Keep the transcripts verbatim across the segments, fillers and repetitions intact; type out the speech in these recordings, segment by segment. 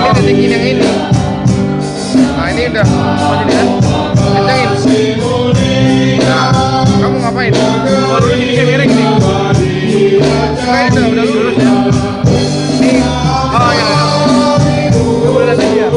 Ini tinggi yang ini. Nah, ini udah. Kencengin. Nah, kamu ngapain? Kalau dulu gini kayak miring nih. Nah, itu udah lurus ya. Ini, oh ya. Udah lagi ya.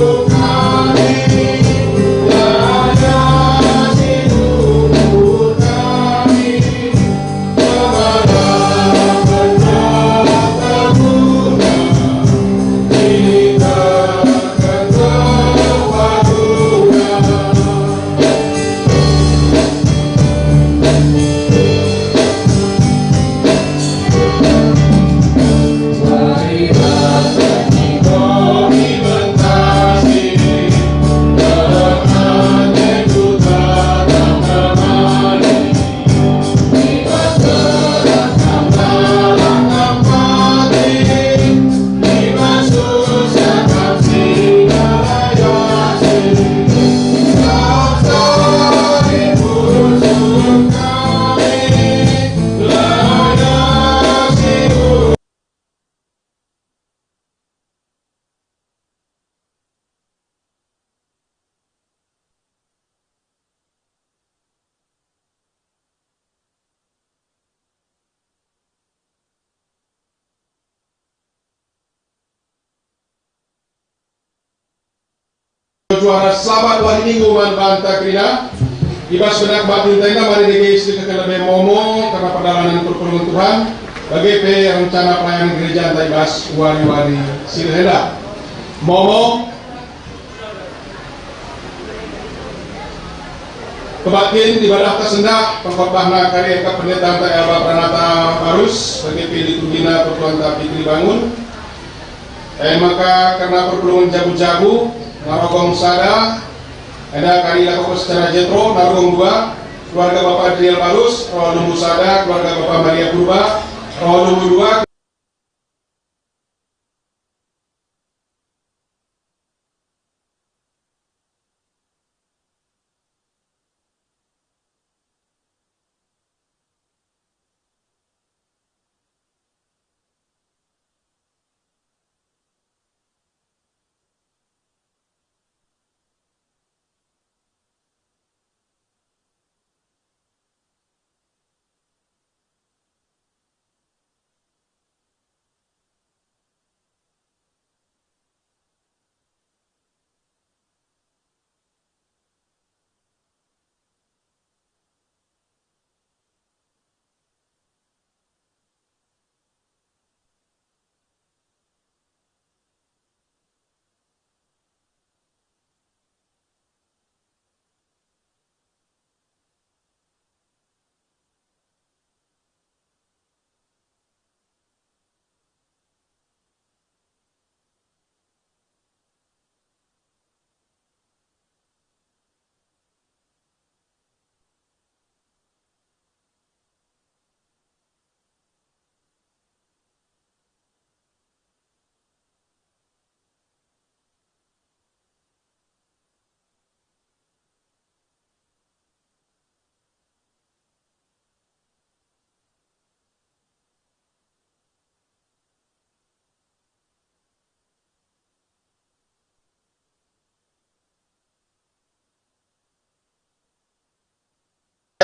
Juara selamat wari Minggu man banta kerina. I bas benak batin enda mari dage isikeken lebe momo kerna perdalanen perpulungen Tuhan, bage pe rencana pelayanan gereja enda i bas wari-wari si reh enda. Momo, kebaktin ibadahta sendah, pengkhotbahna kari engkap pendeta ntah Elba Pranata Barus, bage pe liturgina pertuanta Fitri Bangun. E maka kerna perpulungen jabu-jabu, narogong sada, enda kari lakoken secara jetro, narogong dua, keluarga Bapa Adriel Barus, ro lumbu sada, keluarga Bapa Maria Purba, ro lumbu dua,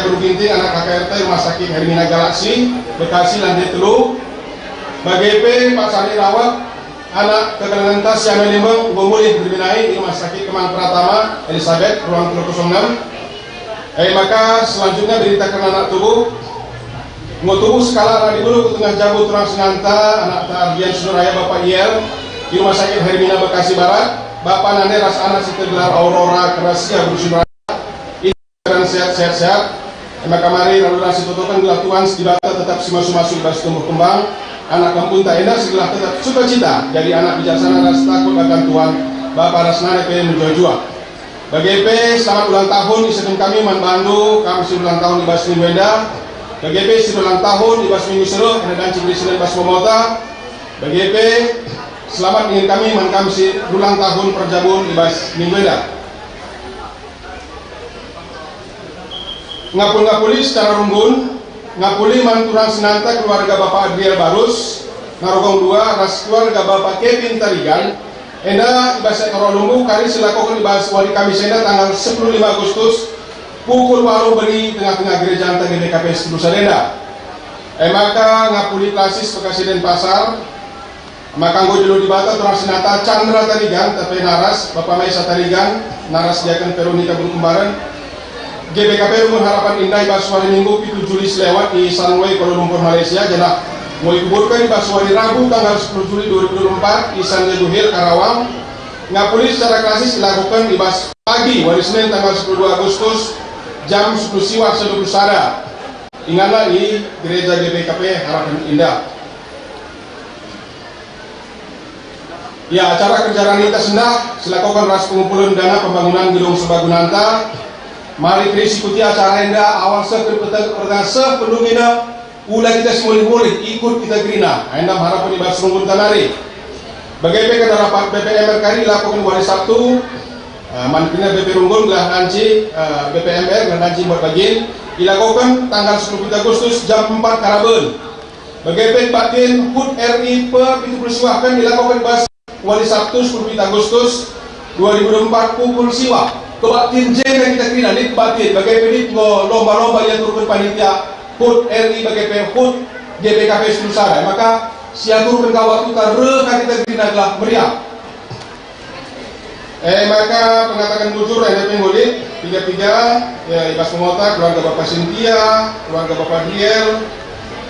Guru Ginting, anak K K R T Rumah Sakit Hermina Galaksi, Bekasi, lantai telu. Bage pe Pak Sani Rawat, anak kekelengen tas si ame limbeng, enggo mulih Hermina i Rumah Sakit Kemang Pratama, Elizabeth, ruang telu kosong enam. E maka selanjutnya berita kerna anak tubuh. Enggo tubuh sekalak radi belu ku tengah jabu turang senanta, anakta Ardian Sinuraya Bapa Iel, i Rumah Sakit Hermina Bekasi Barat, bapa nande ras anak si tergelar Aurora Gracia Guru Sinuraya. Keadaan sehat, sehat, sehat. E maka mari radu ras sitotoken gelah Tuhan si Dibata tetap si masu-masu i bas tumbuh kembang anak kampunta enda, si gelah tetap sukacita jadi anak bijaksana ras takut akan Tuhan, bapa ras nande pe mejuah-juah. Bage pe selamat ulang tahun isehken kami man bandu, kam si ulang tahun i bas minggu enda. Bage pe si ulang tahun i bas minggu si reh, enda banci beri senen bas momota. Bage pe selamat ningen kami man kam si ulang tahun perjabun i bas minggu enda. Ngapul-ngapuli secara runggun, ngapuli man turang senanta keluarga Bapa Adriel Barus, narogong dua ras keluarga Bapa Kevin Tarigan, Enda i bas sektor Lumbu kari si lakoken i bas wari Kamis enda tanggal sepuluh lima Agustus, pukul waluh beri tengah-tengah gereja ntah G B K P sepuluh sada enda. E maka ngapuli klasis Pekasi Denpasar, maka enggo jelo Dibata turang senina Chandra Tarigan, tapi naras Bapa Maisa Tarigan, naras Diaken Veronica Bulu Kembaren, G B K P Runggun Harapan Indah i bas wari Minggu pitu Juli selewat i Sunway Kuala Lumpur, Malaysia, janah enggo ikuburken i bas wari Rabu tanggal sepuluh Juli dua ribu dua puluh empat i San Diego Hill, Karawang. Ngapuli secara klasis ilakoken i bas pagi wari Senin tanggal sepuluh dua Agustus jam sepuluh siwah seh dua puluh sada. Inganna i Gereja G B K P Harapan Indah. Ya, acara kerja rani ta sendah, silakoken ras pengumpulen dana pembangunan gedung serbaguna enta. Mari keri sikuti acara enda awal seh kerina, pertengahen seh pendungina, ula kita si mulih-mulih, ikut kita kerina. Enda harapen i bas runggun ta nari. Bage pe kerna rapat B P M R kari ilakoken wari Sabtu, eh, man kerina B P Runggun gelah nanci, eh, B P M R gelah nanci mbuat bagin, ilakoken tanggal sepuluh Agustus jam empat karaben. Bage pe kebaktin HUT R I pe pitu puluh siwah kan dilakoken bas wari Sabtu sepuluh Agustus dua ribu dua puluh empat pukul siwah. Kebaktin je nge kita kerina, lit kebaktin. Bage pe lit enggo lomba-lomba iaturken panitia HUT R I bage pe HUT G B K P sepuluh sada. Maka siaturken ka waktu ta reh ka kita kerina gelah meriah. E maka pengataken bujur enda pe enggo lit, piga-piga, ya, i bas pengota keluarga Bapa Sintia, keluarga Bapa Diel,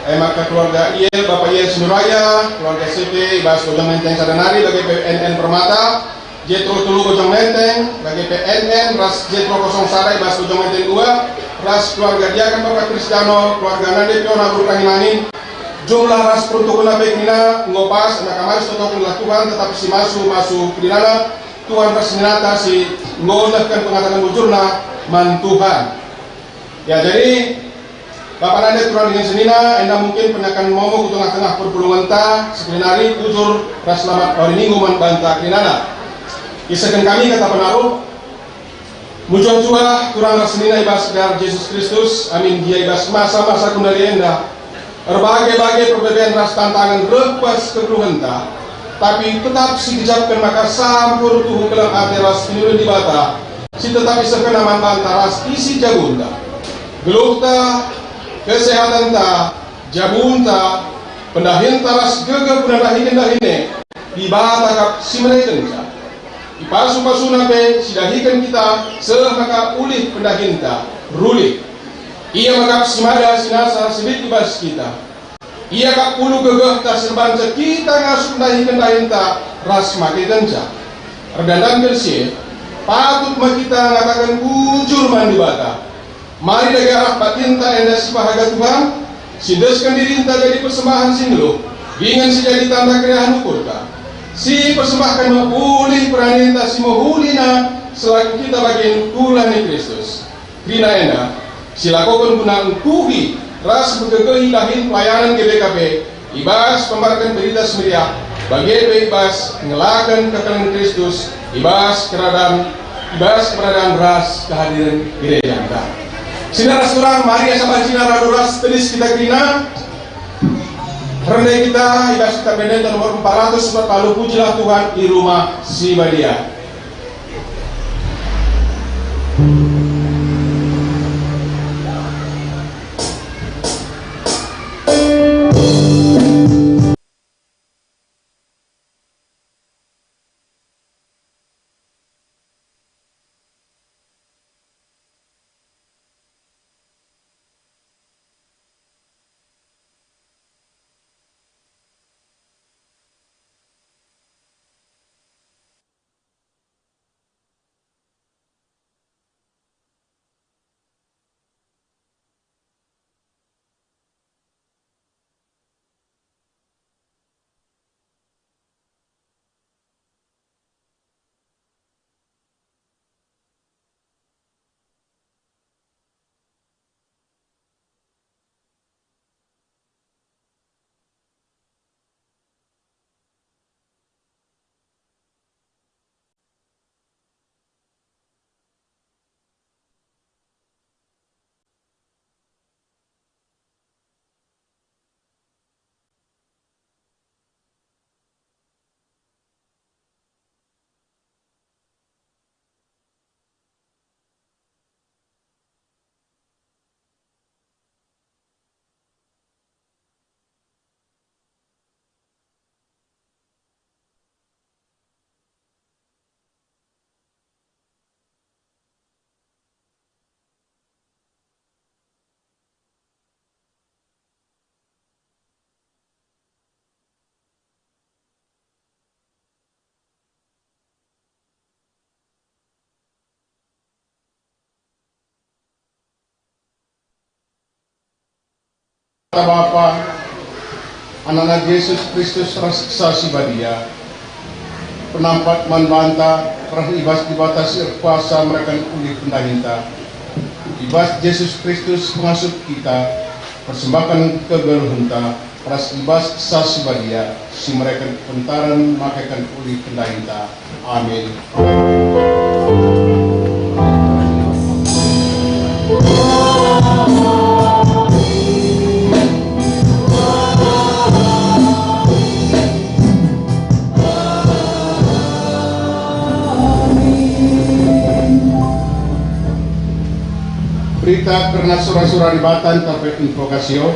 e maka keluarga Iel, Bapa Iel Sinuraya, keluarga C P i bas Bojong Menteng sada nari bage pe N N Permata, Jetro telu Bojong Menteng, bage pe N N ras Jetro kosong sada i bas Bojong Menteng dua, ras keluarga Diaken Bapa Kristiano, keluarga Nande Piona Guru Kangin-angin, jumlah ras peruntukenna pe kerina enggo pas, maka mari sitotokenlah Tuhan, tetapi si masu-masu kerinana, Tuhan ras seninata si enggo nehken pengataken bujurna man Tuhan. Ya, jadi, Bapa Nande turang dingen senina, enda mungkin penyakan momo ku tengah-tengah perpulungenta, sekelinari bujur ras selamat wari Minggu man banta kerinana. Isehken kami kata penaruh, Mejuah-juah turang ras senina i bas gelar Jesus Kristus, amin gia i bas masa-masa genduari enda, erbage-bage perbeben ras tantangen reh bas kegeluhenta, tapi tetap sigejapken maka sampur tuhu keleng ate ras kiniulin Dibata, si tetap isehkenNa man banta ras isi jabunta. Geluhta, kesehatenta, jabunta, pendahinta ras gegeh guna ndahiken dahin e, Dibata kap si merekenca. Ipasu-pasuNa pe sidahiken kita seh maka ulih pendahinta rulih. Ia me kap si mada si nasa si lit i bas kita. Ia kap ulu gegehta si erbanca kita ngasup ndahiken dahinta ras makekenca. Erdandanken si e, patut me kita ngataken bujur man Dibata. Mari dage arah batinta enda sipahaga Tuhan, si endesken dirinta jadi persembahen si nggeluh, dingen si jadi tanda keriahen ukurta. Si persembahken me ulih peraninta si mehulina selaku kita bagin tulah ni Kristus. Kerina enda, silakoken guna engkuhi ras mpegegehi dahin pelayanen G B K P, i bas pembarken Berita Si Meriah, bage pe i bas ngelaken kekelengen Kristus, i bas keradan, i bas keradan ras kehadiren gerejanta. Senina ras turang, mari asa bancina radu ras tedis kita kerina. Rende kita i bas kitab ende nomor empat ratus empat puluh, Pujilah Tuhan i Rumah Si Badia. Bapa, Anakna Jesus Kristus ras Kesah Si Badia, penampat man banta, reh i bas Dibata si erkuasa mereken ulih pendahinta. I bas Jesus Kristus pengasup kita, persembahken kegeluhenta, ras i bas Kesah Si Badia si mereken kepentaren makeken ulih pendahinta. Amin. Berita kerna sura-sura Dibata ntah pe invokasio.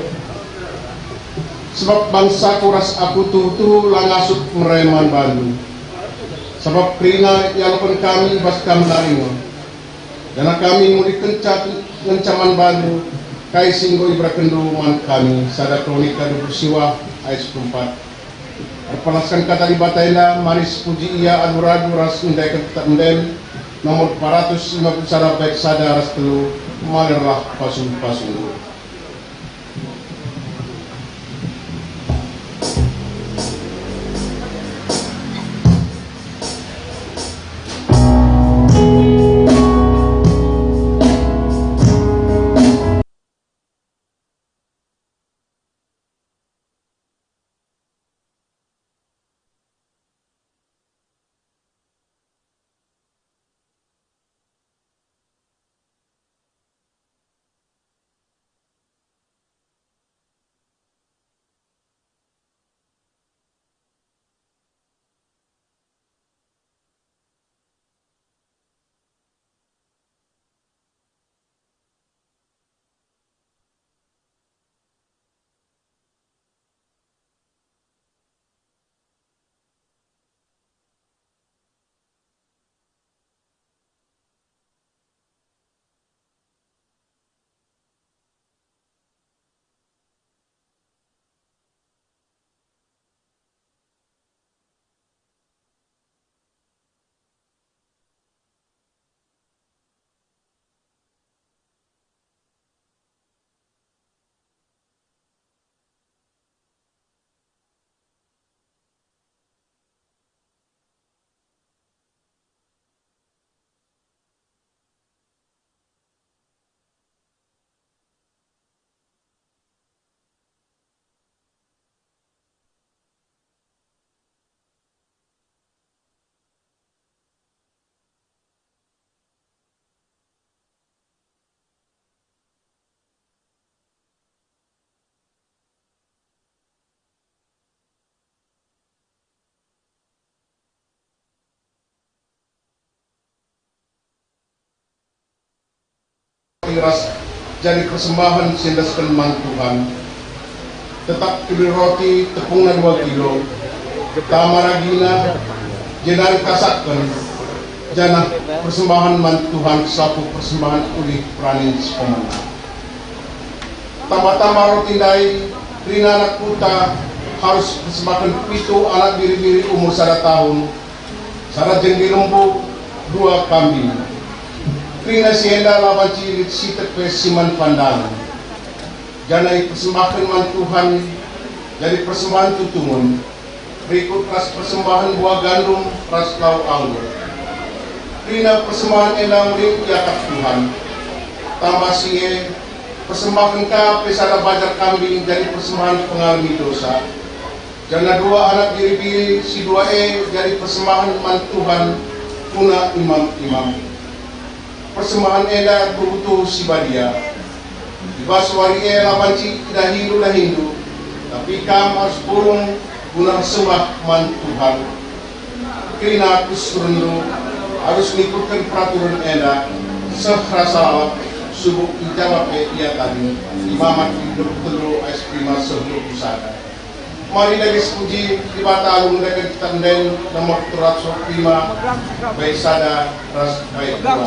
Sebab bangsaku ras aku tuhu-tuhu la ngasup mere man bandu. Sabap kerina ialoken kami bas kam nari nge. Janah kami mulihkenca ngenca man bandu kai si enggo iberekenndu man kami, sada Kronika dua puluh siwah ayat sepuluh empat. Erpelasken kata Dibata enda, mari sipuji Ia alu ragu ras ngendeken Kitap Ende, nomor empat ratus lima puluh sada, bait sada ras telu, malirlah pasu-pasundu. Ras jadi persembahen si endesken man Tuhan. Tetap tuli roti tepungna dua kilo, tama ragina, jenari tasakken, janah persembahen man Tuhan selaku persembahen ulih peranin si pemena. Tama-tama roti ndai, kerina anak kuta arus persembahken pitu anak biri-biri umur sada tahun, sada jenggi lembu, dua kambing. Kerina si enda la banci lit sitik pe si man pandangen. Janah ipersembahken man Tuhan jadi persembahen tutungen, rikut ras persembahen buah gandum ras lau anggur. Kerina persembahen enda mbelin iakap Tuhan. Tambah si e, persembahken ka pe sada bajar kambing jadi persembahen pengalemi dosa. Janah dua anak biri-biri si dua e jadi persembahen man Tuhan guna imam-imam. Persembahen enda tuhu-tuhu si badia. I bas wari e la banci idahindu dahindu, tapi kam arus purung guna ersembah man Tuhan. Kerina aku si surenndu arus ngikutken peraturen enda, seh rasa lalap, subuk i jaba pe ia tading. Imamat dua puluh telu ayat lima seh dua puluh sada. Mari dage sipuji Dibata alu ngendeken Kitap Ende nomor telu ratus lima, bait sada ras bait dua.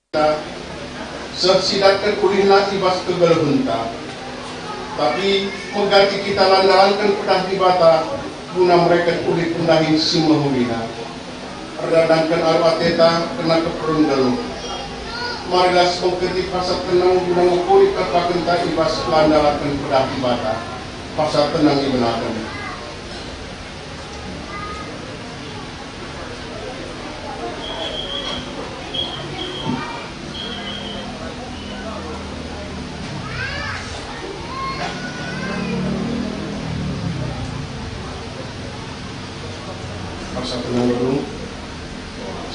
seh sidatken ulihna i bas kegeluhenta. Tapi megati kita la ndalanken pedah Dibata guna mereken ulih pendahin si mehulina. Erdandanken alu ateta kerna keperlun geluh. Marilah sibengketi pasat tenang guna ngukuri kepakenta i bas la ndalanken pedah Dibata. Pasat tenang ibenaken. Pasat tenang dulu.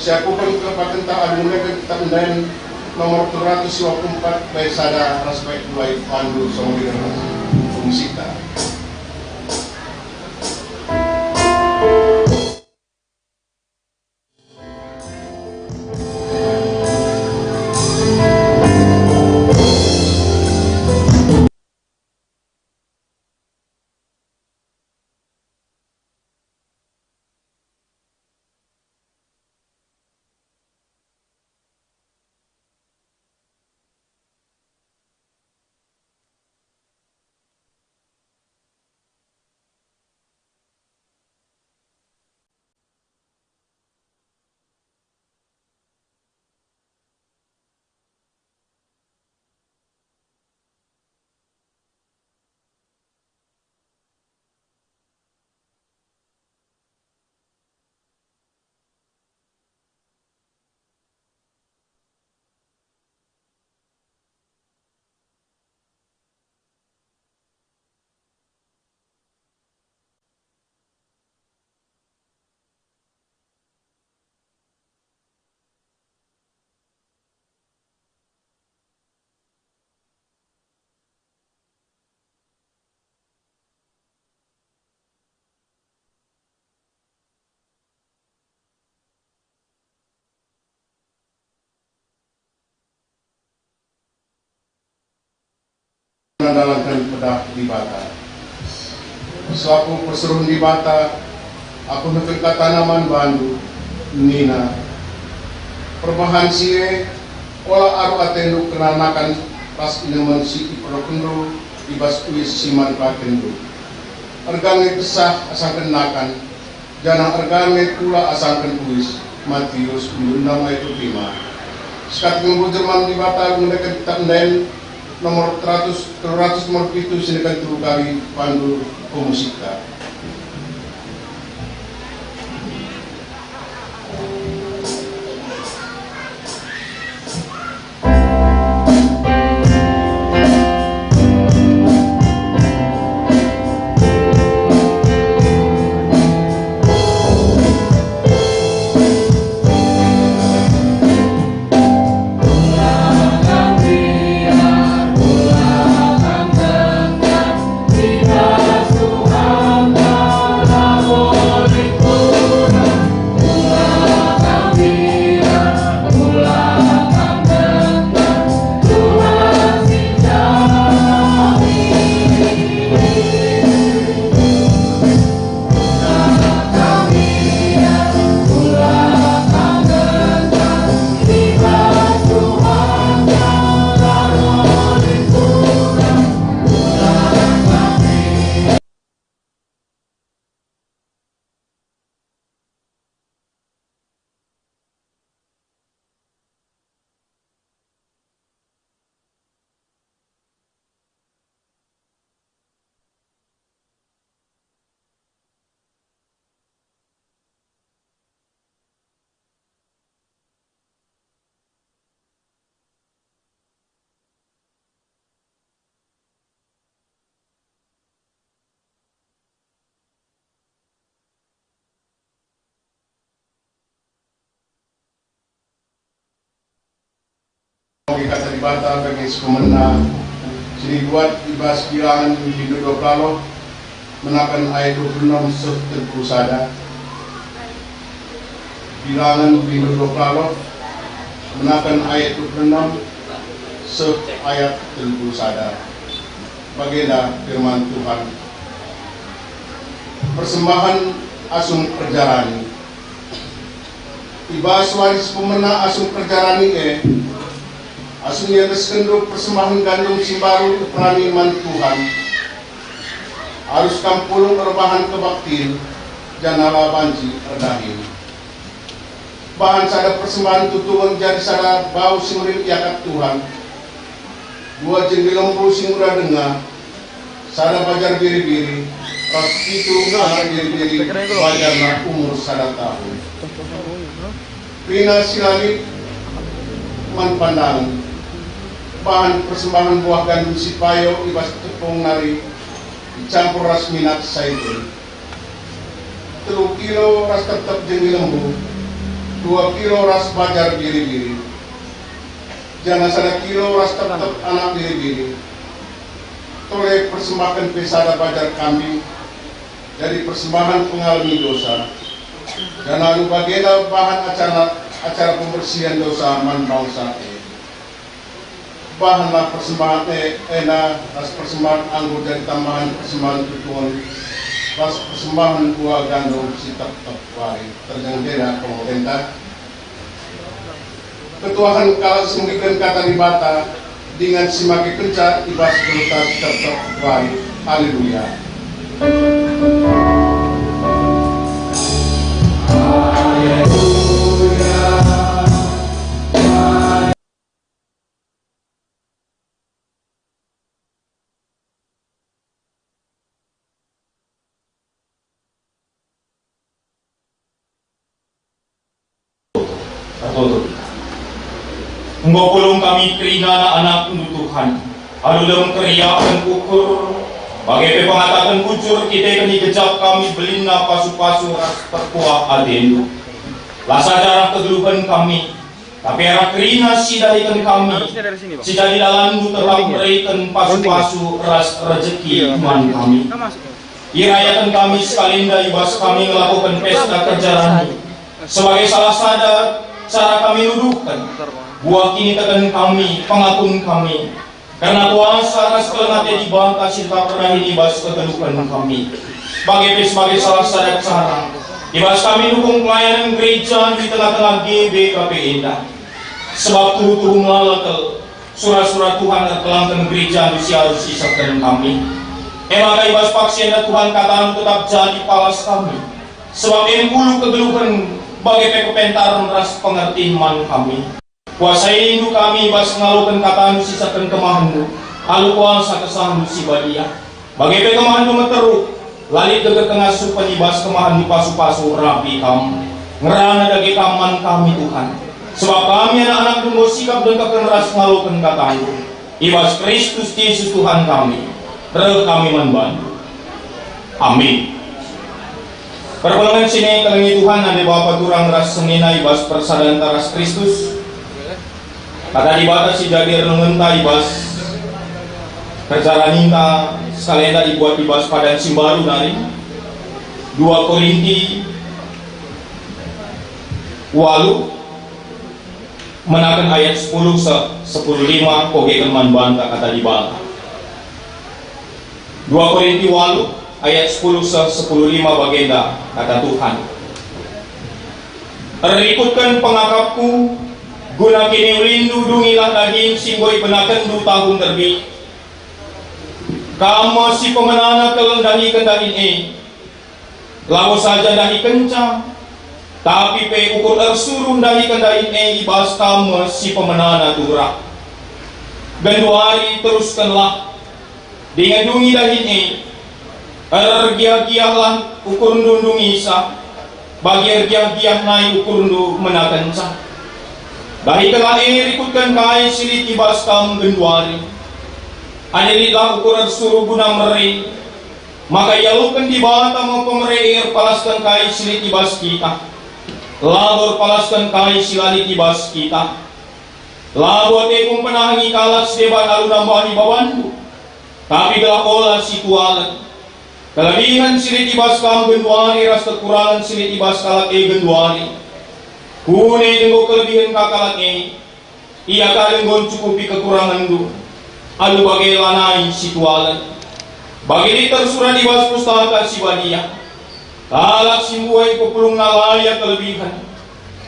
Siakuken kepakenta alu mereken Kitab Ende-enden nomor telu ratus dua puluh empat, bait sada ras bait dua, ipandu songo ras musik ta. Ndalanken pedah Dibata. Selaku persuruhen Dibata, aku neken katana man bandu, nina, "Perbahan si e, ola aru atendu kerna nakan ras inemen si iperlukenndu i bas uis si man pakenndu. Erga nge kesah asangken nakan, janah erga nge kula asangken uis." Matius, bindu enem ayat dua puluh lima. Sekalak nge bujur man Dibata ngendeken Kitab Ende-enden nomor teratus, telu ratus nomor pitu, si neken telu kali pandu pemusikta. Oke, kata Dibata bagi si pemena, si ibuat i bas Bilangen bindu dua puluh, menaken ayat dua puluh enem seh telu puluh sada. Bilangen bindu dua puluh, menaken ayat dua puluh enem seh ayat telu puluh sada. Bagenda firman Tuhan. Persembahen asum kerja rani. I bas wari si pemena asum kerja rani e, Asum iendeskenndu persembahen gandum si mbaru iperani man Tuhan, arus kam pulung erbahan kebaktin, janah la banci erdahin. Bahan sada persembahen tutungen jadi sada bau si merim iakap Tuhan, dua jenggi lembu si nguda denga, sada bajar biri-biri, ras pitu anak biri-biri, bajarna umur sada tahun. Kerina si la lit man pandangen, bahan persembahen buah gandum si payo i bas tepung nari icampur ras minak saitun, telu kilo ras tep-tep jenggi lembu, dua kilo ras bajar biri-biri, janah sada kilo ras tep-tep anak biri-biri. Tole persembahken pe sada bajar kambing, jadi persembahen pengalemi dosa, janah alu bagenda bahan acara, acara pembersihen dosa man bangsa e. Bahanlah persembahen e, enda ras persembahen anggur jadi tambahen persembahen tutungen, ras persembahen buah gandum si tep-tep wari. Terjeng enda pemerinta. Ketuahen kalak si muliken Kata Dibata, dingen si makekenca i bas geluhta si tep-tep wari. Haleluya. Ertutur. Enggo pulung kami kerina anak-anakNdu, Tuhan. Alu lem keriahen ukur, bage pe pengataken bujur, kiteken igejap kami belinna pasu-pasu ras perkuah ateNdu. La saja arah kegeluhen kami, tapi arah kerina si dahiken kami, si jadi dalanNdu tetap mereken pasu-pasu ras rejeki man kami. Irayaken kami sekali enda i bas kami ngelakoken pesta kerjaranNdu. Sebagai salah sada cara kami nuduhken buah kiniteken kami, pengakun kami, kerna kuasa ras keleng ate Dibata si tetap erdahin i bas kegeluhen kami. Bage pe sebagai salah sada cara i bas kami nukung pelayanan gereja di tengah-tengah G B K P enda. Sebab tuhu-tuhu melala kal sura-sura Tuhan erkelangken gerejaNdu si arus isehken kami. E maka i bas paksi enda Tuhan, KataNdu tetap jadi palas kami. Sebab e mengulu kegeluhen bage pe kepentaren ras pengertin man kami. KuasaiNdu kami i bas ngaloken KataNdu si isehken kemahenNdu, alu kuasa KesahNdu si badia. Bage pe kemahenNdu meteruk, la lit gegeh kengasupen i bas kemahenNdu pasu-pasu rapi Kam. Ngerana dage Kam man kami, Tuhan. Sebab kami anak-anakNdu enggo sikap dengkehken ras ngaloken KataNdu. I bas Kristus Jesus Tuhan kami, reh kami man bandu. Amin. Perpulungen si nikelengi Tuhan, ate bapa turang ras senina i bas persadanta ras Kristus. Kata Dibata si jadi renungenta i bas kerja raninta, sekalenda ibuat i bas padan si mbaru nari, dua Korinti walu, menaken ayat sepuluh seh sepuluh lima, kogeken man banta Kata Dibata. Dua Korinti walu ayat sepuluh seh sepuluh lima bagenda kata Tuhan, "Erikutken pengakapku, guna kiniulinndu dungilah dahin si enggo ibenakenndu tahun nderbih. Kam me si pemenana kal ndahiken dahin e. Labo saja ndahikenca, tapi pe ukur ersuruh ndahiken dahin e i bas kam me si pemenana turah. Genduari teruskenlah, dingen dungi dahin e. Ergiah-giahlah ukurndu ndungisa, bagi ergiah-giah nai ukurndu menakenca. Dahikenlah e rikutken kai si lit i bas kam genduari. Adi litlah ukur ersuruh guna mere, maka ialoken Dibata me pemere e erpalasken kai si lit i bas kita, labo erpalasken kai si la lit i bas kita. Labo ateku mpenahengi kalak si deban alu nambahi babanndu, tapi gelah ola situalen. Kelebihen si lit i bas kam genduari ras kekurangen si lit i bas kalak e genduari. Kune denggo kelebihen ka kalak e, ia ka denggo ncukupi kekurangenndu, alu bage lanai situalen. Bage lit tersurat i bas Pustaka Si Badia, "Kalak si mbuah ipepulungna la ia kelebihen,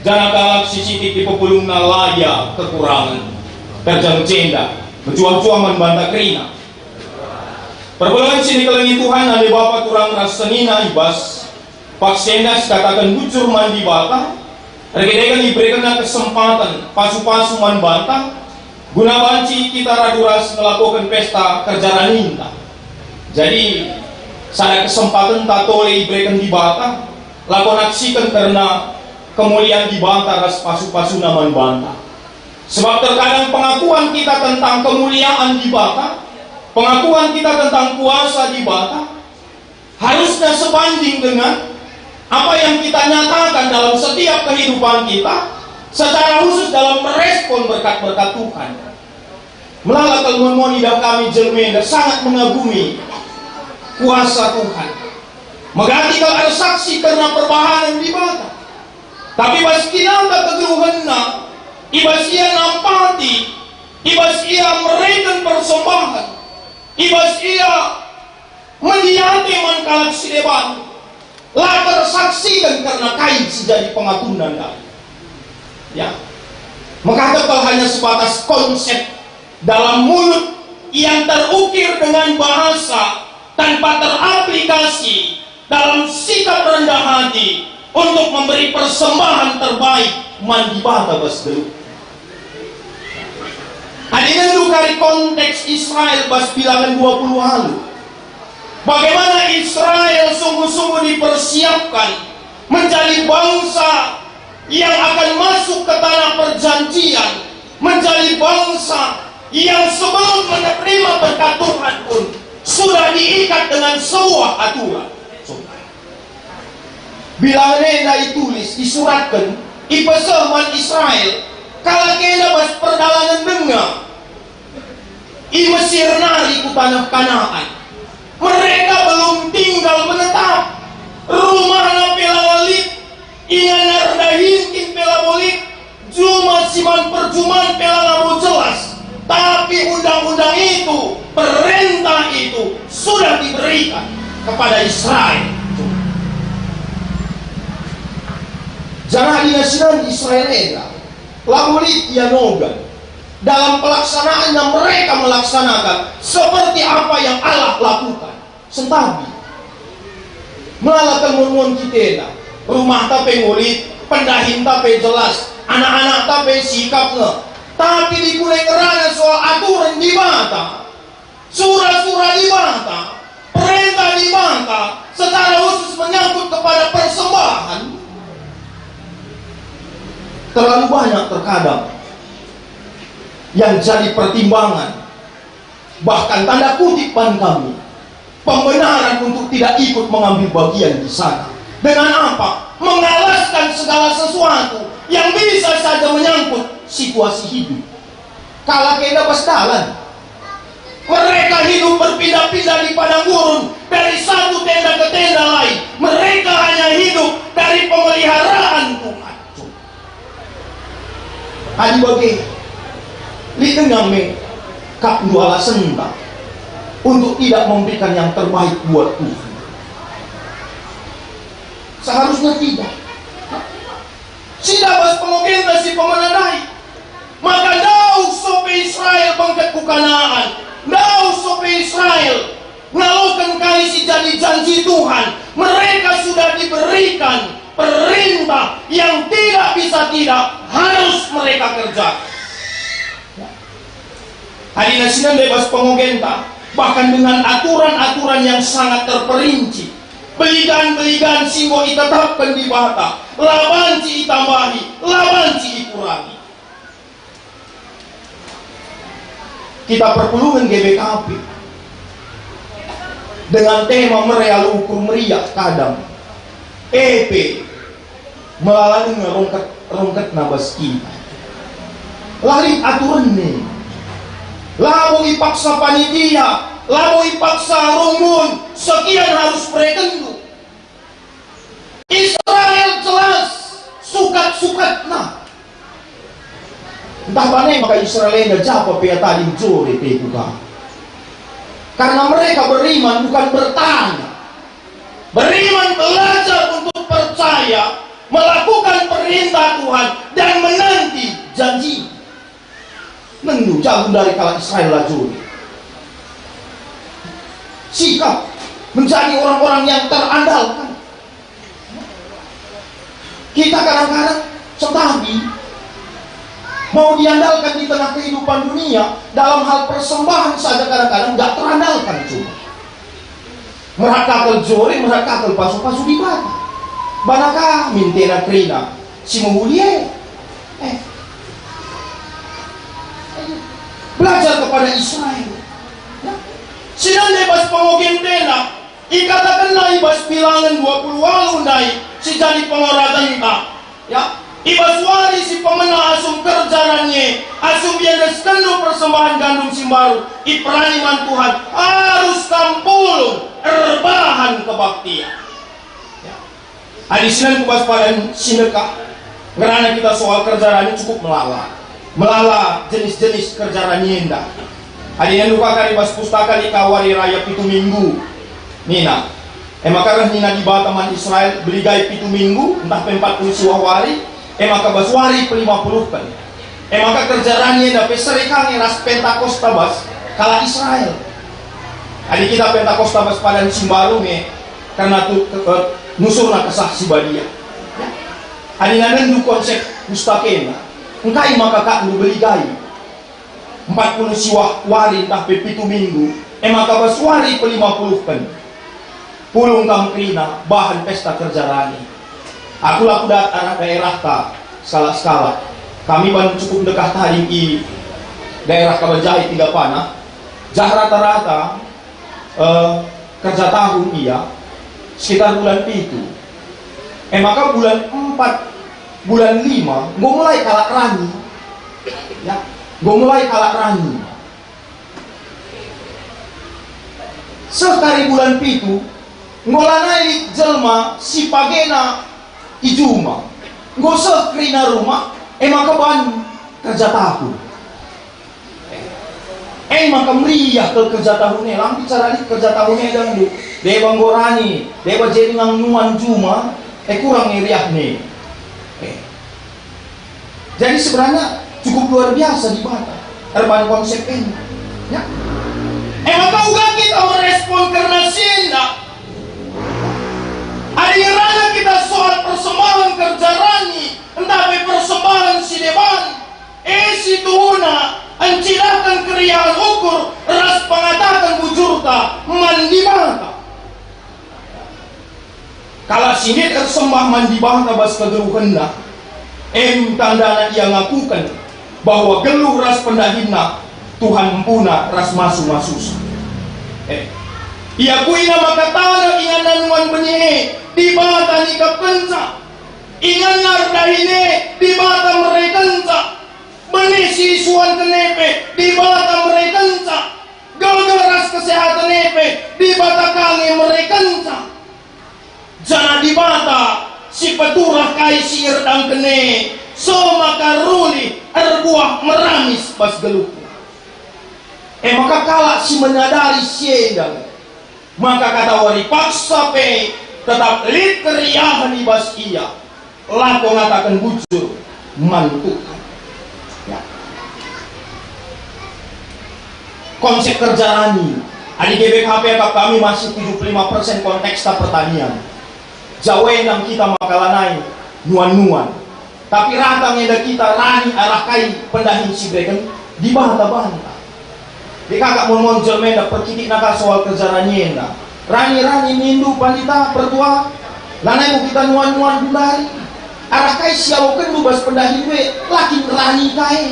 janah kalak si sitik ipepulungna la ia kekurangen." Kerja enda mejuah-juah man banta kerina. Perpulungen si ikelengi Tuhan, ate bapa turang ras senina i bas paksa enda sikataken bujur man Dibata, erkiteken iberekenNa kesempaten pasu-pasu man banta, guna banci kita radu ras ngelakoken pesta kerja raninta. Jadi, sada kesempatenta tole ibereken Dibata, lako naksiken kerna kemulian Dibata ras pasu-pasuNa man banta. Sebab terkadang pengakuan kita tentang kemuliaan Dibata, pengakuan kita tentang kuasa Dibata, harusnya sebanding dengan apa yang kita nyatakan dalam setiap kehidupan kita, secara khusus dalam merespon berkat-berkat Tuhan. Melala kal mon-mon idah kami jelma enda sangat mengagumi kuasa Tuhan. Megati kal ersaksi kerna perbahanen Dibata. Tapi bas kinata kegeluhenna, i bas ia nampati, i bas ia mereken persembahen, i bas ia mende ate man kalak si deban, la tersaksiken kerna kai si jadi pengakunna ndai. Ya. Maka kal hanya sebatas konsep dalam mulut yang terukir dengan bahasa tanpa teraplikasi dalam sikap rendah hati untuk memberi persembahan terbaik man Dibata bas geluh. Adi ngendu kari konteks Israel bas Bilangen dua puluh walu, bagaimana Israel sungguh-sungguh dipersiapkan menjadi bangsa yang akan masuk ke tanah perjanjian, menjadi bangsa yang sebelum menerima berkat Tuhan pun sudah diikat dengan sebuah aturan. Bilangen enda itulis, isuratken, ipeseh man Israel, kalak enda bas perdalanen denga i Mesir nari ku taneh Kanaan. Mereka belum tinggal menetap, rumahna pe langa lit, inganna erdahin kin pe labo lit, juma si man perjuman pe la labo jelas, tapi undang-undang itu, perentah itu sudah diberikan kepada Israel. Janah adi nasinan Israel enda labo lit ia noga dalam pelaksanaannya, mereka melaksanakan seperti apa yang Allah lakukan. Sentabi. Melala kal mon-mon kita enda. Rumahta pe ngulit, pendahinta pe jelas, anak-anakta pe sikap nge. Tapi dikune ngerana soal aturen Dibata, sura-sura Dibata, perentah Dibata, secara khusus menyangkut kepada persembahan, terlalu banyak terkadang yang jadi pertimbangan, bahkan tanda kutip ban kami, pembenaran untuk tidak ikut mengambil bagian di sana. Dengan apa? Mengalaskan segala sesuatu yang bisa saja menyangkut situasi hidup. Kalak enda bas dalan. Mereka hidup berpindah-pindah di padang gurun, dari satu tenda ke tenda lain. Mereka hanya hidup dari pemeliharaan Tuhan. Adi bage, lit denga me kap ndu alasenta untuk tidak memberikan yang terbaik buat Tuhan? Seharusnya tidak. Sida bas pengogenta si pemena ndai. Maka ndauh sope Israel bengket ku Kanaan, ndauh sope Israel ngaloken kai si jadi janji Tuhan. Mereka sudah diberikan perintah yang tidak bisa tidak, harus mereka kerjakan. Adi nasinan bebas pengogenta, bahkan dengan aturan-aturan yang sangat terperinci, beligan-beligan si enggo itetapken Dibata, la banci itambahi, la banci ikurangi. Kita perpulungen G B K P dengan tema mere alu ukur meriah kadang. E pe, melala denga rongket, rongketna bas kita. La lit aturenna. Labo ipaksa panitia, labo ipaksa runggun, sekian harus berekenndu. Israel jelas sukat-sukatna. Ntah bane maka Israel enda japa pe ia tading jore pe kuga. Karena mereka beriman bukan bertanya. Beriman belajar untuk percaya, melakukan perintah Tuhan, dan menanti janji. Nendu jago dari kalak Israel lajuri. Sikap menjadi orang-orang yang terandalkan. Kita kadang-kadang setabi mau diandalkan di tengah kehidupan dunia, dalam hal persembahan saja kadang-kadang nggak terandalkan cuma. Merhaka kal jore, merhaka kal pasu-pasu Dibata. Bana ka mintena kerina si mehuli e. Eh. Belajar kepada Israel. Ya. Sinande bas pengogen dena, ikatakenna i bas Bilangen dua puluh walu ndai si jadi pengoratenta. Ya, i bas wari si pemena asum kerja rani e, asum iendeskenndu persembahen gandum si mbaru, iperani man Tuhan, arus kam pulung erbahan kebaktian. Ya. Adi sinen ku bas padan si ndekah, ngerana kita soal kerja rani cukup melala. Melala jenis-jenis kerja rani enda. Adi nandukaka i bas pustaka lit ka wari raya pitu minggu, nina, e maka reh nina Dibata man Israel, beligai pitu minggu, ntah pe empat puluh siwah wari, e maka bas wari pelima puluhken. E maka kerja rani enda pe seri ka nge ras Pentakosta bas kalak Israel. Adi kita Pentakosta bas padan si mbaru nge kerna tu, ke, ke, nusurna Kesah Si Badia. Adi nandendu konsep pustaka enda, engkai maka kakndu beligai empat puluh siwah wari ntah pe pitu minggu, e maka bas wari pelima puluhken, pulung kam kerina bahan pesta kerja rani. Aku la kudat arah daerahta sekalak-sekalak. Kami ban cukup ndekah tading i daerah Kabanjahe Tiga Panah. Jah rata-rata, eh, kerja tahun ia sekitar bulan pitu. E maka bulan empat, bulan lima, enggo mulai kalak rani. Ya, enggo mulai kalak rani. Seh kari bulan pitu, enggo lanai lit jelma si pagena i juma. Enggo seh kerina rumah, e maka ban kerja tahun. E maka meriah kal kerja tahun e, lang bicara lit kerja tahun e dangdu. Deba enggo rani, deba je denga nuan juma, e kurang nge riahna. E. Jadi sebenarnya cukup luar biasa Dibata erban konsep enda. Ya. E maka uga kita merespon kerna si enda. Adi ngerana kita soal persembahen kerja rani, ntah pe persembahen si deban, e situhuna encidahken keriahen ukur ras pengataken bujurta man Dibata. Kalak si nggit ersembah man Dibata bas kegeluhenna, em tandana ia ngakuken bahwa geluh ras pendahinna Tuhan empuna ras masu-masusa. Eh, iakuina maka taneh inganna nuan benih e Dibata nikapkenca, inganna erdahin e Dibata merekenca, benih si isuanken e pe Dibata merekenca, gelgel ras kesehaten e pe Dibata ka nge merekenca. Janah Dibata si peturah kai si ierdangken e, seh maka rulih erbuah meramis bas geluhna. E maka kalak si menyadari si enda, maka katawari paksa pe tetap lit keriahen i bas ia, lako ngataken bujur man Tuhan. Ya. Konsep kerja rani. Adi G B K P akap kami masih tujuh puluh lima persen konteksta pertanian. Jauh endang kita maka lanai nuan-nuan. Tapi rata nge enda kita rani arah kai pendahin si ibereken Dibata banta. Dikakak mon-mon jelma enda perkitikna ka soal kerja rani enda. Rani-rani nindu pandita pertua, lanai mu kita nuan-nuan gundari. Arah kai si ialokenndu bas pendahin e, la kin rani kai.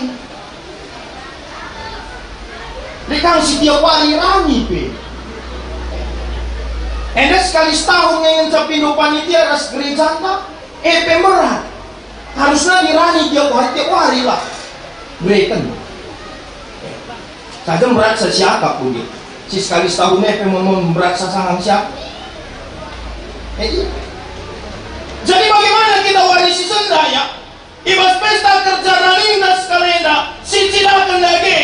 Lit kang si tiap wari rani pe. Enda sekali setahun nge ngenca pindo panitia ras gerejanta, e pe merat. Harusna dirani tiap wari, tiap wari lah. Bereken. Saja merat sa siakap pun dia. Si sekali setahun e pe mon-mon merat sa sangam siakap. Eh, iya. Jadi bagaimana kita wari si senda, ya? I bas pesta kerja raninta sekalenda, si cilaken dage,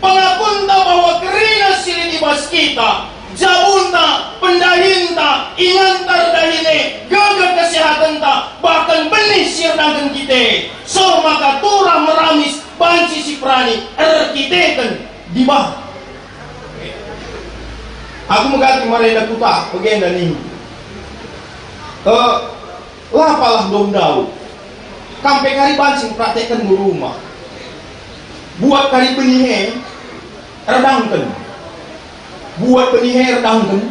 pengakunta bahwa kerina si lit i bas kita, jabunta, pendahinta, inganta erdahin e, gegeh kesehatenta, bahkan benih si ierdangken kita e, seh maka turah meramis banci siperani erkiteken Dibata. Aku megati marenda kuta, bagenda ningku. Eh, la palah ndauh-ndauh. Kam pe kari banci mpraktekken mu rumah. Buat kari benih e, erdangken. Buat benih e erdangken.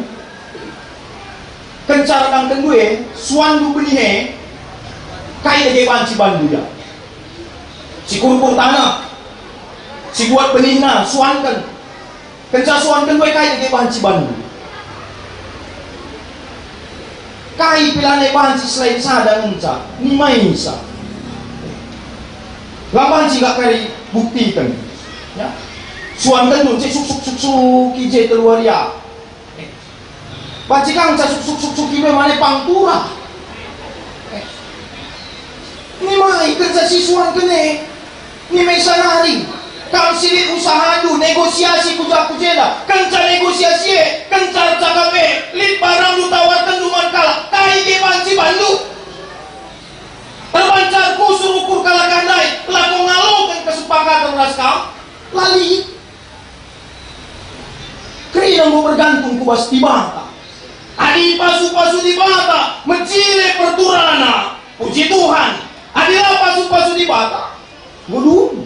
Kenca erdangkenndu e, suanndu benih e, kai dage banci banndu ia? Sikurkur taneh, sibuat benihna, suanken. Kenca suankenndu e, kai dage banci banndu? Kai pe lanai banci selain sada ngenca, nimaisa. La banci gak kari buktiken. Ya. Suankenndu, cek suk, suk, suk, suk, i je telu wari ah. Banci kam ca suk, suk, suk, suk, ibe mane pang turah. Eh. Nimai kenca sisuanken e. Nimaisa nari. Kam si lit usahandu, negosiasi ku ja ku jenda. Kenca negosiasi e, kenca ercakap e, lit barangndu tawarkenndu man kalak. Kai dage banci banndu? Erbancar kusur ukur kalak ndai, lako ngaloken kesepakatan ras kam? La lit. Kerina enggo bergantung ku bas Dibata. Adi pasu-pasu Dibata, mejile perturana, puji Tuhan. Adi la pasu-pasu Dibata, ngudum.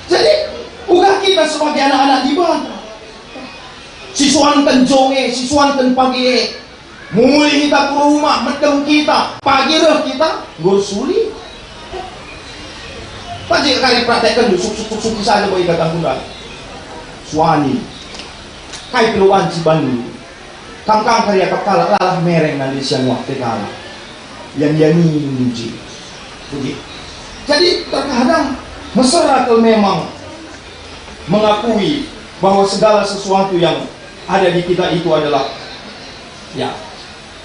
Jadi, uga kita sebagai anak-anak Dibata, sisuanken jonge, sisuanken pagi e, mulih kita ku rumah, medem kita, pagi reh kita, nggo ersuli. Banci kari praktekken, suk, suk, suk, suk, saja bagi kata muda. Suani. Kai pe banci banndu. Kam, kam kari akap kalak, lalah mereng nanti siang waktu kalak. Yang dia nindu. Begitu. Jadi, terkadang mesera kal memang mengakui bahwa segala sesuatu yang ada di kita itu adalah, ya,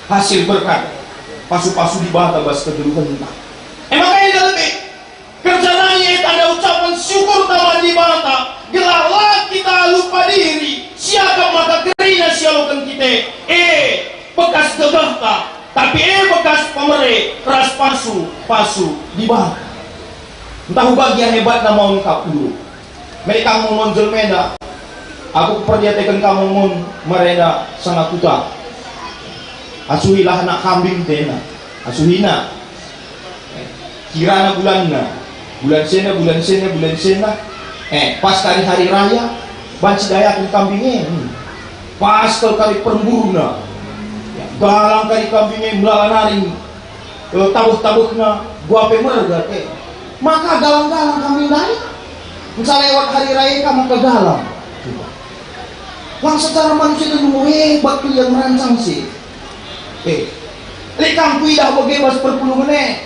hasil berkat pasu-pasu Dibata bas kegeluhenta. E maka enda lebe, kerja nari e tanda ucapen syukur man Dibata, gelah la kita lupa diri, siakap maka kerina sialoken kita e, bekas gegehta, tapi e bekas pemere ras pasu-pasu Dibata. Ntah uga gia hebatna maun kap guru. Meri kam ngon jelmenda. Aku perdiateken kam ngon merenda sanga kuta. Asuhilah anak kambing tena. Asuhina. Eh, kirana bulanna. Bulan sena, bulan sena, bulan sena. Eh, pas kari hari raya, banci dayaken kambing e. Hmm. Pas kal kari permburuna. Ya, galang kari kambing e melala nari. Eh, tabuh-tabuhna, gua pe merga, eh. Maka galang-galang kami ndai. Nca lewat hari raya ka maka galang. Lang secara manusia tentu hebat kelian merancang si. Eh, lit kam kuidah bage bas perpulungen e.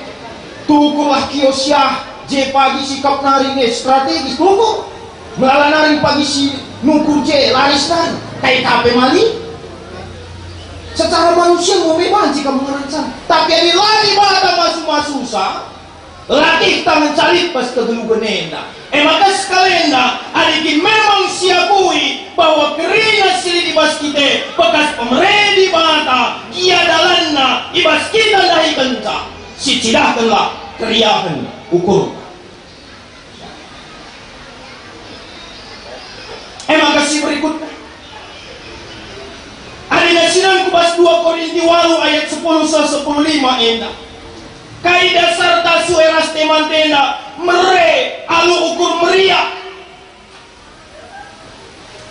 Tukurlah kios yah, je pagi sikap nari nge strategis, tukur. Melala nari pagi si nukur je, laris nari. Kai kape mali? Secara manusia nggo me banci kam ngerancang. Tapi adi la Dibata masu-masusa, latihta ngenca lit bas kegeluhen enda. E maka sekalenda, adi kin memang siakui bahwa kerina si lit i bas kita bekas pemere Dibata, gia dalanna i bas kita ndahikenca, sicidahkenlah keriahen ukur. E maka si berikutna. Adi nasinan ku bas dua Korinti walu ayat sepuluh seh sepuluh lima enda. Kai dasarta sue ras temanta enda mere alu ukur meriah?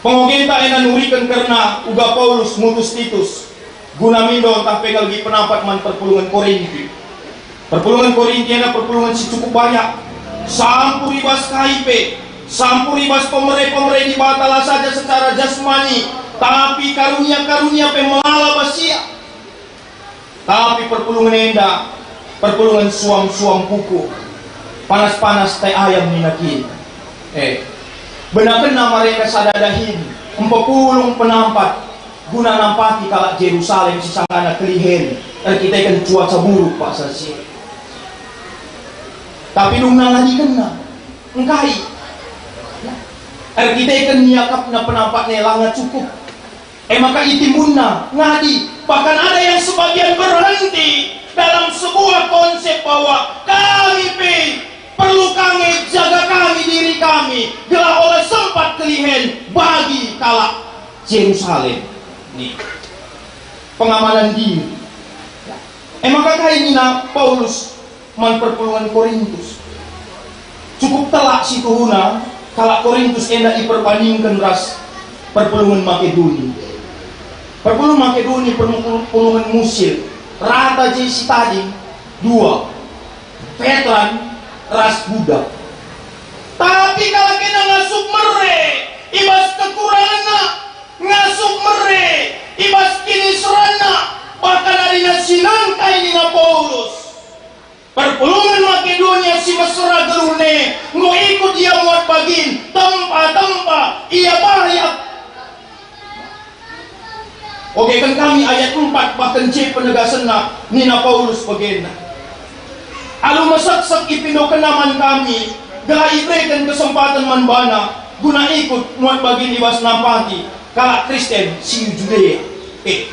Pengogenta enda nuriken kerna uga Paulus ngutus Titus. Guna mindo ntah pe ngelgi penampat man perpulungen Korinti. Perpulungen Korinti enda perpulungen si cukup banyak. Sampur i bas kai pe, sampur i bas pemere-pemere Dibata la saja secara jasmani, tapi karunia-karunia pe melala bas ia. Tapi perpulungen enda, perpulungen suam-suam kuku, panas-panas tai ayam nina kin. Eh, benakenna mareka sada dahin, mpepulung penampat, guna nampati kalak Jerusalem si sangana kelihen erkiteken cuaca buruk paksa si. Tapi dungna ngadikenna, engkai? Erkiteken niakapna penampatna langa cukup. E maka itimbunna, ngadi, bahkan ada yang sebagian berhenti dalam sebuah konsep bahwa kami pe perlu kami jaga kami diri kami, gelah ola sempat kelihen bagi kalak Jerusalem. Nih, pengamalan diri. E maka kai nina Paulus man perpulungen Korintus? Cukup telak situhuna kalak Korintus enda iperbandingken ras perpulungen Makedoni. Perpulungen Makedoni perpulungen musil, rata je si tading dua, veteran ras budak. Tapi kalak enda ngasup mere i bas kekurangenna, ngasup mere i bas kiniseranna, bahkan adi nina si nangkai nina Paulus. Perpulungen Makedonia si mesera geluhna enggo ikut ia muat bagin, tempa-tempa ia bayap. Ogeken kami ayat empat bahkan je penegasenna, nina Paulus bagenda. Alu meseksek ipindokenna man kami, gelah ibereken kesempaten man bana guna ikut muat bagin i bas nampati kalak Kristen si i Judea. Eh.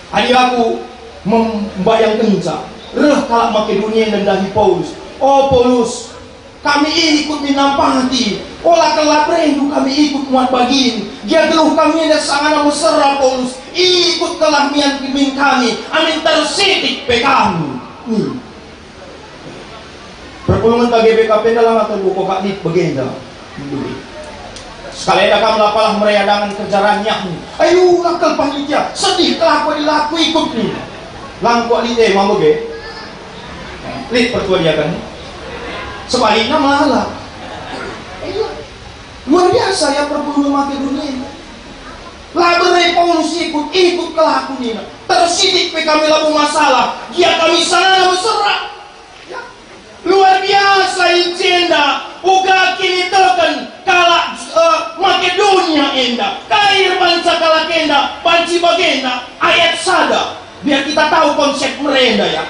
Adi aku mem-, mbayangkenca, reh kalak Makedonia ndahi Paulus, "O Paulus, kami ikut min nampati, ola kal la berendu kami ikut muat bagin. Gia geluh kami enda sangana mesera Paulus, ikut kal min, min kami, amin tersitik pe kami." Nih. Perpulungen G B K P enda langa terbuka lit bagenda. Sekali enda kam la palah mere adangen kerja ranyahmu. Ayo, la kal panitia, sedih kal aku adi la aku ikut nih. Lang kuat lit e, mam bage. Lit pertua diaken. Sebalikna malah. Iya. Luar biasa ya perpulungen Makedonia. La bere Paulus ikut, ikut kal aku nina. Tersitik pe kami labo masalah, gia kami sangana mesera. Ya. Luar biasa i jenda uga kiniteken kalak, eh, Makedonia enda. Kai erbanca kalak enda banci bagenda? Ayat sada. Biar kita tahu konsep merenda, ya.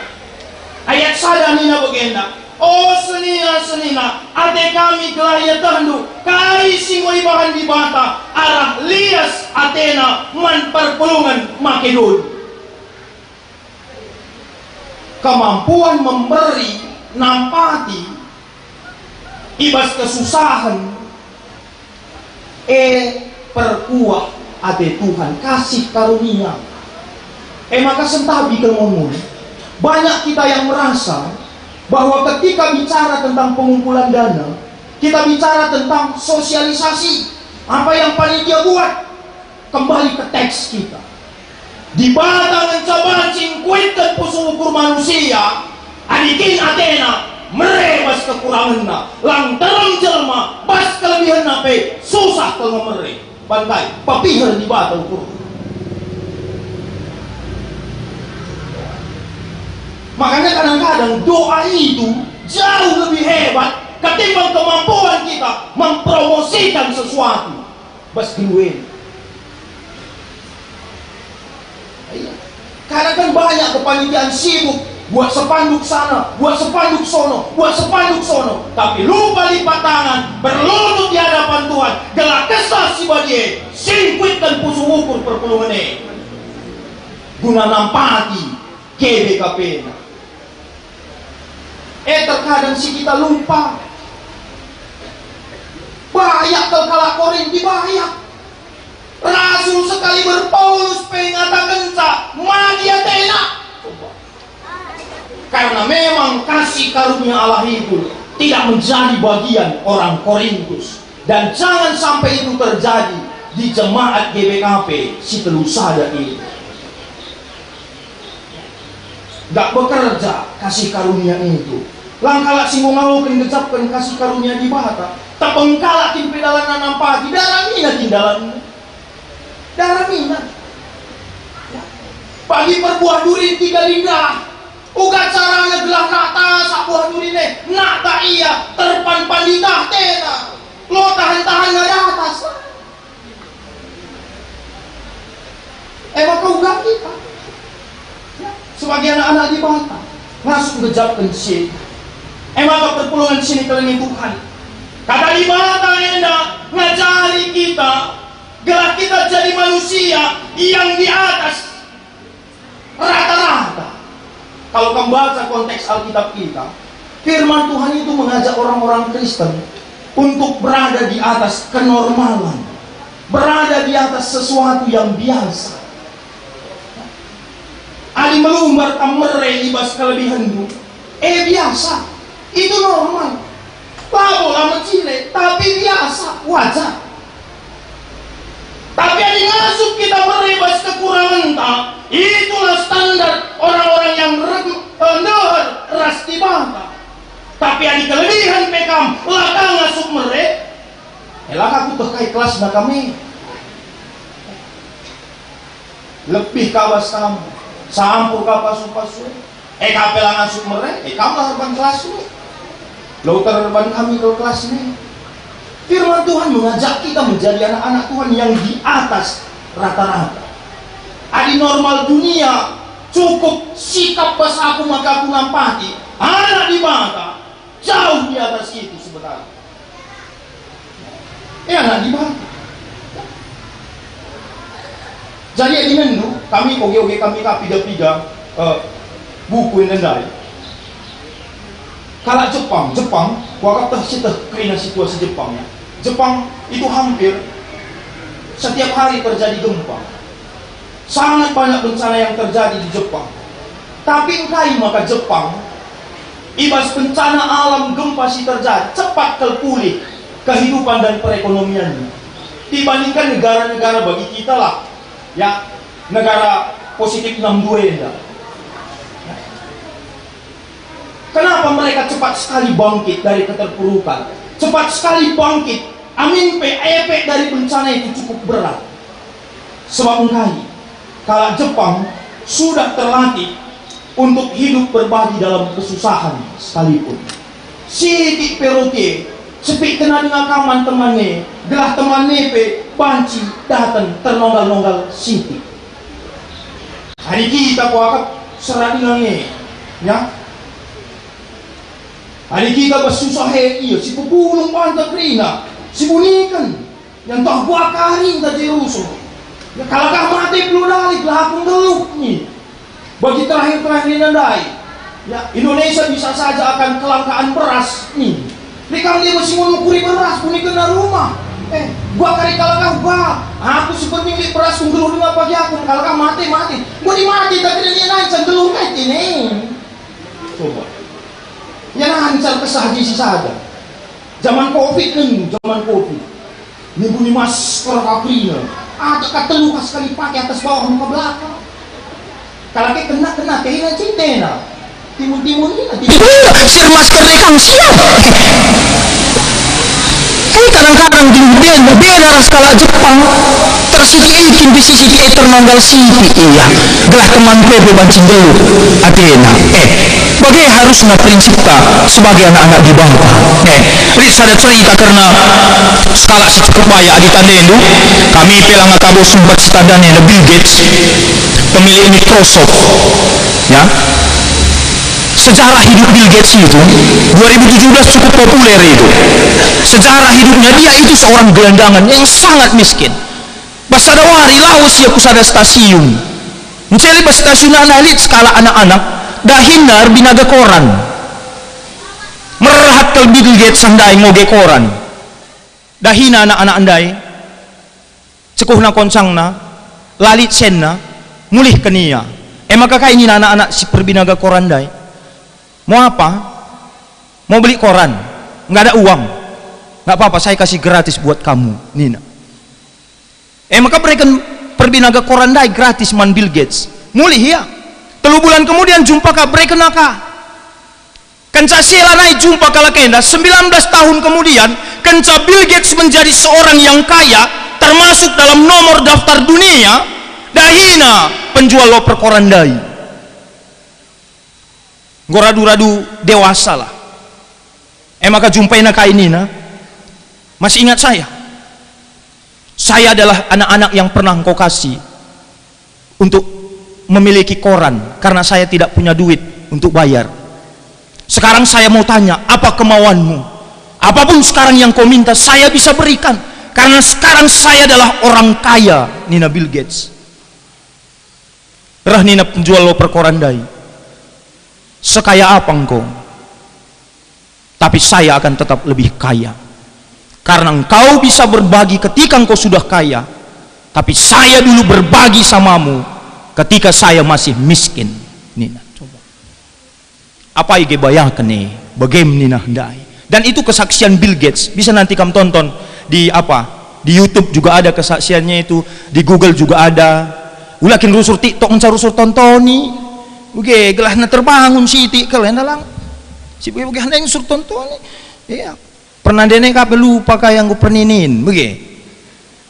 Ayat sada nina bagenda, "O senina-senina, ate kami gelah ietehndu kai si enggo ibahan Dibata arah lias atena man perpulungen Makedoni." Kemampuan memberi, nampati i bas kesusahen, e, perkuah ate Tuhan, kasih karunia. E maka sentabi kal mun. Banyak kita yang merasa bahwa ketika bicara tentang pengumpulan dana, kita bicara tentang sosialisasi, apa yang panitia buat. Kembali ke teks kita. Dibata ngenca banci ngkuitken pusuh ukur manusia, adi kin atena mere bas kekurangenna, lang terem jelma bas kelebihenna pe susah kal nge mere. Bantai, pepiher Dibata ukur. Makanya kadang-kadang doa itu jauh lebih hebat ketimbang kemampuan kita mempromosikan sesuatu. Bas geluh e. Iya. Karena kan banyak kepanitiaan sibuk, buat sepanduk sana, buat sepanduk sono, buat sepanduk sono, tapi lupa lipat tangan, berlutut di hadapan Tuhan, gelah Kesah Si Badia singkuitken pusuh ukur perpulungen e guna nampati G B K P enda. Eh, terkadang si kita lupa. Bayak kal kalak Korinti, bayak. Rasul sekaliber Paulus pe ngatakenca madi atena. Karena memang kasih karunia Allah itu tidak menjadi bagian orang Korintus. Dan jangan sampai itu terjadi di jemaat G B K P si telu sada ini. Gak bekerja kasih karunia itu. Lang kalak si enggo ngaloken ngejapken kasih karunia Dibata. Tepeng kalak kin pe dalanna nampati, daramina kin dalanna. Daramina. Bagi perbuah duri tiga lidah. Uga carana gelah nak tasak buah duri ne, nak tak ia terpan-pan lidah tena. Lo tahan-tahan nge atas. E maka uga kita, ya, sebagai anak-anak Dibata, ngasup ngejapken si. E maka perpulungen si ikelengi Tuhan. Kata Dibata enda ngajari kita, gelah kita jadi manusia yang di atas. Rata-rata. Kalau kam baca konteks Alkitab kita, firman Tuhan itu mengajak orang-orang Kristen untuk berada di atas kenormalan, berada di atas sesuatu yang biasa. Adi melumbar kam mere i bas kelebihenndu, eh, biasa. Itu normal. Labo la mecile, tapi biasa, wajar. Tapi adi ngasup kita mere bas kekurangenta, itulah standar orang-orang yang rem-, eh, ndeher ras Dibata. Tapi adi kelebihen pe kam la ka ngasup mere, eh, la ka kueteh kai kelasna kami. Lebih ka bas kam, sampur ka pasu-pasu. Eh, kam pe la ngasup mere, eh, kam la erban kelasmu. La uterban kami kal kelasna. Firman Tuhan mengajak kita menjadi anak-anak Tuhan yang di atas rata-rata. Adi normal dunia cukup sikap bas aku maka aku nampati, anak Dibata jauh di atas itu sebenarnya. Eh, anak Dibata. Jadi, ya, ingetndu, kami oge-oge kami ka piga-piga, eh, buku enda ndai. Kalak Jepang, Jepang, kuakap teh sieteh kerina situasi Jepang, ya. Jepang itu hampir setiap hari terjadi gempa. Sangat banyak bencana yang terjadi di Jepang. Tapi engkai maka Jepang, i bas bencana alam gempa si terjadi, cepat kal pulih kehidupan dan perekonomiannya dibandingkan negara-negara bagi kita lah, ya, negara positif enam dua enda. Kenapa mereka cepat sekali bangkit dari keterpurukan? Cepat sekali bangkit, amin pe efek dari bencana itu cukup berat. Sebab engkai, kalak Jepang sudah terlatih untuk hidup berbagi dalam kesusahan sekalipun. Sitik pe roti e, cepit kena denga ka man temanna, gelah temanna pe banci datang ternonggal-nonggal sitik. Adi kita kuakap sera denga nge, ya. Adi kita bas susah e, ia si pepulung banta kerina, si buniken, yang tah buaka arinta Jerusalem. Ya, kalak ah mate pelu dali, lah aku nggeluh ni. Bagi terakhir-terakhir enda ndai, ya, Indonesia bisa saja akan kelangkaan beras ni. Lit kam dia masih menukuri beras, bunikenna rumah. Eh, gua kari kalak ah, gua. Aku si penting lit beras, ku nggeluh denga pagi aku, kalak ah mate, mate. Gua di mate, tapi dia nanca nggeluh mate ni. Coba. Ya, nanca kesah jisi saja. Zaman covid nen, zaman covid. Minggu ni masker ka kerina. Ada ka telu ka sekali pake atas bawah muka belakang. Kalak e kena, kena, kena cintena. Timun-timun ini nanti. Itu si masker dai kang siap. Kan kadang-kadang di beda, beda ras kalak Jepang. Tersiti ikin bisi siti e ternonggal siti ia. Gelah teman pe banci nggeluh atena. Eh, bage harusna prinsipta sebagai anak-anak Dibata. Eh, lit sada cerita kerna sekalak si cukup bayak adi tandendu, kami pe langa kabo sempat si tandandu, Bill Gates, pemilik Microsoft. Ya. Sejarah hidup Bill Gates itu, dua ribu tujuh belas cukup populer itu. Sejarah hidupnya, dia itu seorang gelandangan yang sangat miskin. Bas sada wari lawes ia ku sada stasiun. Menceli bas stasiun ndai lit sekalak anak-anak, dahinna erbinaga koran. Merhat kal Bill Gates ndai ngoge koran. Dahina anak-anak ndai, cekuhna koncangna, la lit senna, mulihken ia. E maka kai nina anak-anak si perbinaga koran ndai? Mau apa? Mau beli koran? Nggak ada uang. Nggak apa-apa, saya kasih gratis buat kamu, nina. E maka bereken perbinaga koran ndai gratis man Bill Gates. Mulih ia. Telu bulan kemudian jumpa ka, bereken ka. Kenca si lanai jumpa kalak enda, sembilan belas tahun kemudian, kenca Bill Gates menjadi seorang yang kaya, termasuk dalam nomor daftar dunia, dahina penjual loper koran ndai. Enggo radu-radu dewasa lah. E maka jumpaina kai nina, "Masih ingat saya? Saya adalah anak-anak yang pernah engkau kasih untuk memiliki koran karena saya tidak punya duit untuk bayar. Sekarang saya mau tanya, apa kemauanmu? Apapun sekarang yang kau minta, saya bisa berikan. Karena sekarang saya adalah orang kaya," nina Bill Gates. Reh nina penjual loper koran ndai, Sekaya apa engkau, tapi saya akan tetap lebih kaya. Karena engkau bisa berbagi ketika engkau sudah kaya, tapi saya dulu berbagi samamu ketika saya masih miskin. Nina, coba. Apai ge bayaken e, bagem nina ndai. Dan itu kesaksian Bill Gates, bisa nanti kam tonton di apa? Di YouTube juga ada kesaksiannya itu, di Google juga ada. Ula kin rusur TikTok ngenca rusur tontoni. Uge, gelahna terbangun sitik kal enda lang. Si bage-bage enda rusur tontoni. Iya. Pernah ndene ka pe lupa ka yang ku perninin, bage.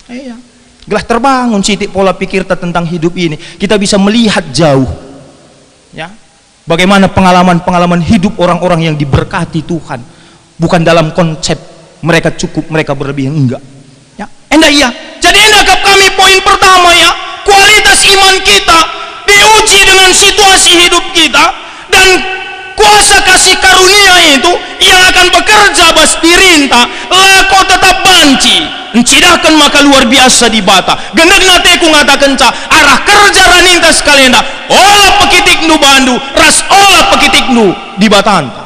Iya. Gelah terbangun sitik pola pikirta tentang hidup ini. Kita bisa melihat jauh. Ya. Bagaimana pengalaman-pengalaman hidup orang-orang yang diberkati Tuhan. Bukan dalam konsep mereka cukup, mereka berlebih, enggak. Ya, enda ia. Jadi enda kap kami poin pertama, ya, kualitas iman kita diuji dengan situasi hidup kita, dan kuasa kasih karunia itu yang akan bekerja bas dirinta, lako tetap banci. Ncidahken maka luar biasa Dibata. Gendekna teku ngatakenca, arah kerja raninta sekalenda, ola pekitikndu bandu, ras ola pekitikndu Dibatanta.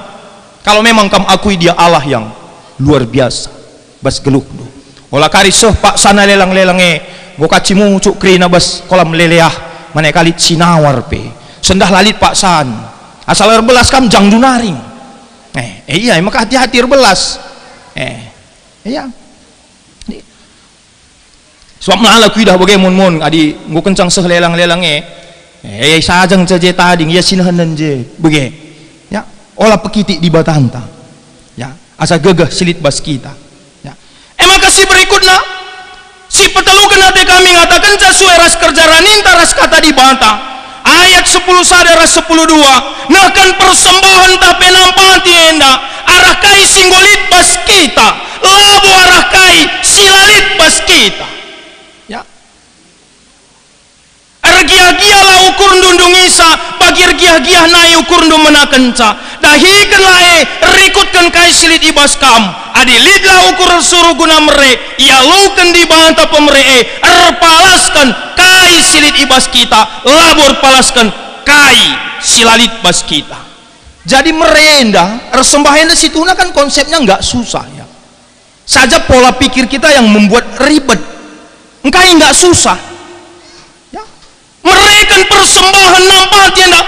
Kalau memang kam akui Dia Allah yang luar biasa bas geluhndu. Ola kari seh paksana lelang-lelang e, enggo kacimucuk kerina bas kolam leleah, mane kalit sinawar pe. Sendah lalit paksan. Asal erbelas kam jangdu naring. Eh, eh, iya, maka hati-hati erbelas. Eh, iya. Sebab melala kuidah bage mon-mon adi enggo kencang seh lelang-lelang e. Eh, saja ngenca je tading, ia sinehenen je bage. Ya, ola pekitik Dibatanta. Ya, asa gegeh si lit bas kita. Ya. E maka si berikutna, si peteluken ate kami ngatakenca sue ras kerja raninta ras kata Dibata. Ayat sepuluh sada ras sepuluh dua, nehken persembahen tah pe nampati enda arah kai si enggo lit bas kita, labo arah kai si la lit bas kita. Ya. Ergiah-giahlah ukurndu ndungisa, bagi ergiah-giah nai ukurndu menakenca. Dahikenlah e, rikutken kai si lit i bas kam. Adi litlah ukur ersuruh guna mere, ialuken Dibata pemere e, erpalasken kai si lit i bas kita, labo erpalasken kai si la lit bas kita. Jadi mere enda, ersembah enda situhuna kan konsepnya enggak susah, ya. Saja pola pikir kita yang membuat ribet. Engkai enggak susah? Ya. Mereken persembahen nampati enda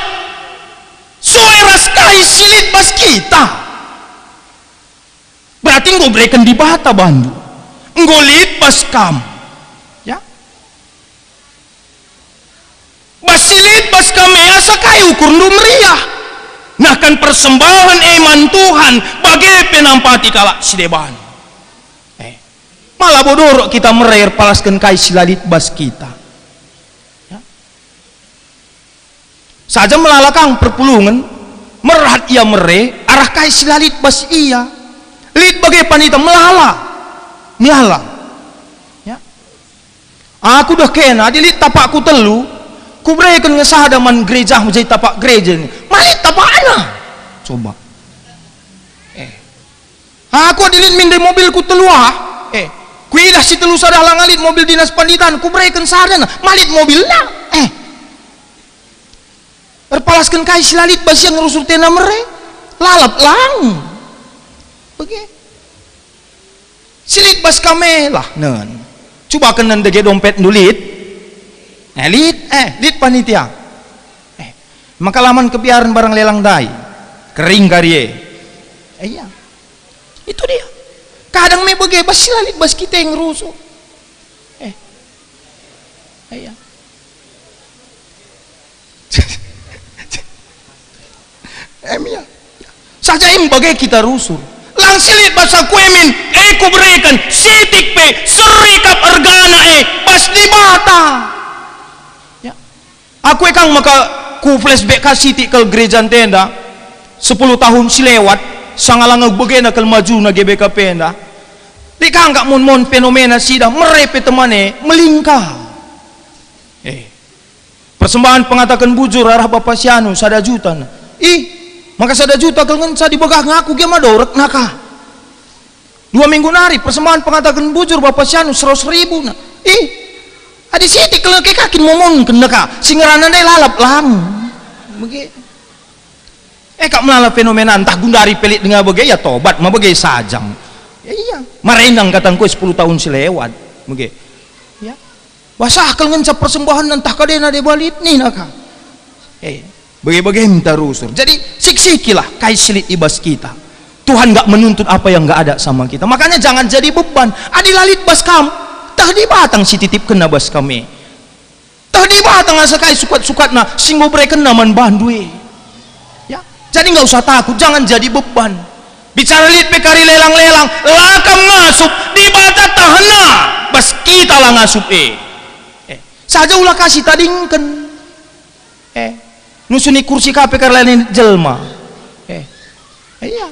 sue ras kai si lit bas kita. Berarti enggo bereken Dibata bandu. Enggo lit bas kam. Ya. Bas si lit bas kam e asa kai ukurndu meriah. Nehken persembahen e man Tuhan, bage pe nampati kalak si deban. Eh, ma labo dorok kita mere erpalasken kai si la lit bas kita. Ya. Saja melala kang perpulungen, merhat ia mere arah kai si la lit bas ia. Lit bage panita melala. Melala. Ya. Aku deh kena, adi lit tapakku telu, kubereken nge sada man gereja, jadi tapak gereja ni. Ma lit tapakna. Coba. Eh. Aku adi lit min ndai mobilku telu ah. Eh. Kuidah si telu sada langa lit mobil dinas panditan, kubereken sadana. Ma lit mobilna. Eh. Erpalasken kai si la lit bas ia ngerusur tena mere? Lalap lang. Bage. Si lit bas kam e lah, nen. Cubaken nen dage dompetndu lit. Eh, lit, eh, lit panitia. Eh, maka la man kebiaren barang lelang ndai. Kering kari e. Eh, iya. Itu dia. Kadang me bage bas si la lit bas kita yang ngerusur. Eh. Eh, iya. Em, ya. Saja em bage kita rusur. Lang si lit bas aku e min, e kubereken, sitik pe, serikap ergana e, bas Dibata. Ya. Aku e kang maka ku flashback ka sitik kal gereja ntenda, sepuluh tahun si lewat, sanga langa bagena kal majuna G B K P enda. Lit kang kak mon-mon fenomena sida, mere pe temane, melingka. Eh. Persembahan pengataken bujur arah Bapa si anu, sada juta na. Ih, maka sada juta kal ngenca dibegah ngaku gia madorek naka. Dua minggu nari persembahan pengataken bujur Bapa si anu seratus ribu na. Ih, adi sitik kal nge kakin momonken naka, si ngerana ndai lalap lang. Bage. Eh, kap melala fenomena, ntah gundari pe lit denga bage, ya tobat ma bage sajang. Ya iya, marendang kata engko sepuluh tahun si lewat. Bage. Ya. Basah kal ngenca persembahen ntah kadena deba lit nina ka. Eh, bage-bage minta rusur. Jadi, sik-sikilah kai si lit i bas kita. Tuhan nggak menuntut apa yang nggak ada sama kita. Makanya jangan jadi beban. Adi la lit bas kam, tah Dibata nge si titipkenna bas kam e. Tah Dibata nge asa kai sukat-sukatna si enggo berekenna man bandu e. Ya, jadi nggak usah takut, jangan jadi beban. Bicara lit pe kari lelang-lelang, la kam ngasup, Dibata tahenna, bas kita la ngasup e. Eh, saja ula ka si tadingken. Eh, nusuni kursi ka pe kari la nina jelma. Eh, eh, iya.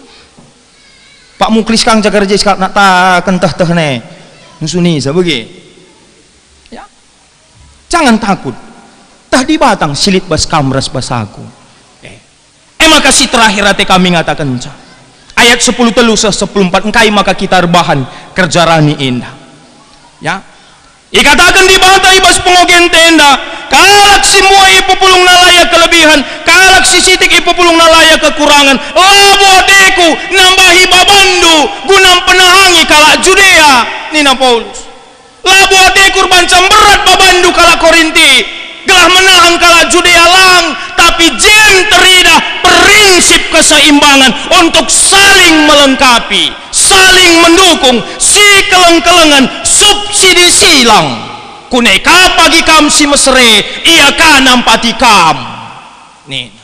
Pak Muklis kang jaga reje sekalak nak taken teh-teh ne. Nusuni sa bage. Ya. Jangan takut. Tah Dibata nge si lit bas kam ras bas aku. Eh. E maka si terakhir ate kami ngatakenca. Ayat sepuluh telu seh sepuluh empat, engkai maka kita erbahan kerja rani enda? Ya. Ikataken Dibata i bas pengogenta enda, kalak si mbue ipepulungna la ia kelebihen, kalak si sitik ipepulungna la ia kekurangen. Labo ateku nambahi babanndu guna mpenahangi kalak Judea, nina Paulus. Labo ateku erbahanca mberat babanndu kalak Korinti, gelah menahan kalak Judea lang, tapi jem teridah prinsip keseimbangan untuk saling melengkapi, saling mendukung, sikeleng-kelengen, subsidi silang. Kune ka bagi kam si mesere, ia ka nampati kam. Nina.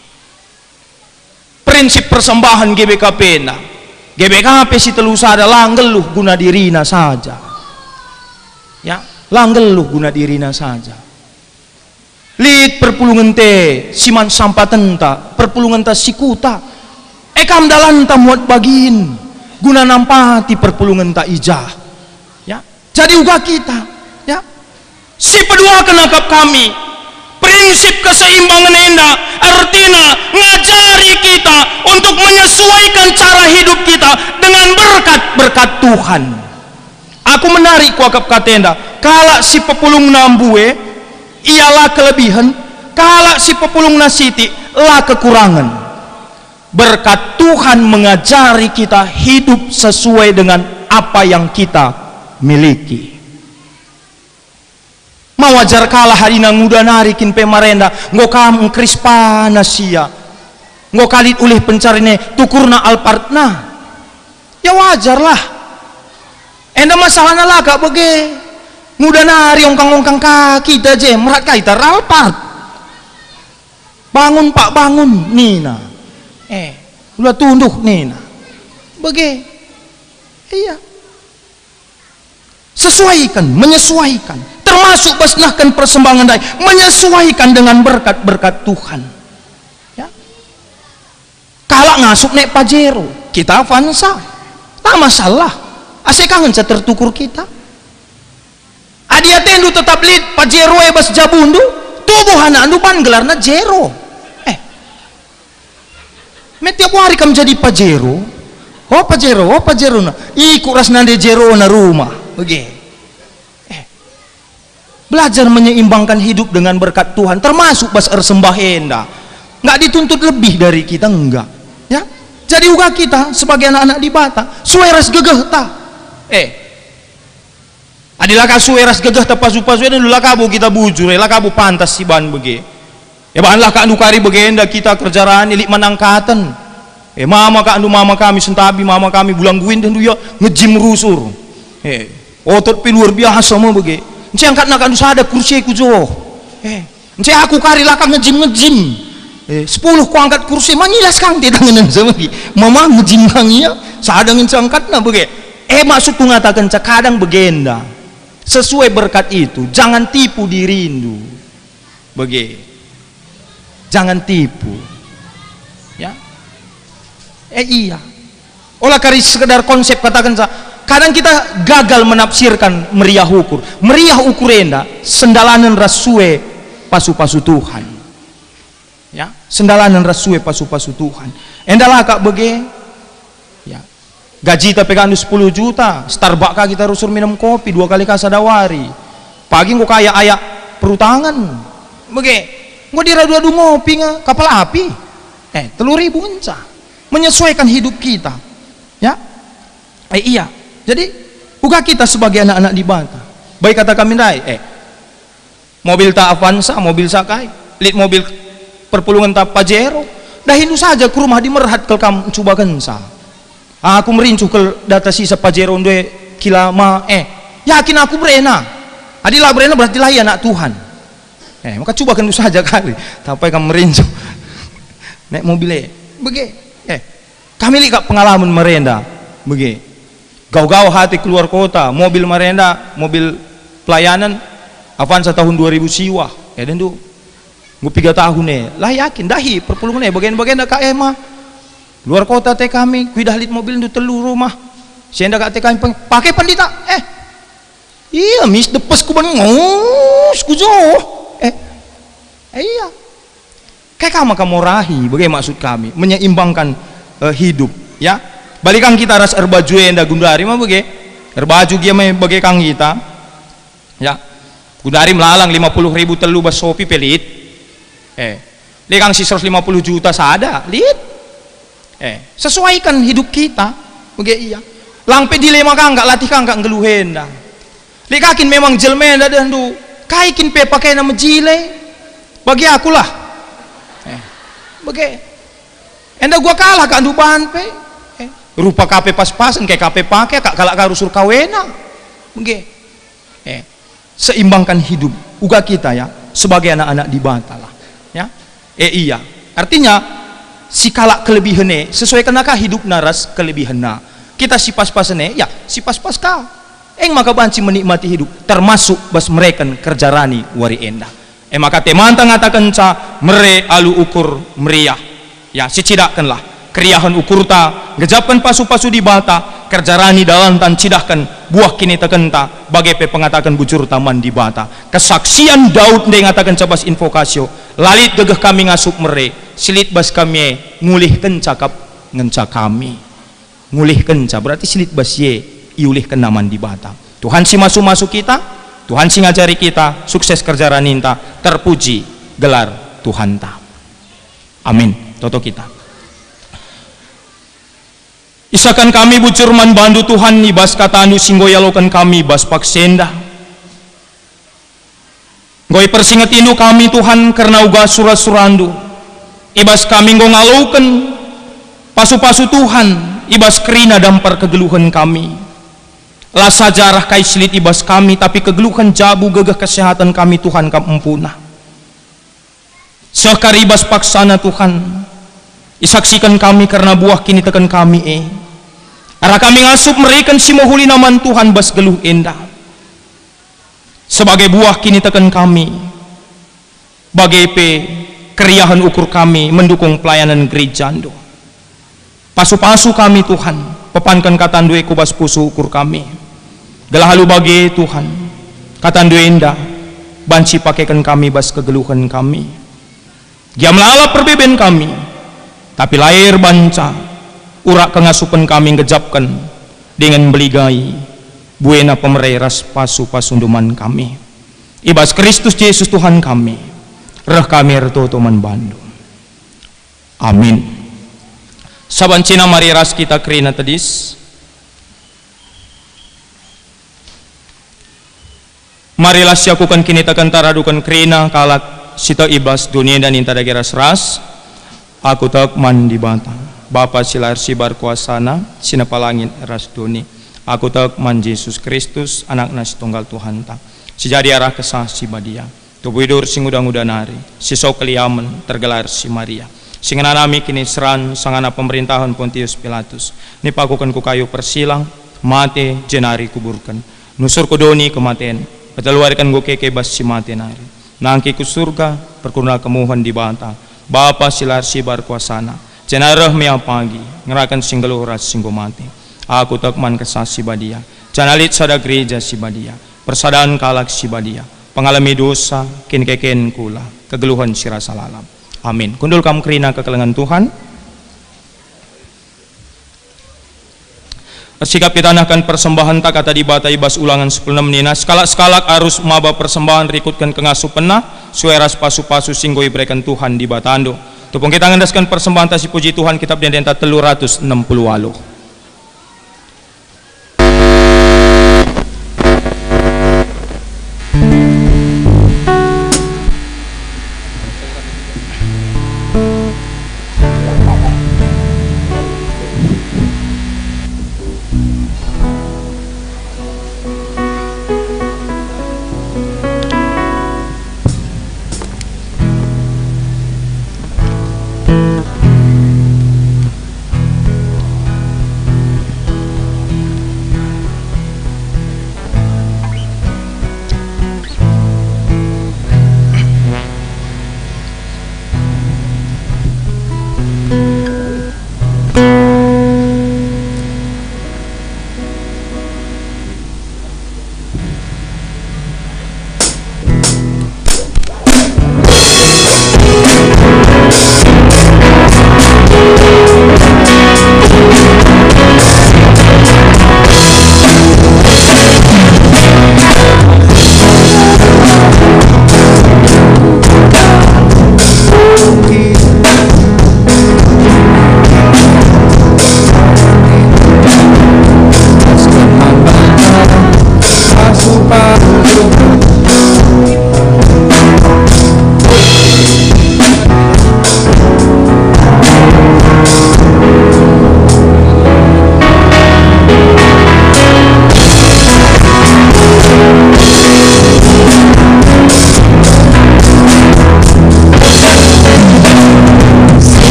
Prinsip persembahen G B K P enda. G B K P si telu sada la nggeluh guna dirina saja. Ya, la nggeluh guna dirina saja. Lit perpulungenta si man sampatenta, perpulungenta si kuta. E kam dalanta muat bagin, guna nampati perpulungenta i jah. Ya, jadi uga kita, ya. Sipeduaken akap kami, prinsip keseimbangan enda ertina ngajari kita untuk menyesuaikan cara hidup kita dengan berkat-berkat Tuhan. Aku menarik kuakap kata enda, kalak si pepulungna mbue, ia la kelebihen, kalak si pepulungna sitik, la kekurangen. Berkat Tuhan mengajari kita hidup sesuai dengan apa yang kita miliki. Ma wajar kal adina nguda nari kin pe marenda, enggo kam engkeris panas ia. Enggo ka lit ulih pencarina, tukurna alpartna. Ya wajarlah. Enda masalahna la ka bage. Nguda nari ongkang-ongkang ka kita je, merat ka ita ralpart. "Bangun, Pak, bangun," nina. Eh, ula tunduh nina. Bage. Iya. Sesuaikan, menyesuaikan. Termasuk bas nehken persembahen ndai, menyesuaikan dengan berkat-berkat Tuhan. Ya. Kalak ngasup nek Pajero, kita Avanza. La masalah. Ase ka ngenca tertukur kita. Adi atendu tetap lit Pajero e bas jabundu, tubuh anakndu ban gelarna Jero. Eh. Me tiap wari kam jadi Pajero. Oh Pajero, oh Pajero na. Ikut ras nande Jerona rumah. Bage. Eh. Belajar menyeimbangkan hidup dengan berkat Tuhan, termasuk bas ersembah enda. Nggak dituntut lebih dari kita, enggak. Ya? Jadi uga kita sebagai anak-anak Dibata, sue ras gegehta. Eh. Adi la ka sue ras gegehta pasu-pasu enda, la ka bo kita bujur, eh, la ka bo pantas siban bage. Ibahanlah kak ndu kari bagenda kita kerja rani lit man angkaten. Eh, mama kak ndu, mama kami sentabi, mama kami bulan guin ndu ya ngejim rusur. Eh, otot pe luar biasa me bage. Nce angkatna kak ndu sada kursi ku joh. Eh, nce aku kari la ka ngejim-ngejim. Eh, sepuluh ku angkat kursi, mangilas kang te tanganen sama ki. Mama ngejim kang ia, sada ngenca angkatna bage. Eh, maksudku ngatakenca kadang bagenda. Sesuai berkat itu, jangan tipu dirindu. Bage. Jangan tipu. Ya. Eh, iya. Ola kari sekedar konsep katakenca, kadang kita gagal menafsirkan meriah ukur. Meriah ukur enda sendalanen ras sue pasu-pasu Tuhan. Ya, sendalanen ras sue pasu-pasu Tuhan. Enda la kak bage. Ya. Gajita pe kak ndu sepuluh juta, Starbucks ka kita rusur minem kopi dua kali ka sada wari. Pagi enggo ka ayak-ayak perutangen. Bage, enggo diradu-adu ngopi nge kapal api. Eh, telu ribu ngenca. Menyesuaikan hidup kita. Ya. Eh, iya. Jadi, uga kita sebagai anak-anak Dibata. Baik kata kami ndai, eh, mobilta Avanza, mobil sakai, lit mobil perpulungenta Pajero, dahindu saja ku rumah dimerhat kal kam ncubakenca. Aku merincuh kal data sisa Pajero ndue kila ma, eh, yakin aku berena. Adi la berena berarti la ia anak Tuhan. Eh, maka cubaken saja kali, tapai kam merincuh. Naik mobil e, bage. Eh, kami lit kap pengalaman merenda, bage. Gau-gau hati keluar kota, mobil merenda, mobil pelayanan, Avanza tahun dua ribu siwah. Eh, dendu. Enggo piga tahun e, la yakin, dahi perpulungen e, bagen-bagen ka ema. Luar kota te kami, kuidah lit mobilndu telu rumah. Si enda ka te kami peng-, pake pandita, eh. Iya, mis depes ku ban ngos ku jo. Eh, eh, iya. Kai ka maka morahi, bage maksud kami, menyeimbangkan, eh, hidup, ya. Balikan kita ras erbaju enda gundari ma bage. Erbaju gia me bage kang kita. Ya. Gundari melalang lima puluh ribu telu bas sopi pe lit. Eh, lekang si seratus lima puluh juta sada, lit. Eh, sesuaikan hidup kita. Bage ia. Lang pe dilema kangkak, latih kangkak nggeluh enda. Lit ka kin memang jelma enda dehndu, kai kin pe pakena mejile. Bagi akulah. Eh, bage. Enda gua kalah kak ndu bahan pe. Eh, rupa ka pe pas-pasen, kai ka pe pake, kak kalak ka rusur kawena. Bage. Eh, seimbangkan hidup uga kita, ya, sebagai anak-anak Dibata lah, ya. Eh, iya. Artinya, si kalak kelebihen e, sesuaiken ka hidupna ras kelebihenna. Kita si pas-pasen e, ya, si pas-pas ka. Eng maka banci menikmati hidup, termasuk bas mereken kerja rani wari enda. E maka temanta ngatakenca mere alu ukur meriah. Ya, sicidahkenlah keriahen ukurta, ngejapken pasu-pasu Dibata, kerja rani dalanta ncidahken buah kinitekenta, bage pe pengataken bujurta man Dibata. Kesaksian Daud ndai ngatakenca bas Invocatio, "La lit gegeh kami ngasup mere, si lit bas kami e ngulihkenca kap ngenca kami." Ngulihkenca, berarti si lit bas si e iulihkenna man Dibata. Tuhan si masu-masu kita, Tuhan si ngajari kita, sukses kerja raninta, terpuji gelar Tuhanta. Amin. Toto kita. Isaken kami bujur man bandu, Tuhan, i bas kataNdu si enggo ialoken kami i bas paksa enda. Enggo ipersingetindu kami, Tuhan, kerna uga sura-suraNdu. I bas kami enggo ngaloken pasu-pasu Tuhan, i bas kerina dampar kegeluhen kami. La saja arah kai si lit i bas kami, tapi kegeluhen, jabu, gegeh, kesehatan kami, Tuhan, Kam empuna. Seh kari i bas paksana, Tuhan, isaksiken kami kerna buah kiniteken kami e. Arah kami ngasup mereken si mehulina man Tuhan bas geluh enda. Sebagai buah kiniteken kami, bage pe keriahen ukur kami mendukung pelayanan gerejaNdu. Pasu-pasu kami, Tuhan, pepanken kataNdu e ku bas pusuh ukur kami. Gelah alu bage, Tuhan, kataNdu enda banci pakeken kami bas kegeluhen kami. Gia melala perbeben kami, tapi la erbanca urak kengasupen kami ngejapken dingen mbeligai buena pemere ras pasu-pasuNdu man kami. I bas Kristus Jesus Tuhan kami, reh kami ertoto man baNdu. Amin. Saban cina mari ras kita kerina tedis. Marilah siakuken kinitekenta raduken kerina kalak si tek i bas doni enda, ninta dage ras-ras. Aku tek man Dibata, Bapa si la ersibar kuasaNa, si nepa langit ras doni. Aku tek man Jesus Kristus, AnakNa si tunggal Tuhanta, si jadi arah Kesah Si Badia. Tubuh idur si nguda-nguda nari, si so keliamen, tergelar si Maria, si ngenanami kiniseran sangana pemerintahen Pontius Pilatus, nipakuken ku kayu persilang, mate, jenari kuburken, nusur ku doni kematen, peteluariken enggo keke bas si mate nari, nangkih ku Surga, perkurna kemuhen Dibata, Bapa si la ersibar kuasaNa, jenari reh me ia pagi, ngeraken si nggeluh ras si enggo mate. Aku tek man Kesah Si Badia, janah lit sada gereja si badia, persadan kalak si badia, pengalemi dosa, kinikeken kula, kegeluhen si rasa lalap. Amin. Kundul kam kerina kekelengen Tuhan. Ersikap itanahken persembahenta, kata Dibata i bas Ulangen sepuluh enem nina, "Sekalak-sekalak arus maba persembahen rikutken kengasupenna, sue ras pasu-pasu si enggo ibereken Tuhan Dibatandu." Tupung kita ngendesken persembahen tah si puji Tuhan, kitab ende-enda telu ratus enem puluh waluh.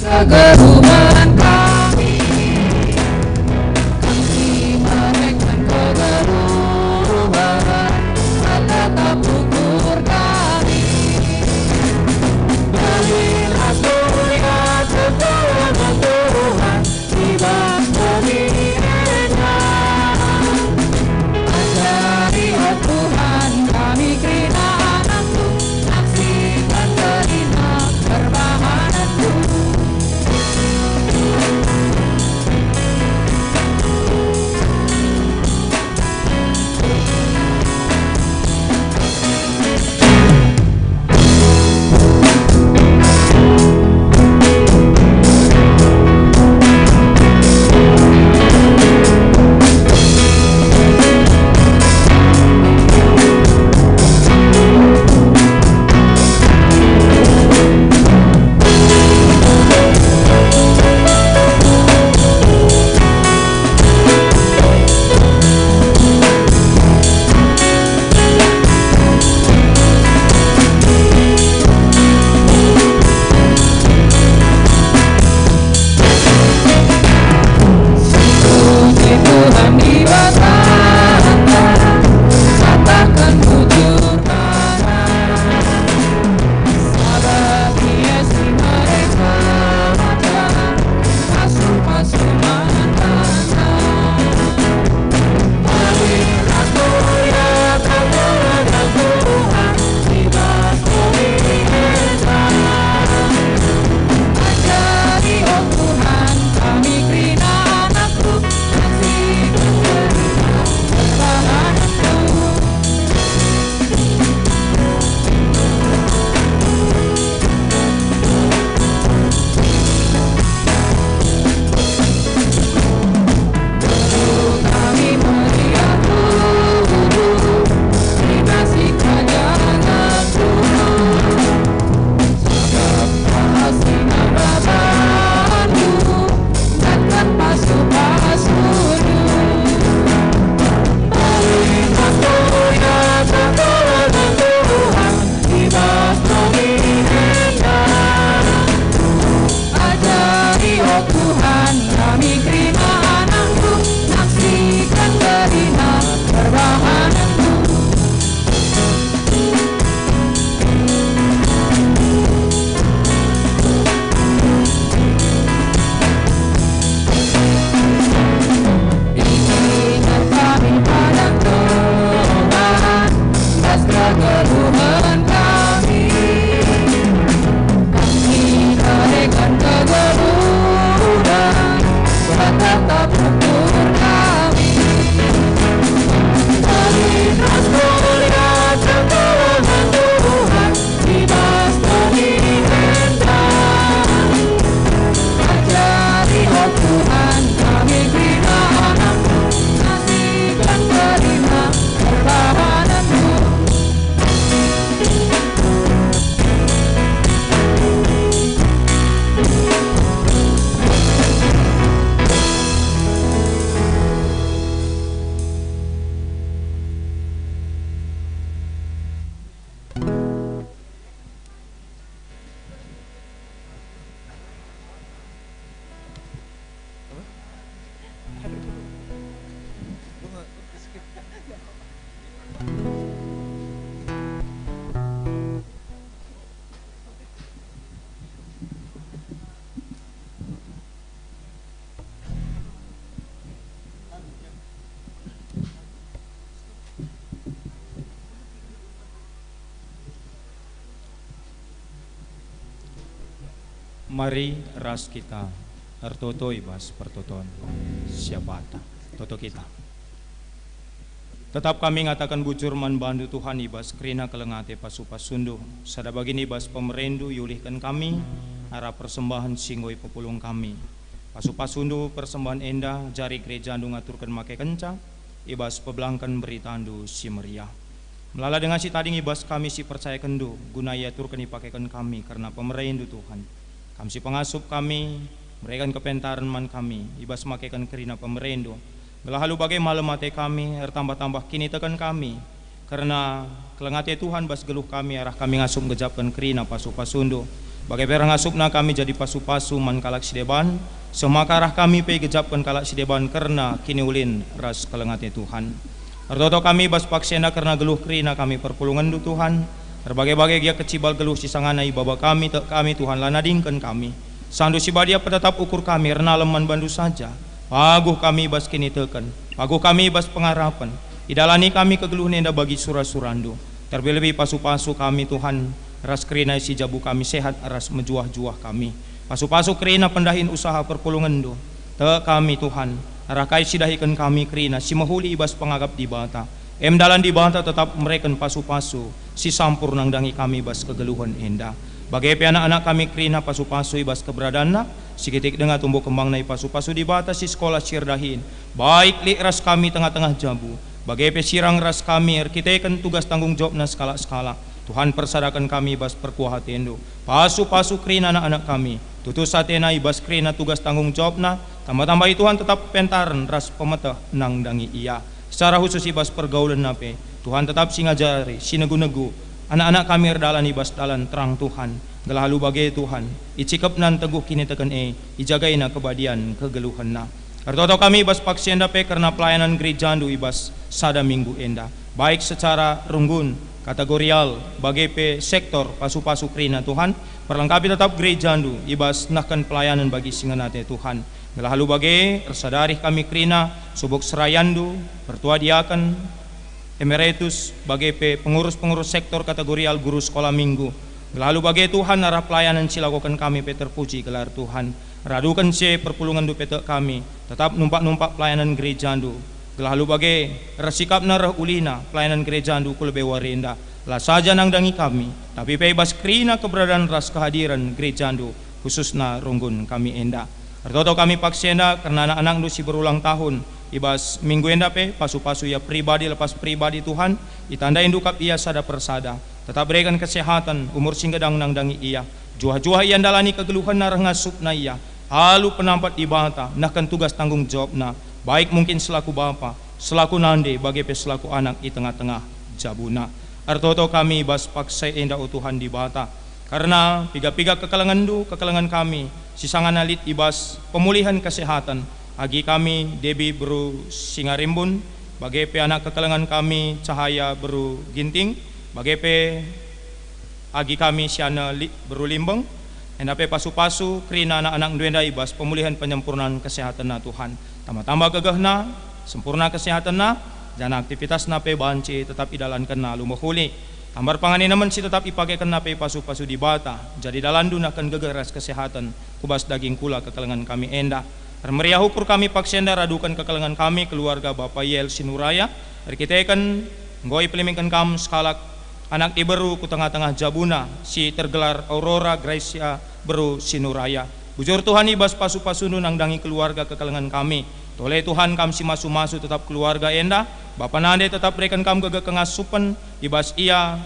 Kegeluhan kami, kami mereken kegeluhan, tetap ukur kami. Berilah kemuliaan kepada Tuhan. Ajari, oh Tuhan, kami kerina anakmu, saksikan kerina perbahananmu. Mari ras kita ertoto i bas pertoton si apata. Toto kita. Tetap kami ngataken bujur man bandu, Tuhan, i bas kerina keleng ate pasu-pasundu, sada bagin i bas pemerendu iulihken kami arah persembahen si enggo ipepulung kami. Pasu-pasundu persembahen enda jari gerejandu ngaturken makekenca i bas pebelangken beritandu si meriah. Melala denga si tading i bas kami si percayakenndu, guna iaturken ipakeken kami kerna pemerendu, Tuhan. Kam si pengasup kami, mereken kepentaren man kami, i bas makeken kerina pemerendu. Gelah alu bage malem ate kami, ertambah-tambah kiniteken kami, kerna keleng ate Tuhan bas geluh kami arah kami ngasup ngejapken kerina pasu-pasundu. Bage pe arah ngasupna kami jadi pasu-pasu man kalak si deban, seh maka arah kami pe igejapken kalak si deban kerna kiniulin ras keleng ate Tuhan. Ertoto kami bas paksa enda kerna geluh kerina kami perpulungenndu, Tuhan. Erbage-bage gia kecibal geluh si sangana ibaba kami, tek kami, Tuhan, la nadingken kami. Sandu si badia petetap ukur kami ernalem man bandu saja. Paguh kami bas kiniteken, paguh kami bas pengarapen. Idalani kami kegeluhen enda bagi sura-surandu. Terlebih-lebih pasu-pasu kami, Tuhan, ras kerina si jabu kami sehat ras mejuah-juah kami. Pasu-pasu kerina pendahin usaha perpulungenndu. Tek kami, Tuhan, arah kai si dahiken kami kerina si mehuli i bas pengakap Dibata. Em dalan Dibata tetap mereken pasu-pasu si sampur nandangi kami bas kegeluhen enda. Bage pe anak-anak kami kerina pasu-pasu i bas keberadanna, si kitik denga tumbuh kembangna i pasu-pasu Dibata si sekolah si erdahin, baik lit ras kami tengah-tengah jabu, bage pe sirang ras kami erkiteken tugas tanggung jawabna sekalak-sekalak. Tuhan, persadaken kami i bas perkuah atendu. Pasu-pasu kerina anak-anak kami, tutus atena i bas kerina tugas tanggung jawabna, tambah-tambahi Tuhan tetap pentaren ras pemeteh nandangi ia. Secara khusus i bas pergaulenna pe, Tuhan tetap si ngajari, si negu-negu anak-anak kami erdalan i bas dalan terang Tuhan, gelah alu bage Tuhan, icikepna nteguh kiniteken e, ijagaina kebadian kegeluhenna. Ertoto kami i bas paksa enda pe kerna pelayanan gerejandu i bas sada minggu enda, baik secara runggun, kategorial, bage pe sektor pasu-pasu kerina Tuhan, perlengkapi tetap gerejandu i bas nehken pelayanan bagi si ngena ate Tuhan. Gelah alu bage, ersadari kami kerina subuk serayandu, pertua diaken, emeritus, bage pe pengurus-pengurus sektor kategorial guru sekolah minggu. Gelah alu bage Tuhan, arah pelayanan si lakoken kami pe terpuji gelar Tuhan. Raduken si e perpulungenndu pe tek kami, tetap numpak-numpak pelayanan gerejandu. Gelah alu bage, ersikapna reh ulina pelayanan gerejandu ku lebe wari enda. La saja nandangi kami, tapi pe i bas kerina keberadaan ras kehadiran gerejandu, khususna runggun kami enda. Ertoto kami paksa enda kerna anak-anakndu si berulang tahun. I bas minggu enda pe, pasu-pasu ia pribadi lepas pribadi, Tuhan, itandaindu kap ia sada persada. Tetap bereken kesehaten, umur si nggedang nandangi ia. Juah-juah ia ndalani kegeluhenna reh ngasupna ia, alu penampat Dibata, nehken tugas tanggung jawabna, baik mungkin selaku bapa, selaku nande, bage pe selaku anak i tengah-tengah jabuna. Ertoto kami i bas paksa enda, o Tuhan Dibata, kerna piga-piga kekelengenndu, kekelengen kami, si sangana lit i bas pemulihen kesehaten, agi kami Debi beru Singarimbun, bage pe anak kekelengen kami Cahaya beru Ginting, bage pe agi kami Siana Li-, beru Limbeng, enda pe pasu-pasu kerina anak-anakndu enda i bas pemulihen penyempurnan kesehatenna Tuhan. Tambah-tambah gegehna, sempurna kesehatenna, janah aktivitasna pe banci tetap idalankenna alu mehuli. Tambar pangan inemen si tetap ipakekenna pe pasu-pasu Dibata, jadi dalanndu nehken gegeh ras kesehaten ku bas daging kula kekelengen kami enda. Ermeriah ukur kami paksa enda raduken kekelengen kami keluarga Bapa Yel Sinuraya, erkiteken enggo ipelimenken kam sekalak anak diberu ku tengah-tengah jabuna si tergelar Aurora Gracia beru Sinuraya. Bujur Tuhan, i bas pasu-pasundu nandangi keluarga kekelengen kami. Tole Tuhan, kam si masu-masu tetap keluarga enda, bapa nande tetap bereken kam gegeh kengasupen, i bas ia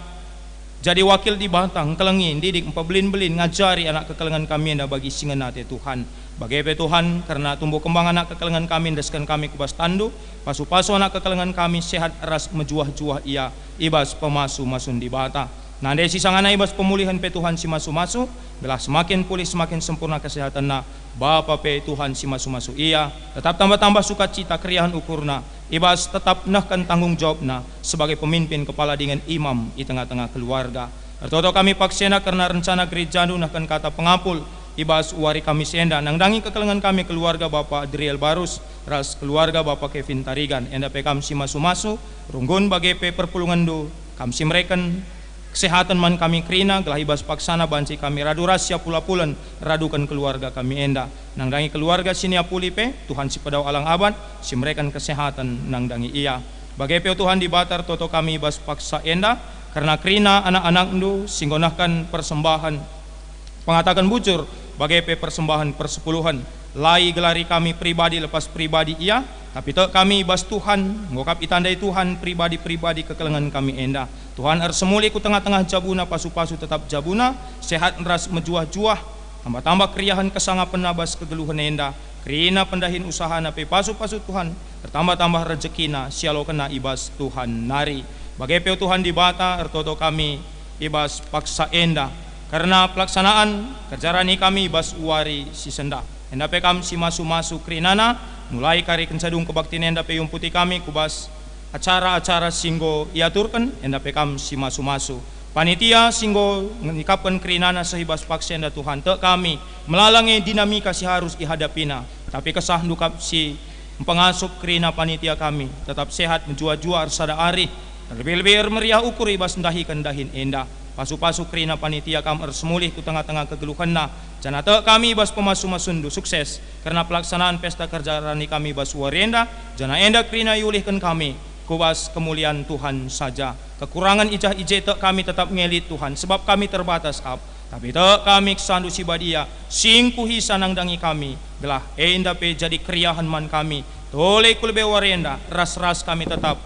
jadi wakil Dibata, engkelengi, ndidik, mpebelin-belin, ngajari anak kekelengen kami enda bagi si ngena ate Tuhan. Bage pe Tuhan, kerna tumbuh kembang anak kekelengen kami, endesken kami ku bas tanNdu, pasu-pasu anak kekelengen kami sehat ras mejuah-juah ia i bas pemasu-masun Dibata. Nande si sangana i bas pemulihen pe Tuhan si masu-masu, gelah semakin pulih semakin sempurna kesehatenna, bapa pe Tuhan si masu-masu ia, tetap tambah-tambah sukacita keriahen ukurna, i bas tetap nehken tanggung jawabna sebagai pemimpin kepala dingen imam i tengah-tengah keluarga. Ertoto kami paksa enda kerna rencana gerejandu nehken kata pengapul i bas wari Kamis enda, nandangi kekelengen kami keluarga Bapa Adriel Barus ras keluarga Bapa Kevin Tarigan, enda pe kam si masu-masu, runggun bage pe perpulungenndu, kam si mereken kesehaten man kami kerina, gelah i bas paksana banci kami radu ras siapul-apulen raduken keluarga kami enda. Nandangi keluarga si niapuli pe, Tuhan si pedau alang abad, si mereken kesehaten nandangi ia. Bage pe, o Tuhan Dibata, ertoto kami i bas paksa enda, kerna kerina anak-anakNdu si enggo nehken persembahen pengataken bujur, bage pe persembahen persepuluhen. La igelari kami pribadi lepas pribadi ia, tapi tek kami i bas Tuhan, enggo kap itandai Tuhan pribadi-pribadi kekelengen kami enda. Tuhan, ersemulih ku tengah-tengah jabuna pasu-pasu tetap jabuna, sehat ras mejuah-juah, tambah-tambah keriahen kesangapenna bas kegeluhen enda, kerina pendahin usahana pe pasu-pasu Tuhan, ertambah-tambah rejekina si ialokenna i bas Tuhan nari. Bage pe, o Tuhan Dibata, ertoto kami i bas paksa enda, kerna pelaksanaan kerja rani kami i bas wari si sendah. Enda pe Kam si masu-masu kerinana, mulai kari kenca dung kebaktin enda pe iumputi kami ku bas acara-acara si enggo iaturken, enda pe Kam si masu-masu. Panitia si enggo ngikapken kerinana seh i bas paksa enda, Tuhan, tek kami, melala nge dinamika si harus ihadapina, tapi KesahNdu kap si mpengasup kerina panitia kami, tetap sehat, mejuah-juah ersada arih, terlebih-lebih ermeriah ukur i bas ndahiken dahin enda. Pasu-pasu kerina panitia Kam ersemulih ku tengah-tengah kegeluhenna, janah tek kami i bas pemasu-masuNdu sukses kerna pelaksanaan pesta kerja rani kami bas wari enda, janah enda kerina iulihken kami ku bas kemulian Tuhan saja. Kekurangen i jah i je tek kami tetap nge lit, Tuhan, sebab kami terbatas kap. Tapi tek kami KesahNdu si Badia, singkuhisa nandangi kami, gelah enda pe jadi keriahen man kami, tole ku lebe wari enda, ras-ras kami tetap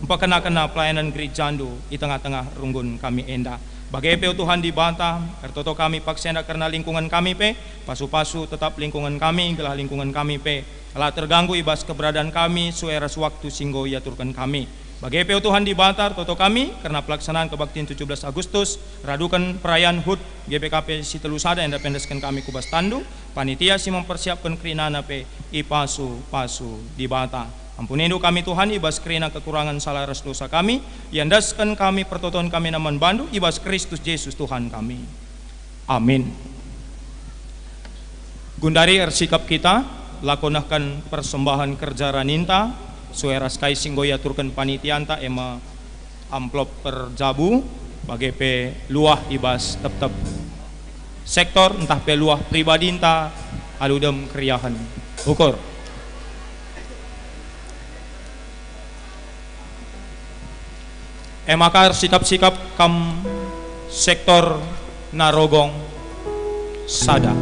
mpekena-kena pelayanan gerejaNdu i tengah-tengah runggun kami enda. Bage pe, o Tuhan Dibata, ertoto kami paksa enda kerna lingkungen kami pe, pasu-pasu tetap lingkungen kami, gelah lingkungen kami pe la terganggu i bas keberadaan kami sue ras waktu si enggo iaturken kami. Bage pe, o Tuhan Dibata, ertoto kami kerna pelaksanaan kebaktin tujuh belas Agustus, raduken perayaan HUT G B K P si telu sada enda pe endesken kami ku bas tanNdu, panitia si mempersiapken kerinana pe ipasu-pasu Dibata. AmpuniNdu kami, Tuhan, i bas kerina kekurangen, salah ras dosa kami, iendesken kami pertoton kami enda man banNdu i bas Kristus Jesus Tuhan kami. Amin. Gundari ersikap kita, lako nehken persembahen kerja raninta, sue ras kai si enggo iaturken panitianta, e me amplop per jabu, bage pe luah i bas tep-tep sektor, ntah pe luah pribadinta alu dem keriahen ukur. E maka ersikap-sikap kam sektor Narogong sada.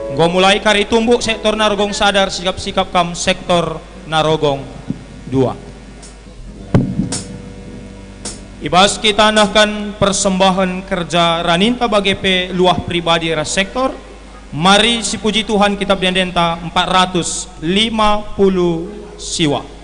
Enggo mulai kari tumbuk sektor Narogong sada, ersikap-sikap kam sektor Narogong dua. I bas kita nehken persembahen kerja raninta bage pe luah pribadi ras sektor, mari sipuji Tuhan, kitab ende-endenta empat ratus lima puluh siwa.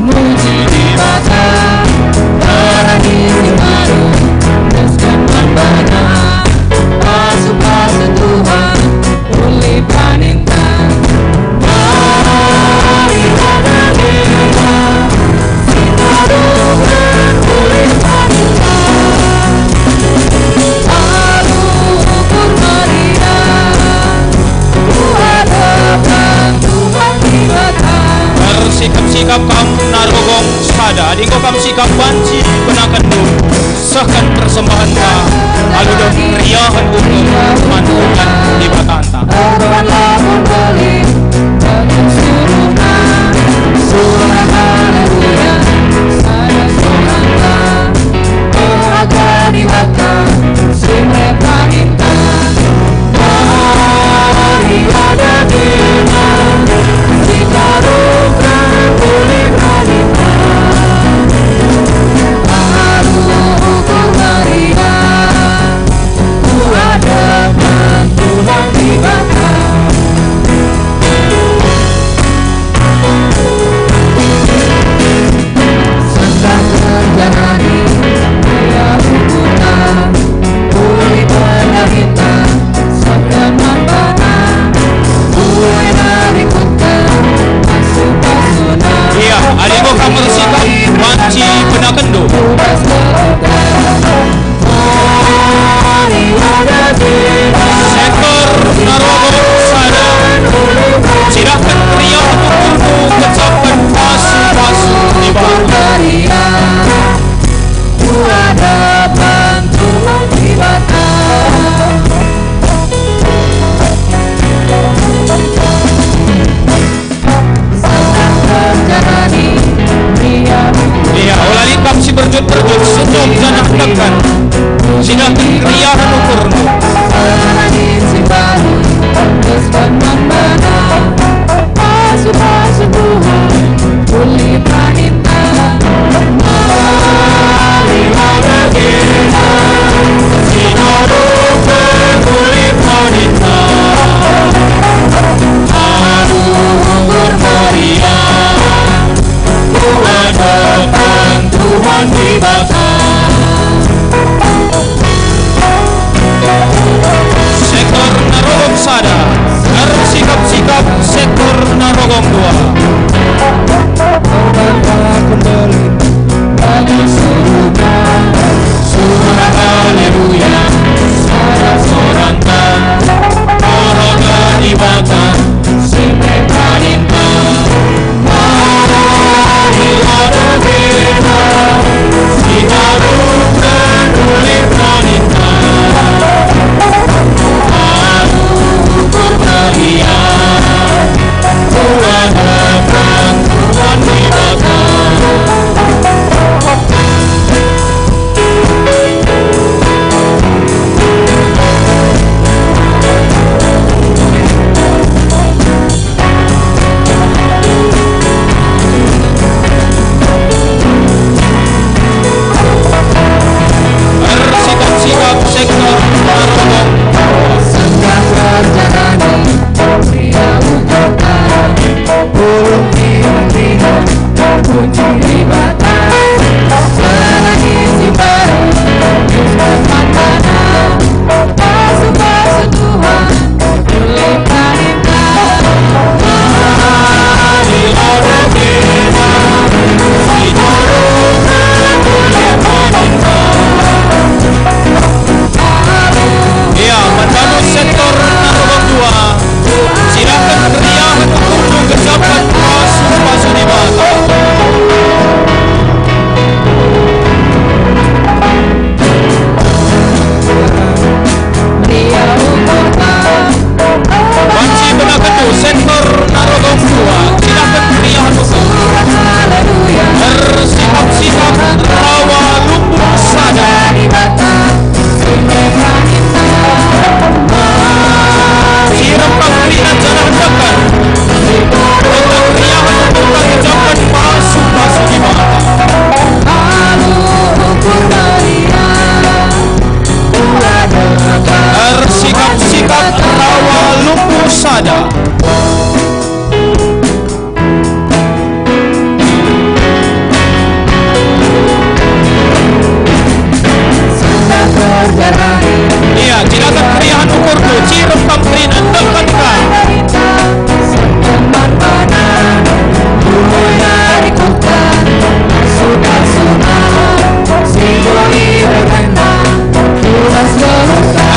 Muji Dibata, darah diri baru, teruskan membana, pasu-pasu Tuhan, uli paninta. Mari ada dena, kita Tuhan uli paninta. Alu ukur Maria, ku hadapan Tuhan Dibata. Ersikap-sikap kam Narogong sada, adi enggo kam sikap banci benakenndu, sehken persembahenta, alu dem keriahen ukur man Tuhan Dibatanta. Erdoanlah memberi bagi seluruhnya suara haleluya, saya Tuhan. Berbagai mata si mereka minta, mari ada dena, ditaruhkan kulit wanita. Alu ukur Maria, ku hadapan Tuhan Dibata. Kendu. Sektor Narogong sada. Cidahken keriahen ukurmu, kecapken pasu-pasu Dibata. Ia, ola lit kam si berjut-berjut, sundung janah tekan. Cidahken keriahen ukurndu. Sektor Narogong sada, ersikap-sikap sektor Narogong dua. Bagi surga, suara haleluya, sada soranta, Dibata, si pepaninta. Mari lada bena, si taruhken uli paninta. Alu ukur Maria, Ersikap-sikap sektor Narogong. Ia, man banus sektor Narogong dua, cidahken keriahen ukur, kecapken pasu-pasu Dibata. Banci benakenndu sektor Narogong dua, cidahken keriahen ukur. Ersikap-sikap rawa lumbung sada. Si rempang kerina janah dekan. Rempang keriahen ukur, kecapken pasu-pasu Dibata. Ersikap-sikap rawa lumbung sada. Ia, cidahken keriahen ukurndu, si rempang kerina dekan ka.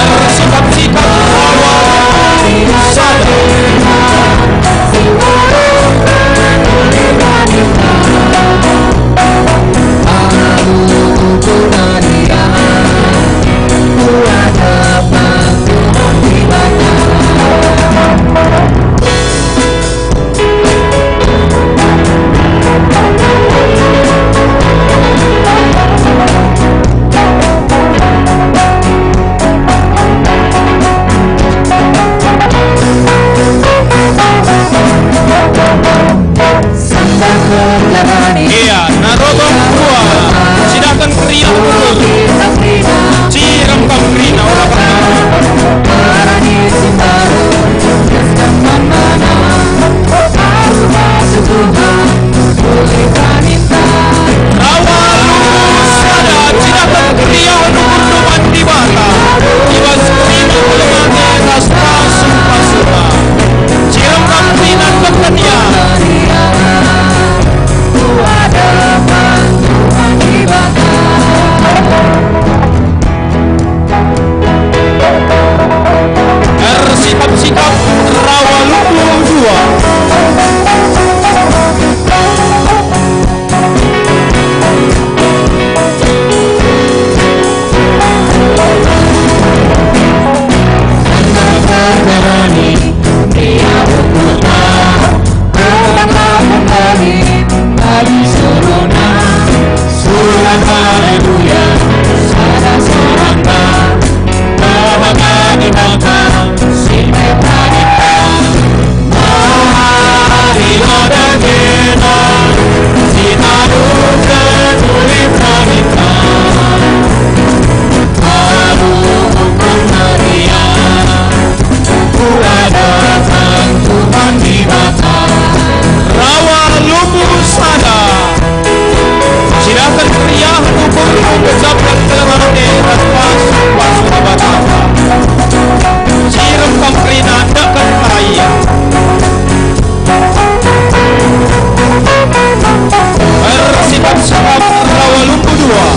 Ersikap-sikap rawa sada. Haleluya, sada sorangna, Dibata si mepanika. Marilah dagena, si taruhken uli panika. Alu ukur Maria, ku hadapan Tuhan Dibata. Rawa lumbu sada. Cidahken keriahen ukurndu, gejapken keleng ate ras pasu-pasu Dibata. Cirem kam kerina, dakken kai. Ersikap-sikap rawa lumbu dua.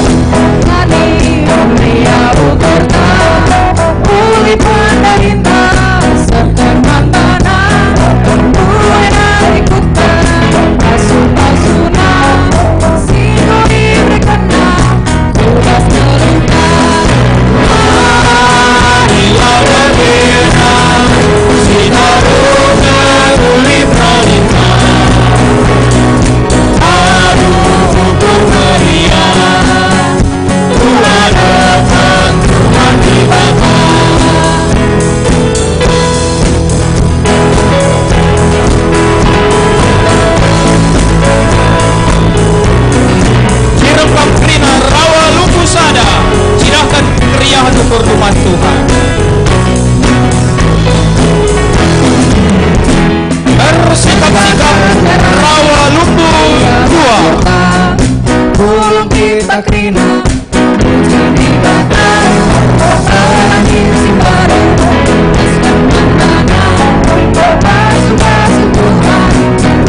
Kami mulia ukurta, uli pandahinta, seh kemambana, mulai nari kuta, pasu-pasuna, si enggo iberekenna, tugas terungkap. Marilah dagena, si taruhken uli panika. Alu ukur Maria, ku hadapan Tuhan Dibata. Cirem kam kerina, rawa lumbu sada, cidahken keriahen ukurndu man Tuhan. Ersikap-sikap rawa lumbu dua. Pulung kita kerina, puji Dibata, Tuhan si baru, laskan mantana, pasu-pasu Tuhan,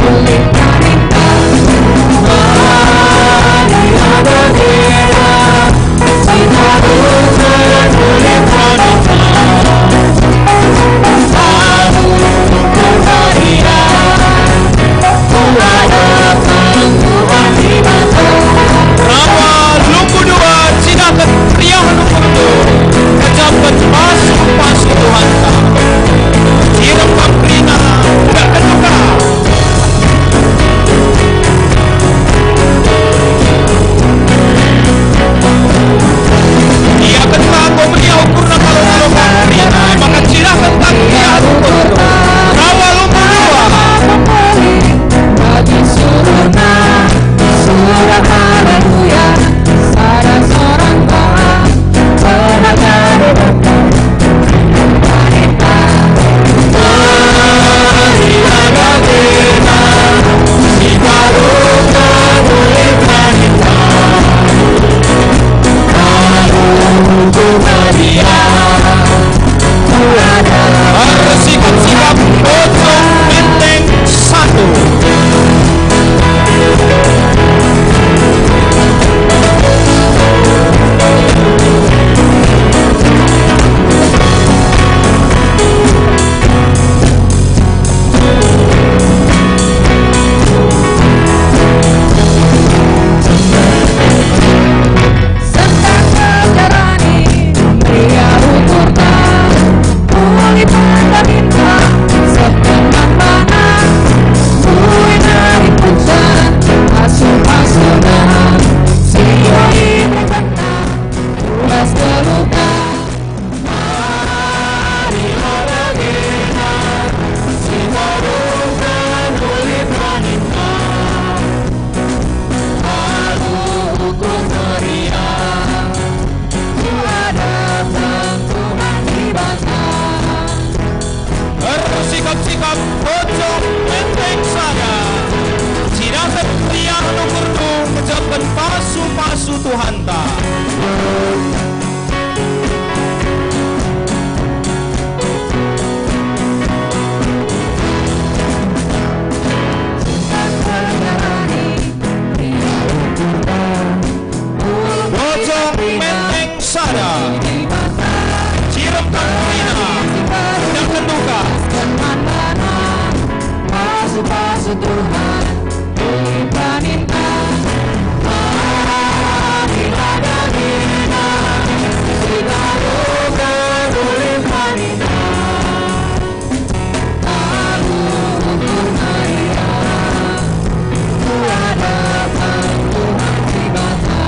ulih panika. Mari ada kita, rawa lumbu dua, cidahken keriahen ukurndu, gejapken pasu-pasu Tuhanta. Cirem kam kerina, dakkendu ka. Ia kenta enggo meriah ukurna kalo-kalo kam kerina, maka cidahken kam keriahen ukurndu. Rawa lumbu dua. Bagi seluruhna, surat haleluya, sada sorang doa. Sikap-sikap Pocong Menteng satu. Ersikap-sikap Pocong Menteng sada. Cidahken keriahen ukurndu, gejapken pasu-pasu Tuhanta. Pocong Menteng sada. Cirem kam kerina, dakkendu ka. Pasu-pasu Tuhan, ulih panika. Marilah dagena, si taruhken ulih panika. Alu ukur Maria, ku hadapan Tuhan Dibata.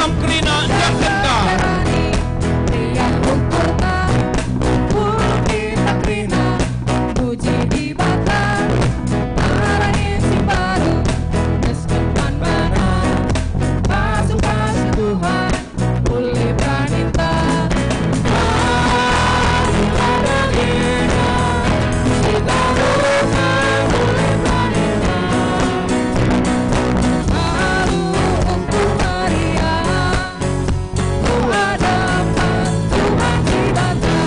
Kerina, endesken ka. Meriah ukurta, puji Dibata, arah si mbaru, endesken man bana, pasu-pasu Tuhan, ulih paninta. Marilah kita, kita ulih paninta. Alu ukur meriah. Ku hadapan Tuhan Dibata.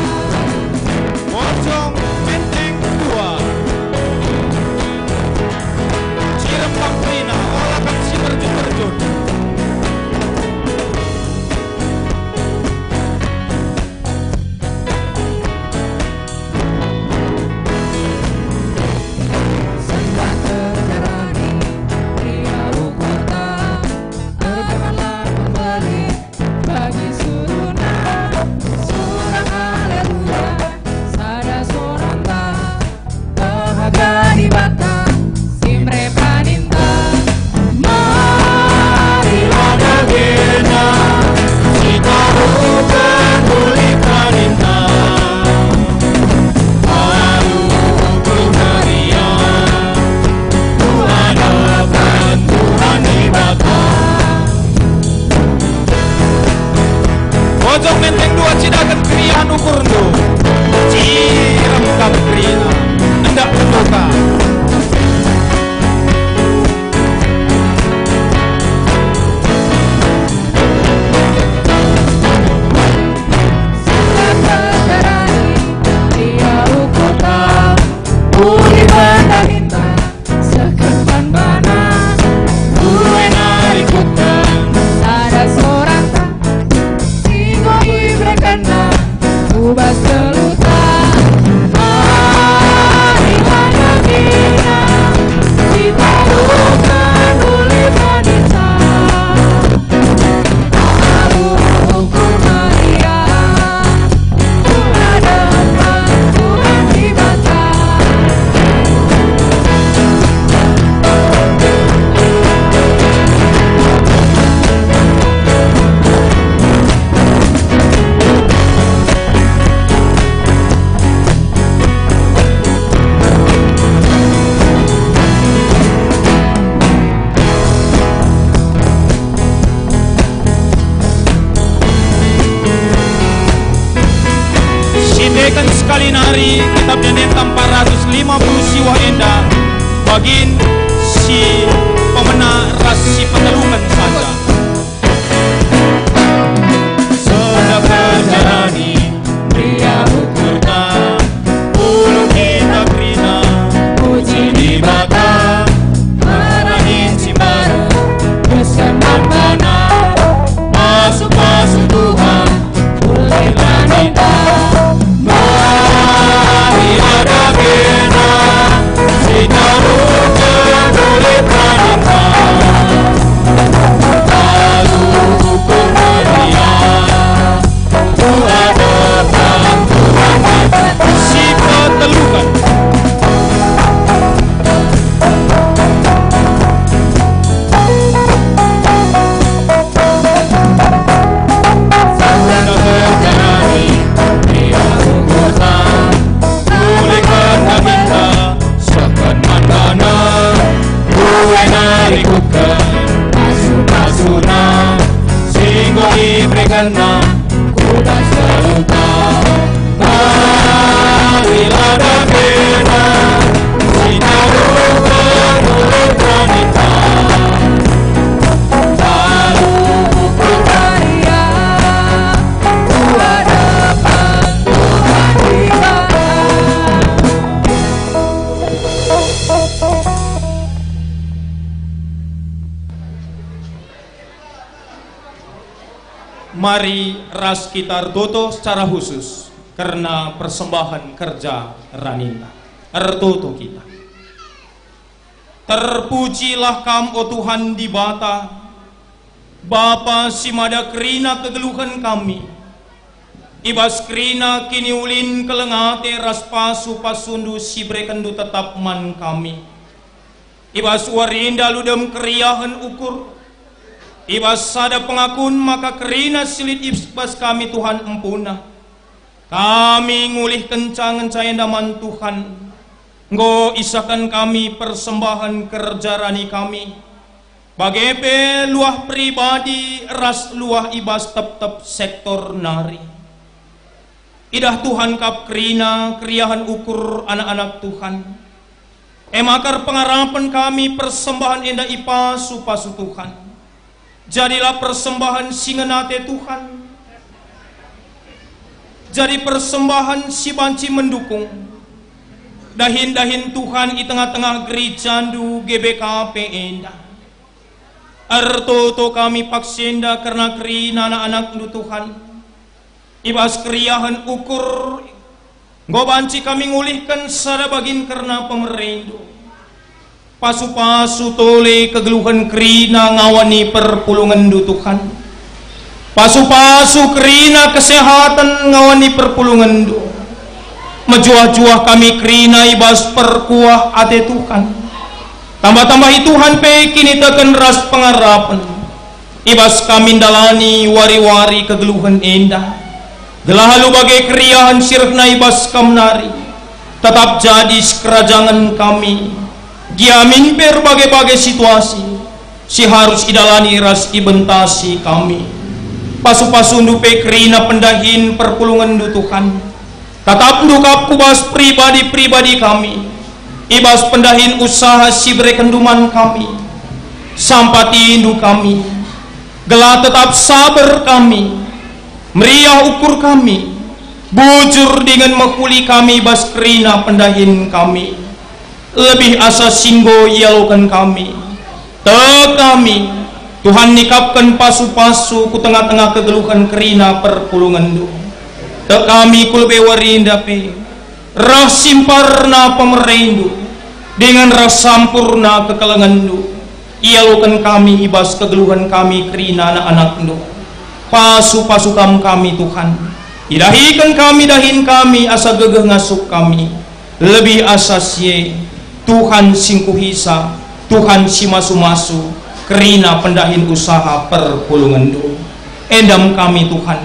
Bojong Menteng dua. Cirem bangkina, ola kam si terjun-terjun. Sendah terjalani, ia ukurta, terdengarlah kembali. Bagi suruna, surang haleluya, sada surang ta, bahaga Dibata, si mere paninta. Marilah dagena, si taruhken ulih paninta. Alu ukur meriah, ku hadapan Tuhan Dibata. Bojong Menteng dua, cidaken keriahen ukurndu. Cirem kam kerina, endak menduka. Ulih banta-binta, sehken man bana, due nari kuta, sada soranta, si enggo iberekenna, ku bas telu ta. Marilah dagena, si taruhken ulih paninta. Siteken sekali nari kitab Ende-enden empat ratus lima puluh siwah enda, bagin si pemena ras si peteluken saja. Sendah terjalani, meriah ukurta, ulih kita kerina, puji Dibata, merahin si mbaru, bersama bana, pasu-pasu Tuhan, ulih paninta. Marilah dagena, si taruhken ulih paninta. Alu ukur meriah, ku hadapan Tuhan Dibata. Si peteluken. Sendah terjalani, ia ukurta, ulih kena kita, sehken man bana, due nari kuta, pasu-pasuna, si enggo iberekenna, ku bas telu ta. Marilah dagena, si taruhken ulih paninta. Alu ukur meriah, ku hadapan Tuhan Dibata. Mari ras kita ertoto secara khusus kerna persembahen kerja raninta. Ertoto kita. Terpujilah Kam, o Tuhan Dibata, Bapa si mada kerina kegeluhen kami. I bas kerina kiniulin, keleng ate ras pasu-pasuNdu si berekenNdu tetap man kami. I bas wari enda alu dem keriahen ukur, I bas sada pengakun maka kerina si lit i bas kami Tuhan empuna, kami ngulihkenca ngenca enda man Tuhan. Enggo isahken kami persembahen kerja rani kami, bage pe luah pribadi ras luah i bas tep-tep sektor nari. Idah Tuhan kap kerina keriahen ukur anak-anak Tuhan. E maka erpengarapen kami persembahen enda ipasu-pasu Tuhan. Jadilah persembahen si ngena ate Tuhan. Jadi persembahen si banci mendukung dahin-dahin Tuhan i tengah-tengah gerijandu G B K P enda. Ertoto kami paksa enda kerna kerina anak-anakndu Tuhan. I bas keriahen ukur, enggo banci kami ngulihken sada bagin kerna pemerendu. Pasu-pasu tole kegeluhen kerina ngawani perpulungenndu, Tuhan. Pasu-pasu kerina kesehaten ngawani perpulungenndu. Mejuah-juah kami kerina i bas perkuah ate Tuhan. Tambah-tambahi Tuhan pe kiniteken ras pengarapen. I bas kami ndalani wari-wari kegeluhen enda, gelah alu bage keriahen si rehna i bas Kam nari, tetap jadi sikerajangen kami, gia min pe erbage-bage situasi si harus idalani ras ibentasi kami. Pasu-pasundu pe kerina pendahin perpulungenndu, Tuhan. Tatapndu kap ku bas pribadi-pribadi kami, i bas pendahin usaha si berekenndu man kami. Sampatindu kami, gelah tetap saber kami, meriah ukur kami, bujur dingen mehuli kami i bas kerina pendahin kami. Lebih asa si enggo ialoken kami. Tek kami, Tuhan nikapken pasu-pasu ku tengah-tengah kegeluhen kerina perpulungenndu. Tek kami ku lebe wari enda pe, reh simparna pemerendu, dingen reh sampurna kekelengenndu, ialoken kami i bas kegeluhen kami kerina anak-anakndu. Pasu-pasu Kam kami, Tuhan. Idahiken kami dahin kami asa gegeh ngasup kami. Lebih asa si e, Tuhan si ngkuhisa, Tuhan si masu-masu, kerina pendahin usaha perpulungenndu. Endam kami, Tuhan,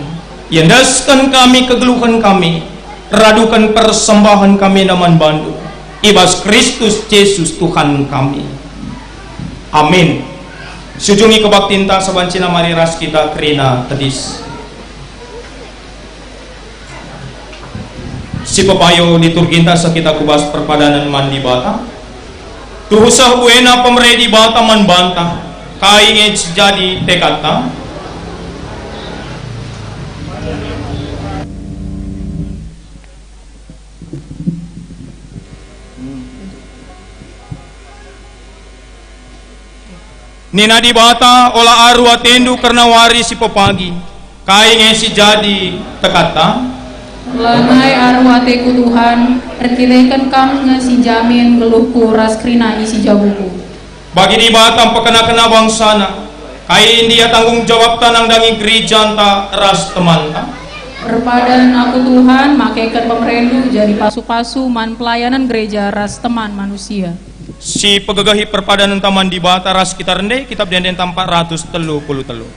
iendesken kami kegeluhen kami, raduken persembahen kami enda man bandu, i bas Kristus Jesus Tuhan kami. Amin. Sujungi kebaktinta sabancina mari ras kita kerina tedis. Si pepayo liturginta seh kita ku bas perpadanen man Dibata. Tuhu seh buena pemere Dibata man banta, kai nge si jadi tekadta. Nina Dibata, ola aru atendu kerna wari si pepagi. Kai nge si jadi tekadta? Lanai aru ateku Tuhan, erkiteken Kam nge si njamin nggeluhku ras kerina isi jabuku. Bagi Dibata mpekena-kena bangsaNa, kai ndia tanggung jawabta nandangi gerejanta ras temanta? Erpadan aku Tuhan, makeken pemereNdu jadi pasu-pasu man pelayanan gereja ras teman manusia. Si pegegehi perpadanenta man Dibata ras kita rende, Kitab Ende-enden empat ratus telu puluh telu.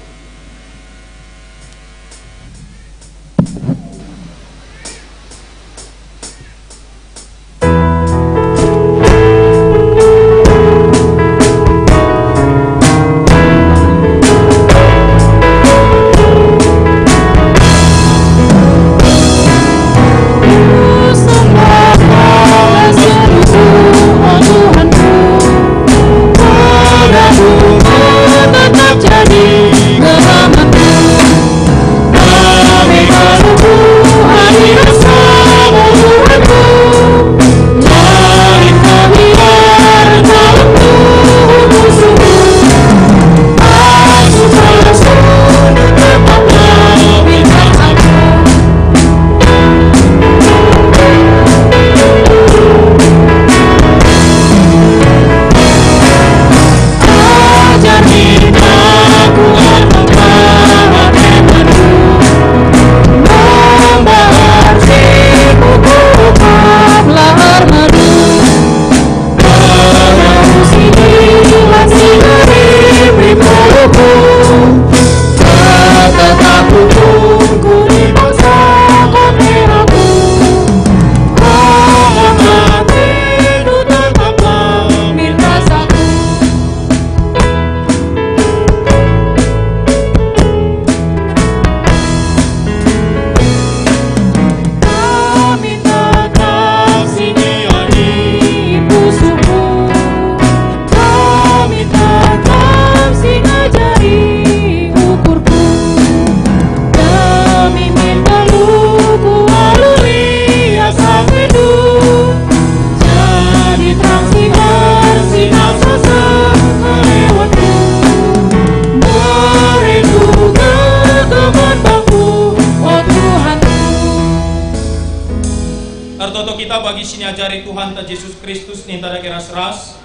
Atau kita bagi siniajari Tuhanta Jesus Kristus ninta dage ras-ras.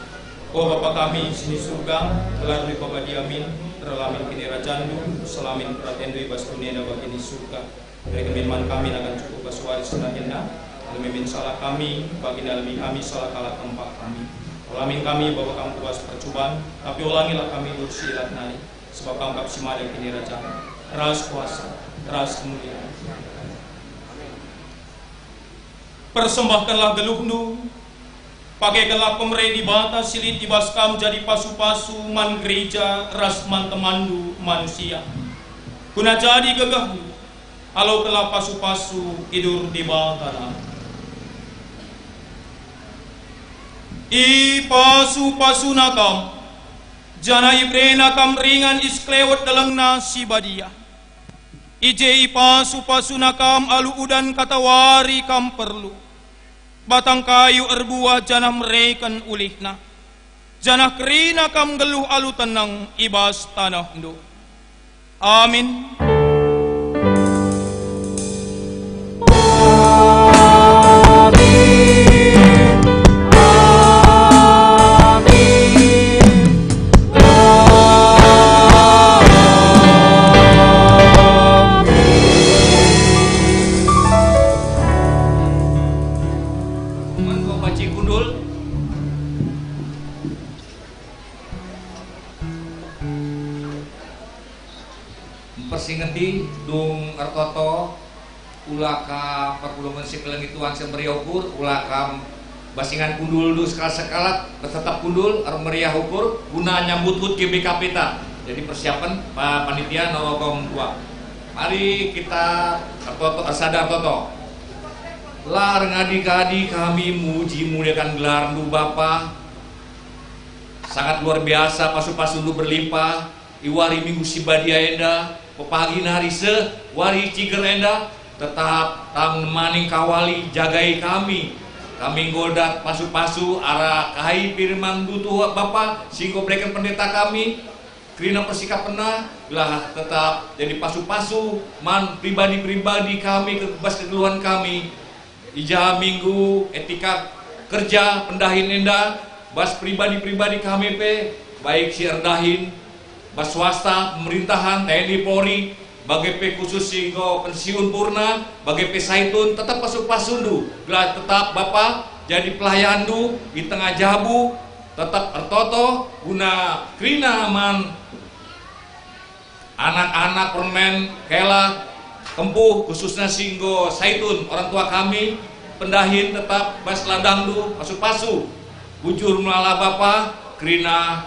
O Bapa kami sini Surga, gelarNdu ipabadia min, erlamin kinirajanNdu, selamin peratenNdu i bas doni enda bagi ni Surga. Beriken min man kami nakan cukup bas wari si enda, alemi min salah kami, bagi nalemi kami salah kalak kempak kami. Erlamin kami baba kam kuas percuban, tapi olangilah kami duri si ilat nari, sebab kam kap si mada kinirajan, ras kuasa, ras kemulian. Persembahkenlah geluhndu, pakekenlah pemere Dibata si lit i bas kam jadi pasu-pasu man gereja ras man temanndu manusia. Guna jadi gegehndu, alokenlah pasu-pasu idur Dibata. Ipasu-pasuna kam, janah iberena kam ringan i sekelewet delengna si badia. I je ipasu-pasuna kam alu udan katawari kam perlu. Batang kayu erbuah janah mereken ulihna, janah kerina kam nggeluh alu teneng i bas tanehndu. Amin. Mengko banci kundul. Mpersingeti dung ertoto, ula ka perpulungen si kelengi Tuhan si meriah ukur, ula ka basingan kundulndu sekalak-sekalak, tetap kundul, ermeriah ukur, guna nyambut hut G B K P ta. Jadi persiapan pa-, panitia nerogong dua. Mari kita ertoto, ersada ertoto. La erngadi-ngadi kami muji muliakan gelarNdu, Bapa. Sangat luar biasa pasu-pasundu berlimpah i wari Minggu si badia enda, pepagi nari seh wari ciger enda, tetap kam nemani kawali jagai kami. Kami enggo dat pasu-pasu arah kai firmanNdu Tuhan Bapa si enggo bereken pendeta kami, kerina persikapenna, gelah tetap jadi pasu-pasu man pribadi-pribadi kami, ke bas kegeluhen kami. I ja Minggu etika kerja pendahin enda, bas pribadi-pribadi kami pe, baik si erdahin, bas swasta, pemerintahan, T N I, Polri, bage pe khusus si enggo pensiun purna, bage pe Saitun, tetap pasu-pasundu, gelah tetap Bapa jadi pelayanndu i tengah jabu, tetap ertoto guna kerina man anak-anak permen, kela, kempu, khususna si enggo Saitun, orang tua kami, pendahin tetap bas ladangndu, pasu-pasu. Bujur melala Bapa, kerina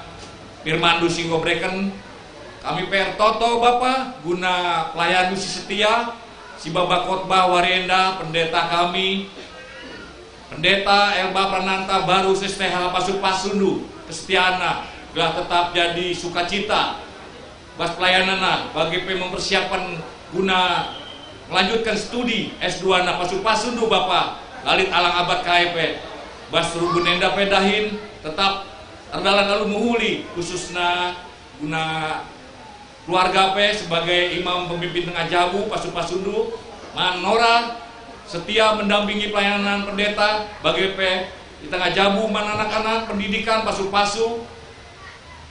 firmanNdu si enggo bereken. Kami pe ertoto Bapa, guna pelayanNdu si setia, si baba khotbah wari enda, pendeta kami, Pendeta Elba Prananta Baru S T H, pasu-pasundu kesetiana, gelah tetap jadi sukacita bas pelayananna, bage pe mempersiapkan guna melanjutkan studi S dua na, pasu-pasundu Bapa, la lit alang abat kai pe. Bas runggun enda pe dahin tetap erdalan alu mehuli, khususna guna keluarga pe sebagai imam pemimpin tengah jabu, pasu-pasundu, man Nora setia mendampingi pelayanan pendeta, bage pe i tengah jabu man anak-anak pendidikan, pasu-pasu,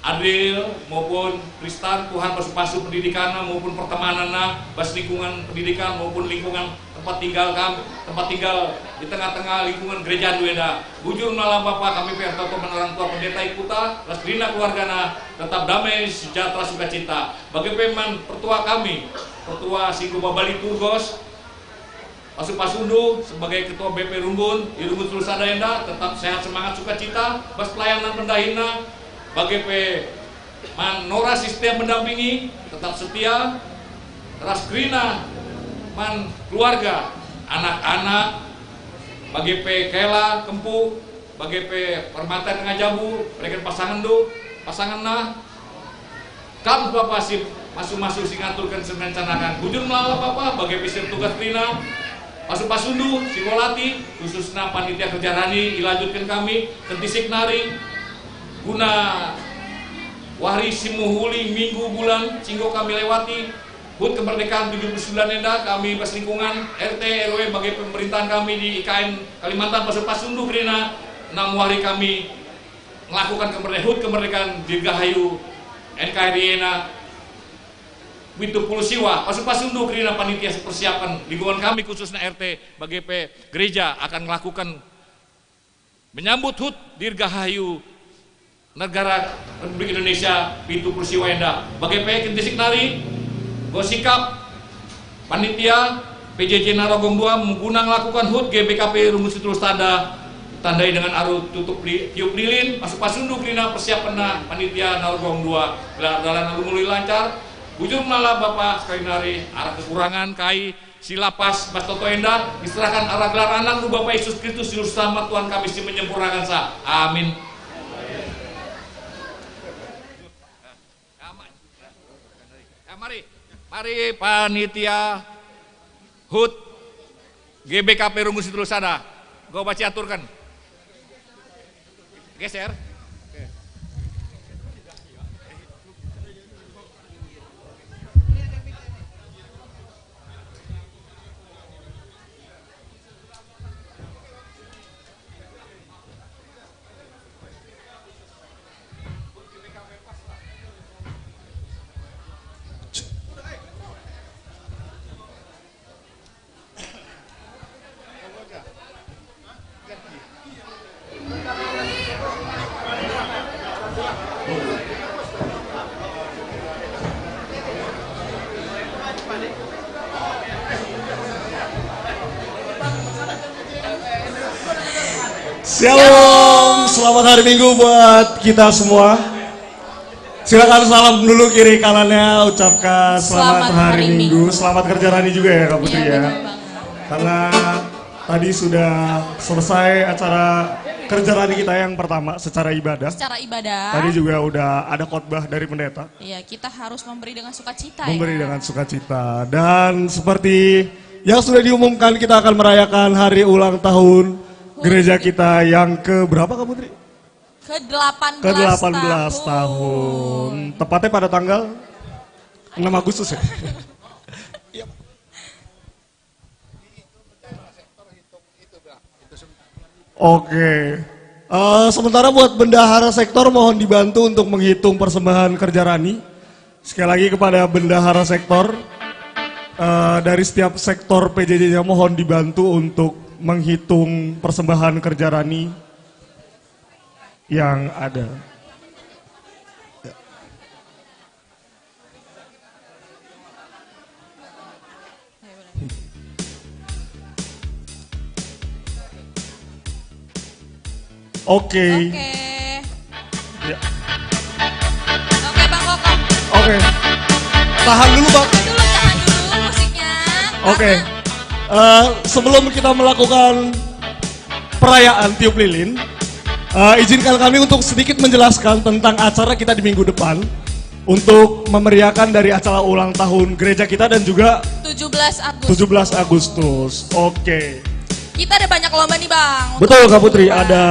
Adil maupun Tristan, Tuhan pasu-pasu pendidikanna maupun pertemananna, bas lingkungan pendidikan maupun lingkungan tempat tinggal kam-, tempat tinggal di tengah-tengah lingkungan gerejandu enda. Bujur melala Bapa, kami pe ertoto man orang tua pendeta i kuta, ras kerina keluargana, tetap damai, sejahtera, sukacita. Bage pe man pertua kami, pertua si enggo baba liturgos, pasu-pasundu sebagai ketua B P Runggun, i Runggun Sulu Sada enda, tetap sehat, semangat, sukacita, bas pelayanan pendahinna, bage pe man Nora si setia mendampingi, tetap setia, ras kerina man keluarga, anak-anak, bage pe kela, kempu, bage pe permata tengah jabu, bereken pasangenndu, pasangenna, kam Bapa si masu-masu si ngaturken si merencanakan. Bujur melala Bapa, bage pe si ertugas kerina, pasu-pasundu, si kolati, khususna panitia kerja rani, ilanjutken kami, kentisik nari, guna wari si mehuli minggu bulan si enggo kami lewati, HUT kemerdekaan tujuh puluh sembilan enda kami bas lingkungan R T R W bage pemerintahan kami di I K N Kalimantan pasu-pasundu kerina enam wari kami melakukan kemerdeka-, HUT kemerdekaan dirgahayu N K R I ena pitu puluh siwa, pasu-pasundu kerina panitia persiapan lingkungan kami khususna R T bage pe gereja akan melakukan menyambut HUT dirgahayu negara Republik Indonesia pitu puluh siwa enda. Bage pe kentisik nari, enggo sikap panitia P J J Narogong dua mengguna ngelakukan HUT G B K P Rungu Situlusada, tandai dengan aru tutup li-, tiup lilin, pasu-pasundu kerina persiapenna panitia Narogong dua, gelar dalan alu mulai lancar, bujur melala Bapa sekali nari, arah kekurangan kai, si la pas bas toto enda, diserahkan arah gelar Anakmu Bapa Yesus Kristus, Juru Selamat Tuhan kami si menyempurnakansa. Amin. Ya, mari. Mari panitia HUT G B K P Rungu Situlusada. Enggo banci aturken. Geser. Shalom, selamat hari Minggu buat kita semua. Silakan salam dulu kiri kanannya, ucapkan selamat Selamat hari hari Minggu. Minggu. Selamat kerja Rani juga ya, Kak Putri, Iya, ya. Benar banget. Karena tadi sudah selesai acara kerja Rani kita yang pertama secara ibadah. Secara ibadah. Tadi juga udah ada khotbah dari pendeta. Iya, kita harus memberi dengan sukacita, Memberi ya. dengan sukacita. Dan seperti yang sudah diumumkan, kita akan merayakan hari ulang tahun gereja kita yang ke berapa, Kak Putri? Ke delapan belas Ke delapan belas tahun. tahun. Tepatnya pada tanggal enam Agustus, ya? Iya. Oke. Eh, sementara buat bendahara sektor mohon dibantu untuk menghitung persembahan kerja Rani. Sekali lagi kepada bendahara sektor, eh, dari setiap sektor P J J-nya mohon dibantu untuk menghitung persembahan kerja Rani yang ada. Ya. Oke. Oke. Ya. Oke, Bang Kokom. Oke. Tahan dulu, Bang. Tahan dulu, tahan dulu musiknya. Oke. Karena Eh, sebelum kita melakukan perayaan tiup lilin, eh, izinkan kami untuk sedikit menjelaskan tentang acara kita di minggu depan untuk memeriahkan dari acara ulang tahun gereja kita dan juga Tujuh belas Agustus. tujuh belas Agustus. Oke. Kita ada banyak lomba nih, Bang, untuk Betul, Kak Putri. minggu depan. Ada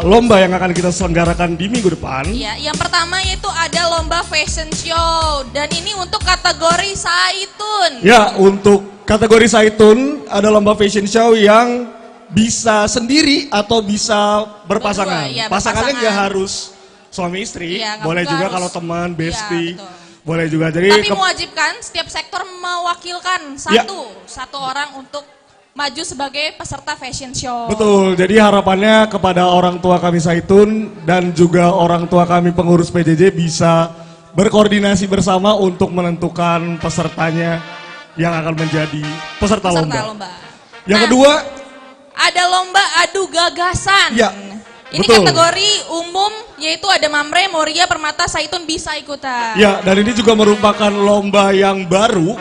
lomba yang akan kita selenggarakan di minggu depan. Iya, yang pertama yaitu ada lomba fashion show. Dan ini untuk kategori Saitun. Ya, untuk kategori Saitun ada lomba fashion show yang bisa sendiri atau bisa berpasangan. Berdua, iya, Pasangannya nggak berpasangan. harus suami istri, Iya, nggak boleh juga harus. kalau teman, Iya, bestie, betul. boleh juga. Jadi Tapi ke- mewajibkan setiap sektor mewakilkan Ya. satu, satu orang untuk maju sebagai peserta fashion show. Betul. Jadi harapannya kepada orang tua kami Saitun dan juga orang tua kami pengurus P J J bisa berkoordinasi bersama untuk menentukan pesertanya yang akan menjadi peserta Peserta lomba. lomba. Yang Nah, kedua, ada lomba adu gagasan. Ya, Ini betul. kategori umum, yaitu ada Mamre, Moria, Permata, Saitun bisa ikutan. Ya, dan ini juga merupakan lomba yang baru,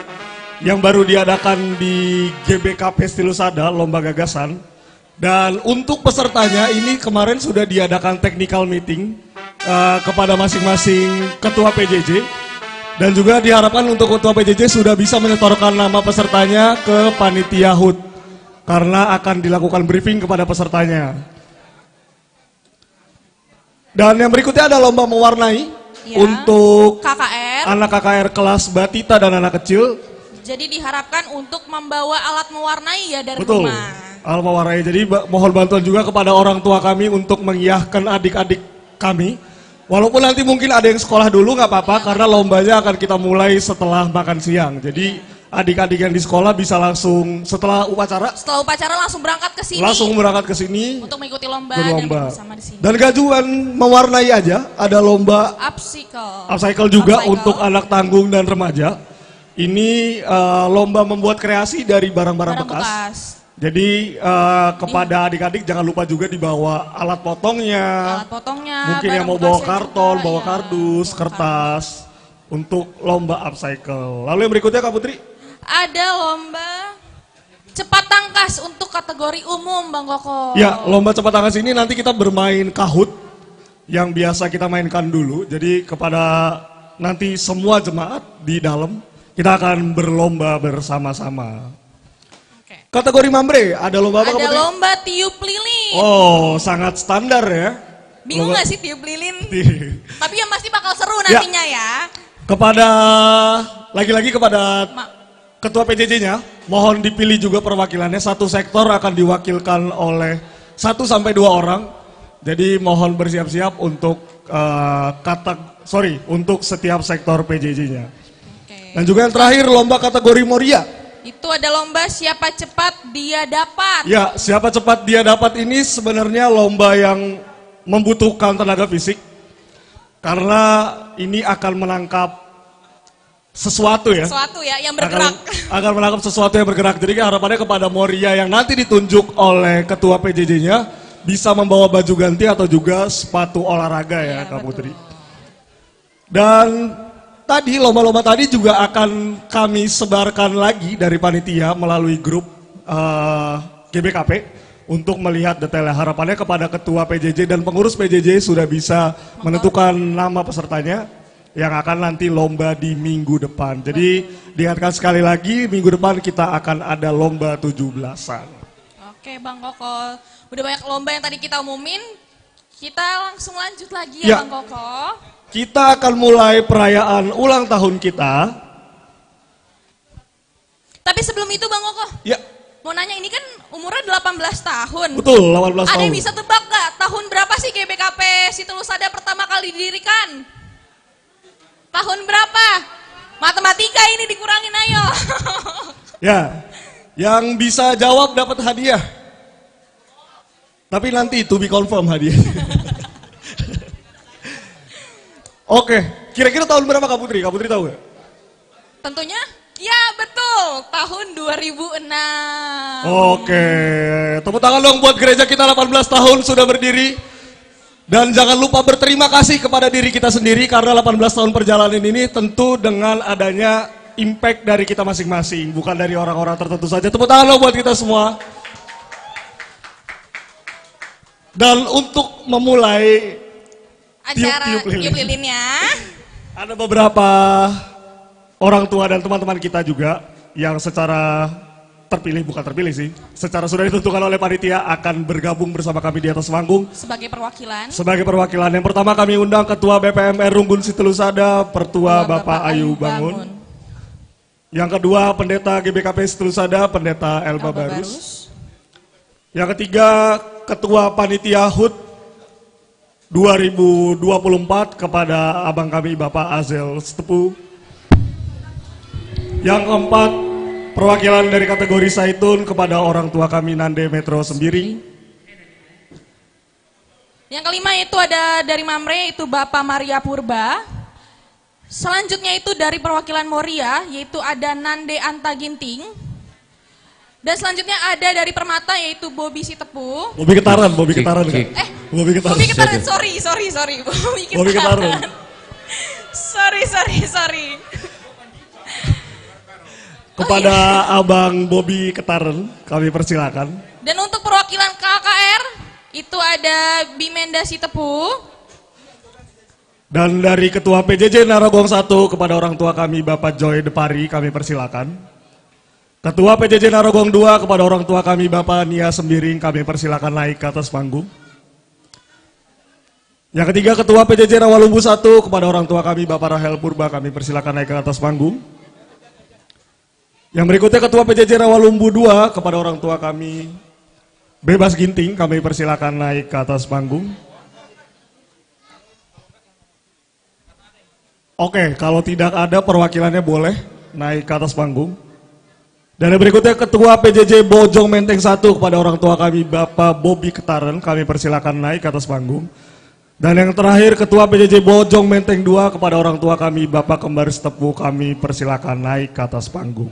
yang baru diadakan di G B K P Stilusada, lomba gagasan. Dan untuk pesertanya ini kemarin sudah diadakan technical meeting, eh, kepada masing-masing ketua P J J. Dan juga diharapkan untuk ketua P J J sudah bisa menyetorkan nama pesertanya ke panitia HUT karena akan dilakukan briefing kepada pesertanya. Dan yang berikutnya ada lomba mewarnai Ya. untuk K K R. anak K K R kelas batita dan anak kecil. Jadi diharapkan untuk membawa alat mewarnai ya dari Betul. rumah. Alat mewarnai. Jadi ba- mohon bantuan juga kepada orang tua kami untuk mengiahkan adik-adik kami. Walaupun nanti mungkin ada yang sekolah dulu nggak apa-apa karena lombanya akan kita mulai setelah makan siang. Jadi adik-adik yang di sekolah bisa langsung setelah upacara Setelah upacara langsung berangkat ke sini. langsung berangkat ke sini Untuk mengikuti lomba dan berlomba. bersama di sini. Dan gak cuman mewarnai aja, ada lomba Upcycle. upcycle juga Upcycle. untuk anak tanggung dan remaja. Ini eh, lomba membuat kreasi dari barang-barang Barang bekas. bekas. Jadi eh, kepada adik-adik jangan lupa juga dibawa alat potongnya. Alat potongnya, Mungkin yang barang mau bawa bekasnya karton, juga, bawa iya, kardus, bawa kertas untuk lomba upcycle. Lalu yang berikutnya Kak Putri? Ada lomba cepat tangkas untuk kategori umum, Bang Koko. Ya, lomba cepat tangkas ini nanti kita bermain Kahoot yang biasa kita mainkan dulu. Jadi kepada nanti semua jemaat di dalam kita akan berlomba bersama-sama. Oke. Kategori Mamre, ada lomba apa Ada Kak Putri? lomba tiup lilin. Oh, sangat standar ya. Bingung Lomba- nggak sih tiup lilin? Tapi yang pasti bakal seru Ya. nantinya ya. Kepada lagi-lagi kepada Ma- Ketua P J J-nya, mohon dipilih juga perwakilannya. Satu sektor akan diwakilkan oleh satu sampai dua orang. Jadi mohon bersiap-siap untuk eh, kata sorry untuk setiap sektor P J J-nya. Oke. Dan juga yang terakhir lomba kategori Moria. Itu ada lomba siapa cepat dia dapat. Ya, siapa cepat dia dapat ini sebenarnya lomba yang membutuhkan tenaga fisik karena ini akan menangkap sesuatu ya. Sesuatu ya yang bergerak. Akan, akan menangkap sesuatu yang bergerak. Jadi harapannya kepada Moria yang nanti ditunjuk oleh Ketua P J J-nya bisa membawa baju ganti atau juga sepatu olahraga ya, Iya, Kak Putri. betul. Dan tadi lomba-lomba tadi juga akan kami sebarkan lagi dari panitia melalui grup eh, G B K P untuk melihat detailnya. Harapannya kepada Ketua P J J dan pengurus P J J sudah bisa menentukan nama pesertanya yang akan nanti lomba di minggu depan. Jadi diingatkan sekali lagi, minggu depan kita akan ada lomba tujuh belasan. Oke, Bang Koko. Udah banyak lomba yang tadi kita umumin. Kita langsung lanjut lagi ya, Ya. Bang Koko. Kita akan mulai perayaan ulang tahun kita. Tapi sebelum itu, Bang Koko. Ya. Mau nanya, ini kan umurnya delapan belas tahun. Betul, delapan belas Ada yang tahun. bisa tebak nggak tahun berapa sih G B K P Sitelusada pertama kali didirikan? Tahun berapa? Matematika ini dikurangin, ayo. Ya, yang bisa jawab dapat hadiah. Tapi nanti to be confirm hadiah. Oke, kira-kira tahun berapa Kak Putri? Kak Putri tahu nggak? Tentunya, ya betul, tahun dua ribu enam. Oke, tepuk tangan dong buat gereja kita delapan belas tahun sudah berdiri. Dan jangan lupa berterima kasih kepada diri kita sendiri karena delapan belas tahun perjalanan ini tentu dengan adanya impact dari kita masing-masing, bukan dari orang-orang tertentu saja. Tepuk tangan dong buat kita semua. Dan untuk memulai Acara tiup-tiup lilin. tiup lilinnya. Ada beberapa orang tua dan teman-teman kita juga yang secara terpilih, bukan terpilih sih, secara sudah ditentukan oleh panitia akan bergabung bersama kami di atas panggung. Sebagai perwakilan. Sebagai perwakilan. Yang pertama kami undang Ketua B P M R Runggun Sitelusada, Pertua Bapak Ayu Bangun. Yang kedua Pendeta G B K P Sitelusada, Pendeta Elba Elba Barus. Barus. Yang ketiga Ketua Panitia HUT dua ribu dua puluh empat kepada abang kami Bapak Azel Sitepu. Yang keempat, perwakilan dari kategori Saitun kepada orang tua kami Nande Metro Sembiring. Yang kelima itu ada dari Mamre, itu Bapak Maria Purba. Selanjutnya itu dari perwakilan Moria, yaitu ada Nande Anta Ginting. Dan selanjutnya ada dari Permata, yaitu Bobi Sitepu. Bobi Ketaran, Bobi Cik, Ketaran, cik. Kak. Eh, Bobi Ketaran. Bobi Ketaran, Satu. sorry, sorry, sorry. Bobi Bobi Ketaran. Ketaran. Sorry, sorry, sorry. Kepada Oh, iya. Abang Bobi Ketaran, kami persilakan. Dan untuk perwakilan K K R, itu ada Bimenda Sitepu. Dan dari Ketua P J J Narogong satu kepada orang tua kami Bapak Joy Depari, kami persilakan. Ketua P J J Narogong dua kepada orang tua kami Bapak Nia Sembiring, kami persilakan naik ke atas panggung. Yang ketiga, Ketua P J J Rawalumbu satu kepada orang tua kami Bapak Rahel Purba, kami persilakan naik ke atas panggung. Yang berikutnya Ketua P J J Rawalumbu dua, kepada orang tua kami, Bebas Ginting, kami persilakan naik ke atas panggung. Oke, kalau tidak ada perwakilannya boleh naik ke atas panggung. Dan yang berikutnya Ketua P J J Bojong Menteng satu, kepada orang tua kami, Bapak Bobi Ketaren, kami persilakan naik ke atas panggung. Dan yang terakhir, Ketua P J J Bojong Menteng dua, kepada orang tua kami, Bapak Kembar Sitepu, kami persilakan naik ke atas panggung.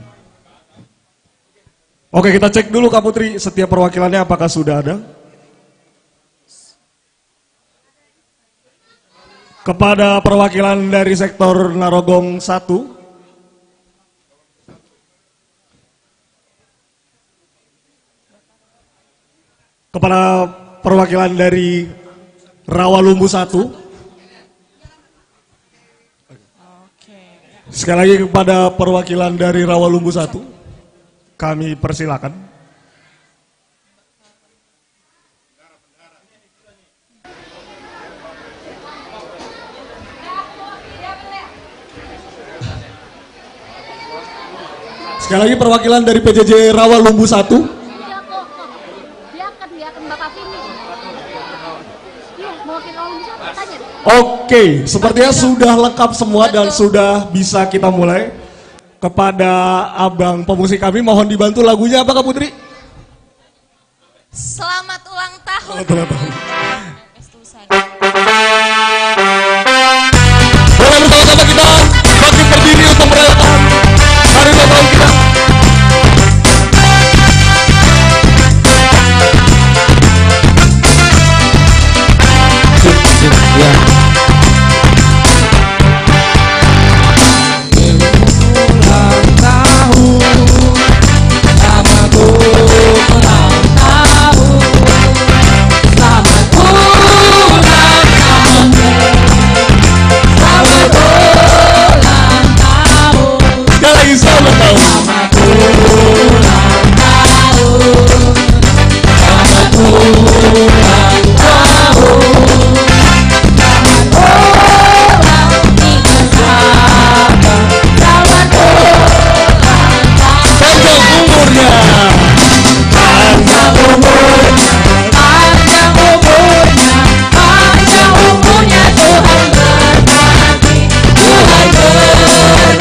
Oke, kita cek dulu, Kak Putri, setiap perwakilannya apakah sudah ada. Kepada perwakilan dari sektor Narogong satu. Kepada perwakilan dari Rawalumbu satu. Oke. Sekali lagi, kepada perwakilan dari Rawalumbu satu, kami persilakan. Sekali lagi, perwakilan dari P J J Rawalumbu satu. Iya, kok, kok. Biarkan, biarkan Bapak Vini. Iya, mewakili Rawalumbu satu, tanya. Oke, sepertinya sudah lengkap semua dan sudah bisa kita mulai. Kepada abang pemusik kami, mohon dibantu lagunya apa, Kak Putri? Selamat ulang tahun. Selamat ulang tahun. Boleh bersama-sama kita bangkit berdiri untuk merayakan hari ulang tahun kita. Ya. Ulang tahun, selamat ulang tahun, selamat ulang tahun, selamat ulang tahun. Sekali lagi, selamat tahun. Selamat ulang tahun. Panjang umurnya. Panjang umurnya. Panjang umurnya. Panjang umurnya, Tuhan berkati. Tuhan berkati.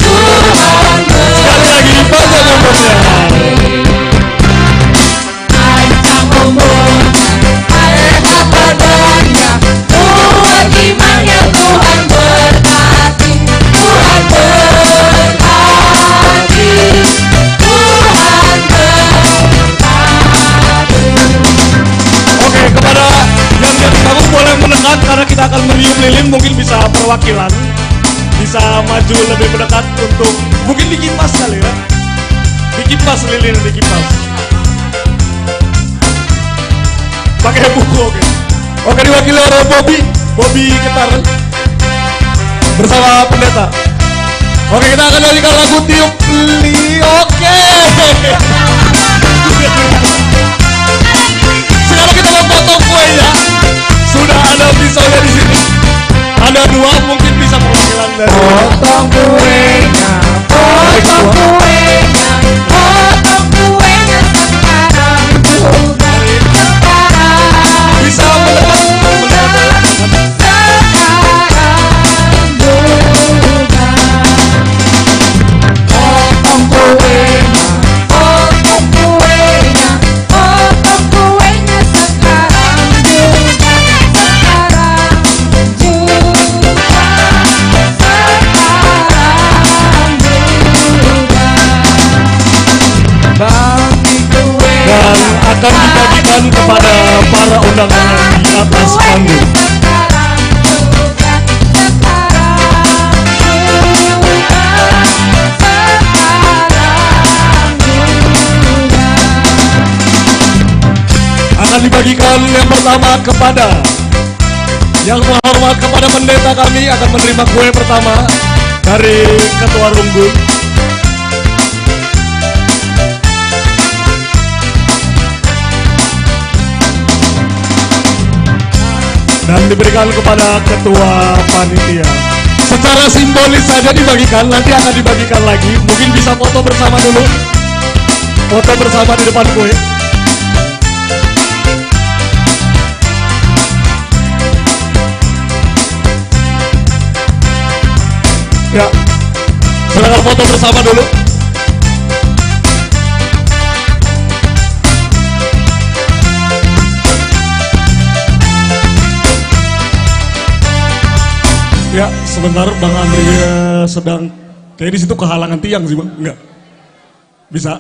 Tuhan berkati. Sekali lagi, panjang umurnya. Panjang umurnya, harta padanya, tua imannya, Tuhan berkati, Tuhan berkati, Tuhan berkati. Oke, kepada yang di atas panggung boleh mendekat karena kita akan meriuh lilin, mungkin bisa perwakilan, bisa maju lebih mendekat untuk, mungkin dikipas kali ya. Dikipas lilin, dikipas. Pakai buku, oke. Oke, diwakili oleh Bobi, Bobi Ketar bersama pendeta. Oke, kita akan nyanyikan lagu Tiup Lilin. Oke. Sekarang kita mau potong kuenya. Sudah ada pisaunya di sini. Ada dua, mungkin bisa perwakilan dari. Potong kuenya, potong kuenya, potong kuenya sekarang juga, sekarang. Bisa mendekat, mendekat. Sekarang juga. Potong kuenya, potong kuenya, potong kuenya sekarang juga, sekarang juga, sekarang juga. Bagi kue. Dan akan dibagikan kepada para undangan di atas panggung. Akan dibagikan yang pertama kepada yang terhormat, kepada pendeta, kami akan menerima kue pertama dari Ketua Runggun. Dan diberikan kepada ketua panitia. Secara Secara simbolis saja dibagikan, nanti akan dibagikan lagi. Mungkin bisa foto bersama dulu. Foto bersama di depan kue. Ya, silakan foto bersama dulu. Ya, sebentar, Bang Andri, eh, sedang, kayak di situ kehalangan tiang sih, Bang. Enggak. Bisa?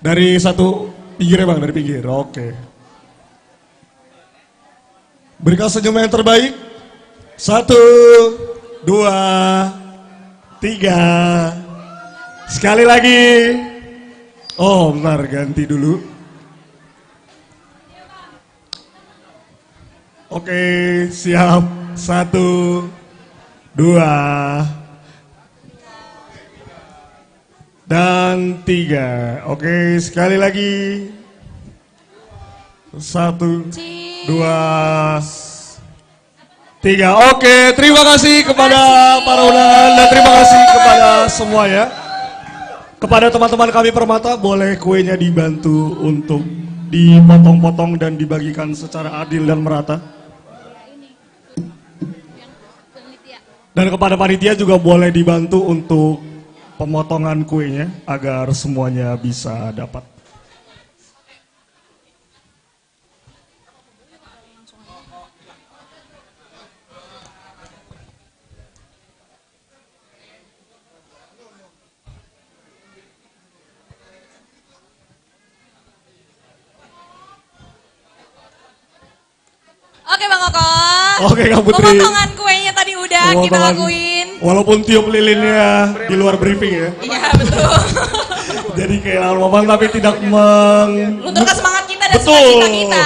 Dari satu pinggir ya, Bang, dari pinggir. Oke. Berikan senyum yang terbaik. Satu, dua, tiga. Sekali lagi. Oh, bentar, ganti dulu. Oke, siap. Satu, dua, dan tiga. Oke, sekali lagi. Satu, dua, tiga. Oke, terima kasih kepada para undangan dan terima kasih kepada semuanya. Kepada teman-teman kami Permata, boleh kuenya dibantu untuk dipotong-potong dan dibagikan secara adil dan merata. Dan kepada panitia juga boleh dibantu untuk pemotongan kuenya agar semuanya bisa dapat. Oke, Bang Koko. Oke, Kak Putri. Pemotongan kuenya tadi udah kita Pemotongan, lakuin. Walaupun tiup lilinnya di luar briefing ya. Iya, betul. Jadi kayak lama banget tapi tidak meng- Lunturkan semangat kita dan Betul. Sukacita kita.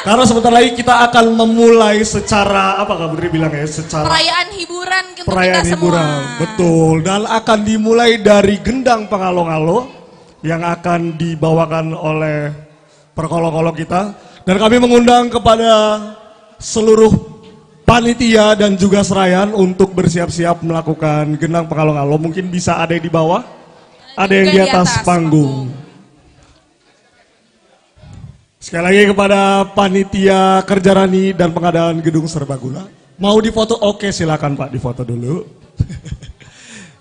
Karena sebentar lagi kita akan memulai secara, apa Kak Putri bilang ya, secara Perayaan hiburan untuk perayaan kita semua. Hiburan. Betul. Dan akan dimulai dari gendang pengalo-ngalo yang akan dibawakan oleh perkolo-kolo kita. Dan kami mengundang kepada seluruh panitia dan juga serayan untuk bersiap-siap melakukan gendang pengalo-ngalo. Mungkin bisa ada yang di bawah, ada yang di atas panggung. Sekali lagi kepada panitia Kerja Rani dan pengadaan gedung serbaguna. Mau difoto? Oke, silakan Pak, difoto dulu.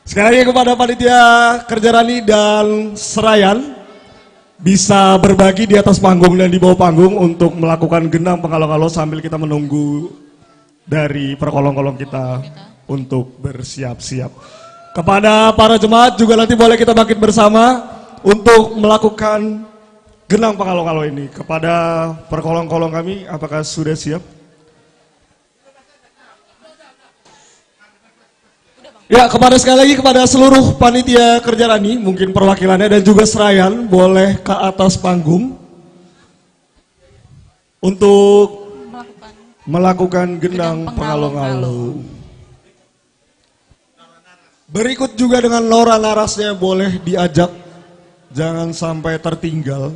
Sekali lagi kepada panitia Kerja Rani dan serayan, bisa berbagi di atas panggung dan di bawah panggung untuk melakukan gendang pengalo-ngalo sambil kita menunggu dari perkolong-kolong kita untuk bersiap-siap. Kepada para jemaat juga nanti boleh kita bangkit bersama untuk melakukan gendang pengalo-ngalo ini. Kepada perkolong-kolong kami, apakah sudah siap? Ya, kepada sekali lagi kepada seluruh panitia Kerja Rani, mungkin perwakilannya dan juga serayan, boleh ke atas panggung untuk melakukan gendang pengalo-ngalo. Berikut juga dengan Nora Narasnya boleh diajak, jangan sampai tertinggal.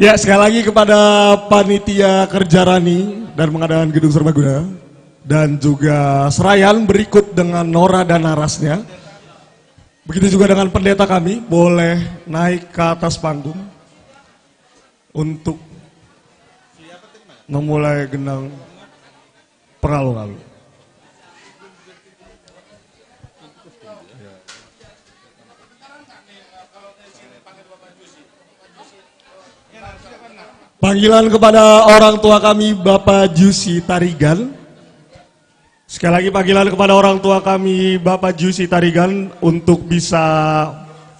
Ya, sekali lagi kepada panitia Kerja Rani dan pengadaan gedung serbaguna dan juga serayan berikut dengan Nora dan Narasnya. Begitu juga dengan pendeta kami, boleh naik ke atas panggung untuk memulai gendang pengalo-ngalo. Panggilan kepada orang tua kami, Bapak Jusi Tarigan. Sekali lagi panggilan kepada orang tua kami, Bapak Jusi Tarigan, untuk bisa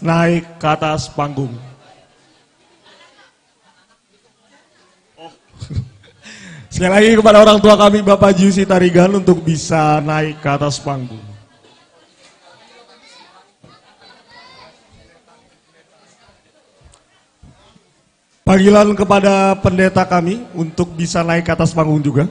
naik ke atas panggung. Oh. Sekali lagi kepada orang tua kami, Bapak Jusi Tarigan, untuk bisa naik ke atas panggung. Panggilan kepada pendeta kami untuk bisa naik ke atas panggung juga.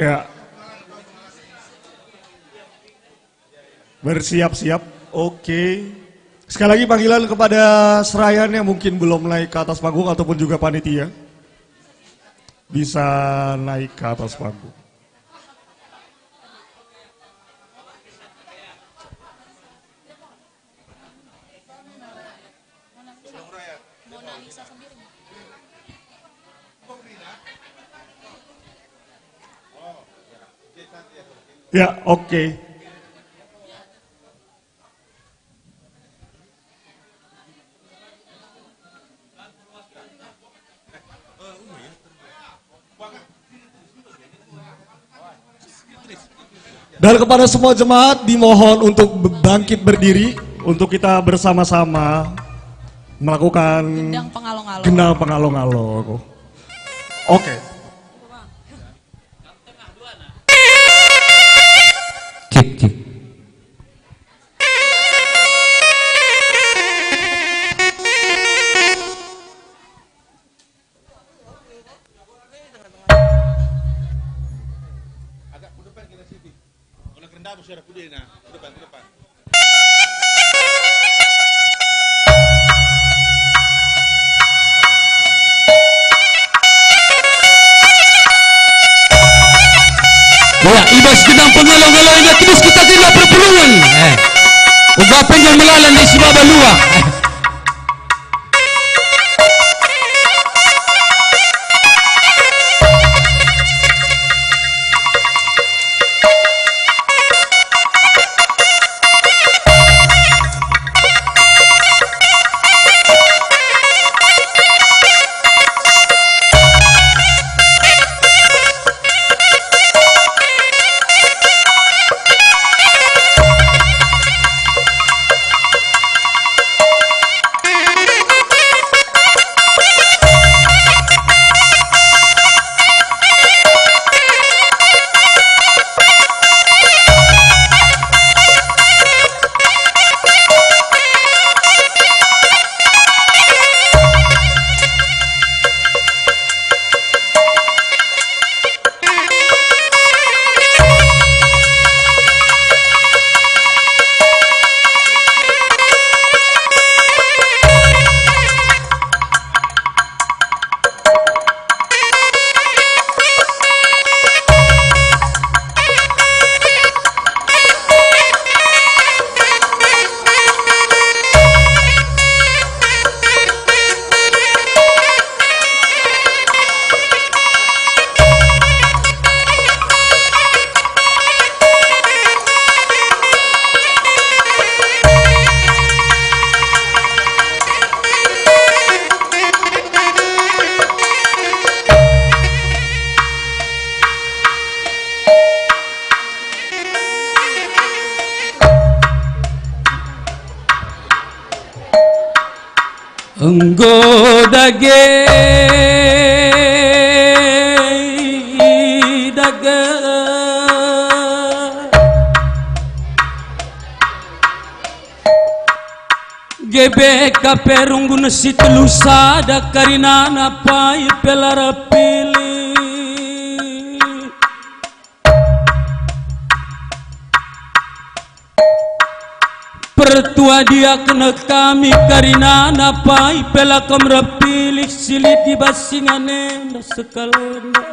Ya. Bersiap-siap. Oke. Sekali lagi panggilan kepada Serayan yang mungkin belum naik ke atas panggung ataupun juga panitia. Bisa naik ke atas panggung. Ya, oke. Dan kepada semua jemaat dimohon untuk bangkit berdiri untuk kita bersama-sama melakukan gendang pengalo-ngalo. Gendang pengalo-ngalo. Oke. Cik, cik. Ya, i bas gendang pengalo-ngalo enda terus kita gila perpulungen. Eh. Uga penjol melala ndai si baba luah. Eh. Enggo dage dage. Gebe kape runggun si telu sada karinana pai pe la erpilih. Pertua diaken kami karinana pai pe la kam erpilih si lit i bas ingan enda sekalenda.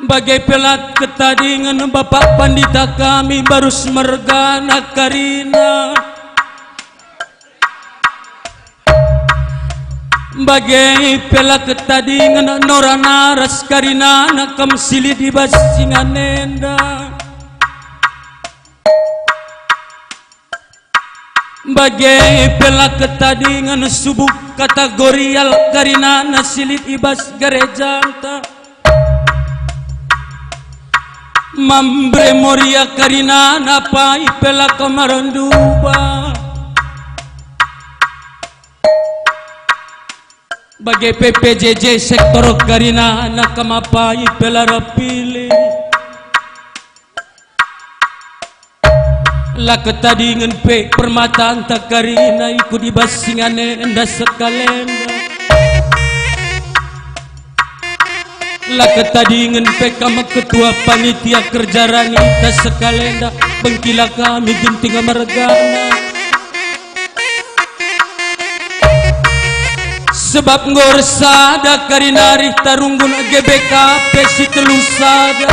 Bage pe lat ketadingen Bapak Pandita kami barus mergana karina. Bage pe la ketadingen Norana ras karinana kam si lit i bas ingan enda. Bage pe la ketadingen subuk kategorial karinana si lit i bas gerejanta. Mambre Moria karinana pai pe la kemaranduba. Bage pe P J J sektor karinana kemapai pe la erpilih. La ketadingen pe permatanta karina ikut i bas singane enda sekalenda. La ketadingen pe kam ketua panitia kerja ranita sekalenda, bengkila kami Ginting mergana. Sebab enggo ersada kari nari tarunggun G B K P si telu sada.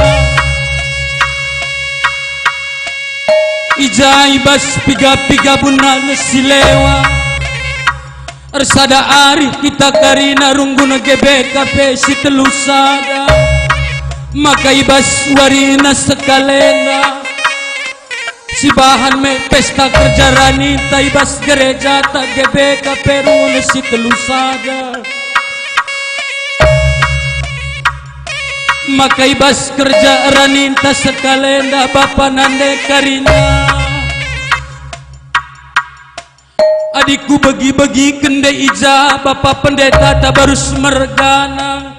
I ja i bas piga-piga bulan si lewat, ersada arih kita karina runggun G B K P si telu sada. Maka i bas warina sekalenda, sibahan me pesta kerja raninta i bas gerejata G B K P runggun si telu sada. Maka i bas kerja raninta sekalenda bapa nande karina. Adi kubegi-begiken nde i ja bapa pendeta Tabarus mergana.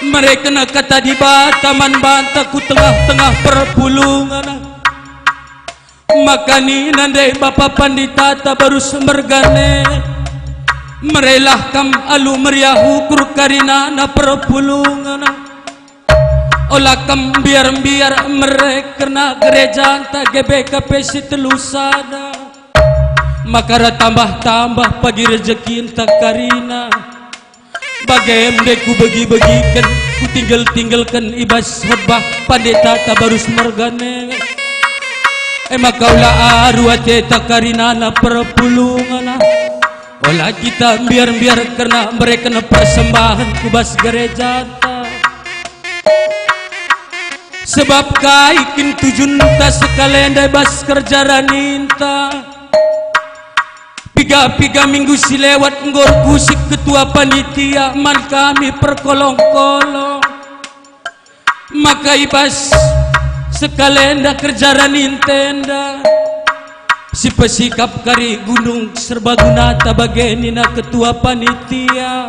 Mereken kata Dibata man banta ku tengah-tengah perpulungen. Maka nina nde bapa pandita Tabarus mergana, merelah kam alu meriah ukur karinana perpulungen. Ola kam mbiar-mbiar mere kerna gerejanta G B K P si telu sada. Maka ertambah-tambah pagi rejekinta karina. Bage nde kubegi-begiken, kutinggel-tinggelken i bas khotbah pandita Tabarus mergana. E maka ola aru ateta karinana perpulungena. Ola kita mbiar-mbiar kerna mereken persembahen ku bas gerejanta. Sebab kai kin tujunta sekalenda i bas kerja raninta? Piga-piga minggu si lewat enggo erkusik ketua panitia man kami perkolong-kolong. Maka i bas sekalenda kerja raninta enda, sipesikap kari gunung serba gunata bage nina ketua panitia.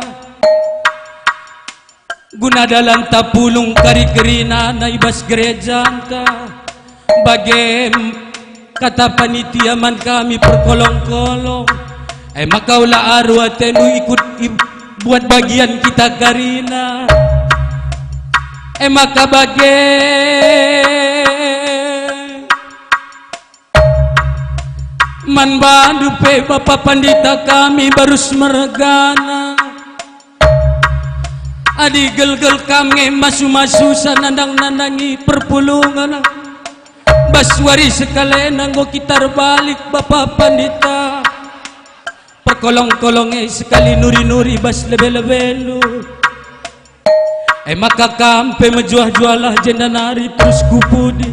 Guna dalanta pulung kari kerinana i bas gerejanta, bage kata panitia man kami perkolong-kolong. E maka ola aru atendu ikut i-, buat bagian kita karina. E maka bage man bandu pe bapa pandita kami Tabarus mergana. Adi gelgel kam nge masu-masusa nandang-nandangi perpulungena. Bas wari sekalenda enggo kita erbalik bapa pandita. Perkolong-kolong e sekali nuri-nuri bas lebe-lebendu. E maka kam pe mejuah-juahlah jenda nari terus ku pudi.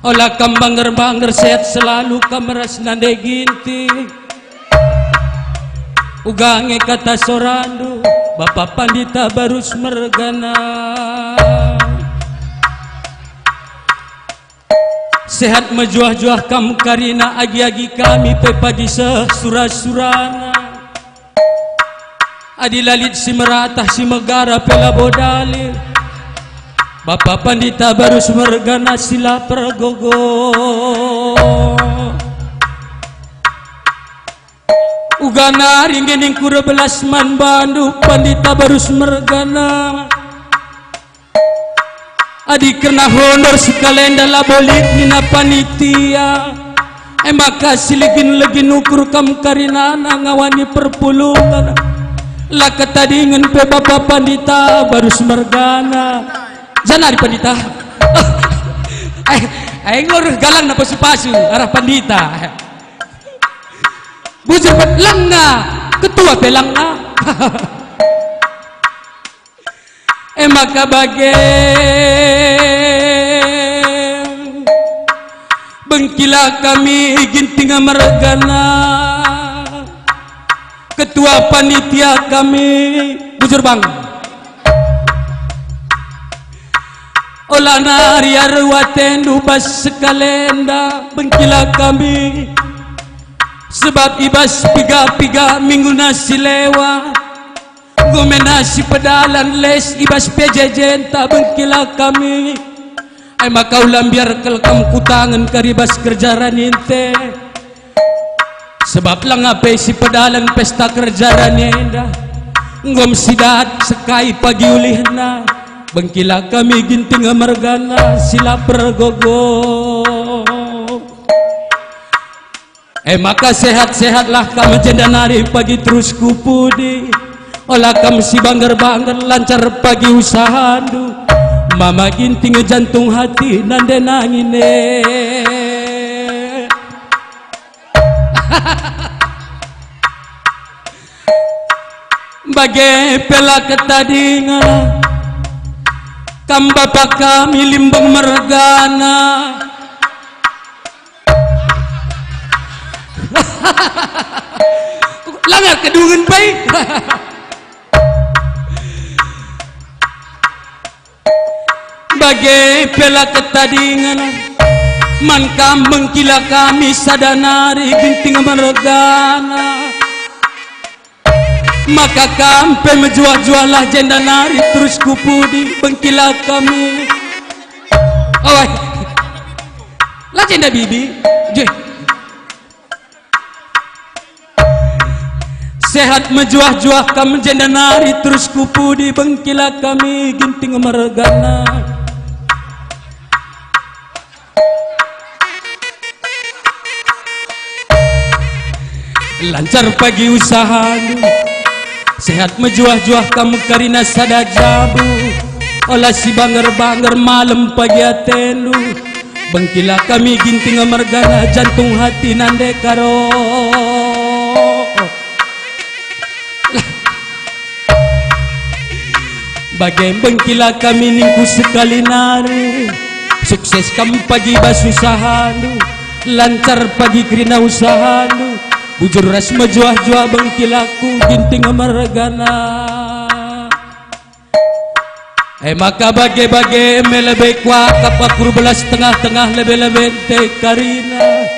Ola kam banger-banger, sehat selalu kam ras nande Ginting. Uga nge kata sorandu, bapa pandita Tabarus mergana. Sehat mejuah-juah kam karina, agi-agi kami pe pagi seh sura-surana. Adi la lit si meratah si megara pe labo dalil. Bapa pandita Tabarus mergana si la pergogo. Uga nari nge ningku erbelas man bandu pandita Tabarus mergana. Adi kerna honor sekalenda labo lit nina panitia, e maka siligin-ligin ukur kam karinana ngawani perpulungen. La ketadingen pe bapa pandita Tabarus mergana. Janari pandita. Eh, eh, enggo reh galangna pasu-pasu arah pandita. Bujur bet langna, ketua pe langna. E maka bage, bengki Bengkila kami Ginting mergana, ketua panitia kami, bujur bang. Ola nari aru atendu bas sekalenda, bengkila kami. Sebab i bas piga-piga minggu nasi lewa, enggo me nasi pedalan les i bas P J J-nta, bengkila kami. Ai maka ula mbiar kal kam kutangen kari bas kerja rani nte. Sebab langa pe si pedalan pesta kerja rani enda, enggo mesidat sekai pagi ulihna. Bengkila kami Ginting mergana si la pergogo. E maka sehat-sehatlah kam jenda nari pagi terus ku pudi. Ola kam si bangger-bangger, lancar pagi usahandu. Mama Ginting jantung hati nande nangine. Bage pe la ketadinga kam bapa kami Limbeng mergana. Langa kedungen bai. Bage pe la ketadingen man kam bengkila kami sada nari Ginting mergana. Maka kam pe mejuah-juahlah jenda nari terus ku pudi bengkila kami. Oi. La jenda bibi. Jeh. Sehat mejuah-juah kam jenda nari terus ku pudi bengkila kami Ginting mergana. Lancar pagi usahandu, sehat mejuah-juah kam karina sada jabu, ola si bangger-bangger malem pagi atendu. Bengkila kami Ginting mergana jantung hati nande karo. Bage bengkila kami ningku sekali nari. Sukses kam pagi bas usahandu, lancar pagi kerina usahandu. Bujur ras mejuah-juah bengkilaku Ginting mergana. E maka bage-bage me lebe kuakap aku erbelas tengah-tengah lebe-lebe nte karina.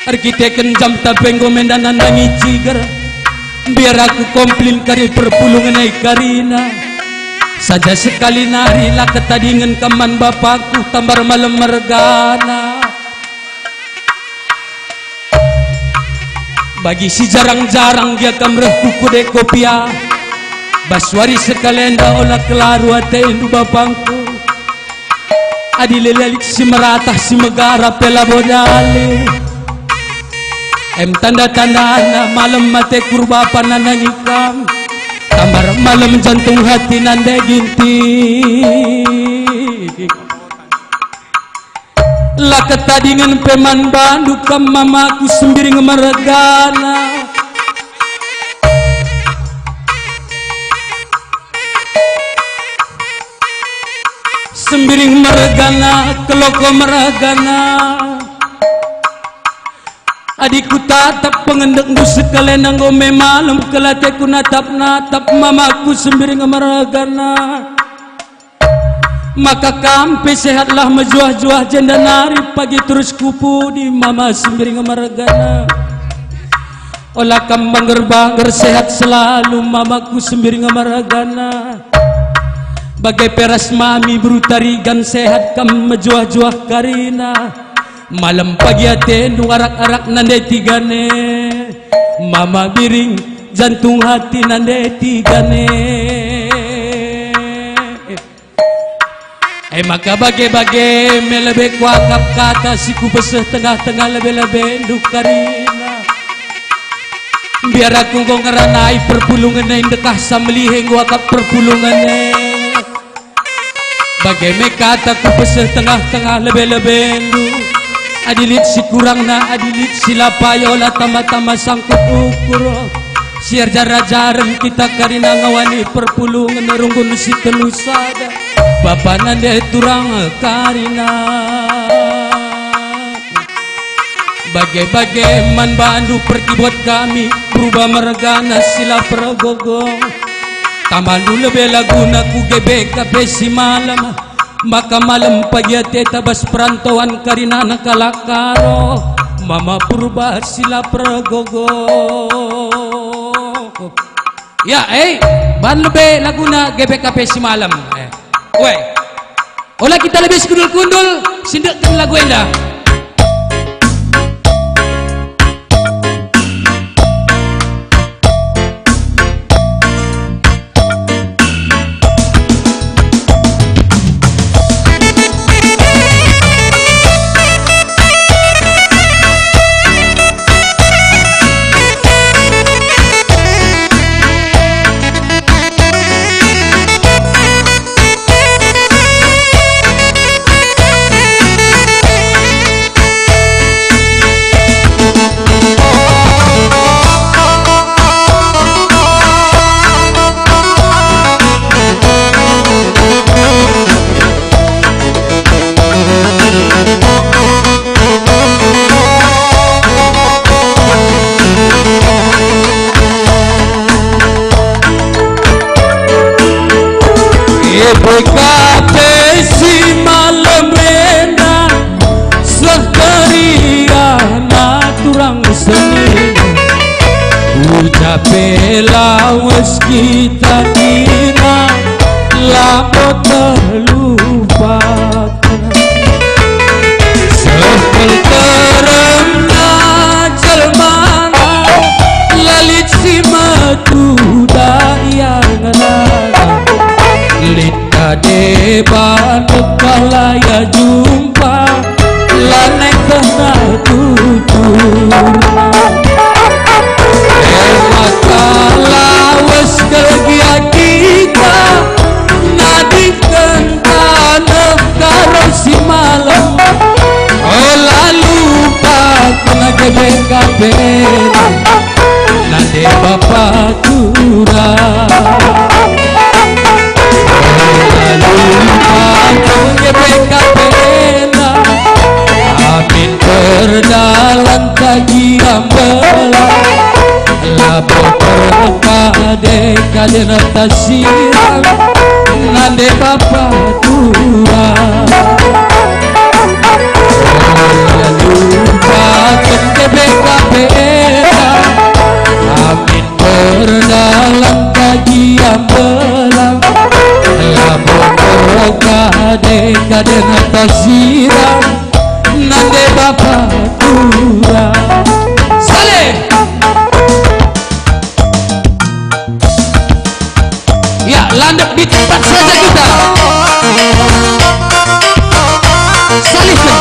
Erkiteken jamta pe enggo me ndanandangi ciger, mbiar aku komplin kari perpulungen e karina. Saja sekali nari la ketadingen kam man bapangku tambar malem mergana. Bagi si jarang-jarang gia kam reh ku kude kopia, bas wari sekalenda ola kelaru atendu bapangku. Adi lelik si meratah si megara pe labo dali. Em tanda-tandana malem ate kurbapa nandangi kam. Tambar malem jantung hati nande Ginting. La ketadingen pe man bandu kam mamaku Sembiring mergana. Sembiring mergana, keloko mergana. Adi kutatap pengendekndu sekalenda enggo me malem kelateku natap-natap mamaku Sembiring mergana. Maka kam pe sehatlah mejuah-juah jenda nari pagi terus ku pudi mama Sembiring mergana. Ola kam bangger-bangger, sehat selalu mamaku Sembiring mergana. Bage pe ras mami beru Tarigan, sehat kam mejuah-juah karina. Malem pagi atendu arak-arak nande tigane. Mama Biring jantung hati nande tigane. E maka bage-bage me lebe kuakap kata si kubeseh tengah-tengah lebe-lebendu karina. Mbiar aku enggo ngeranai perpulungen e, ndekah sa melihe enggo akap perpulungen e. Bage me kata kubeseh tengah-tengah lebe-lebendu. Adi lit si kurangna, adi lit si la payo, la tama-tama sangkut ukur. Si erjar-ajaren kita karina ngawani perpulungen runggun si telu sada. Bapa nande turang karina. Bage-bage man bandu perkibot kami, Purba mergana si la pergogo. Tambandu lebe laguna ku G B K P si malem, maka malem pagi ateta bas perantoan karinana kalak Karo, mama Purba si la pergogo. Ya, eh, ban lebe laguna G B K P si malem. Eh, we. Ola kita lebe sekundul-kundul, sindeken lagu enda. G B K P si malem enda, seh keriahna turang seni. Ucape lawes kita nina, labo terlupaken. Seh kel teremna jelmana, la lit si metuda ia ngenana. Lit ka deba ndekah la ia jumpa, lanai kena tuturna. E maka lawes kel gia kita, nadingken taneh Karo si malem. Ola lupaken G B K P, nande bapa turang. Ola lupaken G B K P, amin perdalan tagiam belang. Labo perkade-kaden tasirang, nande bapa turang. Ola lupaken G B K P enda, amin perdalan tagiam belang. Labo perkade-kaden tasirang, nande bapa turang. Saleh. Ya, landek di tempat saja kita. Salihken.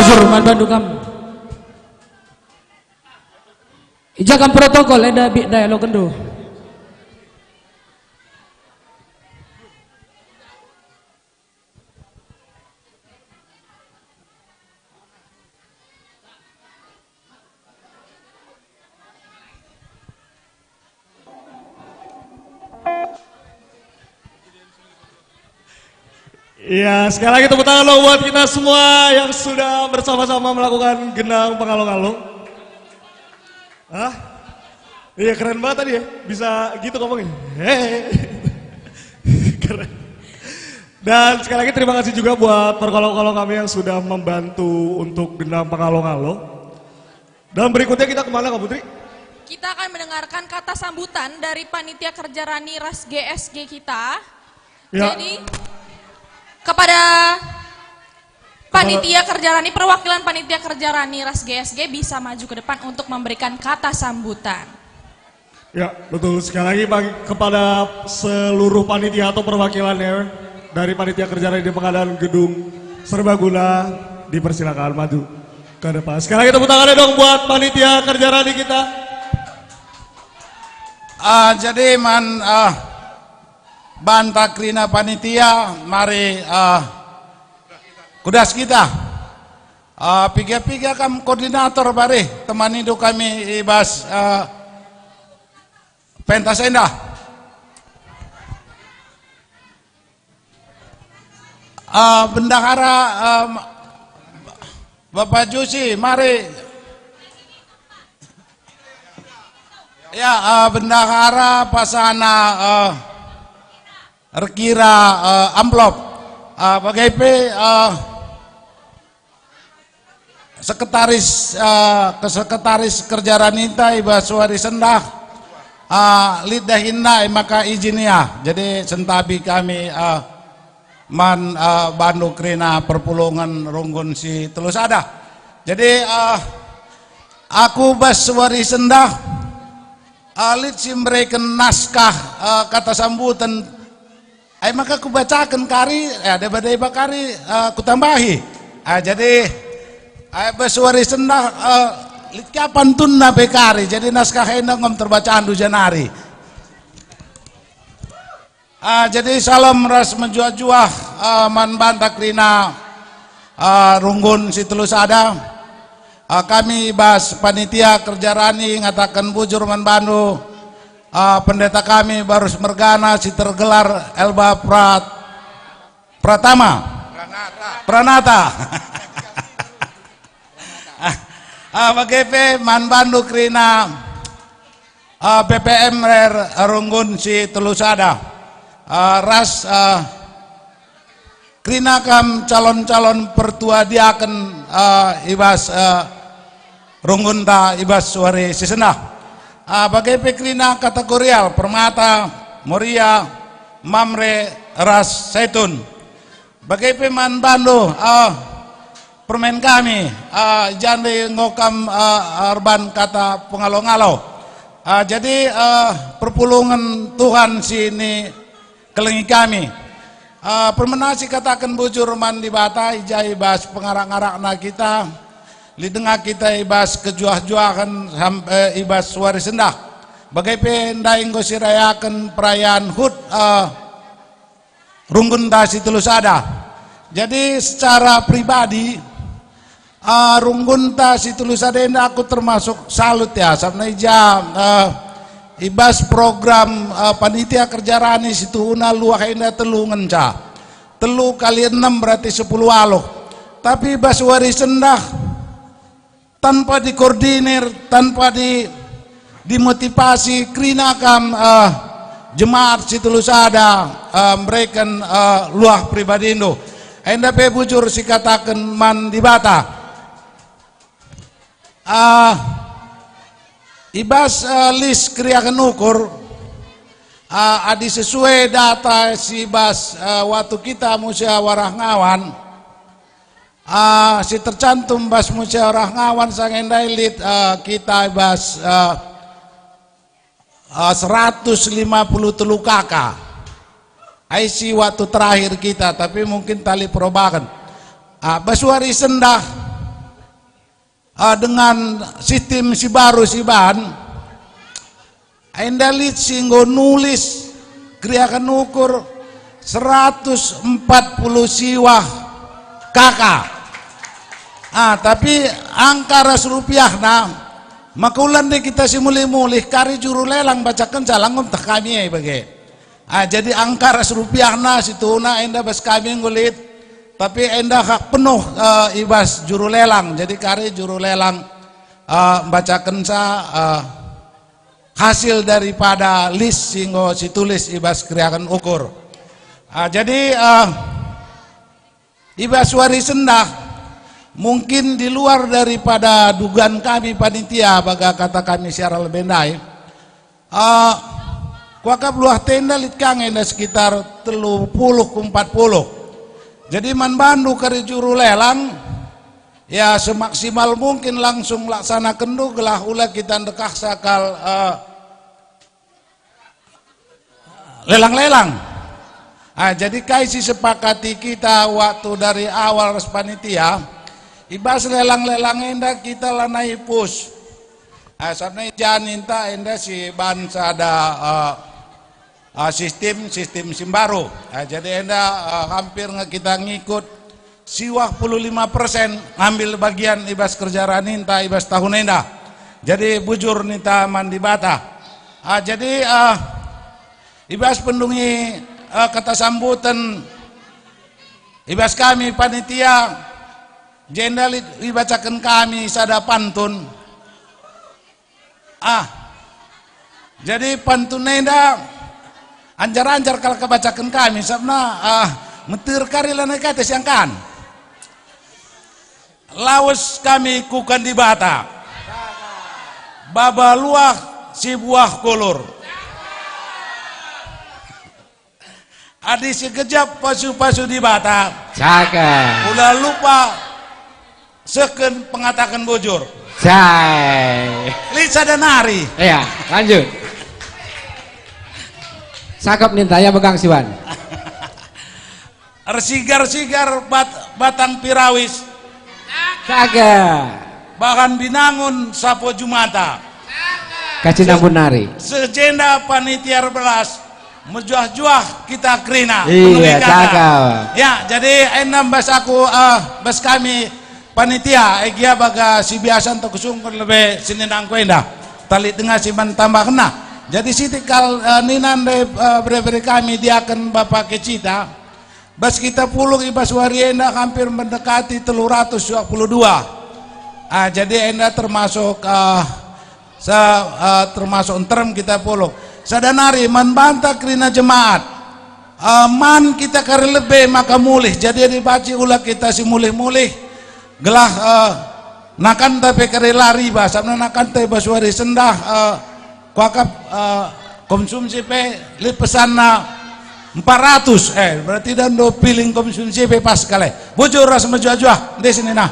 Jur man bandu kam. Ijaga protokol enda bi dialogenndu. Ya, sekali lagi tepuk tangan dong buat kita semua yang sudah bersama-sama melakukan gendang pengalo-ngalo. Hah? Iya, keren banget tadi ya, bisa gitu ngomongnya. Hehe. Keren. Dan sekali lagi terima kasih juga buat perkalo-kalo kami yang sudah membantu untuk gendang pengalo-ngalo. Dan berikutnya kita kemana, Kak Putri? Kita akan mendengarkan kata sambutan dari panitia kerja rani ras G S G kita. Ya. Jadi, kepada panitia kerja rani, perwakilan panitia kerja rani ras G S G bisa maju ke depan untuk memberikan kata sambutan. Ya, betul. Sekali lagi bagi, kepada seluruh panitia atau perwakilannya dari panitia kerja rani di Pengadilan Gedung Serbaguna, dipersilakan maju ke depan. Sekali lagi tepuk tangannya dong buat panitia kerja rani kita. Ah, jadi man, ah, banta kerina panitia, mari, ah, kudas kita. Ah, piga-piga kam koordinator, bari temanindu kami i bas, ah, pentas enda. Ah, bendahara, ah, Bapak Jusi, mari. Ya, ah, bendahara pasana, ah, erkira, ah, amplop. Ah, bage pe, ah, sekretaris, eh, ke sekretaris kerja raninta i bas wari sendah, eh, lit dahinna, eh, maka izin ia. Jadi sentabi kami, eh, man, eh, bandu kerina perpulungen runggun si telu sada. Jadi, eh, aku bas wari sendah, eh, lit si mereken naskah, eh, kata sambuten. Ai maka kubacaken kari, eh, deba-deba kari, eh, kutambahi. Ah, jadi, ai bas wari sendah, eh, lit ka pantunna pe kari, jadi naskah enda enggo terbacandu janari. Ah, jadi salam ras mejuah-juah, eh, man banta kerina, eh, runggun si telu sada. Eh, kami bas panitia kerja rani ngataken bujur man bandu, ah, pendeta kami barus mergana si tergelar Elba Prat-, Pratama. Pranata. Pranata. Ah, ah, bage pe man bandu kerina, ah, P P M rer runggun si telu sada. Ah, ras, ah, kerina kam calon-calon pertua diaken, eh, i bas, eh, runggunta i bas wari si sendah. Eh, bage pe kerina kategorial, Permata, Moria, Mamre, ras Saitun. Bage pe man bandu, eh, permen kami, eh, jande enggo kam, eh, erban kata pengalo-ngalo. Eh, jadi, eh, perpulungen Tuhan si ni kelengi kami. Ah, permena si kataken bujur man Dibata, i ja i bas pengarak-ngarakna kita, lit denga kita i bas kejuah-juahen sam-, eh, i bas wari sendah. Bage pe ndai enggo sirayaken perayaan hut, eh, runggunta si telu sada. Jadi secara pribadi, Ah, runggunta si telu sada enda aku termasuk salut ya, sabna i ja, eh, i bas program, eh, panitia kerja rani si tuhuna luah enda telu ngenca. Telu kali enem berarti sepuluh waluh. Tapi i bas wari sendah, tanpa dikoordinir, tanpa di dimotivasi kerina kam, eh, jemaat si telu sada, eh, mereken, eh, luah pribadindu. Enda pe bujur si kataken man Dibata. Ah, i bas, eh, lis keriahen ukur, ah, adi sesuai data si bas, eh, waktu kita musyawarah ngawan, Ah, si tercantum bas musyawarah ngawan sanga ndai lit, ah, kita bas, ah, ah, seratus lima puluh telu K K. Ai si waktu terakhir kita, tapi mungkin tali perubahan. Ah, bas wari sendah, Ah, dengan sistem si baru si ban, enda lit si enggo nulis keriahen ukur seratus empat puluh siwah K K. Ah, tapi angka ras rupiahna, maka ula nde kita si mulih-mulih, kari juru lelang bacakenca, la enggo meteh kami e bage. Ah, jadi angka ras rupiahna situhuna enda bas kami enggo lit, tapi enda hak penuh, eh, i bas juru lelang. Jadi kari juru lelang, eh, mbacakenca, eh, hasil daripada lis si enggo situlis i bas keriahen ukur. Ah, jadi, eh, i bas wari sendah, mungkin di luar daripada dugan kami panitia, bage kata kami si arah lebe ndai, ah, kuakap luah tenda lit ka nge enda sekitar telu puluh ku empat puluh. Jadi man bandu kari juru lelang, ya, semaksimal mungkin langsung laksanakenndu gelah ula kita ndekahsa kal, eh, lelang-lelang. Ah, jadi kai si sepakati kita waktu dari awal ras panitia, i bas lelang-lelang enda kita lanai push. Ah, sabap i ja ninta enda si ban sada, eh, eh, sistem, sistem si mbaru. Ah, jadi enda, eh, hampir nge kita ngikut siwah puluh lima persen ngambil bagian i bas kerja raninta i bas tahun enda. Jadi bujur ninta man Dibata. Ah, jadi, ah, i bas pendungi, ah, kata sambuten i bas kami panitia, jenda lit ibacaken kami sada pantun. Ah. Jadi pantun enda anjar-anjar kal kebacaken kami, sabna, ah, meter kari lanai kate siangkan. Lawes kami kukan Dibata. Baba luah si buah kulur. Adi si gejap pasu-pasu Dibata. Cakep. Ula lupa seken pengataken bujur. Cai. Lit sada nari. Iya, lanjut. Cakep ninta, ya, megang siwan. Ersigar-sigar bat-, batang pirawis. Cakep. Bahan binangun sapo jumata. Kacina Se-, punari. Sejenda panitia erbelas, mejuah-juah kita kerina. Iya, penuhi kata. Cakep. Ya, jadi enda bas aku, eh, bas kami panitia, eh, gia baga si biasa ntah kusungkun lebe sininangku enda. Tali tengah si man tambahna. Jadi sitik kal, eh, nina ndai, eh, bere-bere kami diaken Bapa Kecita. Bas kita pulung i bas wari enda hampir mendekati telu ratus dua puluh dua. Ah, jadi enda termasuk, ah, sa-, ah, termasuk nterem kita pulung. Sada nari man banta kerina jemaat. Ah, man kita kari lebe maka mulih. Jadi dibaci ula kita si mulih-mulih. Gelah, eh, nakanta pe kari la riba, sabna nakanta i bas wari sendah, eh, kuakap, eh, konsumsi pe lit pesanna empat ratus, eh, berarti dando piling konsumsi pe pas kale. Bujur ras mejuah-juah, ndai senina.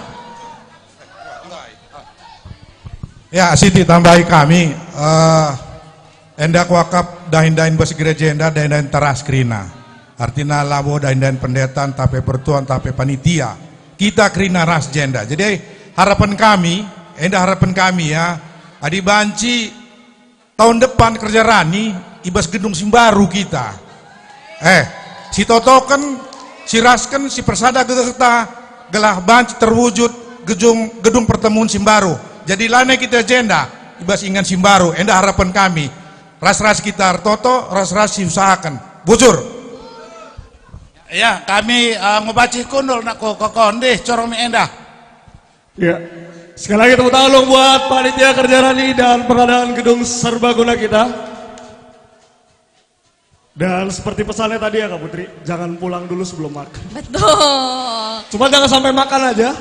Ya, siti tambahi kami, eh, enda kuakap dahin-dahin bas gereja enda, dahin-dahin teras kerina. Artina labo dahin-dahin pendeta, ntah pe pertua, ntah pe panitia. Kita kerina ras jenda. Jadi harapan kami, enda harapan kami ya, adi banci tahun depan kerja rani i bas gedung si mbaru kita. Eh, sitotoken, sirasken, sipersada gegehta, gelah banci terwujud gedung, gedung pertemuan si mbaru. Jadi lanai kita jenda i bas ingan si mbaru, enda harapan kami. Ras-ras kita ertoto, ras-ras siusahaken. Bujur. Ya, kami, eh, ngebaci kundul nak ko, ko, ko, ndih, corong mi endah. Ya. Sekali lagi tepuk tangan dong buat panitia kerja rani dan pengadaan gedung serbaguna kita. Dan seperti pesannya tadi ya, Kak Putri, jangan pulang dulu sebelum makan. Betul. Cuma jangan sampai makan aja.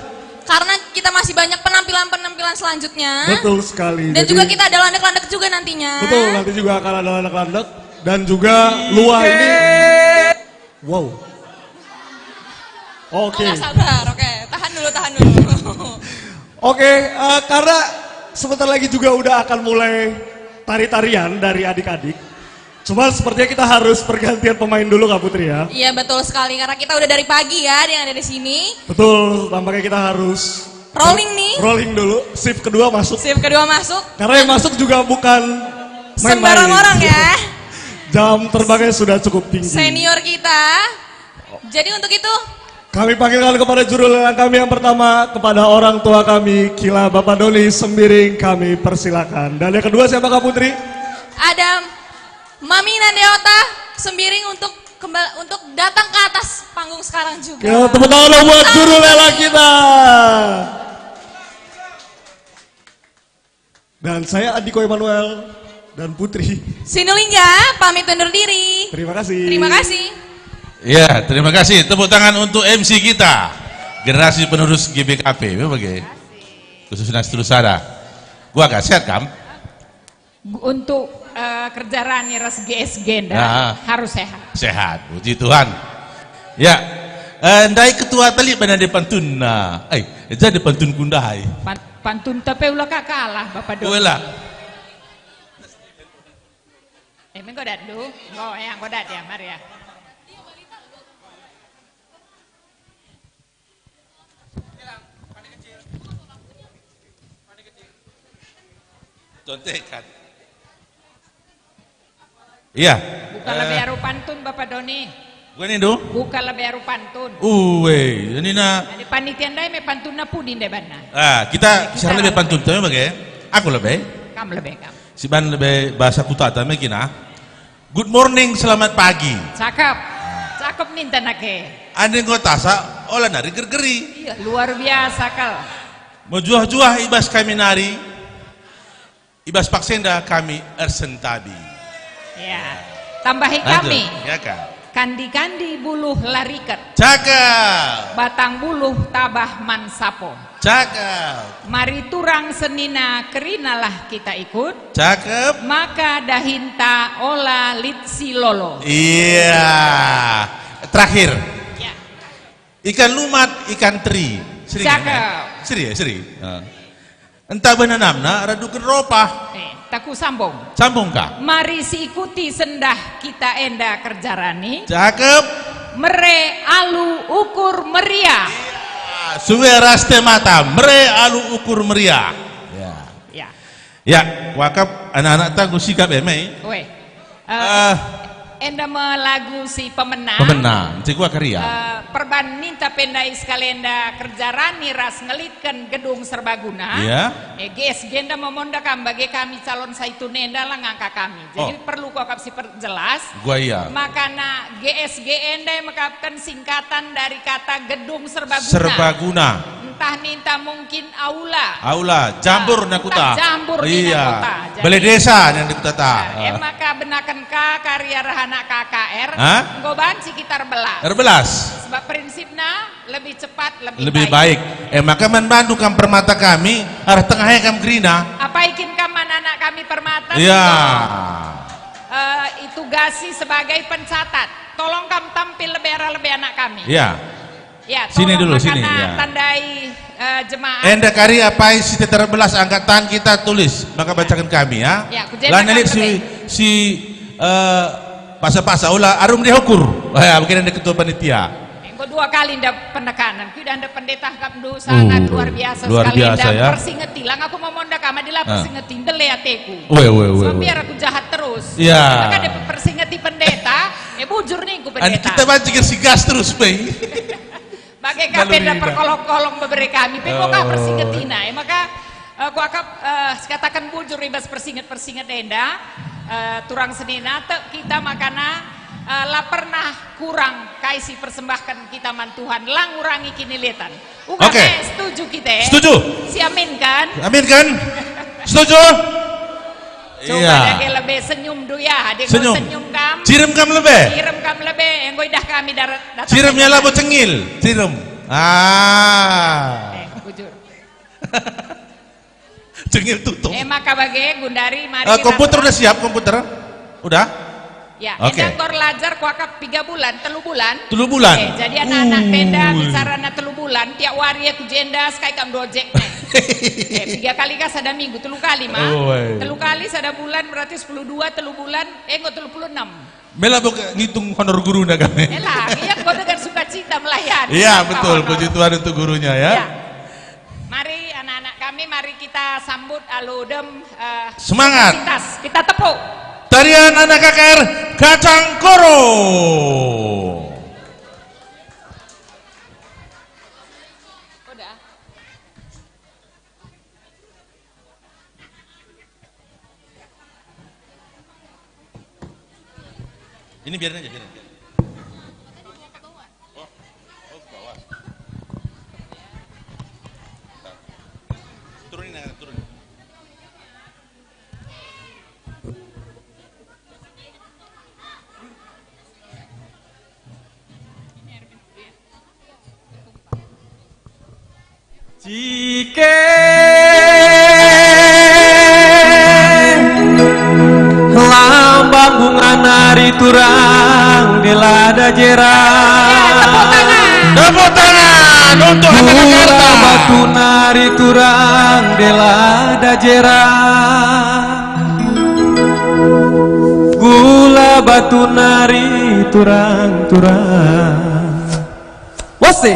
Karena kita masih banyak penampilan-penampilan selanjutnya. Betul sekali. Dan juga kita ada landek-landek juga nantinya. Betul, nanti juga akan ada landek-landek. Dan juga luah ini. Wow. Oke. Oh, nggak sabar. Oke, tahan dulu, tahan dulu. Oke, eh, karena sebentar lagi juga udah akan mulai tari-tarian dari adik-adik. Cuma sepertinya kita harus pergantian pemain dulu, Kak Putri, ya. Iya, betul sekali. Karena kita udah dari pagi ya, ada yang ada di sini. Betul, tampaknya kita harus Rolling nih. Rolling dulu, shift kedua masuk. Shift kedua masuk. Karena yang masuk juga bukan main-main. Sembarang orang ya. Jam terbangnya sudah cukup tinggi. Senior kita. Jadi untuk itu, kami panggilkan kepada juru lelang kami yang pertama, kepada orang tua kami, Kila Bapak Doni Sembiring, kami persilakan. Dan yang kedua siapakah, Putri? Ada Mami Nandeota Sembiring untuk kembali, untuk datang ke atas panggung sekarang juga. Ya, tepuk tangan dong buat juru lelang kita. Dan saya Andiko Emanuel dan Putri Sinulingga pamit undur diri. Terima kasih. Terima kasih. Ya, terima kasih. Tepuk tangan untuk M C kita, generasi penerus G B K P, ya, bage. Khususnya seterus sada. Gua gak sehat, kam? Untuk, eh, kerja rani ras G S G enda, ya, harus sehat. Sehat, puji Tuhan. Ya, eh, ndai ketua tali bana de pantun, nah. Eh, jadi pantun kundai. Pan-, pantun tapi ula ka kalah, Bapak Doni. Ula. Eh, mengko dat du? Oh, ya, engko dat ya, mari ya. Contekan. Iya. Buka lebe aru pantun, Bapak Doni. Bukan itu? Buka lebe aru pantun. Uwe, ini na. Adi panitia ndai me pantunna pudi ndai banna. Ah, kita, kita sekarang lebe pantun, tapi bage. Aku lebe. Kam lebe, kam. Si ban lebe bahasa kuta, tapi kina. Good morning, selamat pagi. Cakep. Cakep ninta nake. Adi enggo tasa, ola nari gergeri. Iya, luar biasa kal. Mejuah-juah i bas kami nari, i bas paksa enda kami ersentabi. Ya. Tambahi kami. Ya, Kak. Kandi-kandi buluh la riket. Cakep. Batang buluh tabah man sapo. Cakep. Mari turang senina kerinalah kita ikut. Cakep. Maka dahinta ola lit si lolo. Iya. Terakhir. Ya. Ikan lumat, ikan teri. Seri. Cakep. Seri, ya, seri. Ah. Ntah benanamna raduken ropah. Eh, taku sambung. Sambung ka? Mari siikuti sendah kita enda kerja rani. Cakep. Mere alu ukur meriah. Iya, sue ras te mata, mere alu ukur meriah. Ya. Ya. Ya, kuakap anak-anak taku sikap e, Mei. Weh. Eh, enda me lagu si pemena. Pemena, si kuakap ia. Eh, perban ninta pe ndai sekali enda kerja rani ras ngelitken gedung serbaguna. Iya. Eh, G S G enda memonda kam bage kami calon saitun enda la ngangka kami. Jadi perlu kuakap si perjelas. Gua iya. Makana G S G enda mekapken singkatan dari kata gedung serbaguna. Serbaguna. Ntah ninta mungkin aula. Aula, jambur. Ah, nina kuta. Jambur nina kuta. Iya. Jadi, balai desa nina kuta ta. Nah, e maka benaken ka kari arah anak K K R, enggo banci kita erbelas. Erbelas. Sebab prinsipna lebih cepat, lebih baik. Lebih baik. E maka man bandu kam permata kami, arah tengah e kam kerina. Apai kin kam man anak kami permata? Iya. Eh, itugasi sebagai pencatat. Tolong kam tampil lebe arah lebe anak kami. Iya. Ya, sini dulu, sini, ya. Tandai, eh, jemaat. Enda kari apai si terbelas angkat tangan kita tulis, maka bacaken kami, ya. Ya, ku jenda. Lanai lit si, si, eh, pasa-pasa, ula arum dia ukur. Ya, mungkin enda ketua panitia. Enggo dua kali nda penekanan, ku enda pendeta kap ndu sangat luar biasa sekali, luar biasa, ya. Persingeti, lang aku memonda kam, adi la persingeti, ndele ateku. Weh, weh, weh. Sampai aku jahat terus. Ya. Maka dia persingeti pendeta, eh, bujur nih ku pendeta. Kita banci si gas terus, Bang. Bage ka pe enda perkolong-kolong bebere kami, pe enggo ka persingetina. E maka, eh, kuakap, eh, sikataken bujur i bas persinget-persinget enda, eh, turang senina tek kita makana, eh, la pernah kurang kai si persembahken kita man Tuhan, la ngurangi kinilatan. Uga. Oke. Setuju kita, eh? Setuju. Si amin kan? Amin kan? Setuju? Coba. Iya. Dage lebe senyum du ya, adi enggo senyum kam. Cirem kam lebe. Cirem kam lebe, enggo idah kami darat, datang. Cirem ya labo cengil, cirem. Ah. Eh, bujur. Cengil tutup. Eh, maka bage, gundari, mari. Eh, komputer udah siap, komputer? Udah? Ya, oke. Enda enggo erlajar kuakap piga bulan, telu bulan. Telu bulan? Eh, jadi anak-anak enda bicarana telu bulan, tiap wari aku jenda, sekai kam dua jek, nih. Eh, piga kali kah sada minggu, telu kali, mah. Oh, eh. Telu kali sada bulan, berarti sepuluh dua, telu bulan, eh, enggo telu puluh enam. Mela bok ngitung honor guruna kami. Ela, ia enggo dengan sukacita melayani. Iya, betul. Puji Tuhan untuk gurunya, ya. Ya. Mari Sambut alu dem, eh, Semangat. Kita tepuk. Tarian anak K K R Kacang Koro. Udah. Ini biarin aja, biarin. Oh, oh, ke bawah. Turunin aja, turunin. Cike lambang bunga nari turang dela dajera. Tepuk tangan. Tepuk tangan untuk anak Jakarta. Batu nari turang dela dajera. Gula batu nari turang-turang. Wose.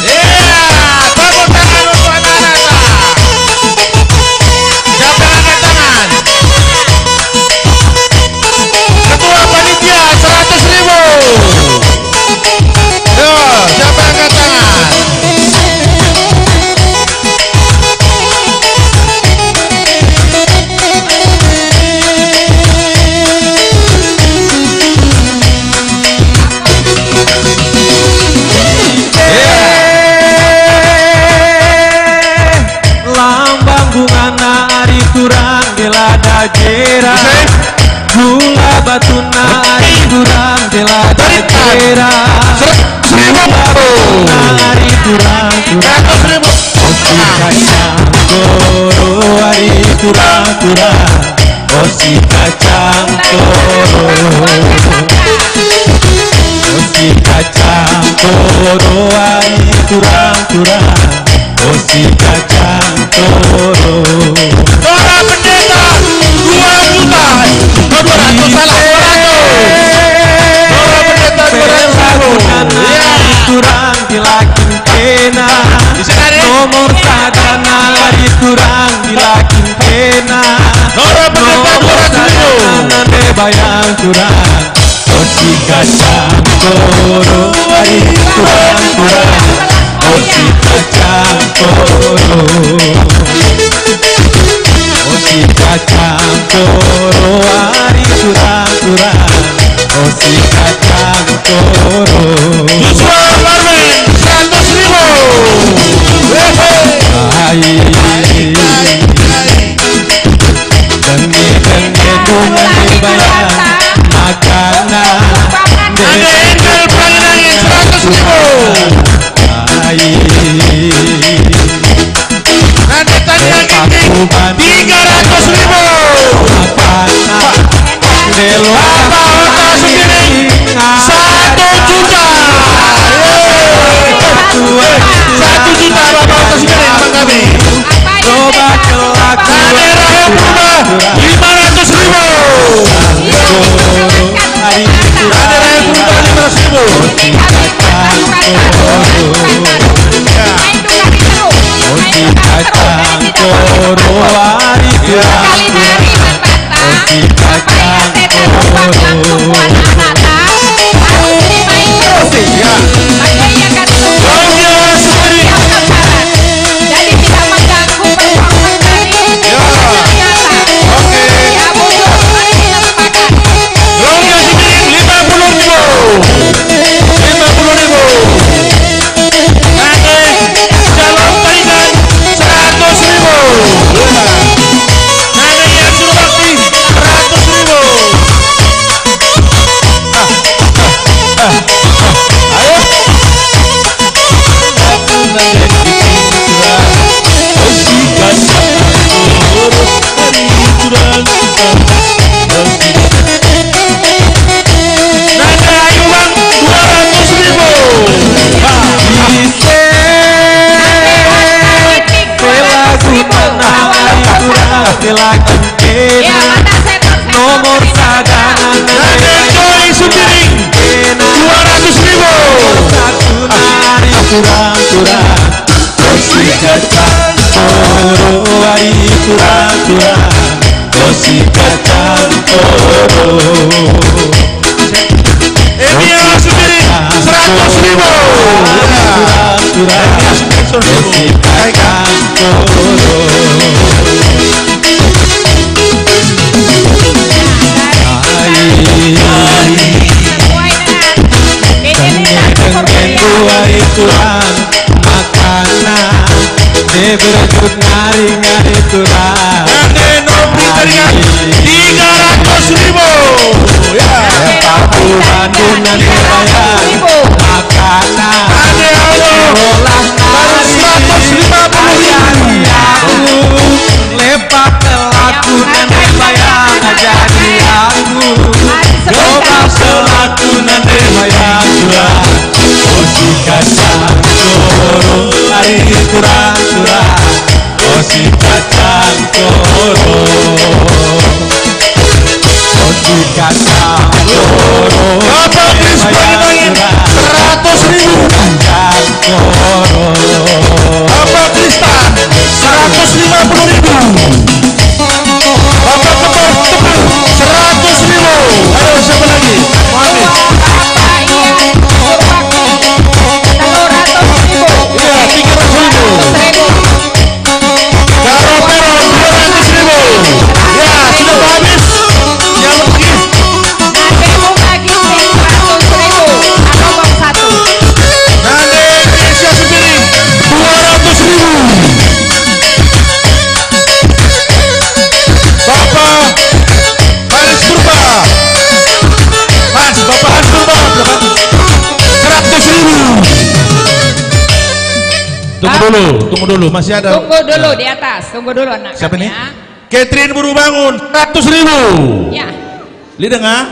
Ya, tepuk tangan untuk anak-anak. Siapa yang angkat tangan? Ketua panitia, seratus ribu. Yo, siapa yang angkat tangan? Lambang bungana ari turang dela dajera. Gula batuna ari turang dela dajera. Gula batuna ari turang-turang. Osi kacang koro ari turang-turang. Osi kacang koro. Osi kacang koro ari turang-turang. Osi kacang koro. Dora Pendeta, dua juta. Oh, dua ratus, salah, dua ratus. Dora Pendeta, dua ratus ribu. Iya. Turang di lakin kena. Bisa, Kak, deh? Nomor sada nari turang di lakin kena. Dora Pendeta, dua ratus ribu. Nomor sada nande bayang turang. Osi kacang koro, ari turang-turang. Osi kacang koro. Osi kacang koro, ari turang-turang. Osi kacang koro. Joshua Marwin, seratus ribu. Wehe. Ai. Denge-denge ku mandi bayar makanan. Ada Angel Pelangi Nangin, seratus ribu. Ai. Ada Tania Ginting, tiga ratus ribu. Makanan. Bapak Oto Sembiring, satu juta. Yeay. Satu juta Bapak Oto Sembiring, Bang kami. Coba kelak. Ada Rahel Purba, lima ratus ribu. Ada Rahel Purba, lima ratus ribu. Osi kacang koro ari turang-turang. Osi kacang koro. Oke, ya. Jadi tidak mengganggu performa kami. Ya. Oke. Ya, muncul. Mari kita sepakat. Longga Sembiring, lima puluh ribu. Lima puluh ribu. Nane, Shalom Tarigan, seratus ribu. Nane, Ian Surbakti, seratus ribu. Tura, kosi kacang koro, ai tura, tura, kosi kacang koro. Emi Asumiri, seratus ribu. Tura, tura, tura, kosi kacang koro. Ai, ai. Ai, Tuhan, makanan, diberjut nari-nari Tuhan. Ande Nopri Tarigan, tiga ratus ribu. Ya. Lepak bangunan dibayar, makanan, ande Aldo, olah baru nari, seratus lima puluh ribu. Ajari aku, lepak kelakunan dibayar, ajari aku, coba kelakunan dibayar, Tuhan. Kosi kacang koro, ari tura-tura. Kosi kacang koro. Kosi kacang koro. Bapak Kris Pangimangin, seratus ribu. Kacang koro. Bapak Kristan, seratus lima puluh ribu. Bapak Kembar Teguh, seratus ribu. Ayo, siapa lagi? Mau habis. Iya, tiga ratus ribu. Karo Peron, dua ratus ribu. Ya, sudah habis. Siapa lagi? Nande Indonesia Sendiri, dua ratus ribu. Bapak Hans Purba. Hans, Bapak Hans Purba, berapa? Seratus ribu. Tunggu dulu, tunggu dulu, masih ada. Tunggu dulu di atas, tunggu dulu anak kami, ya. Siapa nih? Catherine Buru Bangun, seratus ribu. Ya. Lit denga?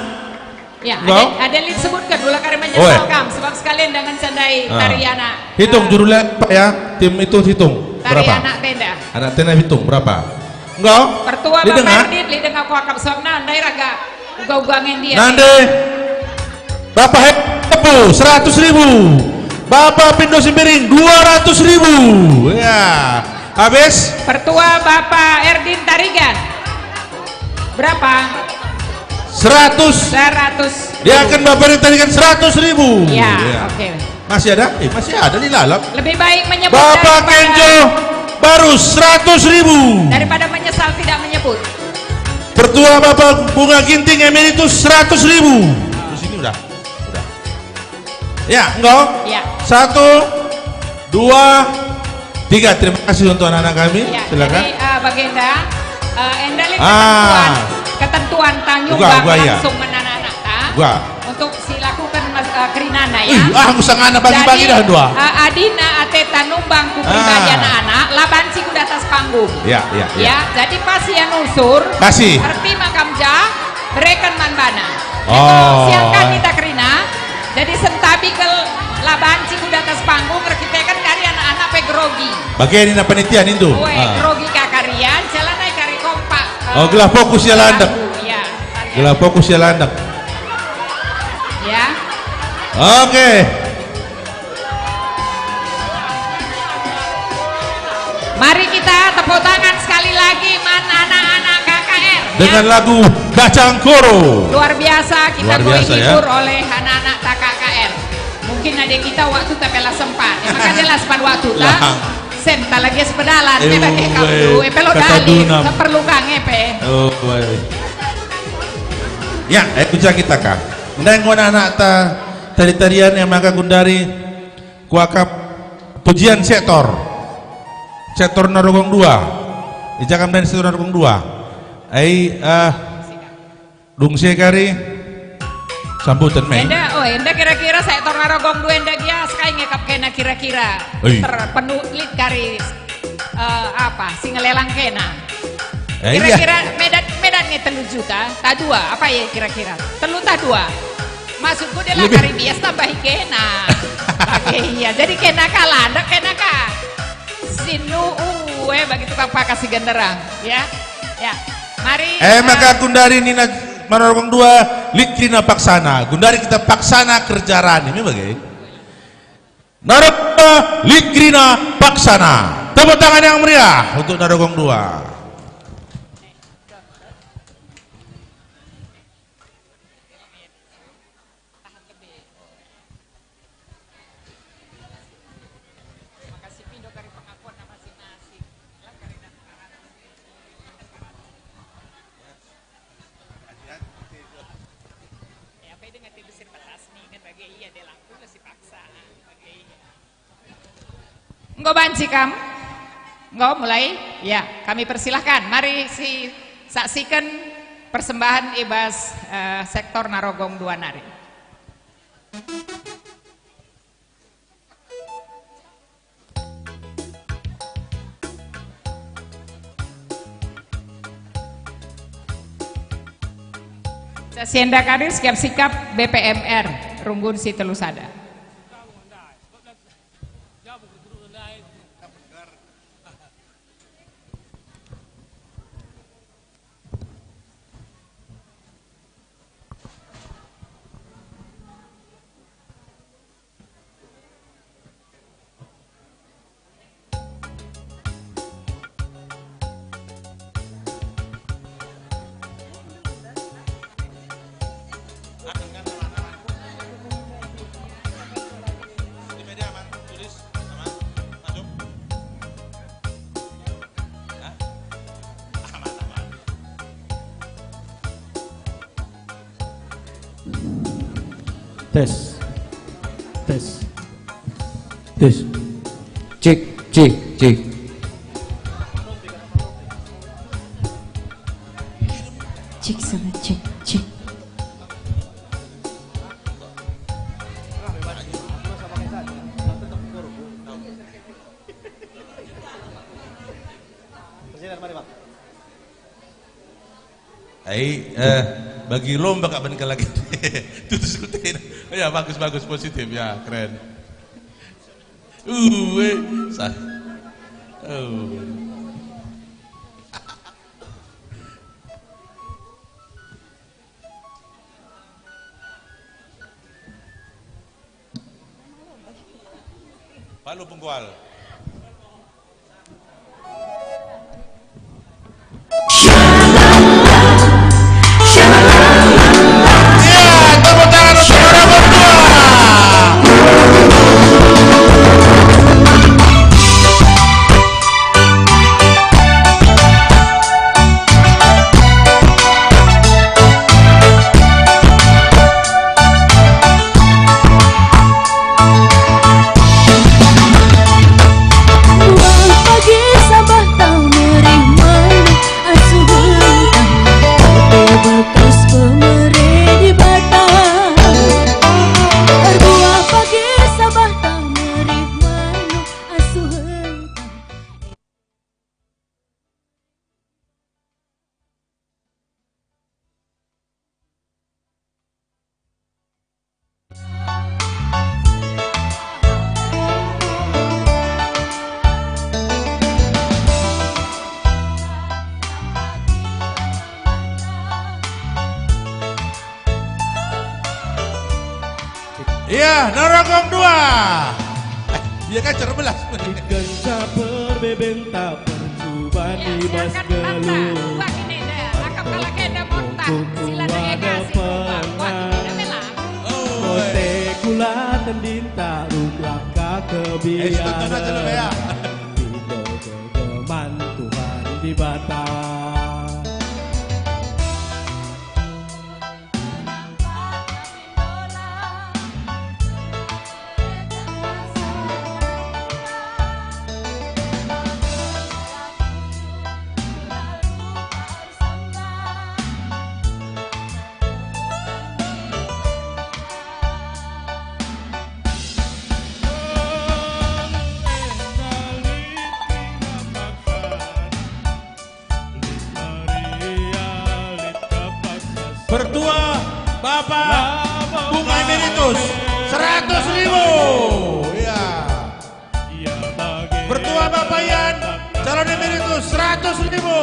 Ya, ada, ada lit sebutkan, ula kari menyesal kam, sebab sekalian dengan sandai tari anak. Hitung juru lit, Pak, ya. Tim itu hitung. Tari anak tenda. Anak tenda hitung, berapa? Enggak. Pertua Bapak Erdin, lit denga kuakap suapna, ndai raga uga-uga ngendi. Nande. Bapak Hep Tepu, seratus ribu. Bapak Pindo Simbiring, dua ratus ribu. Ya. Habis? Pertua Bapak Erdin Tarigan. Berapa? Seratus. Seratus. Dia akan Bapak Erdin Tarigan seratus ribu. Ya, oke. Masih ada? Eh, masih ada di dalam. Lebih baik menyebut Bapak Kenjo Barus, seratus ribu. Daripada menyesal tidak menyebut. Pertua Bapak Bunga Ginting Emeritus, seratus ribu. Di sini udah. Udah. Ya, enggak? Ya. Satu, dua, tiga. Terima kasih untuk anak-anak kami. Ya, silakan. Jadi, eh, Bagenda, eh, enda lit ketentuan, ketentuan ta nyumbang langsung man anak-anak ta. Untuk si lakukan mas, eh, kerinana, ya. Ih, ah, aku sangana bagi-bagi dah dua. Jadi, eh, adina ateta numbang ku pribadi anak-anak, la banci ku datas panggung. Ya, ya, ya. Ya, jadi pas ia nusur, kasih. Erti makam ja, bereken man bana. Oh. Siangkan kita kerina. Jadi sentabi kal la banci ku datas panggung, erkiteken kari anak-anak pe grogi. Bage nina panitia nindu. Oe, grogi ka kari, ya, jalan ai kari kompak, eh, gelah fokus ia landek. Iya. Gelah fokus ia landek. Ya. Oke. Mari kita tepuk tangan sekali lagi man anak-anak K K R, ya. Dengan lagu Kacang Koro. Luar biasa, kita menghibur oleh anak-anak ta K K R. Mungkin ada kita waktu tapi la sempat. Ya, maka jelas pan waktu ta. Sen ta lagi sepedalan, eh, bagi kau dulu, eh, pelo dalil, perlu kang, eh, pe. Oh, baik. Ya, eh, kuja kita kah. Ndai enggo anak-anak ta tari-tarian yang maka gundari kuakap pujian sektor. Sektor Narogong dua. Ija kam dan sektor Narogong dua. Ai, eh, Dungse kari sambutan main. Enda, oh, enda kira-kira sektor Narogong dua enda gia sekai ngekap kena kira-kira terpenuh lit kari, eh, apa, si ngelelang kena. Eh, iya. Kira-kira medan, medan nge telu juta, ta dua, apa ya kira-kira? Telu ta dua. Maksudku dia lah kari bias tambahi kena. Oke, iya. Jadi kena ka landek, kena ka. Sinu, eh, bagi tukang pakas si genderang, ya. Ya. Mari, eh, maka gundari nina Narogong dua, lit kerina paksana. Gundari kita paksana kerja rani, me bage. Narogong Ligrina Paksana. Tepuk tangan yang meriah untuk Narogong dua. Ya, apa itu ngerti besir petas nih, kan bagi iya, dia laku lah si paksa, bagi iya. Enggo banci kam? Enggo mulai? Ya, kami persilahkan. Mari si saksikan persembahan i bas, eh, sektor Narogong dua nari. Sasi enda kari sikap-sikap B P M R, runggun si telu sada. Tes. Tes. Tes. Cek, cek, cek. Cek sana, cek, cek. Ai, eh, bagi lomba kak ben lagi. Tutus kutena. Ya, bagus, bagus, positif. Ya, keren. Uh, eh, sah. Oh. Palu pengkual. Ya, tepuk tangan untuk para berdua. Buah pagi sabah tau merih manuh asuh hentang, tapi bekas pemere Dibata. Erbuah pagi sabah tau merih manuh asuh hentang. Iya, Narogong dua. Eh, iya kan, cerbelas. Dikenca perbeben tak percuban i bas geluh. Kote kula tendin tak ruk laka kebiaren. Pindo geman Tuhan Dibata. Pertua Bapak Bunga Emeritus, seratus ribu. Ya. Pertua Bapak Ian, calon emeritus, seratus ribu.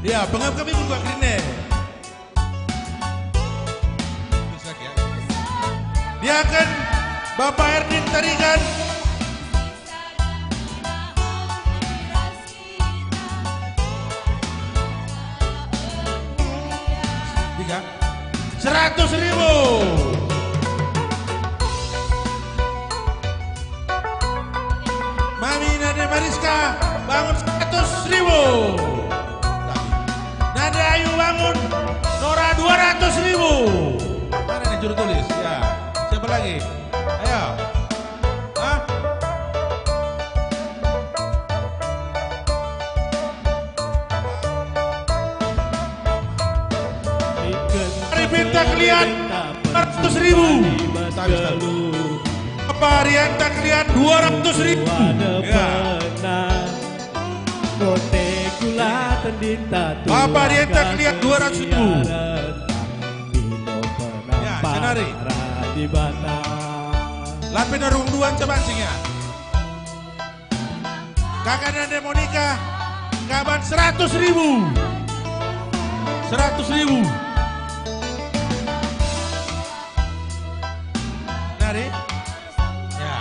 Ya, pengam kami buka kerine. Terus lagi ya. Silakan, Bapak Erdin Tarigan. Tiga. Seratus ribu. Mami Nade Mariska, bangun seratus ribu. Nade Ayu, bangun. Nora, dua ratus ribu. Mana nih juru tulis? Ya. Siapa lagi? Ayo. Hah? Ari Bintang Kelian, dua ratus ribu. Bapak Rianta Kelian, dua ratus ribu. Ya. Bapak Rianta Kelian, dua ratus ribu. Ya, senari. Lapin rung duan cebancing ya. Kakak Nande Monika, kaban seratus ribu. Seratus ribu. Nari? Ya.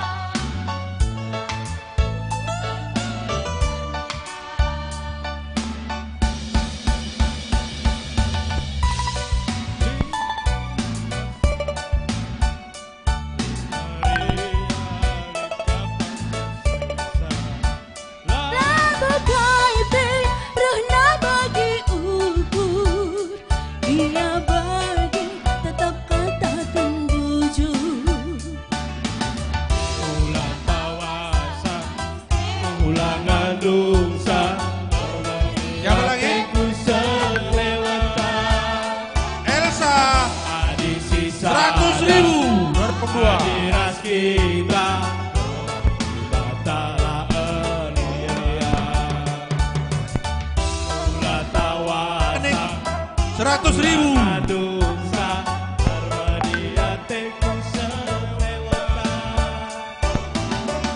Labo kai pe rehna bagi ukur, ia bagi tetap kataken bujur. Ulang tawasa, ulang ngandungsa. Siapa lagi? Elsa. Seratus ribu. Nomor pembuat. Kita. Seratus ribu.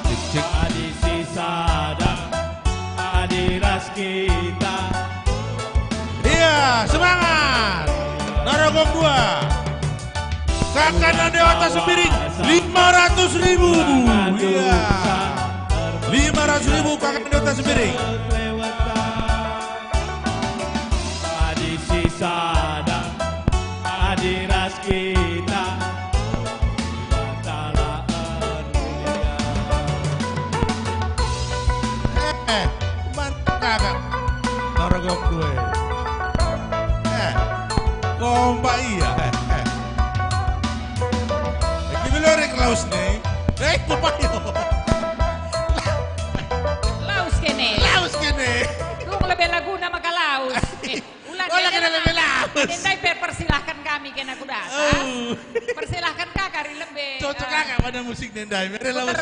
Cik, cik. Adi si sada, adi ras kita. Iya, semangat. Narogong dua. Kakak Nande Ota Sembiring, lima ratus ribu. Iya. Lima ratus ribu Kakak Nande Ota Sembiring. Adi si sada, adi ras kita. Eh, man kakak. Narogong dua. Eh, kompak ia. Eh, eh. Eh, kita lori ke laus nih. Eh, kompak ia. Laus kene. Laus kene. Dung lebe laguna maka laus. Eh, ulang kene lebe laus. Ndai pe persilahkan kami kena ku dasar. Oh. Persilahkan kakak ari lebe. Cocok kakak pada musik ndai. Mere laus.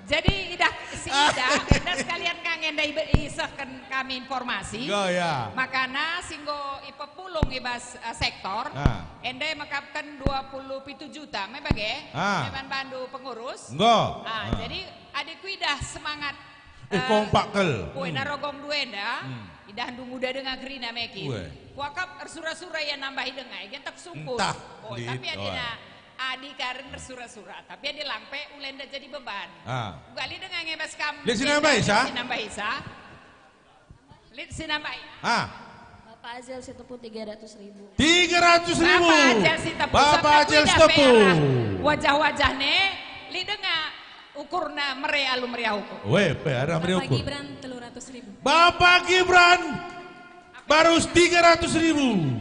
Jadi idah si Ida, enda sekalian ka nge enda ibe-, isehken kami informasi. Enggo, ya. Makana si enggo ipepulung i bas, eh, sektor, ah, enda mekapken dua puluh pitu juta, me bage? Ah. Me man bandu pengurus? Enggo. Ah, ah, jadi adi kuidah semangat, eh, eh, kompak kal. Kue, hmm, Narogong dua enda, hmm, idah ndu nguda denga kerina mekin. Kue. Kuakap ersura-sura ia nambahi denga, i gentek sungkun. Entah, oh, lit, tapi adina, oh. Adi karen ersura-sura, tapi adi lang pe ula enda jadi beban. Ah. Uga lit denga nge bas kam. Lit si nambahi sa? Lit si nambahi sa. Lit si nambahi. Ah. Bapak Ajel Sitepu tiga ratus ribu. Tiga ratus ribu. Bapak Ajel Sitepu, Bapak Ajel Sitepu. Wajah-wajah ne, lit denga ukurna mere alu meriah ukur. Weh, pe arah meriah ukur. Bapak Gibran telu ratus ribu. Bapak Gibran Barus tiga ratus ribu.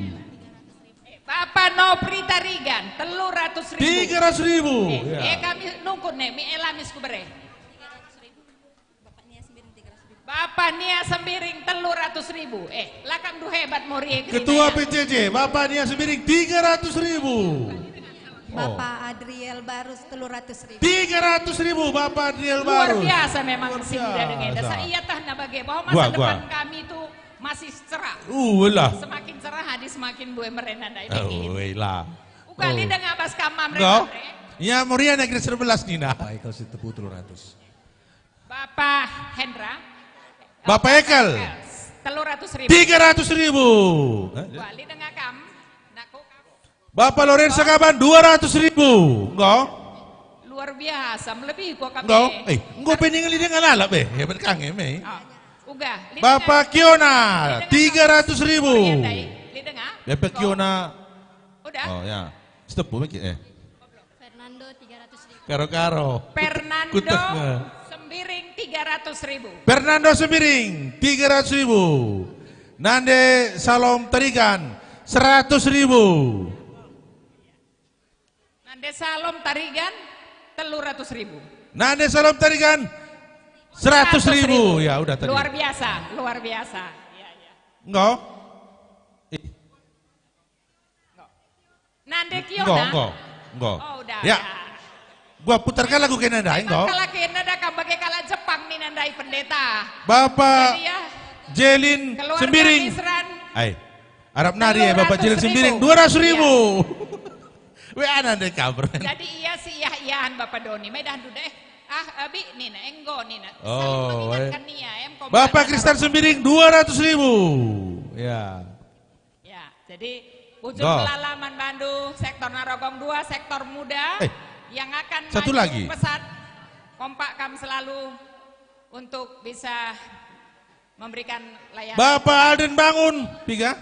Bapa Nopri Tarigan, telu ratus ribu. Tiga ratus ribu. Eh, ya, eh, kami nungkun nih, mi elamis ku bere. Bapa Nia Sembiring, telu ratus ribu. Eh, lakam du hebat mori, eh, Ketua kerina, ya. P C J, Bapa Nia Sembiring, tiga ratus ribu. Oh. Bapa Adriel Barus, telu ratus ribu. Tiga ratus ribu, Bapa Adriel Barus. Luar biasa memang. Luar biasa. Saya ia tah na bage bahwa masa depan kami tuh masih cerah. Uh, lah. Semakin cerah, adi semakin bue merena ndai. Oh, bikin. Uga lit denga bas kam, Mamre, Mamre. Ya, Moria negeri sebelas, Nina. Bapak Ekel Sitepu, telu ratus. Bapak Hendra. Bapak Ekel. Telu ratus ribu. Tiga ratus ribu. Uga lit denga kam. Naku kam. Bapak Lorensa Kaban, dua ratus ribu. Enggo? Luar biasa, melebihi gua kami. Enggo? Eh, enggo pe ningen lidi ngalala be. Hebat kang eme. Ah, uga. Lidi Bapak nggak? Kiona, lidi nggak? Tiga ratus ribu. Iya, dai. Lidi nggak? Bapak Enggo. Kiona. Udah? Oh, ya. Stop, Bu, mikir, eh. Fernando, tiga ratus ribu. Karo-karo. Fernando Kutengah. Sembiring, tiga ratus ribu. Fernando Sembiring, tiga ratus ribu. Nande Salom Tarigan, seratus ribu. Nande Salom Tarigan, telu ratus ribu. Nande Salom Tarigan, seratus ribu. Seratus ribu. Ya, udah tadi. Luar biasa, luar biasa. Ya, ya. Enggo? Ih. Nande Enggo, Kiona? Enggo, enggo. Oh, udah, ya. Udah. Gua putarkan lagu kena ndai, enggo. Emang kalak kena dah kam bage kalak Jepang nina ndai, Pendeta. Bapak Jadi, ya, Jelin keluarga Sembiring. Misran. Ai. Arab nari, ya, Bapak Jelin Sembiring, dua ratus ribu. Iya. W A nande kabar. Jadi ia si iya-iyahan Bapak Doni. Medah dudeh. Ah, Abi nina, enggo nina. Saling mengingatkan nia, em, kau Bapak Kristan Sembiring, dua ratus ribu. Ya. Ya, jadi bujur melala man bandu, sektor Narogong dua, sektor muda Eh, yang akan satu maju lagi. Pesat, kompak kam selalu untuk bisa memberikan layanan. Bapak Alden Bangun, piga?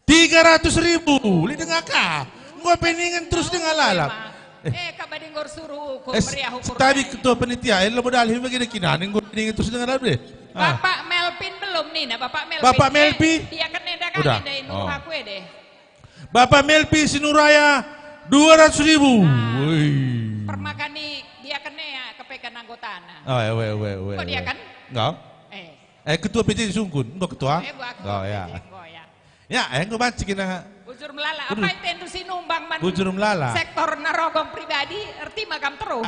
Tiga ratus ribu, lit denga ka. Enggo pe ningen terus denga lalap. Memang. Eh, eh, kak bading nggo suruh ukur meriah ukur. Tapi ketua panitia, eh, lo modal hima gini kinan, enggo pe ningen terus denga lalap deh. Ah. Bapak Melvin belum nih, nah, Bapak Melvin. Bapak Melvi. Eh, dia kena dah kan, udah. Enda inu aku ya deh. Bapak Melvi Sinuraya, dua ratus ribu. Nah, woi. Permakani dia kena ya, kepekan anggotana. Oh, ya, we, we, we. Kok dia kan? Enggak. Eh. Eh, ketua P J sungkun, enggak ketua? Eh, buat ketua P J, ya. Enggak, ya. Ya, eh, enggo banci kena. Bujur melala, apai tentu si numbang man Bujur melala. Sektor Narogong pribadi, erti magam terus.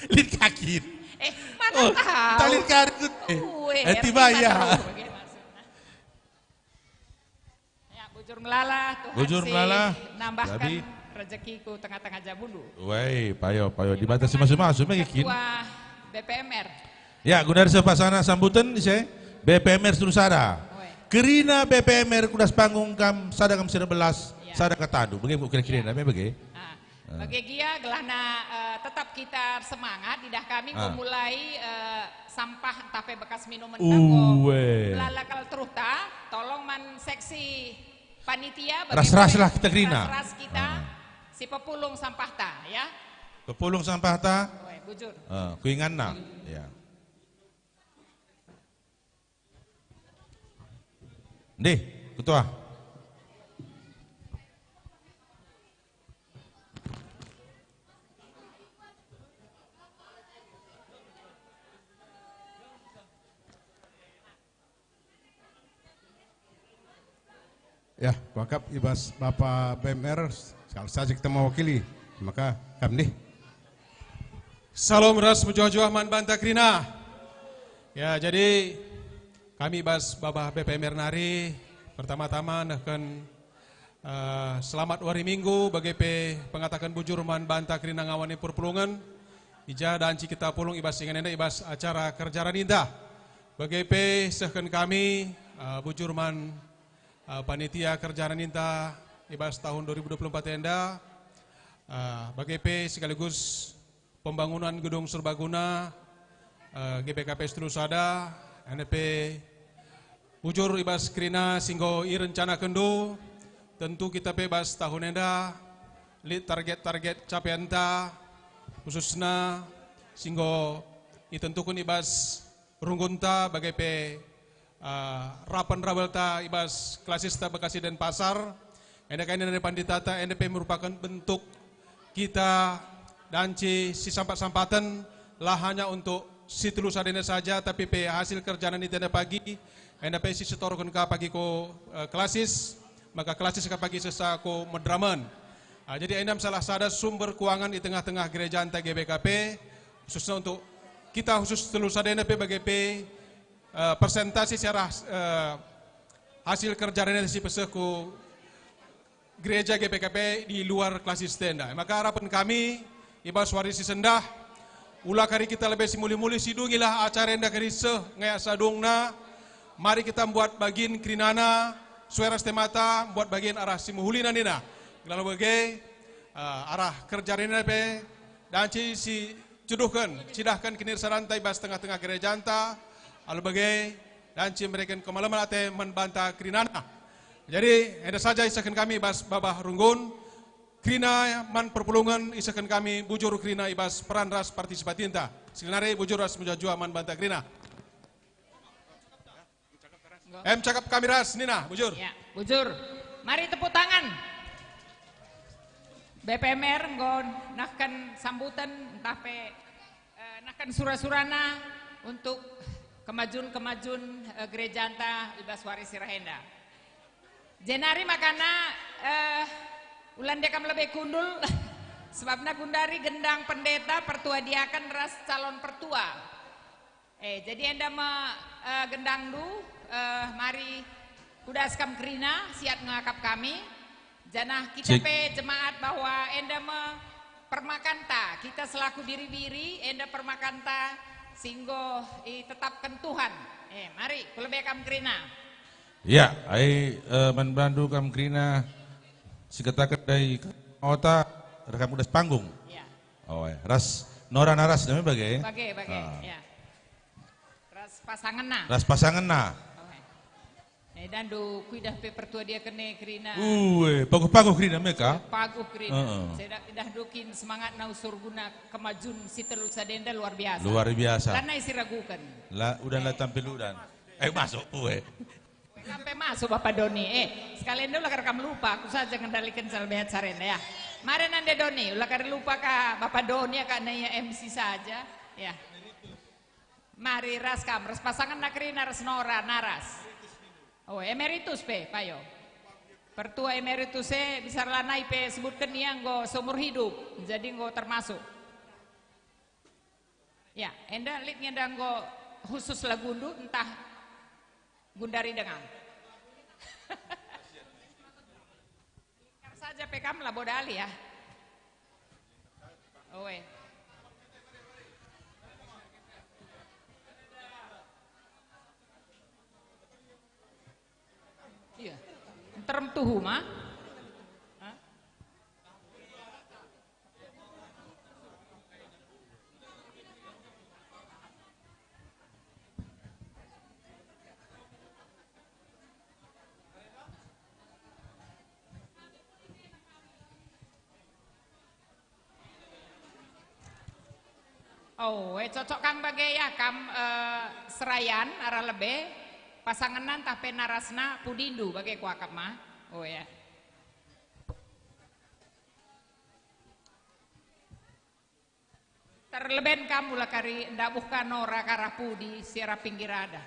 Lit kakin. Eh, mana tahu? Talin karit. Eh, eh, tiba ya. Ya, bujur melala, Tuhan Bujur si melala, nambahkan Gabi. Rezekiku tengah-tengah jabundu. Wei, payo, payo. Terima kasih. Dibatasi masuk-masuk, megikin. Ketua B P M R. Ya, guna rasa pasana sambutan, ise, B P M R seluruh sada. Oe. Kerina B P M R kudas panggung kam, sada kam sira belas, ya. Sada katandu. Bage kira-kira, ya. Namanya bage? Ah. Ah. Bage gia gelahna, eh, tetap kita semangat, idah kami, ah, memulai, eh, sampah entah pe bekas minum entah, Uwe. Lala kal teruhta, tolong man seksi panitia, bage ras-ras pe lah kita kerina. Ras-ras kita, ah, si pepulung sampahta, ya. Pepulung sampahta. Oe, bujur. Eh, kuinganna. Ya. Ndih, Ketua. Ya, kuakap i bas Bapa B M R, sekali saja kita mewakili, maka kam ndih. Salom ras mejuah-juah man banta kerina. Ya, jadi kami bas Bapa B P M R nari, pertama-tama nehken, eh, selamat wari Minggu, bage pe pengataken bujur man banta kerina ngawani perpulungen, i ja danci kita pulung i bas ingan enda i bas acara kerja raninta. Bage pe sehken kami, eh, bujur man, eh, panitia kerja raninta i bas tahun dua ribu dua puluh empat enda, eh, bage pe sekaligus pembangunan gedung serbaguna, eh, G B K P Seterusada, enda pe bujur i bas kerina si enggo irencanakenndu, tentu kita pe bas tahun enda lit target-target capaianta, khususna si enggo itentuken i bas runggunta bage pe, eh, rapen rawelta i bas klasista Bekasi Denpasar, enda kai nina panditata, enda pe merupaken bentuk kita danci si sampat-sampaten, la hanya untuk si telu sadena saja, tapi pe hasil kerjana nitena pagi, enda pe si setorken ka pagi ku, eh, klasis, maka klasis ka pagi sesa ku Medramen. Ah, jadi enda salah sada sumber keuangan di tengah-tengah gerejanta G B K P, khususna untuk kita khusus telu sadena pe bage pe, eh, persentase si arah, eh, hasil kerja rene si peseh ku gereja G B K P di luar klasista enda. Maka harapen kami, i bas wari si sendah, ula kari kita lebe si mulih-mulih, si dungilah acara enda kari seh ngayak sadungna, mari kita mbuat bagin kerinana, Sue ras temata mbuat bagin arah si mehulina nina. Gelah bage, eh, arah kerja rena pe, danci si cuduhken, cidahken kinirsaranta i bas tengah-tengah gerejanta, alu bage, danci mereken kemalemen ate man banta kerinana. Jadi, enda saja isehken kami bas babah runggun, kerina man perpulungen isehken kami bujur kerina i bas peran ras partisipatinta. Segenari bujur ras mejuah-juah man banta kerina. Em cakap kami ras, nina, bujur. Ya, bujur. Mari tepuk tangan. B P M R enggo nahken sambutan, ntah pe, eh, nahken sura-surana untuk kemajun-kemajun, eh, gerejanta i bas wari si reh enda. Jenari makana, eh, ula ndia kam lebe kundul, sebabna gundari gendang pendeta, pertua diaken ras calon pertua. Eh, jadi enda me, eh, gendangndu, eh, mari kudas kam kerina, siat ngakap kami. Janah kita Cik. pe jemaat bahwa enda me permakanta, kita selaku biri-biri, enda permakanta si enggo itetapken Tuhan. Eh, mari, kulebe kam kerina. Ya, ai, eh, man bandu kam kerina, sikataken ndai ota, rekam kudas panggung. Ya. Oh, eh, ras Nora naras nami bage? Bage, bage, Ah. ya. Ras pasangenna. Ras pasangenna. Oh, eh. Eh, dandu kuidah pe pertua diaken e kerina. Ue, paguh-paguh kerina meka? Paguh kerina. Heeh. Saya dah, dah dukin semangatna usur guna kemajun si telu sadenda luar biasa. Luar biasa. Lanai si raguken. La, udan la tampil udan. Eh, masuk, ue. Sampai masuk Bapak Doni. Eh, sekalian dulu kar kam lupa, aku saja ngendalikan salah behat sarenda ya. Mari nande Doni, ula kari lupa ka Bapak Doni ya, ka naya M C saja. Ya. Mari ras kam, ras pasangenna kerina ras Nora, naras. Oh, emeritus pe, payo. Pertua emeritus e bisa lanai pe sebutken ia enggo seumur hidup, jadi enggo termasuk. Ya, enda lit nge enda enggo khusus lagundu ntah gundari denga. Ingkar saja pe kam labo dali ya. Oe. Iya. Nterem tuhu ma? Hah? Oh, eh, cocok kam bage ya, kam, eh, serayan arah lebe, pasangenna ntah pe narasna pudindu bage kuakap ma. Oh ya. Terleben kam ula kari ndabuh ka Nora ka arah pudi si arah pinggir ada.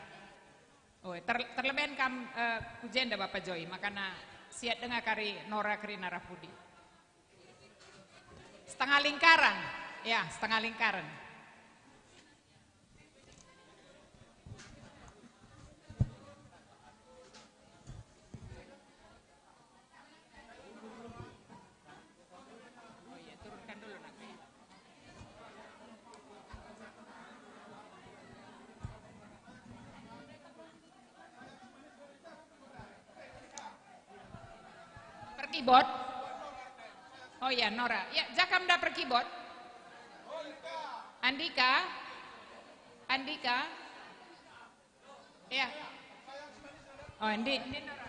Oh, ter-, terleben kam, eh, ku jenda Bapa Joy, makana siat denga kari Nora kerina arah pudi. Setengah lingkaran. Ya, setengah lingkaran. Oh iya, turunkan dulu, Nak. Per keyboard? Oh iya, Nora. Ya, ja kam nda per keyboard? Andika? Andika? Ya. Oh, ndi, ndi Nora?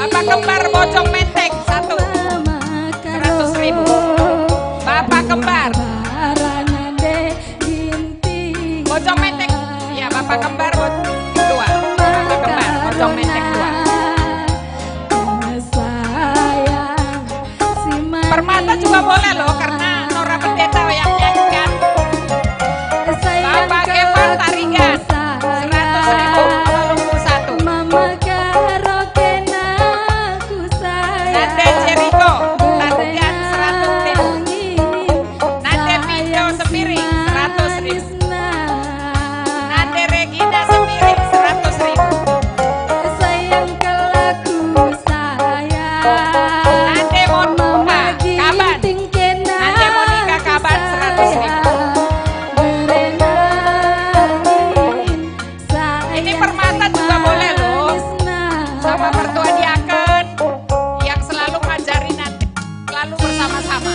Bapa kembar Bojong Menteng, satu, seratus ribu. Bapa kembar Bojong Menteng, ya, Bapa kembar Bo-, dua. Bapa kembar Bojong Menteng, dua. Permata juga boleh loh, karena Nora Pendeta yang nyanyikan. Bapa Gepar Tarigan, seratus ribu, Pemaluku satu. Nande Jericho, Tarigan, seratus ribu. Nande Pindo Sembiring, seratus ribu. Nande Regina Sembiring, seratus ribu. Nande Monica Kaban. Nande Monica Kaban, seratus ribu. Ini permata juga boleh loh. Sama mertua diaken yang selalu ngajari nanti, selalu bersama-sama.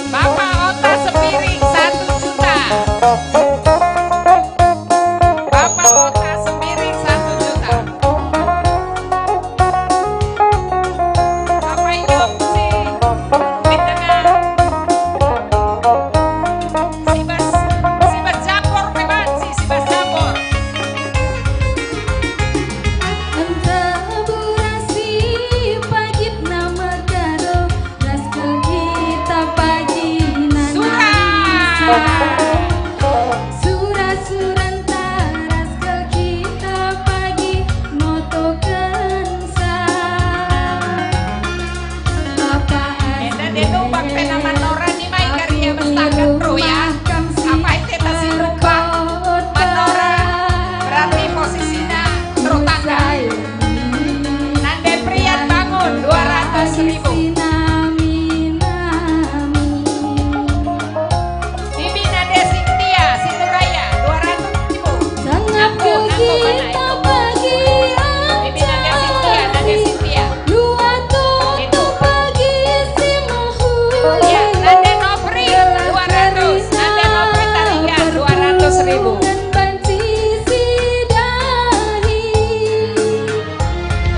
Bapa Ota Sembiring, satu juta. Bapa Ota Sembiring, satu juta. Bapa Inyong si Pindengan. Sibas, sibas Japor pe banci, sibas Japor. Enda burasi pagit nama karo. Ras kal kita pagi nandangi sura. Sura-suranta ras kal kita pagi motokensa. Apa enda de numbang pe nama Nora ni mai karia mestaken bro ya. Apa ite tasi numbang menora berarti posisina terutangga. Nande Prian Bangun, dua ratus ribu. Bibi Nande Sintia, Situraya, dua ratus ribu. Nangko, nangko mana itu? Bibi Nande Sintia, Nande Sintia. Itu. Ya, Nande Nopri, dua ratus. Nande Nopri Tarigan, dua ratus ribu.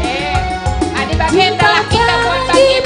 Eh, adi bage, enda lah kita buat bagi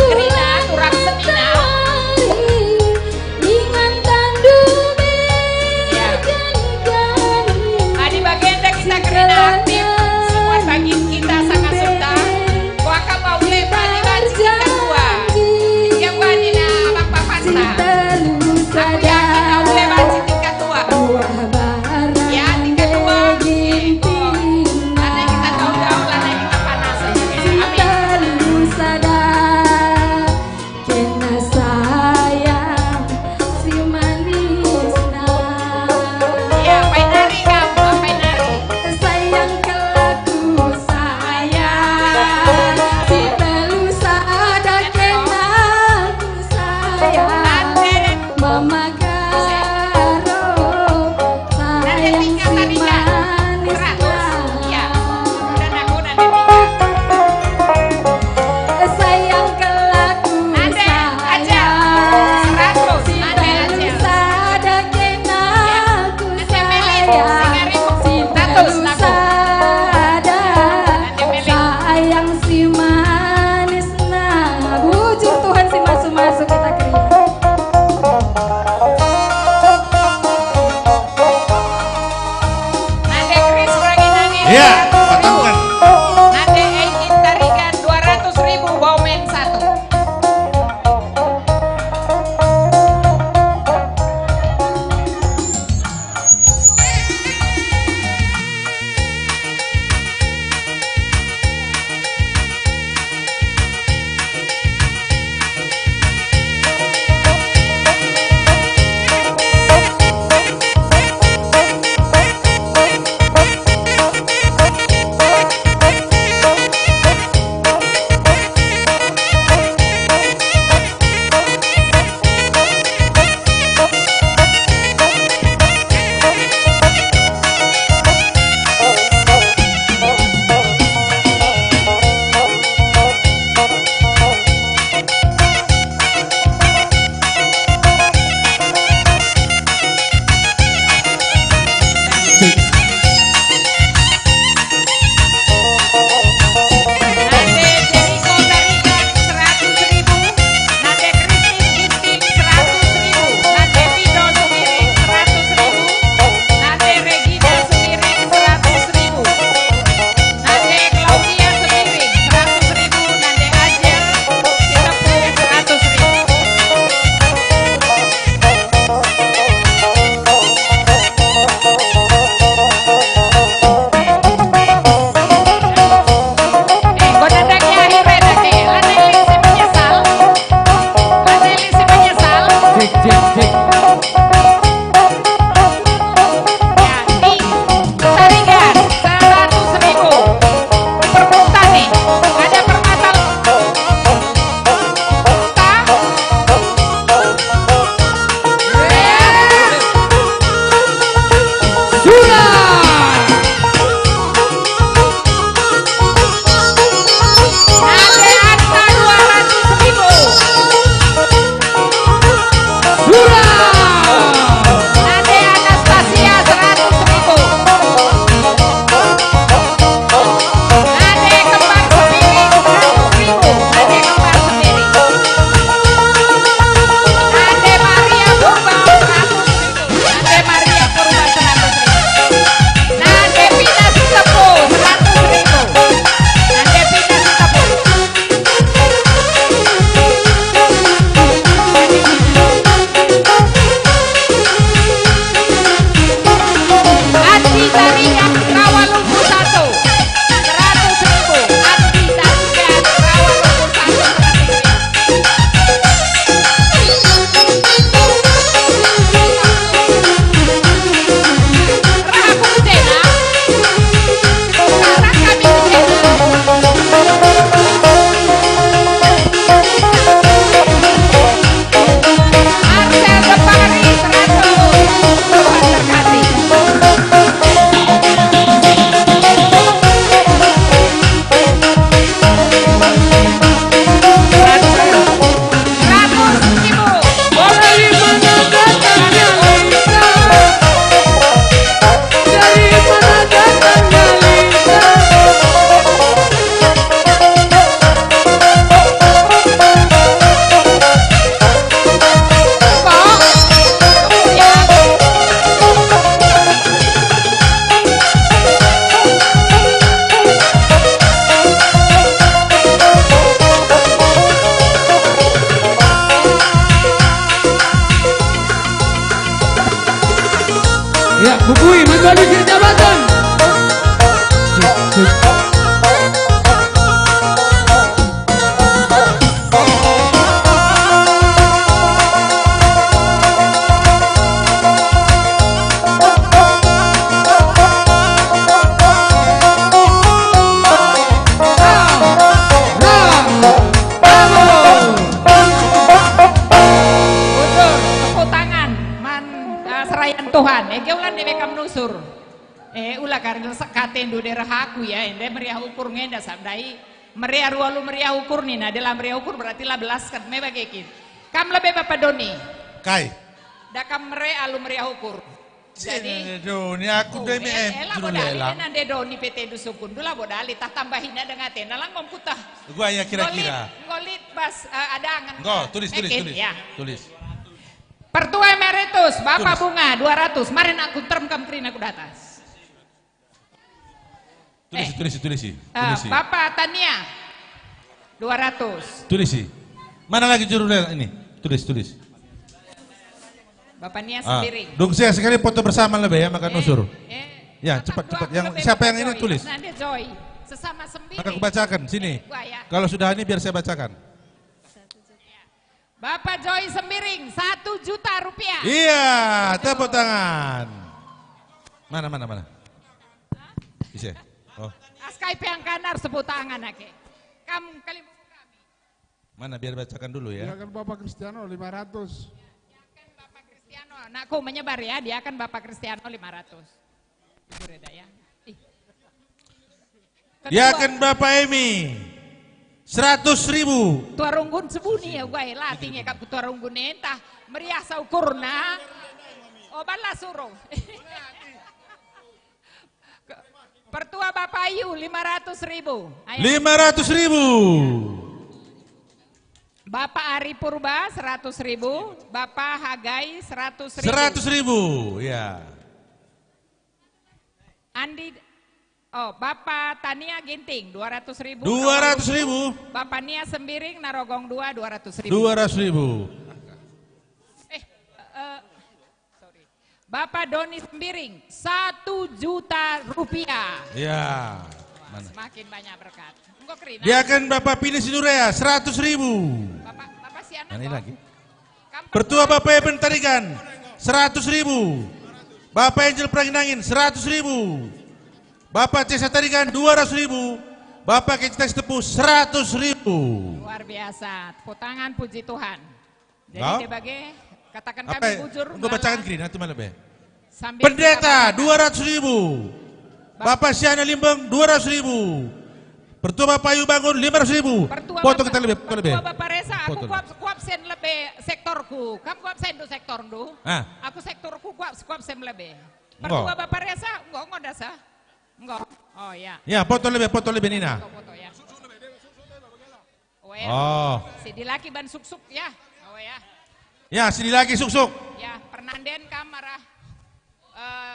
Kari lesak katendu dera aku ya, ende meriah ukur ngenda sabdai. Meriah rualu meriah ukur nina, adalah meriah ukur berarti la belasken me bage kin. Kam lebe Bapa Doni. Kai? Da kam mere alu meriah ukur. Jadi, Doni, aku oh, demi eh, em eh, lah juru bodali lelang. Nande Doni P T Dusukundu lah bodali, tah tambahina dengan atena lang ngom kutah. Gua ya kira-kira. Nggolit, nggolit bas, eh, adangen. Enggo, tulis, tulis, Mekin, tulis. Ya. Tulis. Pertua Emeritus, Bapak tulis. Bunga, dua ratus. Maren aku terem kam kerina ku datas. Tulis, eh, tulis, tulis, eh, tulis. Bapak Tania, dua ratus. Tulis. Mana lagi juru lelang ini? Tulis, tulis. Bapak Nia ah, Sembiring. Dung saya sekali foto bersama lebe ya, maka eh, nusur. Eh, ya, cepat, cepat. Yang siapa yang ini tulis? Nanti Joy. Sesama Sembiring. Maka kubacakan, sini. Eh, gua ya. Kalau sudah ini biar saya bacakan. Bapak Joy Sembiring, satu juta rupiah. Iya, tepuk tangan. Mana, mana, mana? Bisa. Oh. Askai peangkan harus tepuk tangan ake. Kam kali. Mana, biar bacakan dulu ya. Diaken Bapak Kristiano, lima ratus. Diaken Bapak Kristiano, anakku menyebar ya, diaken Bapak Kristiano lima ratus. Jujur ya, Dak, ya. Ih. Kedua. Diaken Bapak Emi, seratus ribu. Tuarunggun sebuni ya, gue latih ya, kap tuarunggun entah. Meriah saukurna. Oh, bala suruh. Ke-, Pertua Bapak Ayu, lima ratus ribu. Ayo. Lima ratus ribu. Bapak Ari Purba, seratus ribu. Bapak Hagai, seratus ribu. Seratus ribu, ya. Andi, oh, Bapak Tania Ginting, dua ratus ribu. Dua ratus ribu. Bapak Nia Sembiring, Narogong dua, dua ratus ribu. Dua ratus ribu. Eh, eh, Sorry. Bapak Doni Sembiring, satu juta rupiah. Ya. Wah, mana? Semakin banyak berkat. Enggo kerina. Diaken Bapak Pini Sinurea, seratus ribu. Bapak, Bapak Siana. Mana lagi? Pertua Bapak Eben Tarigan, seratus ribu. Bapak Angel Perangin-angin, seratus ribu. Bapak Cesa Tarigan, dua ratus ribu. Bapak Kecita Sitepu, seratus ribu. Luar biasa. Tepuk tangan, puji Tuhan. Jadi, kau? Dia bage, katakan apa kami bujur, enggo bacakan kerina, tu malah be. Pendeta, dua ratus ribu. Bapak Siana Limbeng, dua ratus ribu. Pertua Bapak Ayu Bangun, lima ratus ribu. Pertua foto Bapak, kita lebih, foto lebih. Pertua Bapak Resa, aku kuab-, kuabsen lebih sektorku. Kam kuabsen tu sektorndu. Ah. Aku sektorku kuab-, kuabsen lebih. Enggo. Pertua Bapak Resa, enggo, enggo dasa. Enggo. Oh, ya. Ya, foto lebih, foto lebih, Nina. Foto, foto, ya. Oh, ya. Oh. Si dilaki ban suksuk, ya. Oh, ya. Ya, si dilaki suksuk. Ya, pernanden kam arah, eh,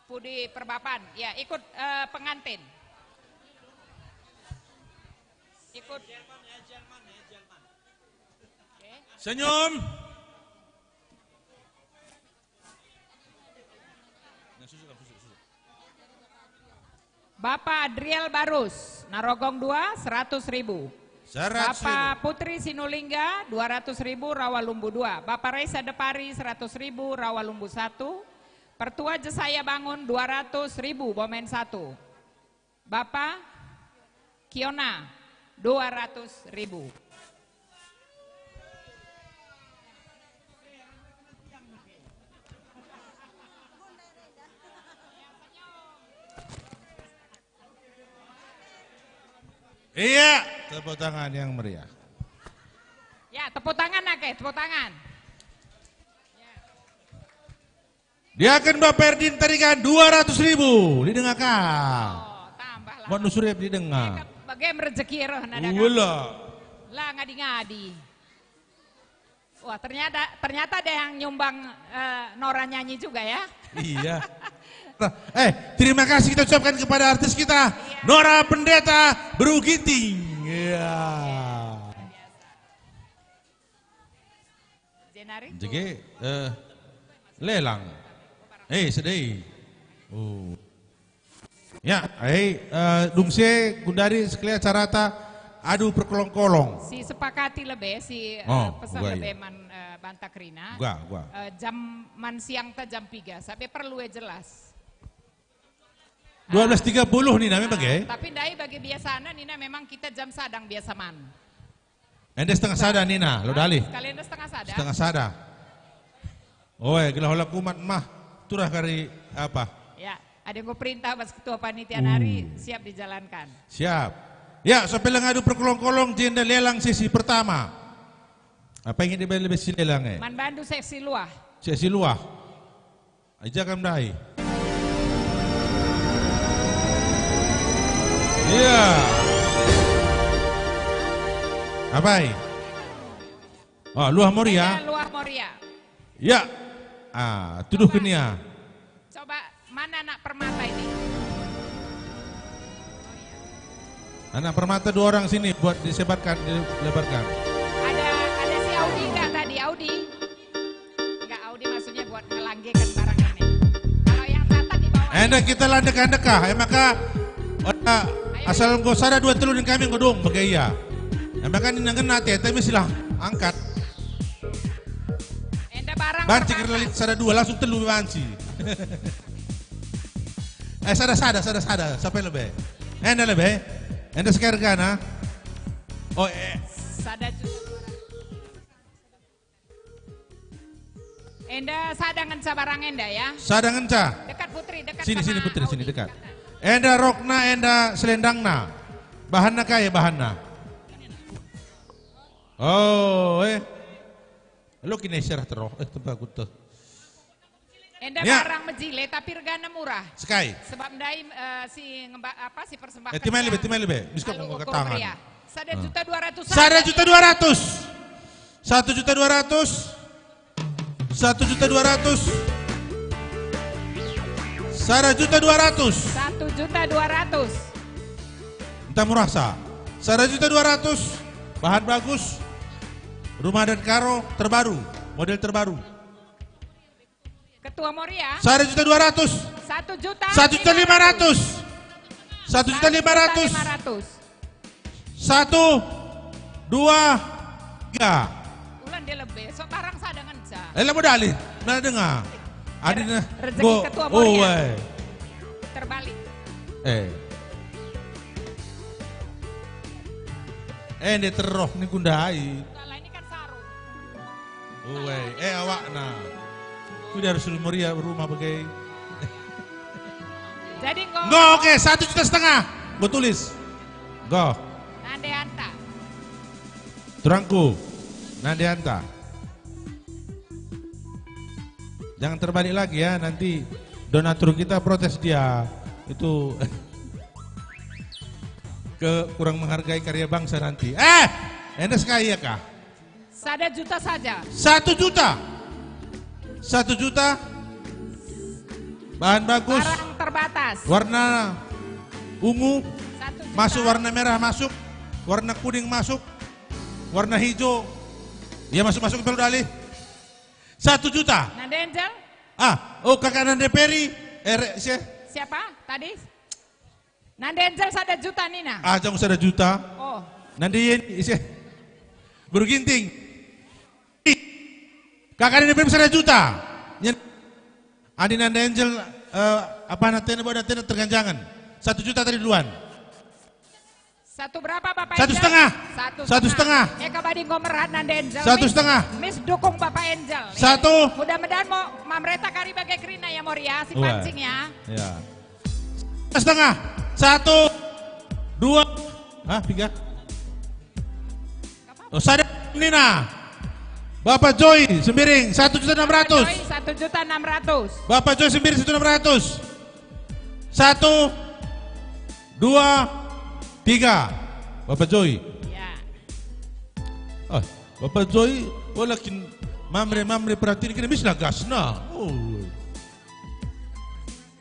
pudi perbapan. Ya, ikut, eh, pengantin. Ikut. Oke. Senyum. Bapak Adriel Barus, Narogong dua, seratus ribu. Seratus ribu. Bapak Putri Sinulingga, dua ratus ribu, Rawalumbu dua. Bapak Resa Depari, seratus ribu, Rawalumbu satu. Pertua Jesaya Bangun, dua ratus ribu, Bomen satu. Bapak Kiona, dua ratus ribu. Iya, tepuk tangan yang meriah. Ya, tepuk tangan ake, tepuk tangan. Diaken Bapak Erdin Tarigan, dua ratus ribu. Didengar ka. Oh, tambah lah. Mau nusur ya didengar. Bage merejeki roh nada kami. Ula. Lah, ngadi-ngadi. Wah, ternyata, ternyata ada yang nyumbang, eh, Nora nyanyi juga, ya. Iya. Nah, eh, terima kasih kita ucapkan kepada artis kita, iya. Nora Pendeta Beru Ginting. Iya. Oke, luar biasa. Jenari? Jege, eh, lelang. Eh, sedei. Oh. Ya, eh, eh, dungse gundari sekali acarata adu perkolong-kolong. Si sepakati lebe, si, eh, oh, pesan gua, lebe iya. Man, eh, banta kerina. Gua, gua. Eh, jam man siang ta jam piga, sampai perlu ya jelas. Dua belas tiga puluh nina memang, ah, eh? Tapi ndai bagi biasana nina memang kita jam sadang biasa man. Enda setengah sada nina, lo dalih. Sekalian setengah sada. Setengah sada. Oe, gelah ola kumat mah turah kari apa? Ya. Adi enggo perintah bas ketua panitia nari, hmm, siap dijalankan. Siap. Ya, sampai ngadu perkolong-kolong, jenda lelang sesi pertama. Apa ingin dibail lebe si lelang, eh? Man bandu seksi luah. Seksi luah. Aja kam ndai. Iya. Apai? Oh, Luah Moria. Iya, Luah Moria. Ya. Ah, tuduhken ia. Coba, mana anak permata ini? Anak permata dua orang sini buat disebatkan, dilebarkan. Ada, ada si Audi enggak tadi? Audi? Enggak, Audi maksudnya buat ngelanggekan barang ini. Kalau yang catat di bawah. Enda kita la ndekah-ndekah, eh, maka, oda, asal enggo sada dua telu ning kami enggo dung bage ia. Eh, maka nina ngena ate, tapi silah angkat. Enda barang banci permata. Kerlalit sada dua, langsung telu banci. Eh, sada, sada, sada, sada, sampai lebe. Enda lebe. Enda sekai regana. Oh, eh. Sada juta dua ratus. Enda sada ngenca barang enda, ya. Sada ngenca. Dekat, Putri, dekat. Sini, sama sini, Putri, sini, Audi, dekat. Dekat. Enda rokna, enda selendangna. Bahanna kai bahanna? Oh, eh. Lo kini serah teroh, eh, tempat aku tuh. Enda, ya, barang mejile, tapi regana murah. Sekai. Sebab ndai, eh, si ngemba-, apa, si persembahkan. Eh, timai lebe, timai lebe. Biskop alu enggo ukur ketangan. Meriah. Sada juta dua ratus. Sada juta dua ratus. Satu juta dua ratus. Satu juta dua ratus. Sada juta dua ratus. Satu juta dua ratus. Entah murah sa. Sada juta dua ratus. Bahan bagus. Rumah adat Karo terbaru, model terbaru. Ketua Moria. Sada juta dua ratus. Satu juta. Satu juta lima ratus. Satu juta lima ratus. Satu juta lima ratus. Satu, dua, tiga. Ulan dia lebih, so barang sada ngenca. Eh, labo dalih, nda dengar. Adina, rezeki go, Ketua Moria. Oh, weh. Terbalik. Eh. Eh, dia teroh ni kundai. Kalau ini kan sarung. Uwe, eh, awakna. Ku dia harus Moria rumah bage. Jadi enggo. Enggo, oke, satu juta setengah. Enggo tulis. Enggo. Nande anta. Turangku. Nande anta. Jangan terbalik lagi ya, nanti donatur kita protes dia. Itu ke kurang menghargai karya bangsa nanti. Eh, enda sekali ya kah? Sada juta saja. Satu juta. Satu juta. Bahan bagus. Barang terbatas. Warna ungu. Satu juta. Masuk warna merah, masuk. Warna kuning, masuk. Warna hijau. Ya, masuk, masuk, Ibu Dali. Satu juta. Nande Angel? Ah, oh, kakak Nande Peri. Eh, re-, si-, siapa tadi? Nande Angel sada juta nina. Ah, jangan sada juta. Oh. Nande Yeni, isi. Guru Ginting. Kakak Nande Prim sada juta. Nyen-, Adi Nande Angel, eh, apa natena, buat natena terganjangan. Satu juta tadi duluan. Satu berapa, Bapak Angel? Satu setengah. Satu setengah. Satu setengah. Eka badi enggo merhat Nande Angel. Satu setengah. Mis dukung Bapak Angel. Satu. Mudah-mudahan mau mamreta kari bage kerina ya, Moria, si pancing ya. Iya. Setengah. Satu, dua, hah, tiga? Oh, sada nina. Bapak Joy Sembiring, satu juta enam ratus. Bapak Joy, satu juta enam ratus. Bapak Joy Sembiring, satu enam ratus. Satu, dua, tiga. Bapak Joy. Ya. Oh, Bapak Joy, oh, lakin mamre-mamre perhatiin kena mis nagasna. Oh.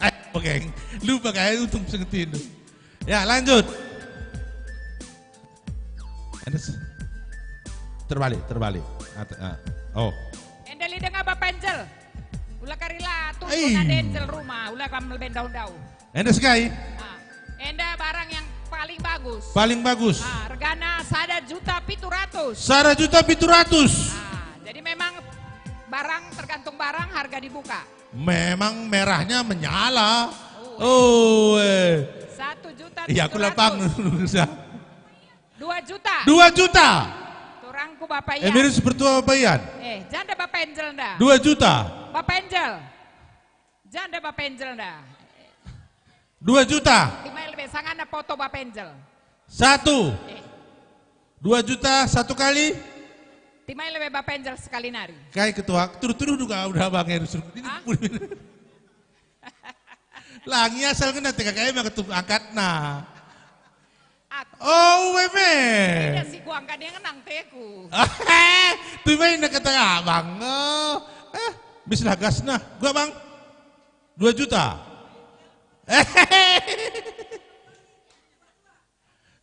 Eh, oke. Lupa kayak untung sengetin. Ya, lanjut. Ada s-, terbalik, terbalik. At-, ah, oh. Enda lit denga Bapak Angel. Ula kari la tuh, Nande Angel rumah, ula kam leben daun-daun. Enda sekai? Ah, enda barang yang paling bagus. Paling bagus. Ah, regana sada juta pitu ratus. Sada juta pitu ratus. Ah, jadi memang barang, tergantung barang, harga dibuka. Memang merahnya menyala. Oh, eh. Satu juta tujuh ratus. Iya, aku lapang. Dua juta. Dua juta. Turangku Bapak Ian. Emir Supertua Bapak Ian. Eh, janda Bapak Angel nda? Dua juta. Bapak Angel. Janda Bapak Angel nda? Dua juta. Timai lebe sangana foto Bapa Angel. Satu. Eh. Dua juta satu kali. Timai lebe Bapa Angel sekali nari. Kai ketua, tuduh-tuduh juga udah Bang Heru suruh. Ini Ah? Langi asal kena T K K M yang ketup angkatna. Aku. Oh, uwe me. Tidak sih, gua angkat dia ngenang teku. Tuh main kata abang. Oh. Eh, bislah gasna. Gua, Bang. Dua juta.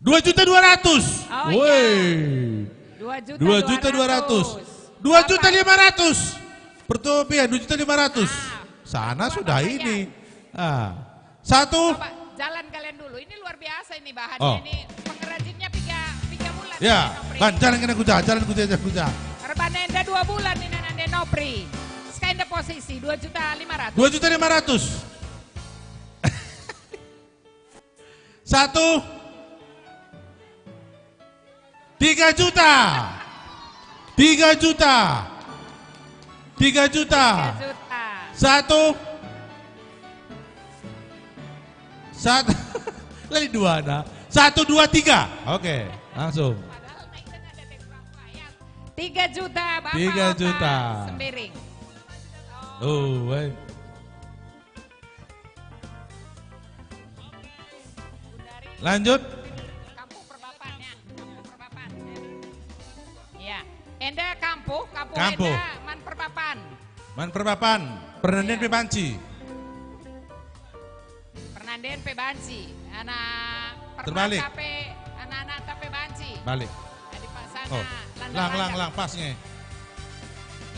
Dua juta dua ratus. Oh, iya. Woi. Dua juta dua ratus. Dua juta dua ratus. Dua juta lima ratus. Pertopian dua juta lima ratus. Ah, sana luar sudah biasa, ini. Ya. Ah. Satu. Coba jalan kalian dulu. Ini luar biasa ini bahannya. Oh. Ini pengrajinnya tiga, tiga bulan. Ya, ini, Nopri. Ban, jalan kena kuja, jalan kuja, jalan kuja. Reban enda dua bulan ini nande Nopri. Sekarang enda posisi dua juta lima ratus. Dua juta lima ratus. Satu. Tiga juta. Tiga juta. Tiga juta. Tiga juta. Satu. Satu. Lagi dua, nah. Satu, dua, tiga. Oke, langsung. Tiga juta, Bapak. Tiga juta. Sembiring. Oh, baik. Lanjut. Kampuh perbapan, ya. Kampuh perbapan. Ya. Enda kampuh, kampuh Kampuh. Enda man perbapan. Man perbapan. Pernanden pe banci. Pernanden pe banci. Anak Terbalik. Permata pe, anak-anak pe banci. Balik. Adi paksana. Oh. Lang, lang, lang, pas nge.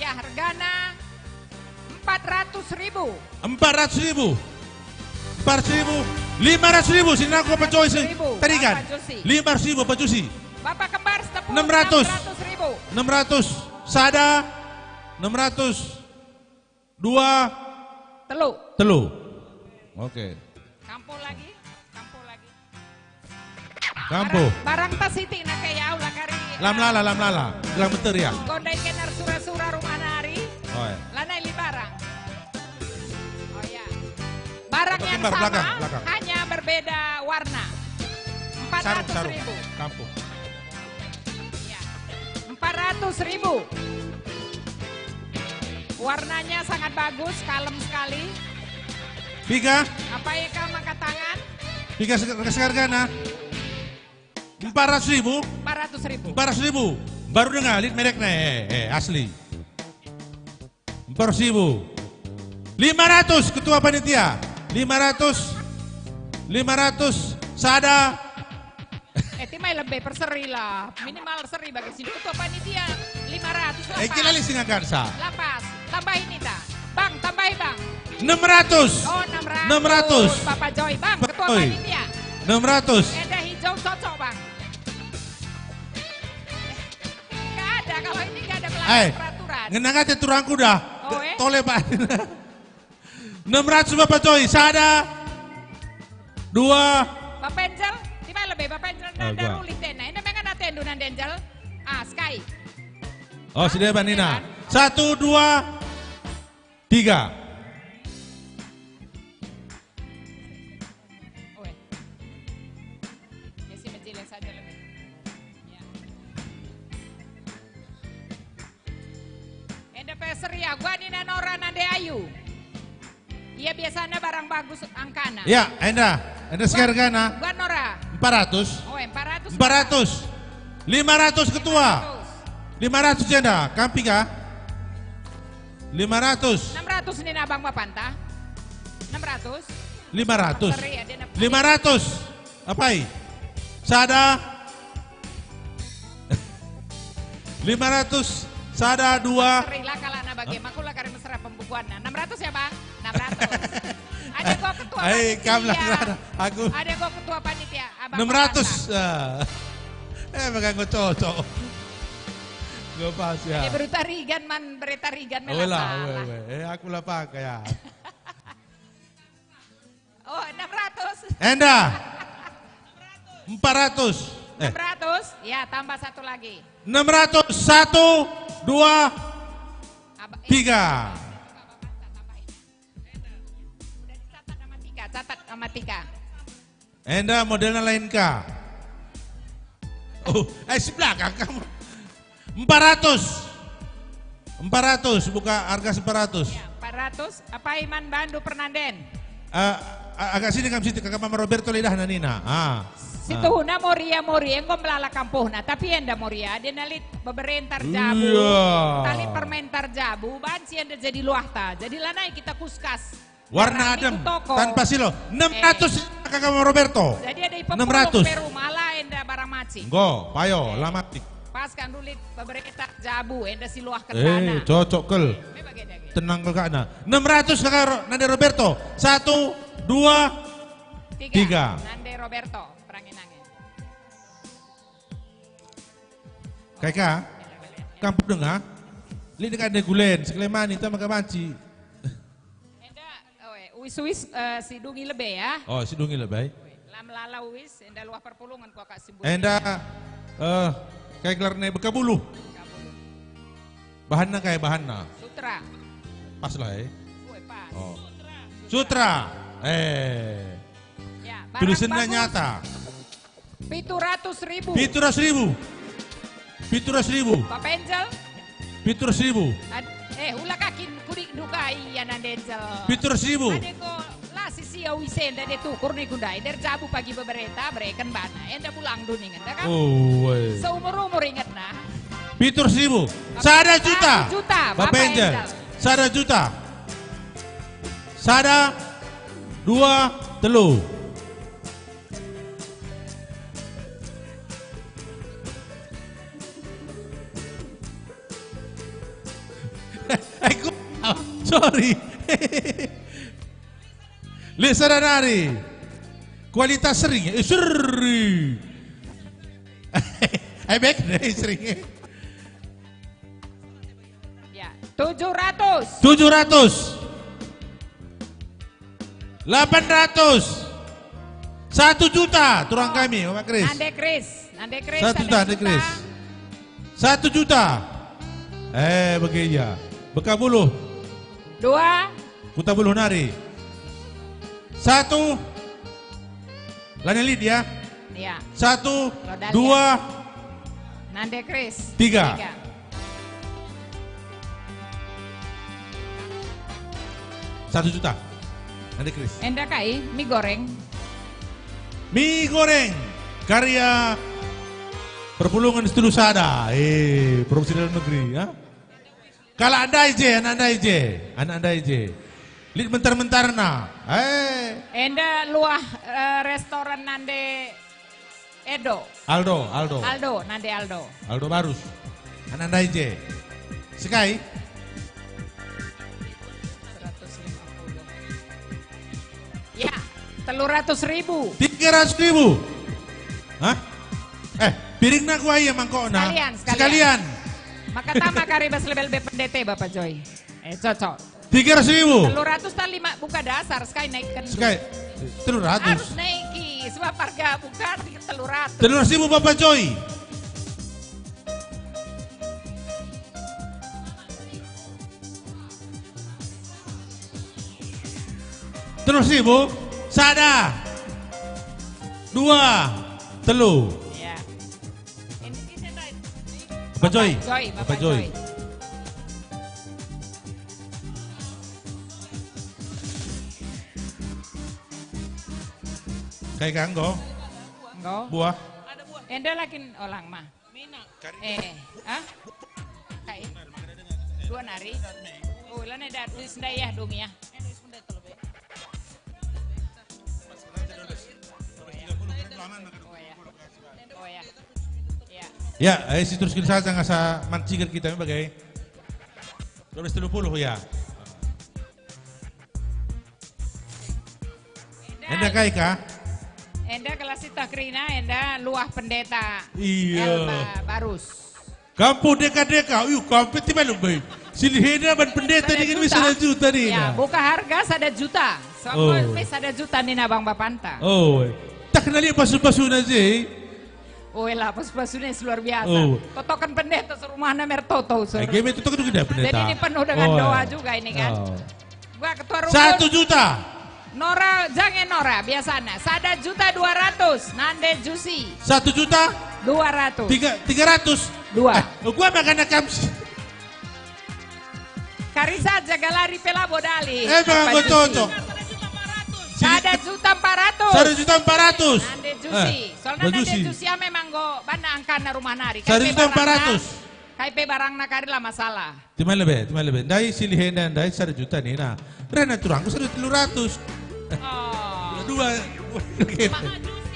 Ya, hargana empat ratus ribu. Empat ratus ribu. Empat ratus ribu. Lima ratus ribu, sini aku apa Joy sih? Lima ratus ribu. Tadi kan? Bapak Josi. Lima ratus ribu apa Josi? Bapak Kembar Setepung, enam ratus. Enam ratus ribu. Enam ratus. Sada. Enam ratus. Dua. Telu. Telu. Oke. Kampuh lagi, kampuh lagi. Kampuh. Barang, barang tas siti nak ya ulah kari. Lam lala, lam lala. Gelang beter ya. Kondai kenar sura-sura rumah nari. Oh ya. Lanai li barang. Oh ya. Barang Bapak yang Kembar, sama, belakang, belakang. Hanya berbeda warna. Sarung, sarung. Empat ratus ribu. Kampuh. Ya. Empat ratus ribu. Warnanya sangat bagus, kalem sekali. Piga? Apa ya, Kak, angkat tangan? Piga seg-, sehargana? Empat ratus ribu? Empat ratus ribu. Empat ratus ribu. Baru dengar, lit merekna, eh, eh, asli. Empat ratus ribu. Lima ratus, ketua panitia. Lima ratus. Lima ratus, sada. Eh, timai lebe perseri lah. Minimal seri bagi sini. Ketua panitia, lima ratus, eh, lapas. Kila lising angkat sa. Lapas. Tambahi nita. Bang, tambahi, Bang. Enam ratus. Oh, enam ratus. Enam ratus. Bapak Joy, Bang, ketua panitia. Enam ratus. Enda hijau cocok, Bang. Nggak ada, kalau ini nggak ada melanggar peraturan. Eh, ngena aja turangku dah. Oh, eh? Tole, Pak. Enam ratus Bapak Joy, sada, dua. Bapak Angel, timai lebe, Bapak Angel, ah, nanda dua. Ruli tena. Ini mengan atendu nanda Angel. Ah, sekai. Oh, sudah, Bang Nina. Satu, dua, tiga. Oe. Ya, si mejile saja lebih. Ya. Enda pe seria, gua nina Nora nande Ayu. Ia biasana barang bagus angkana. Ya, enda. Enda sehargana. Gua Nora. Empat ratus. Oh, empat ratus. Empat ratus. Lima ratus ketua. Empat ratus. Lima ratus jenda. Kampi kah? Lima ratus. Enam ratus nina abang bapanta. Enam ratus. Lima ratus. Seri, ada enam. Lima ratus. Apai? Sada. Lima ratus. Sada, dua. Seri lah kalana bagi. Hah? Makulah kari mesra pembukuanna. Enam ratus ya, Bang? Enam ratus. Ada gua ketua panitia. Ai, kam lah, aku. Ada gua ketua panitia. Abang enam ratus. Bapanta. Ah. Eh, megang gua cocok. Gua pas ya. Ada berita Rigan man, berita Rigan. Oh, lah, weh, weh. Eh, aku lah pakai ya. Oh, enam ratus. Enda. Empat ratus. Eh. Enam ratus. Ya, tambah satu lagi. Enam ratus. Satu, dua, tiga. Udah dicatat sama Tika, catat sama Tika. Enda modelna lain ka. Oh, eh, si belakang kamu. Empat ratus. Empat ratus, buka harga empat ratus. Ya, empat ratus. Apai man bandu pernanden? Eh, a-, agak sini kam situ, kakak Mama Roberto lidahna nina. Ah. Situhuna Moria, Moria enggo melala kampuhna, tapi enda Moria, dia nalit bebere ntar jabu, iya, tali permen ntar jabu, banci enda jadi luahta. Jadi lanai kita kuskas. Warna adem, tanpa silo. Eh. Enam ratus, kakak Mama Roberto. Jadi ada ipepulung enam ratus. Pe rumah la enda barang macik. Enggo, payo, eh, la macik. Pas kan dulit bebere ntar jabu, enda si luah kentana. Eh, cocok kal. Eh, me bage dage. Tenang kal kakna. Enam ratus kakak Ro-, Nande Roberto. Satu, dua, tiga. Tiga. Nande Roberto, perangin-angin. Kai ka? Kam pudeng, ha? Lit dekat Nande Gulen, sekali mani, tama ka banci. Enda, oe, uis-uis, eh, si dungi lebe, ya. Oh, si dungi lebe. Lam lala uis, enda luah perpulungen ku akak si mbulu. Enda, eh, kai gelarna, beka buluh. Beka buluh. Bahanna kai bahanna? Sutra. Pas lah, eh. Oe, pas. Oh. Sutra. Sutra. Eh. Ya, barang tulisanna bagus. Nyata. Pitu ratus ribu. Pitu ratus ribu. Pitu ratus ribu. Papa Angel. Pitu ratus ribu. Ad-, eh, ula kakin kudik dukai ya Nande Angel. Pitu ratus ribu. Ade ko la sisia uise enda de tukur ni kundai, der jabu pagi bebereta, bereken bana. Enda bulang duning enda kan? Oh, weh. Seumur-umur ingetna. Pitu ratus ribu. Sada juta. Sada juta, Papa Angel. Sada juta. Sada, dua, telu. Eh, ku-, sorry. Lit sada nari. Kualitas sering, eh, sering. Eh, baik deh, sering. Ya, tujuh ratus. Tujuh ratus. Lapan ratus. Satu juta, turang kami, Bapak Kris. Nande Kris, Nande Kris, satu juta, Nande Kris. Satu juta. Eh, bage ia. Beka buluh. Dua. Kuta buluh nari. Satu. Lanai lit ya. Iya. Satu, dua, Nande Kris. Tiga. Tiga. Satu juta. Nande Kris. Enda kai, mie goreng. Mie goreng. Karya Perpulungen Setulu Sada. Eh, produksi dalam negeri, ya. Kalak ndai je, anak ndai je, anak ndai je. Lit mentar-mentarna. Eh. Enda luah, eh, restoran Nande Edo. Aldo, Aldo. Aldo, Nande Aldo. Aldo Barus. Anak ndai je. Sekai. Seratus lima puluh. Ya, telu ratus ribu. Tiga ratus ribu. Hah? Eh, piringna kuah ia mangkokna. Sekalian, sekalian. Sekalian. Maka tama kari bas lebel be pendete, Bapak Joy. Eh, cocok. Tiga ratus ribu. Telu ratus tah lima buka dasar, sekai naikkan. Sekai. Telu ratus. Harus naiki, sebab harga buka telu ratus. Telu ratus ribu, Bapak Joy. Telu ratus ribu, sada, dua, telu. Ya. Ini, ini saya tahu. Bapak Joy. Joy, Bapak Bapak Joy. Joy. Kai ka enggo? Enggo. Buah. Enda lakin olang mah. Eh, ah? Kai? Dua nari. Oh, lanai dat uis ndai ya, dong ya. Oh, ya. Oh, ya. Ya. Ya, eh, si teruskin saja ngasa mancikan kita bagai. Dua belas tiga puluh, ya. Enda kai ka? Enda kelas itah kerina, enda luah pendeta. Iya. Elba Barus. Kampuh deka-deka, uyuh, kampet tiba lebe. Silihena ban pendeta sada dingin wis juta. Sada juta nina. Ya, buka harga sada juta. Sama. Oh. Pe sada juta nina abang bapanta. Oh. Tak kenali pasu-pasuna je. Oh, elah, pasu-pasuna luar biasa. Oh. Totoken pendeta serumahna mertoto, Sur. Eh, game totoken juga pendeta. Jadi ini penuh dengan doa juga ini kan. Oh. Gua ketua rukun. Satu juta. Nora, jange Nora, biasana. Sada juta dua ratus, nande Jusi. Satu juta? Dua ratus. Tiga, tiga ratus? Dua. Eh, gua makan akam si- Kari saja galari pe labo dali. Eh, bang, Apa gua Jusi? Cocok. Sada juta empat ratus. Sada juta empat ratus. Nande Jusi. Eh, Soalnya nande Jusi. Jusi ya memang go bana angkana rumah nari. Sada juta empat ratus. Kai pe barangna kari la masalah. Timai lebe, timai lebe. Ndai silih enda, ndai sada juta nina. Rena turangku sada juta telu ratus. Oh. Dua.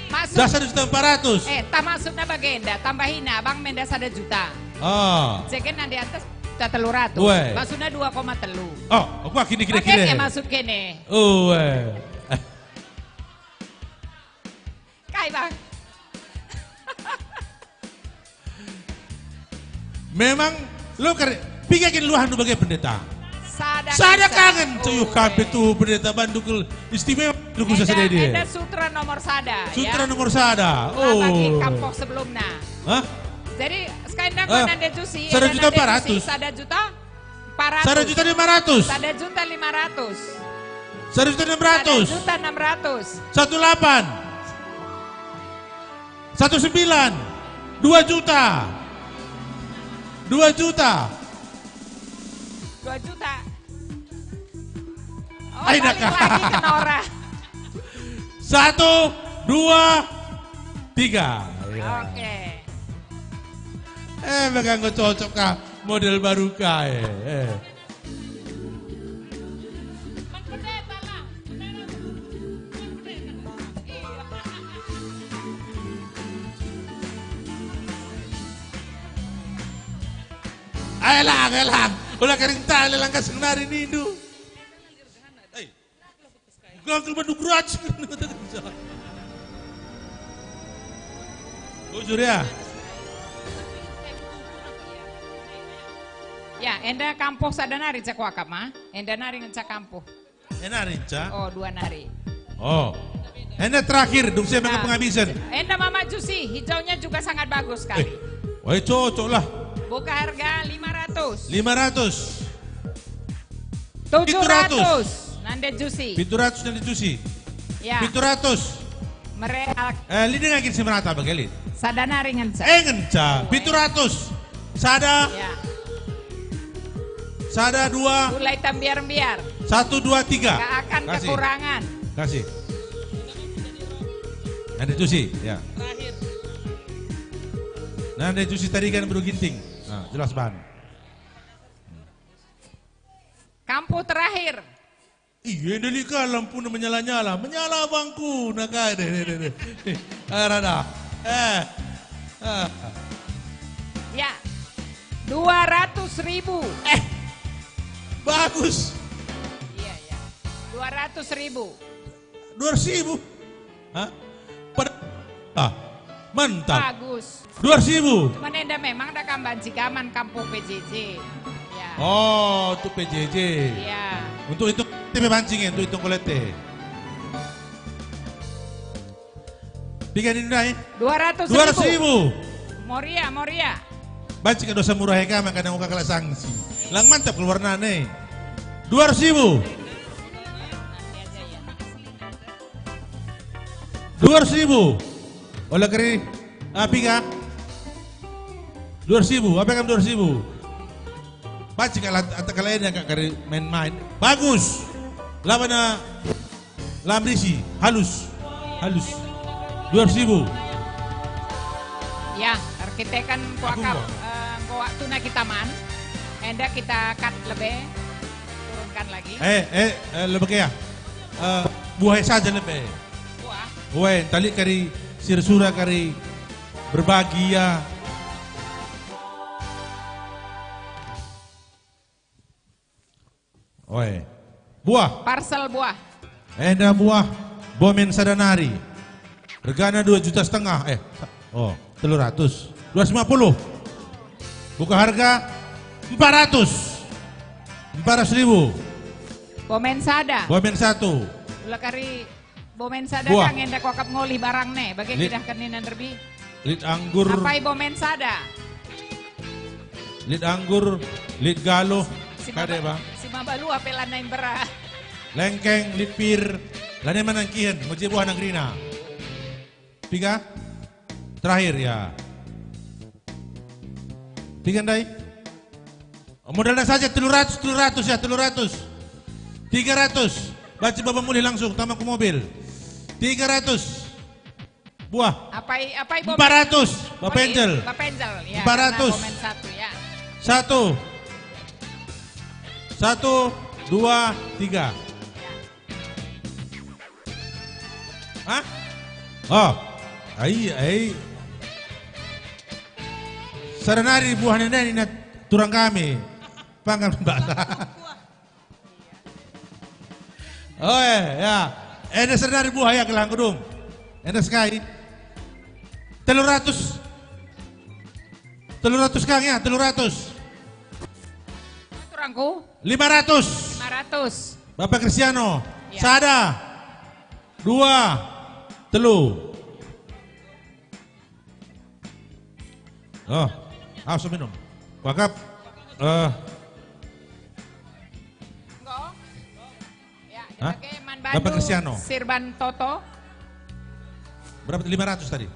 Maksud- Dah sada juta empat ratus. Eh, tak maksudna bagenda, tambahina abang menda sada juta. Oh. Jegen nanti atas juta telu ratus. Weh. Maksudna dua koma telu. Oh, aku kini kira-kira. Oke, maksud kene. Oh, eh. Kai, Bang? Memang lo kare, piga kin luahndu bage, Pendeta? Sada kangen. Sada kangen, cuyuh, oh, kape eh. Tuhu Pendeta bandu kal istimewa, lu kusa. Enda, sada dia. Enda sutra nomor sada, ya. Sutra nomor sada. Lah, bagi oh. Kampung sebelumna. Hah? Jadi, sekarang ah, nande Jusi, sada juta empat ratus. Sada juta? Empat ratus. Sada juta lima ratus. Sada juta lima ratus. Sada juta enam ratus. Sada juta enam ratus. Satu delapan. Satu sembilan. Dua juta. Dua juta. Dua juta. Oh, ai, balik lagi ke Nora. Satu, dua, tiga. Ya. Oke. Eh, bage enggo cocok kah model baru kai, eh. Ayo lang, ayo lang. Ulah kering tali langkas nari nindu. Hei. Gagal bandu berat. Bujur ya. Ya, enda kampuh sada nari cak wakap ma. Enda nari ngenca kampuh. Enda nari ngenca. Oh, dua nari. Oh. Enda terakhir, dung saya maka pengabisen. Enda Mama Jusi, hijaunya juga sangat bagus sekali. Eh, wah, cocok lah. Buka harga lima ratus. Lima ratus. Tujuh ratus. Pitu ratus. Nande Jusi. Pitu ratus nande Jusi. Ya. Pitu ratus. Mere al- Eh, lit denga kin si merata bage lit? Sada nari ngenca. Eh, ngenca. Pitu ratus. Sada. Ya. Sada, dua. Mulai tambiar-mbiar. Satu, dua, tiga. Gak akan kekurangan. Kasih. Nande Jusi, ya. Terakhir. Nande Jusi tadi kan baru Ginting. Nah, jelas ban. Kampuh terakhir. Iya, enda lit ka lampuna menyala-nyala. Menyala bangkuna kai, deh, deh, deh, deh. Arah dah. Eh. Ah. Ya. Dua ratus ribu. Eh. Bagus. Iya, iya. Dua ratus ribu. Dua ratus ribu. Hah? Pad-, ah, mantap. Bagus. Dua ratus ribu. Cuman enda memang ada kamban si kaman kampuh P J J. Ya. Oh, untuk P J J. Iya. Untuk itu T P banci, untuk itu kolete. Piga ni ndai? Dua ratus ribu. Dua ratus ribu. Moria, Moria. Banci ka dosa murah eka, maka nang uka kalak sangsi. Lang mantap keluar nane. Dua ratus ribu. Dua ratus ribu. Ola keri, api ka? Dua ratus ribu, apa kam dua ratus ribu? Banci kalak, ata kalak ini agak kari main-main. Bagus. Labana lam risi, halus. Halus. Dua ratus ribu. Ya, erkiteken kuakap, eh, enggo waktuna kita man. Enda kita cut lebe. Turunkan lagi. Eh, eh, eh, lebe ya. Eh, buah saja lebe. Buah. Weh, tali kari sirsura kari berbahagia. Oe. Buah. Parsel buah. Enda buah bomen sada nari. Regana dua juta setengah. Eh, sa-, oh, telu ratus. Dua ratus lima puluh. Buka harga empat ratus. Empat ratus ribu. Bomen sada. Bomen satu. Ula kari Bomen sada buah. Kang enda kuakap ngolih barang ne, bage lit-, kidahken nina nderbi. Lit anggur. Apai bomen sada? Lit anggur, lit galuh, si kade, maba-, Bang? Si maba lua pe lanai mbera. Lengkeng, lit pir. Lanai man nangkihen, nguji buah nanggerina. Piga? Terakhir, ya. Piga ndai? Modalna saja telu ratus, telu ratus ya, telu ratus. Tiga ratus. Banci baba mulih langsung, tama ku mobil. Tiga ratus. Buah. Apai, apai Bobi? Empat ratus, Bapa Angel. Bapa Angel, ya, empat ratus. Karena komen satu, ya. Satu. Satu, dua, tiga. Ya. Hah? Oh. Ai, ai. Sada nari buah nene nina turang kami. Pangan basa. Oh, eh, ya. Enda sada nari buah ya, gelah ngedung. Enda sekai. Telu ratus. Telu ratus kang ya, telu ratus. Turangku. Lima ratus. Lima ratus. Bapak Kristiano. Ya. Sada. Dua. Telu. Oh, awas minum. Kuakap. Eh. Enggo. Ya, hah? Dipakai Man Bapak Bandu, Kristiano. Sirban Toto. Berapa? Lima ratus tadi.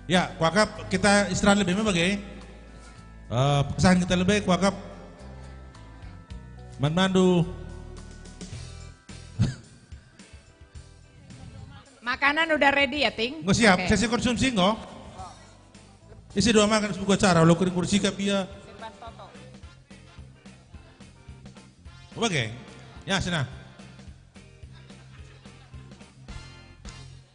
Ya, kuakap kita istirahat lebih, memang bage. Eh, pekesahan kita lebih, kuakap. Man Bandu. Makanan udah ready ya, Ting? Enggo siap, oke. Sesi konsumsi enggo. Isi doa makan sebuah acara, lo kering kursi kap ia. Oke, ya, senang.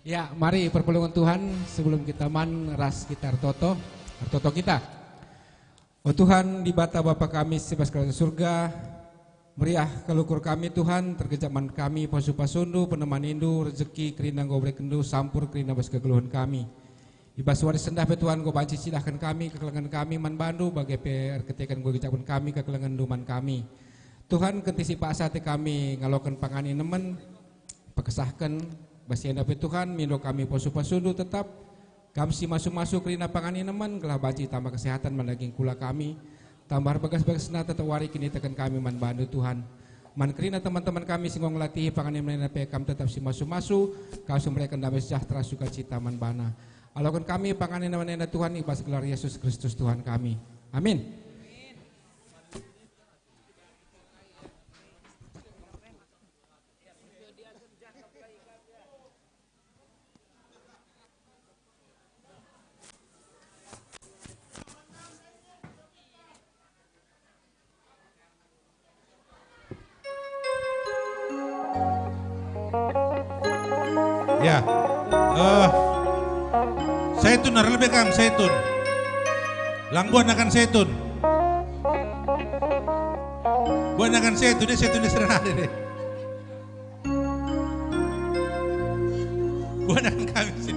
Ya, mari perpulungen Tuhan, sebelum kita man ras kita ertoto, ertoto kita. O Tuhan, Dibata Bapa kami si bas kerajaan surga, meriah kal ukur kami, Tuhan, tergejap man kami pasu-pasundu, penemanindu, rejeki kerina enggo berekenndu, sampur kerina bas kegeluhen kami. I bas wari sendah pe, Tuhan, enggo banci cidahken kami kekelengen kami man bandu, bage pe erkiteken enggo igejapken kami kekelengenndu man kami. Tuhan, kentisik paksa ate kami ngaloken pangan inemen, pekesahken, bas si enda pe, Tuhan, mindo kami pasu-pasundu tetap, Kam si masu-masu kerina pangan inemen, gelah banci tambah kesehatan man daging kula kami, tambah erbagas-bagasna tetap wari kiniteken kami man bandu, Tuhan. Man kerina teman-teman kami si enggo ngelatihi pangan inemen enda pe, Kam tetap si masu-masu, Kam si mereken dame sejahtera sukacita man bana. Aloken kami pangan inemen enda, Tuhan, i bas gelar Yesus Kristus, Tuhan kami. Amin. Ya. Eh, Saitun, arah lebe kam, Saitun. Lang buah nakan Saitun. Buah nakan Saitun, dia Saitun dia serana deh. Buah nakan kami sih.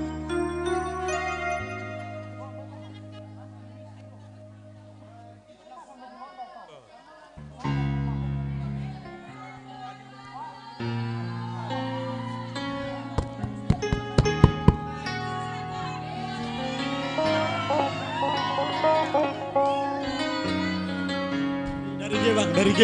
Dari G, Bang, dari G.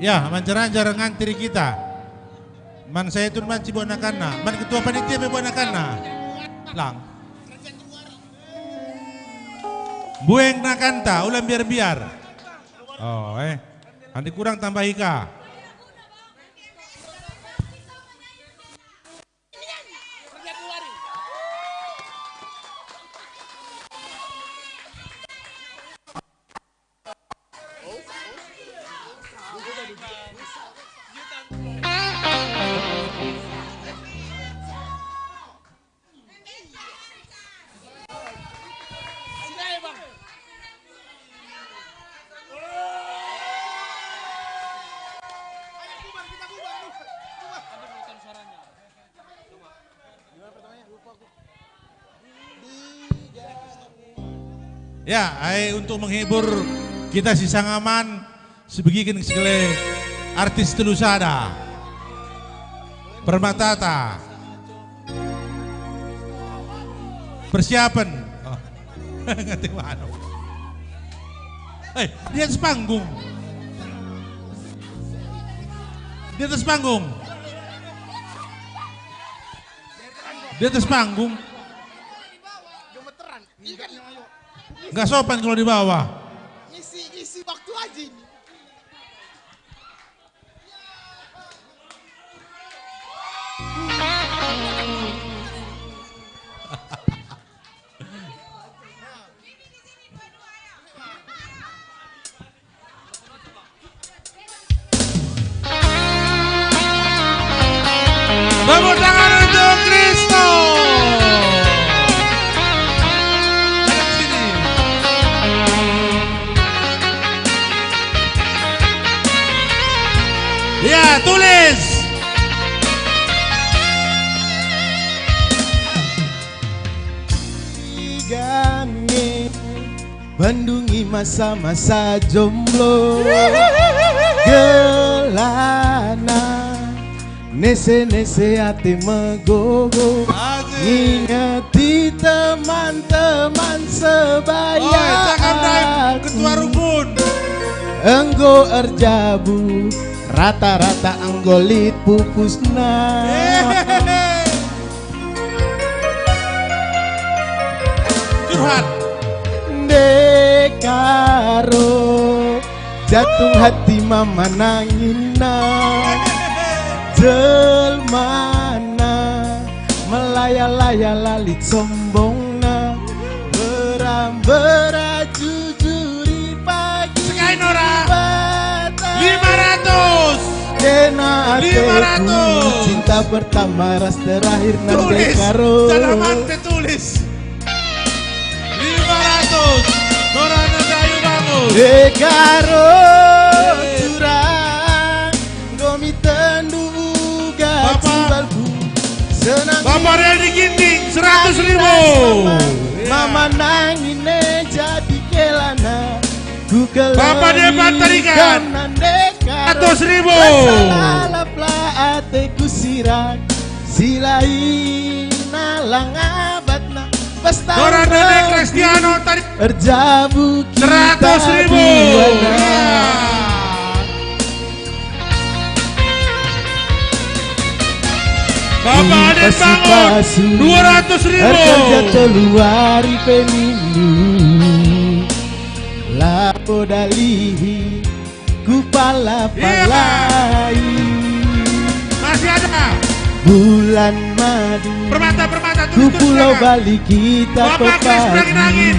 Ya, manjar-anjar ngantiri kita. Man Saitun banci buah nakanna, man ketua panitia pe buah nakanna. Lang. Bueng nakanta, ula mbiar-mbiar. Oh, eh. Andi kurang tambahi ka. Ya, ai untuk menghibur kita si sangaman, sibegiken sekali artis telu sada. Permatata. Persiapan. Oh. Ngerti mana? Eh, di atas panggung. Di atas panggung. Di atas panggung. Nggak sopan kalau di bawah. Ngisi, ngisi waktu aja ini. Tepuk tangan untuk Kristo. Ada di sini. Ya, tulis. Gane. Mendungi masa-masa jomblo, gelana nese-nese ate megogo. Asik. Ngingeti teman-teman sebaya. Oi, cakap, Dai, aku ketua rukun. Enggo erjabu, rata-rata enggo lit pupusna. Hehehe. Curhat. Ndekaro jatuh hati mama nangina. Jelmana melaya-laya la lit sombongna. Berambera jujuri pagi Sekai Nora. Dibata. Lima ratus. Kena ateku. Lima ratus. Cinta pertama ras terakhir nang Tulis. Dekaro. Jangan mate tulis. Lima ratus. Nora Nadayu Bagus. Dekaro. Eh. Curang. Enggo mi tendu uga Bapak. Cimbalku. Senang Bapak Reldi Ginting, seratus ribu. Mama, iya. Mama nangin e jadi kelana. Ku kelengi Bapak Depan Tarigan. Kam nandeka. Seratus ribu. Rasa lalaplah ateku sirang. Si lain alang abatna. Pas tahun Dora Dede rambut Kristiano tadi. Erjabu kita seratus ribu. Buana. Iya. Bapak Aden Bangun, pasu-pasu, dua ratus ribu. Erkerja telu wari pe nindu. Labo dalihi kupala-palai. Iya. Masih ada. Bulan madu. Permata, Permata, tulis, tulis, Pulau Bali kita topati. Bapak Kris Berangin-angin.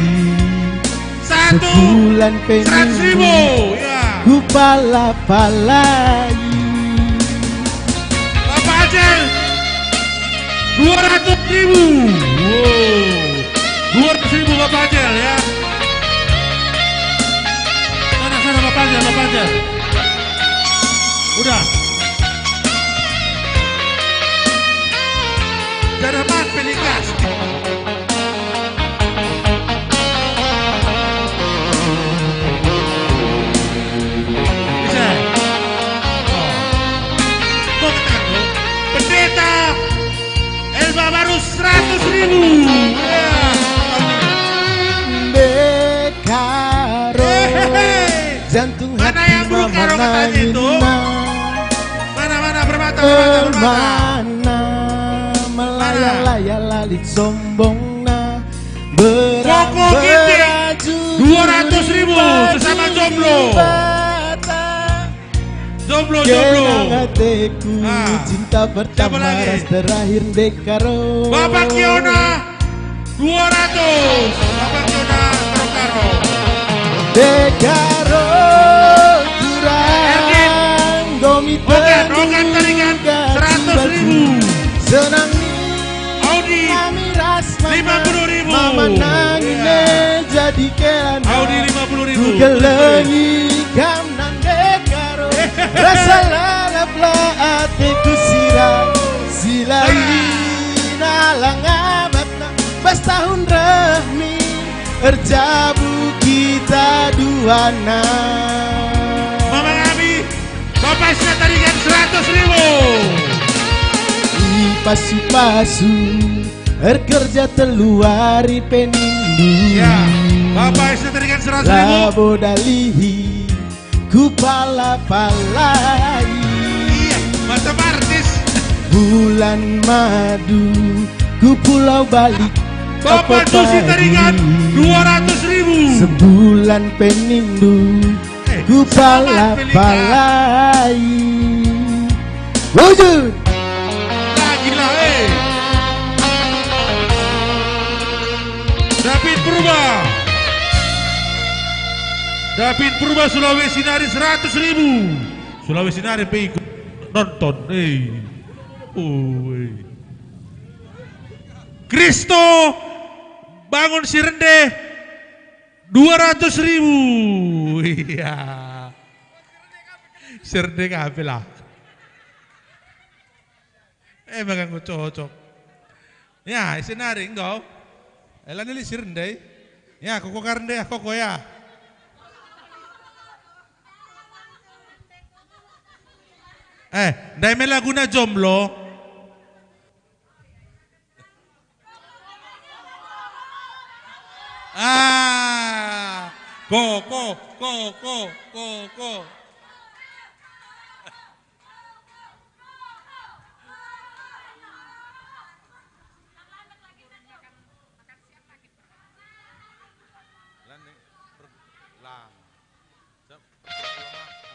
Satu. Sebulan pe seratus ribu, ya. Kupala-palai. Bapak Acil, dua ratus ribu. Wow. Dua ratus ribu Bapak Acil, ya. Sana, sana, Bapak Acil, Bapak Acil. Udah. Jangan mat penikas. Bisa. Oh. Kau katakan, Pendeta Elba Barus seratus ribu. Ya. Dekaro. Hehehe. Jantung hati mama nangina. Mana yang Bro Karo katanya itu? Mana, mana, Permata, Permata, Permata? Mana melaya-laya la lit sombongna. Koko Ginting, dua ratus ribu, sesama jomblo. Jomblo, jomblo. Kenang ateku, ah, cinta pertama ras terakhir Dekaro. Bapak Kiona, dua ratus. Bapak Kiona, Karo-Karo. Dekaro, Ergin. Turang, Gomi Ogan, Ogan Tarigan, seratus ribu. Senang ni Audi, kami ras mama, lima puluh ribu. Mama nangin, iya, jadi kelana. Audi lima puluh ribu. Ku kelengi kam nang Dekaro. Rasa lalap la ateku sirang. Si lain alang abatna. Pas tahun rehmi. Erjabu Kita duana. Mama kami, Bapak Esa Tarigan seratus ribu. I pasu-pasu, erkerja telu wari pe nindu. Ya, Bapak Esa Tarigan seratus ribu. Labo dalihi, kupala-palai. Iya, macam artis. Bulan madu, ku Pulau Bali. Bapak Dusi Tarigan, dua ratus ribu. Sebulan pe nindu, eh, ku pala-palai. Wujud. Lagi lah, eh. David Purba. David Purba, Sulawesi nari seratus ribu. Sulawesi nari pe ikut nonton, eh. Oh, eh. Kristo Bangun si Rende, dua ratus ribu. Iya. Si Rende ka pe lah. Eh, maka enggo cocok. Ya, isi nari enggo. Eh, la nili si Rende. Ya, koko ka Rende, ya, koko ya. Eh, ndai me laguna jomblo. Ah, ko, ko, ko, ko, ko, ko. Lang.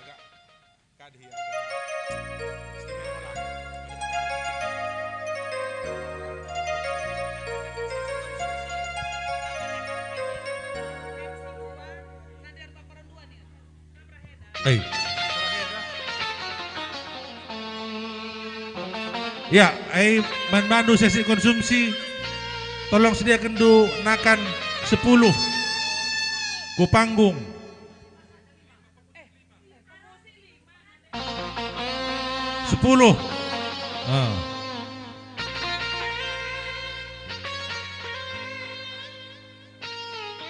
Agak kadhi agak istimewa lah. Hei. Ya, ai man bandu sesi konsumsi, tolong sediakenndu nakan sepuluh ku panggung. Sepuluh. Ah.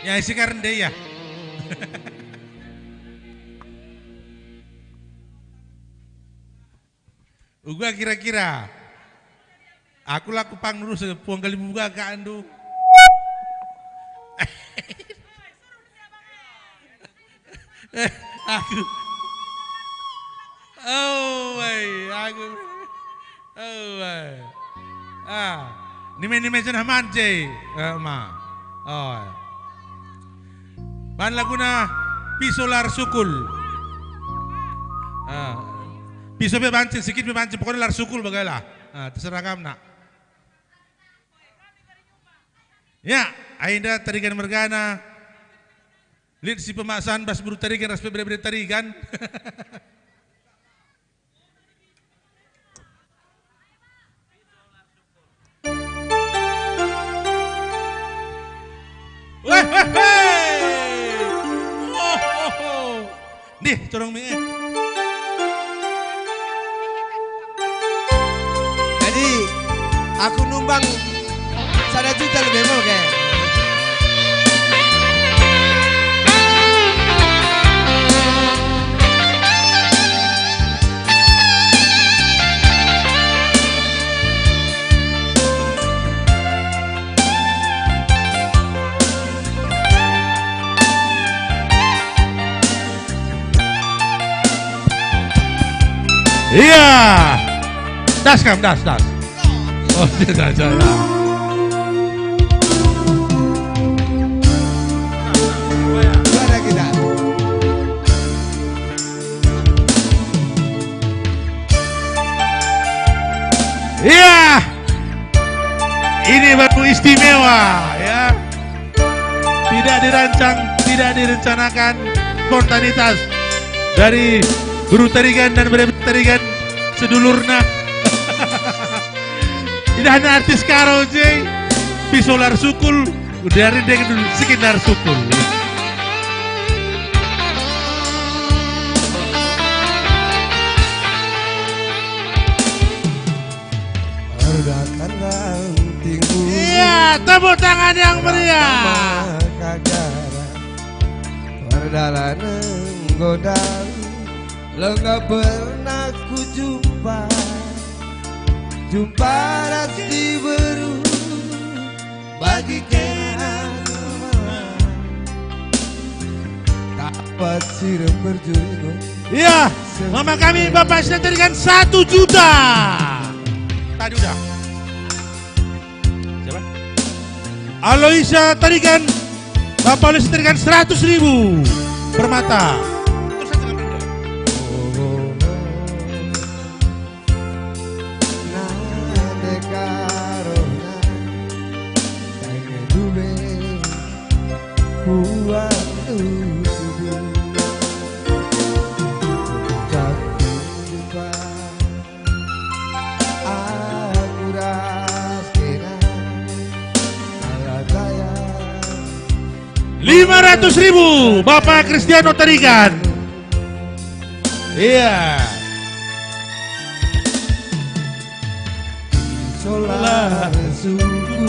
Ya, isi ka Rende ya. Uga kira-kira. Aku la ku panggung terus, puang kali buga ka andu. Eh, aku. Oh, wai, aku. Oh, wai. Ah, nime-nime cenah man je. Eh, ma. Oh. Ban laguna Piso Lar Sukul. Ah. Piso pe banci, sikit pe banci, pokokna Lar Sukul bagailah. Ah, terserah kam nak. Ya, ai enda Tarigan mergana. Lit si pemaksan bas beru Tarigan ras pe bere-bere Tarigan. Weh, weh, weh. Oh, oh, oh. Ndih, corong mi, eh. Jadi, aku numbang sada juta lebe mo, ke? Iya. Das kam, das, das. Oh, tidak, tidak. Suara kita. Iya. Ini baru istimewa, ya. Tidak dirancang, tidak direncanakan, spontanitas dari Guru Tarigan dan Bere Tarigan sedulurna. Tidak hanya artis Karo je, Piso Lar Sukul, udah rindeng dulu, sekitar Sukul. Iya, tepuk tangan yang meriah. Maka garang. Dalan enggo ndalu, langa pernah ku jumpa, jumpa ras diberu bagi kena. Dapat sirem berjuringu. Iya, mama kami, Bapak Sina Tarigan satu juta. Tadi udah. Siapa? Aloysia Tarigan, Bapak Aloysia Tarigan seratus ribu. Permata. Terus aja ngambil. Lima ratus ribu, Bapak Kristiano Tarigan. Iya. Solar suku,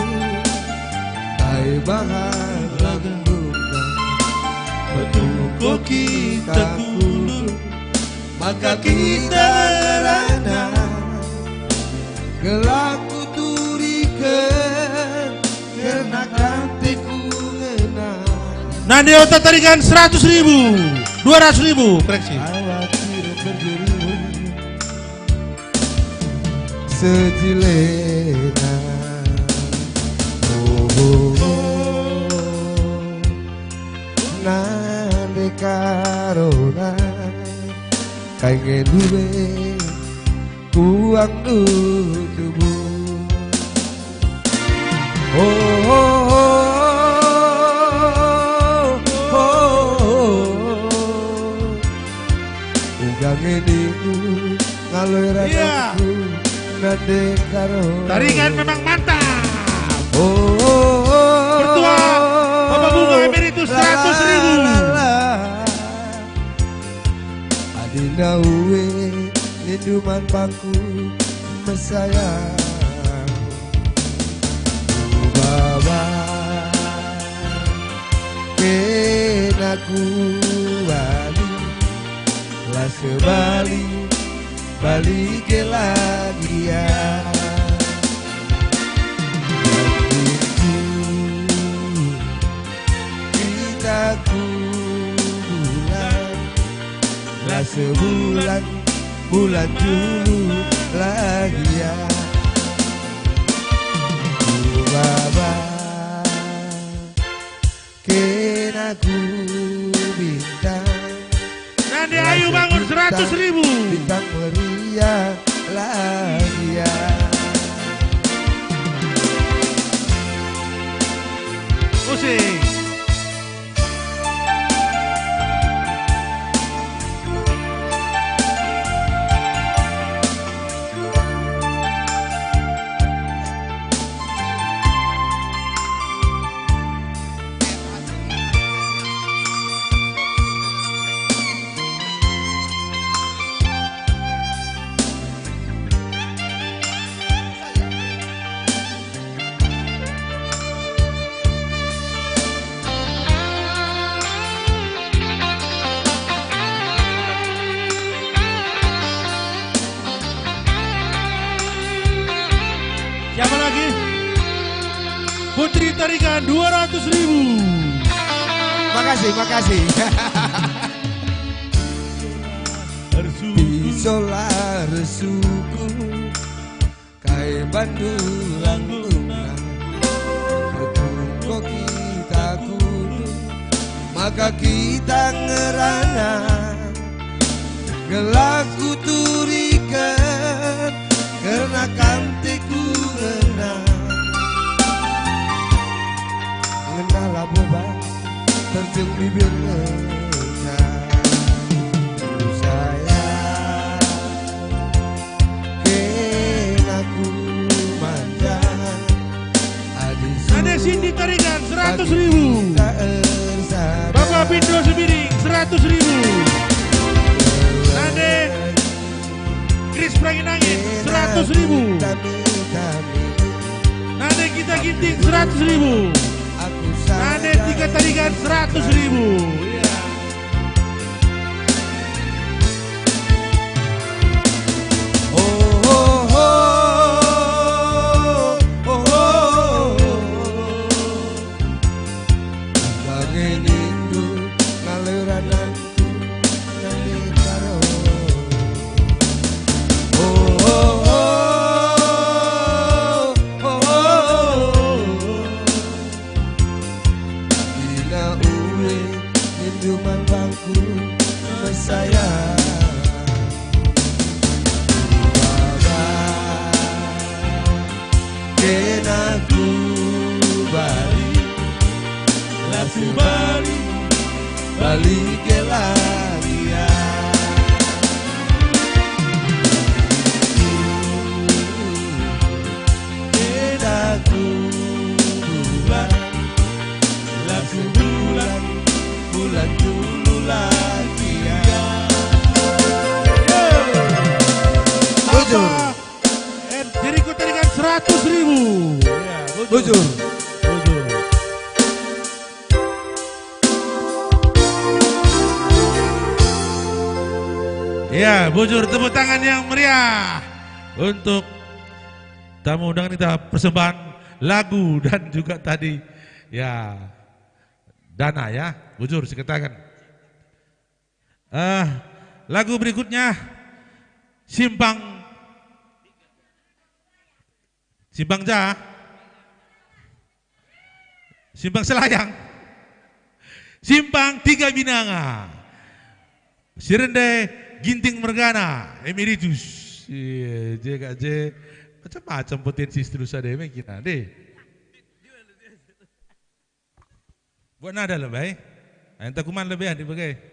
tai bahan lagu, betul kita kudu. Maka kita ngerana, gelah kuturiken, kerna kantiku ngena. Nande Ota Tarigan seratus ribu, dua ratus ribu, koreksi. Khawatir berjuru sejilena. Oh, oh, oh. Nande karona. Kai nge ndube kuangndu tubuh. Oh, oh, oh, oh, oh. Uga nge ningku ngaloi, iya, rasaku nande karo. Tarigan memang mantap. Oh, oh, oh, oh. Mertua Bapak Bunga Emeritus seratus ribu. La, la, la. Adina ue nindu man bangku mesayang. Baba kena ku bali, la sebali, bali ke lagi ya. Kita ku bulan, la sebulan, bulan dulu lagi ya. Ku baba, kena ku bintang. Nande Ayu Bangun seratus ribu. Bintang meriah lagi ya. Musik. Siapa lagi? Putri Tarigan dua ratus ribu. Makasih, makasih. Isola resuku. Kai bandu langguna, berkumpul kita kudu, maka kita ngerana, gelah kuturiken, kerna kantiku ngena. Ngena labo bas terjeng bibir ngena. Sayang. Kena ku manja. Adi Nande Cindy Tarigan, seratus ribu. Bapak Pindo Sembiring, seratus ribu. Nande Kris Pelangi Nangin, seratus ribu. Nande Gita Ginting, seratus ribu. Nande Tiga Tarigan, seratus ribu. Ya. Seratus ribu. Ya, bujur. Bujur. Bujur. Ya, bujur, tepuk tangan yang meriah untuk tamu undangan kita, persembahan lagu dan juga tadi, ya, dana, ya. Bujur, sikataken. Eh, lagu berikutnya, Simpang, Simpang Ja, Simpang Selayang, Simpang Tiga Binanga, si rende Ginting Mergana, emeritus. Iya, je kak je, macam-macam potensi seterusnya deh, mungkin deh. Buat nada lebe, eh? Enta kuman lebe adi bage.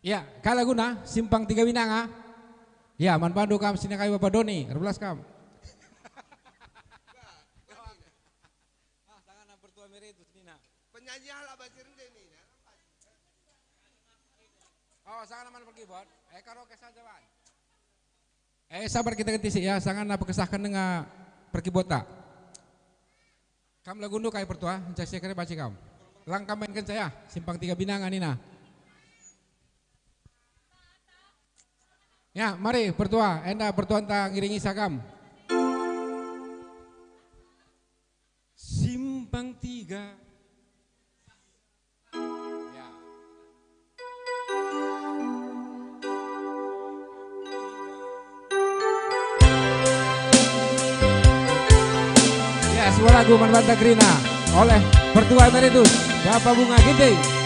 Ya, kai laguna, Simpang Tiga Binanga. Ya, man bandu kam sini kai Bapa Doni, erbelas kam. Ah, sangana pertua emeritus nina. Penyanyi halak bacir ende nina. Oh, sangana man perkibot. Eh, karaoke saja, Wan. Eh, sabar kita kentisik ya, sangana pekesahken denga perkibota. Kam lagundu kai pertua, nca si kere banci kam. Lang kam main kenca ya, Simpang Tiga Binanga nina. Ya, mari pertua, enda pertua enta ngiringi sa kam. Simpang Tiga. Ya. Ya, sebuah lagu man banta kerina oleh Pertua Emeritus Bapa Bunga Ginting.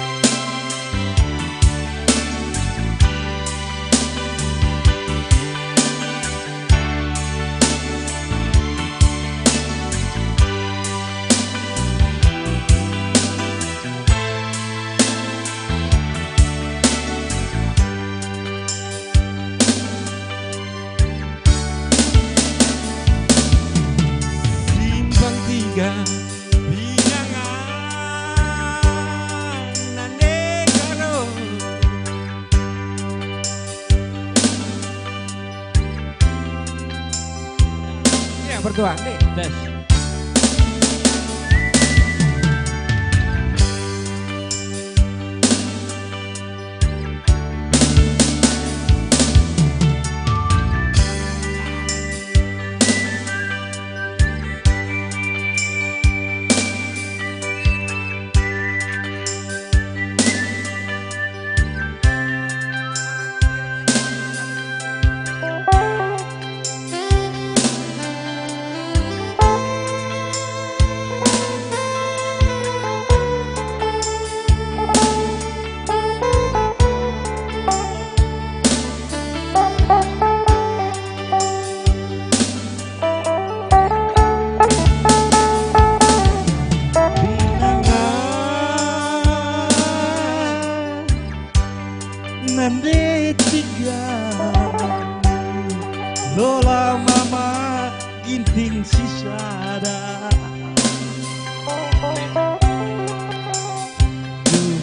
Simpang Tiga, Binanga, nande karo. Ya, pertua, nih. Tes. Nande tiga, lola mama Ginting si sada. Duh,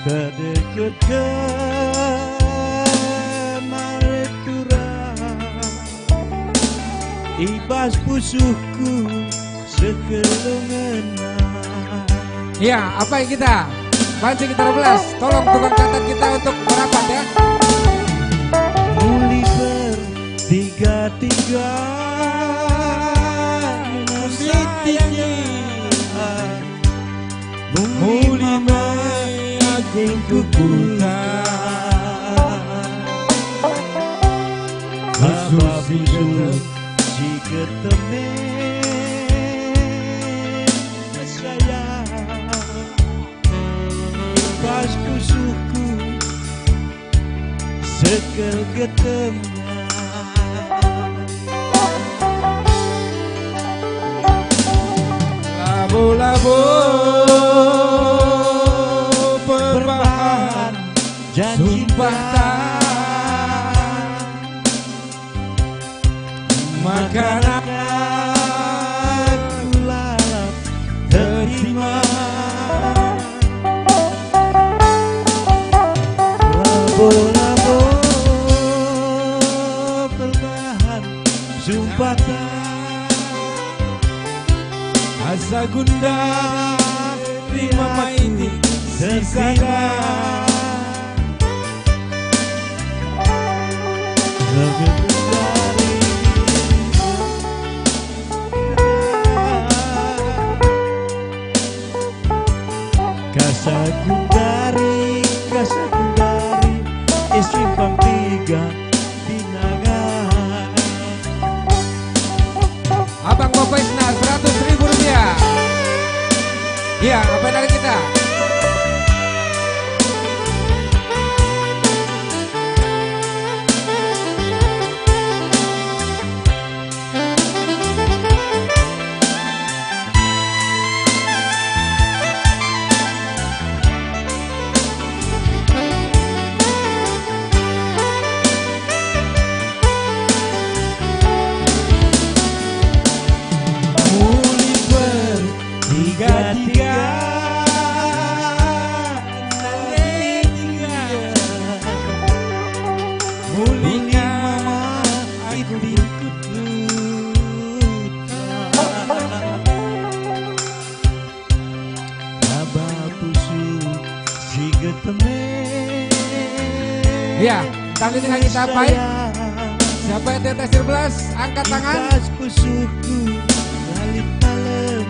kedeketken are turang i bas pusuhku sekeleng ngena. Ya, apai kita? Banci kita erbelas. Tolong tukang catat kita untuk merapat, ya. Muli bertiga-tiga, muli tiga. Muli me aku kukuta. Bapa pusuh si ketemen sayang. Pas pusuhku sekel getemna. Labo-labo per- Janji sumpah tak maka ku lalap terima. Labo-labo perbahan sumpah tak asa gundari mama ini sisina. Kasa gundari, kasa gundari, i Simpang Tiga, Pinangan. Abang Bapak Isna, seratus ribu rupiah. Iya, apa lagi kita? Muli bertiga-tiga, nande tiga. Muli mama ikut-ikut. Baba pusu si geteme. Iya, tali dengan kita, Pai. Siapa yang di atas sebelas, angkat tangan. Ikas pusuku balik malam.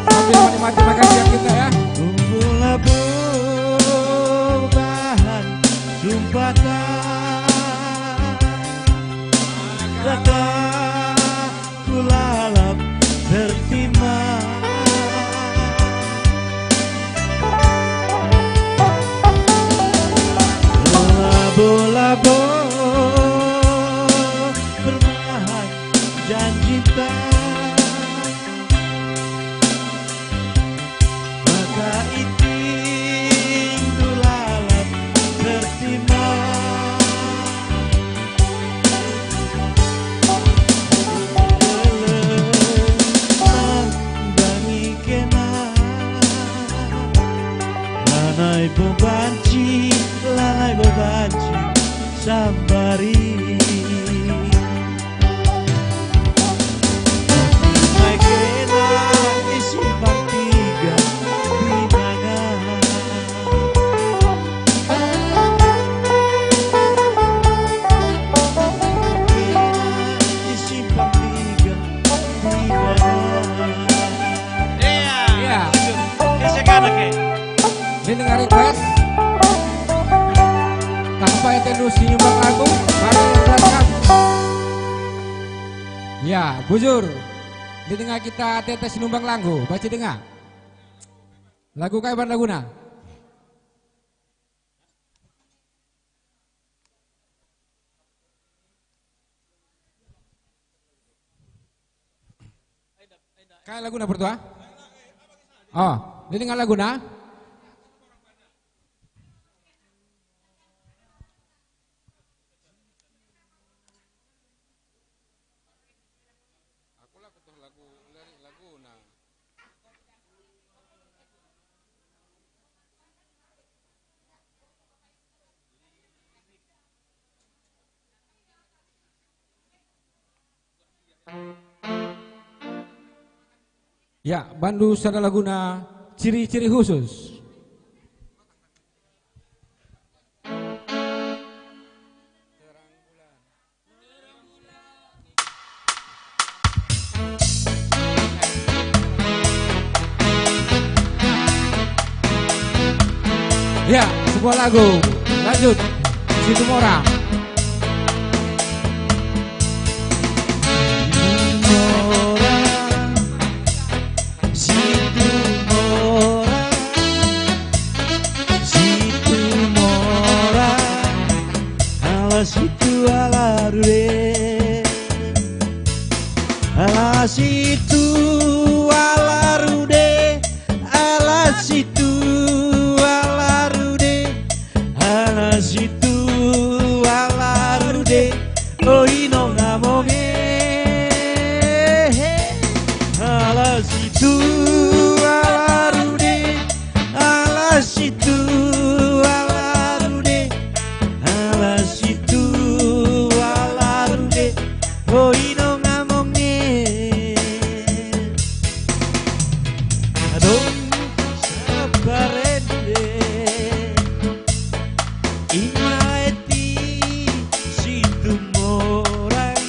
Sambil menikmati makan siang kita, ya. Kumpul labo bahan sumpatan. Kata ku lalap tertima. Labo-labo permahan janji tak. Maka iting ku lalap tertima. Keleng bangi kena. Lanai bo banci, lanai bo banci sambari. Mai kena i Simpang Tiga Pinangan. I Simpang Tiga Pinangan. Iya. Iya. Ini sekarang, ya. Ini dengar request. Tak apa ya, Tenu, si nyumbang lagu, bareng yang datang. Ya, bujur. Didengar kita ateta si numbang lagu, baca dengar. Lagu kai ban laguna? Kai laguna pertua? Oh, didengar laguna? Aku la kutuh lagu, lirik laguna. Ya, bandu sada laguna ciri-ciri khusus. Ya, sebuah lagu. Lanjut. Situmorang. Situmorang, Situmorang, Situmorang, ala situ ala rude, ala situ ala rude, ala situ Tualaru de, ala si tualaru de, ala si tualaru de, oi no ngamong e. Adong saparende, ima eti si tumorang.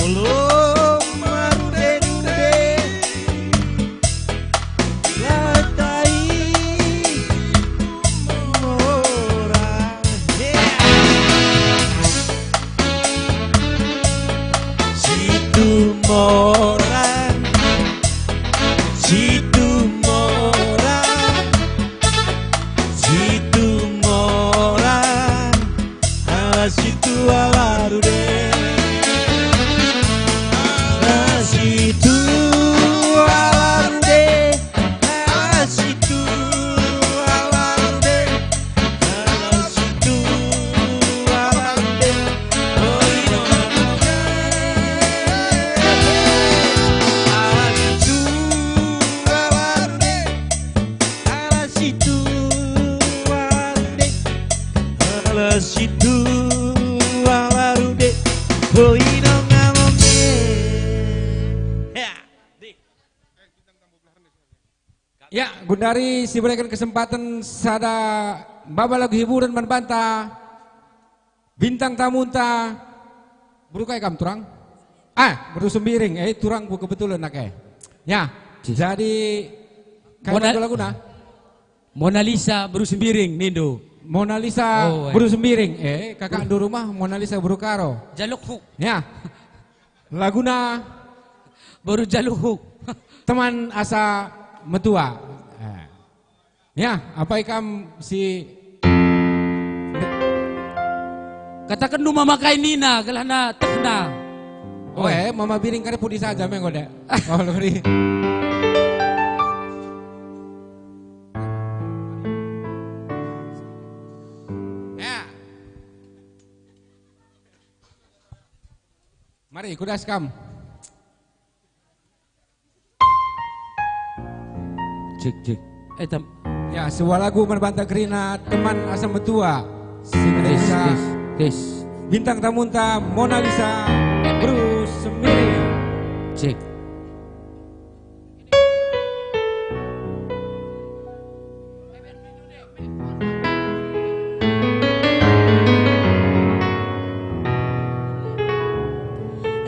Molo marude-rude, latai mora. Situ mora, situ mora. Situ mora, ala situ alaru de. Ala situ alaru de, ala situ alaru de, ala situ alaru de. Oh, ino. Ala situ alaru de. Ala situ alaru de, ala situ alaru de, boi no ngamong e. Ya, di. Ya, gundari sibereken kesempatan sada baba lagu hiburen man banta. Bintang tamunta, beru kai kam, turang? Ah, beru Sembiring, eh, turangku kebetulan nake. Ya, Cih. Jadi, kai Mona-, lagu-laguna? Mona Lisa beru Sembiring, nindu. Mona Lisa Oh, eh. beru Sembiring, eh, kakakndu rumah Mona Lisa beru Karo. Jaluk hu. Ya, laguna Beru Jaluk hu. Teman asa metua. Eh. Ya, apai kam si Kataken ndu mama kai nina, gelahna tehna. Oh, eh, mama Biring kari pudi saja, me enggo, Dek. Oh, lebih. Ya. Mari, kudas kam. Cek, cek. Eh, tam- Ya, sebuah lagu man banta kerina teman asa metua. Tes, tes, tes. Bintang tamunta Mona Lisa Bruce Sembiring. Cek.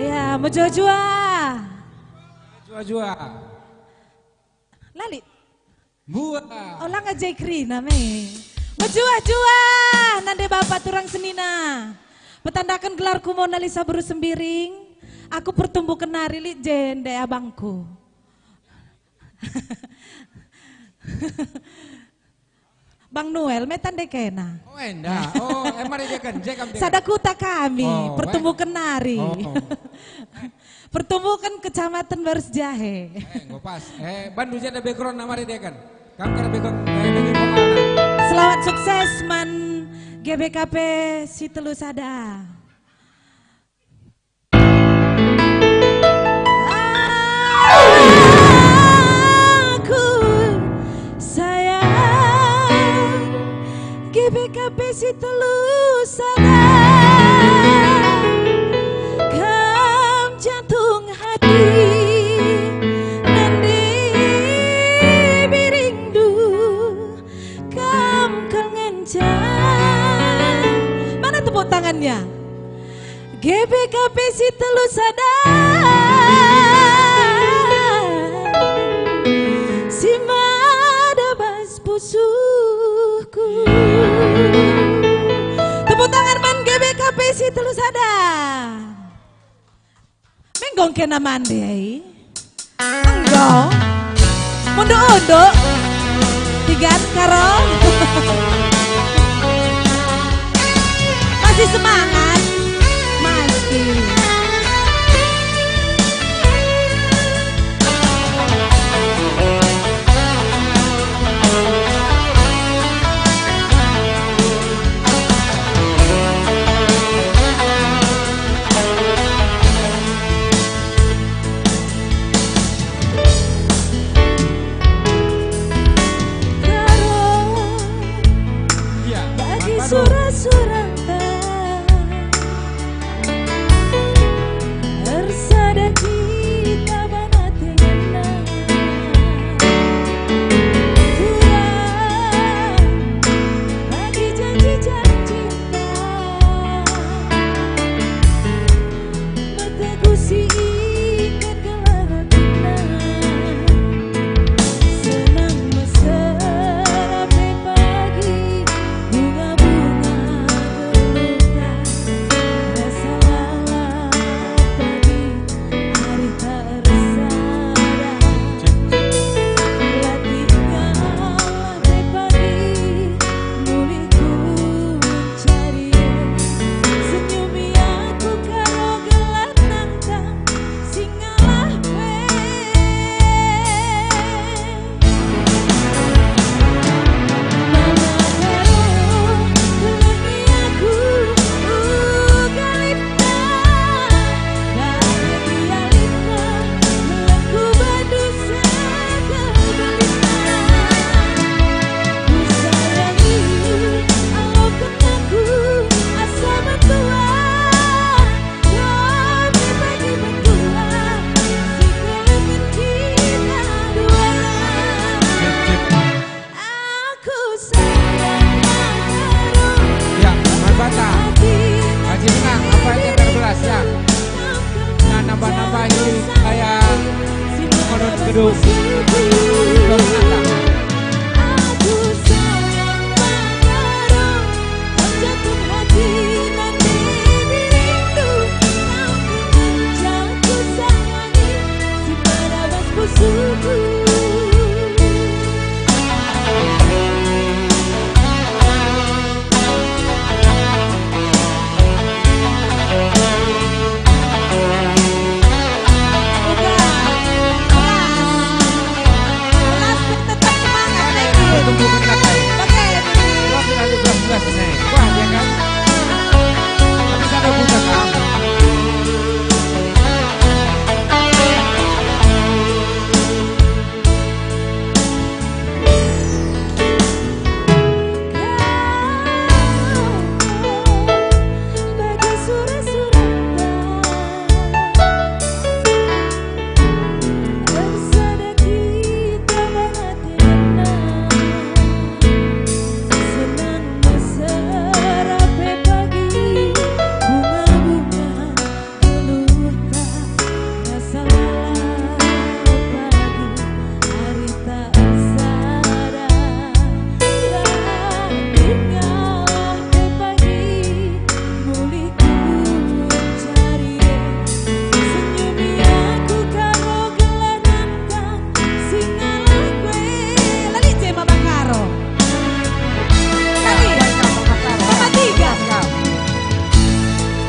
Ya, mejuah-juah. Juah-juah. Lali. Buah. Oh, langa jai kerina me. Mejuah-juah, nande bapa turang senina. Petandaken gelarku Mona Lisa Beru Sembiring. Aku pertumbuken nari lit jende abangku. Bang Noel me tande kena. Oh, enda. Oh, eh, mari deken, je kam deken. Sada kuta kami, Oh, pertumbuken nari. Oh. Pertumbuken Kecamatan Baris Jahe. Eh, enggo pas. Eh, bandu jenda background na mari deken. Kam kena background, eh, backing vokalna. Selamat sukses man G B K P si telu sada. Aku sayang G B K P si telu sada. Kam jantung hati, nande biringndu, kam kal ngenca. Mana tepuk tangannya? G B K P si telu sada, si mada bas pusuhku. Tepuk tangan man G B K P si telu sada. Menggong kena mande, ai. Enggo. Unduk-unduk. Tigan karo. Masih semangat. Masih. Ya. Nah, nambah-nambahi kayak ngonot gedung. Gedung Natal.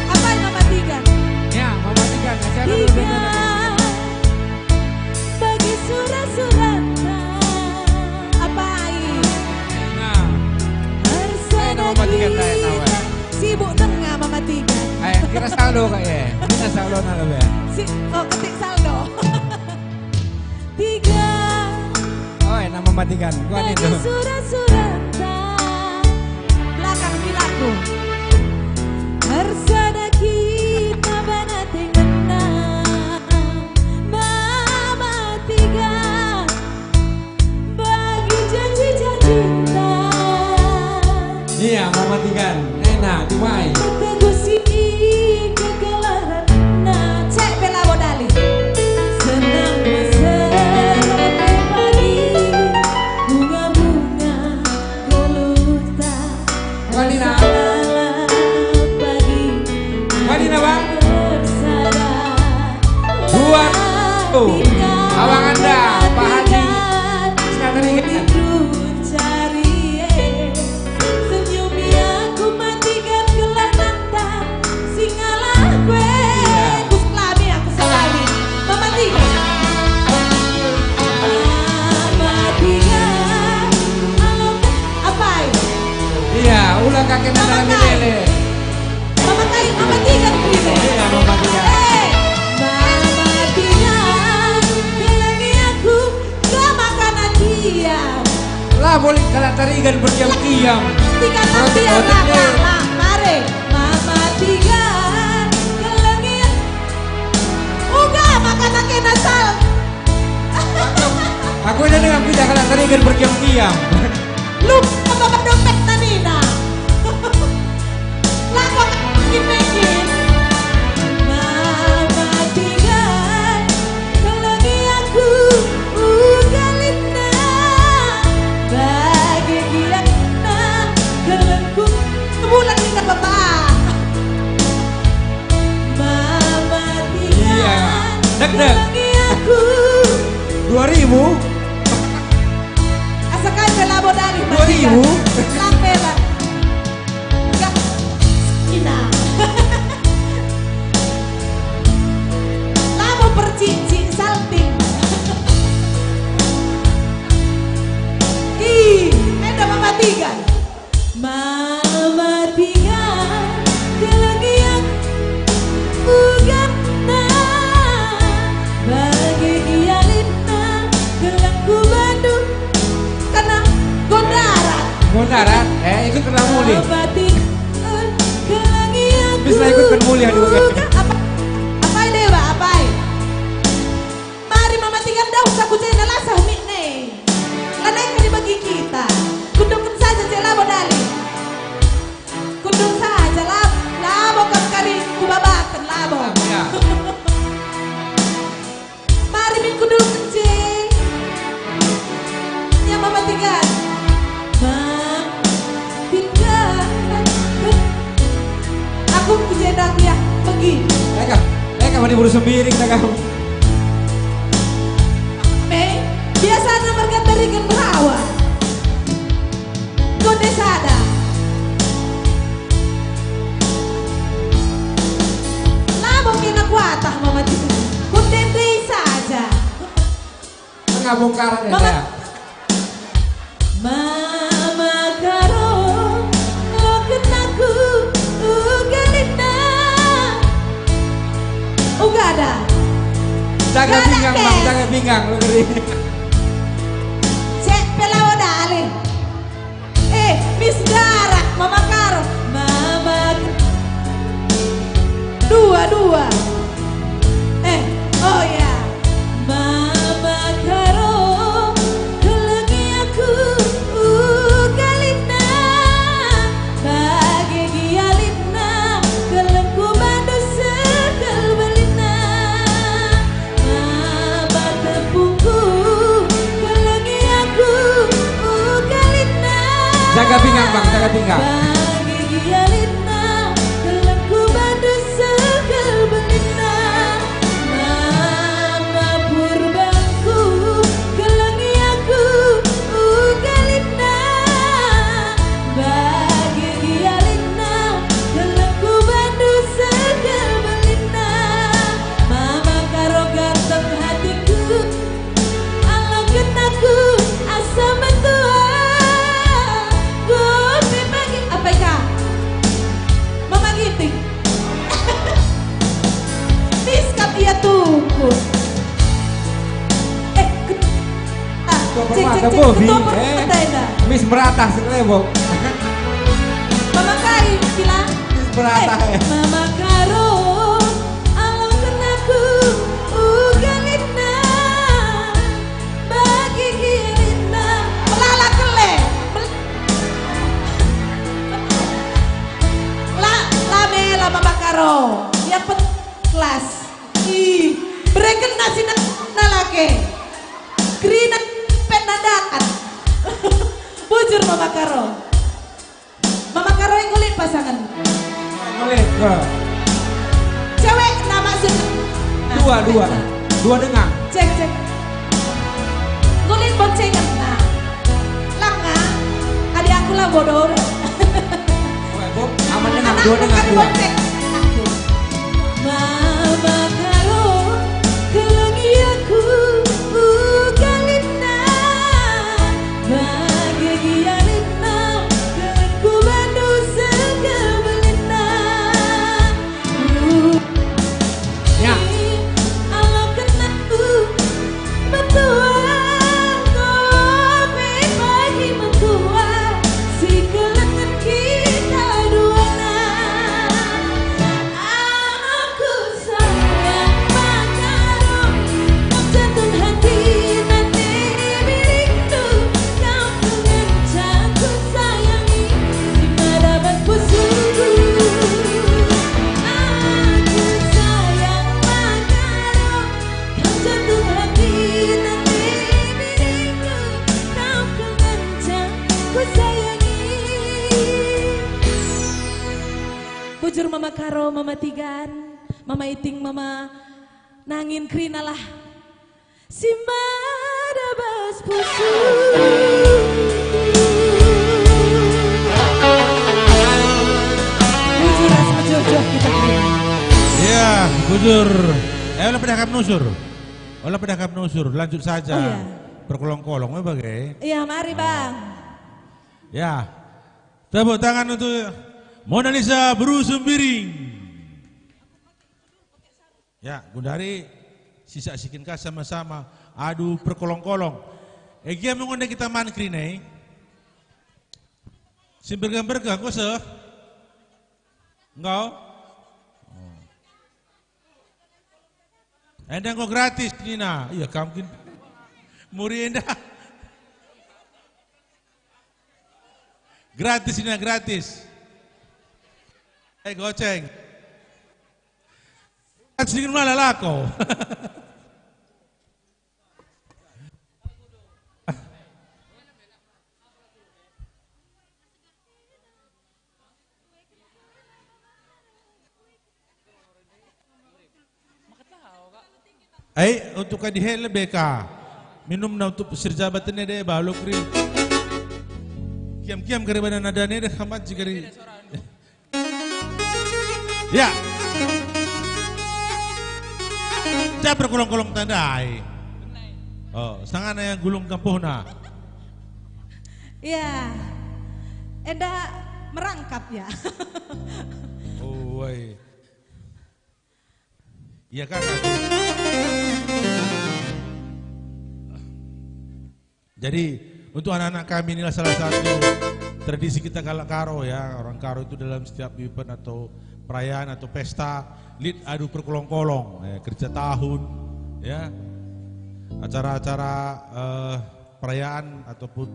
Apai Mama Tiga? Ya, Mama Tiga, acara dulu. Tiga bagi sura-suranta. Apai? Nah. Ayo, Mama Tiga, kita, kita. Sibuk denga Mama Tiga. Ayo, kira saldo, Kak, ya. Kita saldo, nah, lebih. Si, oh, ketik saldo. Tiga. Oh, enak mematikan. Gua nih tuh. Sura-suranta. Belakang si lagu. Ersada kita bana tengenna. Mematikan. Bagi janji-janjinta. Iya, mematikan. Enak, dimai. Tegusi kegelaranna. Cek Bella Bodali. Senang mesra pagi, bunga-bunga geluhta. Wah, Dina. Wah, Dina, Bang. Dua. Abang Anda, Pak Haji. Silakan, Rin. Senyum aku matikan gelah mata. Singalah kue. Iya. Kus lami aku sekali. Mama Tiga. Mama Tiga. Alo, apai? Iya, ulah kakek Mama Kai. Mama Kai, Mama Tiga, Tiga. Iya, Mama Tiga. Eh, Mama Tiga. Gelangi aku. Lah, makanan diam. Lah, boleh kalah tarigan berdiam-diam. Tiga, tiga, lah, lah, mari. Mama Tiga, kelengin. Uga makanan kena sal. Aku ini dengan kita kalah tarigan berdiam-diam. Lupa bawa dompet nanina. Lagu bikin-bikin. Mama Tiga, kalau di aku ugalina. Bagi dia na kelengku. Bulan kita, Bapak. Mama Tiga, iya. Dek, dek. Kalau di aku. Dua ribu. Asakan Bella Bodari. Dua ribu. Lang Bella. Enggak. Ina. Labo percici salting. Ih, enda Mama Tiga. Mama Tiga, kelenggian ugatna. Bagi ia lina, kelengku Bandung. Kena Gondarat. Gondarat, eh, ikut kena mulih. Abadi, eh, kelangi aku. Bisa ikut kena mulih, aduh. Apa, apai deba, apai? Mari Mama Tiga dauh saku jenda lasah mik ne. Lanai kali bagi kita. Kundungken saja je labo dali. Kundung saja lab-, labo kam kari kubabaken lah. Mari buru sembiring dah kau. Me, biasana merga teriken berawa. Konde sada. Labo kena kuatah mama tu. Kutendei saja. Tengah bongkaran ya, Mama, ya. Mama Karo, lo kenaku, uga lina. Uga ada. Jaga pinggang, Bang, jaga pinggang, lo ngeri. Cek pelawa dalih. Eh, Miss Garak, Mama Karo, Mama K-, dua, dua. Eh, oh ya. Mama Karo, kelengi aku, uga lina. Bage gia lina, kelengku bandu sekel belina. Maba tepungku, kelengi aku, uga lina. Jaga pinggang, Bang, jaga pinggang. Bagi gia lina, kelengku bandu sekel belina. Mama purbangku, kelengi aku, uga lina. Bagi gia lina, kelengku bandu sekel belina. Mama Karo ganteng hatiku, aloken aku asa metua. Gope bagi apa, Ika? Mama Ginting. Miss kap ia tungkus. Eh, ke-, ah, cek, cek, cek, Bobi, ketua per-, eh. Miss meratah sekelebok. Mama Kai, Kila. Miss meratah, eh, eh. Mama Karo, aloken aku, uga lina, bagi gia lina. Melala kele. Mel-, la, la mela Mama Karo. Ia pet kelas. Ih, bereken nasi na, na lake. Kerina pen nandakan. Bujur Mama Karo. Mama Karo enggo lit pasangen. Enggo lit, Kak. Cewek na maksud. Dua, dua. Dua denga. Cek, cek. Enggo lit boncengen. Nah. Langa. Adi aku lah bodoh. Weh, Bob, aman denga, dua denga, dua. Bonceng. Mama Karo, kelengi aku, uga lina. Bage gia lina, kelengku bandu sekel belina. Ya. Aloken aku, metua, kopi pagi metua, si kelengen kita duana. Aku sayang Mama Karo, jatuh hati nanti diriku, kau pengencan ku sayangi, di mata dan pusuku. Aku sayang Mama Karo, kau jatuh hati nanti diriku, kau pengencan ku sayangi. Bujur Mama Karo, Mama Tigan, Mama Iting, Mama Nangin, kerinalah. Si mada bas pusuh. Bujur ras mejuah-juah kita kerina. Ya, bujur. Eh, ola pedah kap nusur. Ola pedah kap nusur. Lanjut saja. Oh, iya. Perkolong-kolong, eh, bage. Iya, mari, Bang. Ya. Tepuk tangan untuk Mona Lisa Beru Sembiring. Ya, gundari sisaksiken ka sama-sama. Adu perkolong-kolong. Eh, gia me ngonde kita man kerina e. Si mbergah-mbergah, enggo seh? Enggo? Oh. Enda enggo gratis nina. Iya, kam kin muri enda. Gratis nina, gratis. Eh, goceng. Kan sedikit malah lako. Maka Ai, untuk kadi he lebe ka. Minumna untuk sirjabat ene de balok ri. Kiam-kiam kari bana nada ne de hamat jikari. Ya. Japer kolong-kolong tandai. Oh, sangana yang gulung kampuhna. Ya. Enda merangkap ya. Oh, wai. Iya kan? Jadi, untuk anak-anak kami, inilah salah satu tradisi kita kalak Karo, ya. Orang Karo itu dalam setiap event atau perayaan atau pesta, lit adu perkolong-kolong, ya, kerja tahun, ya. Acara-acara, eh, perayaan ataupun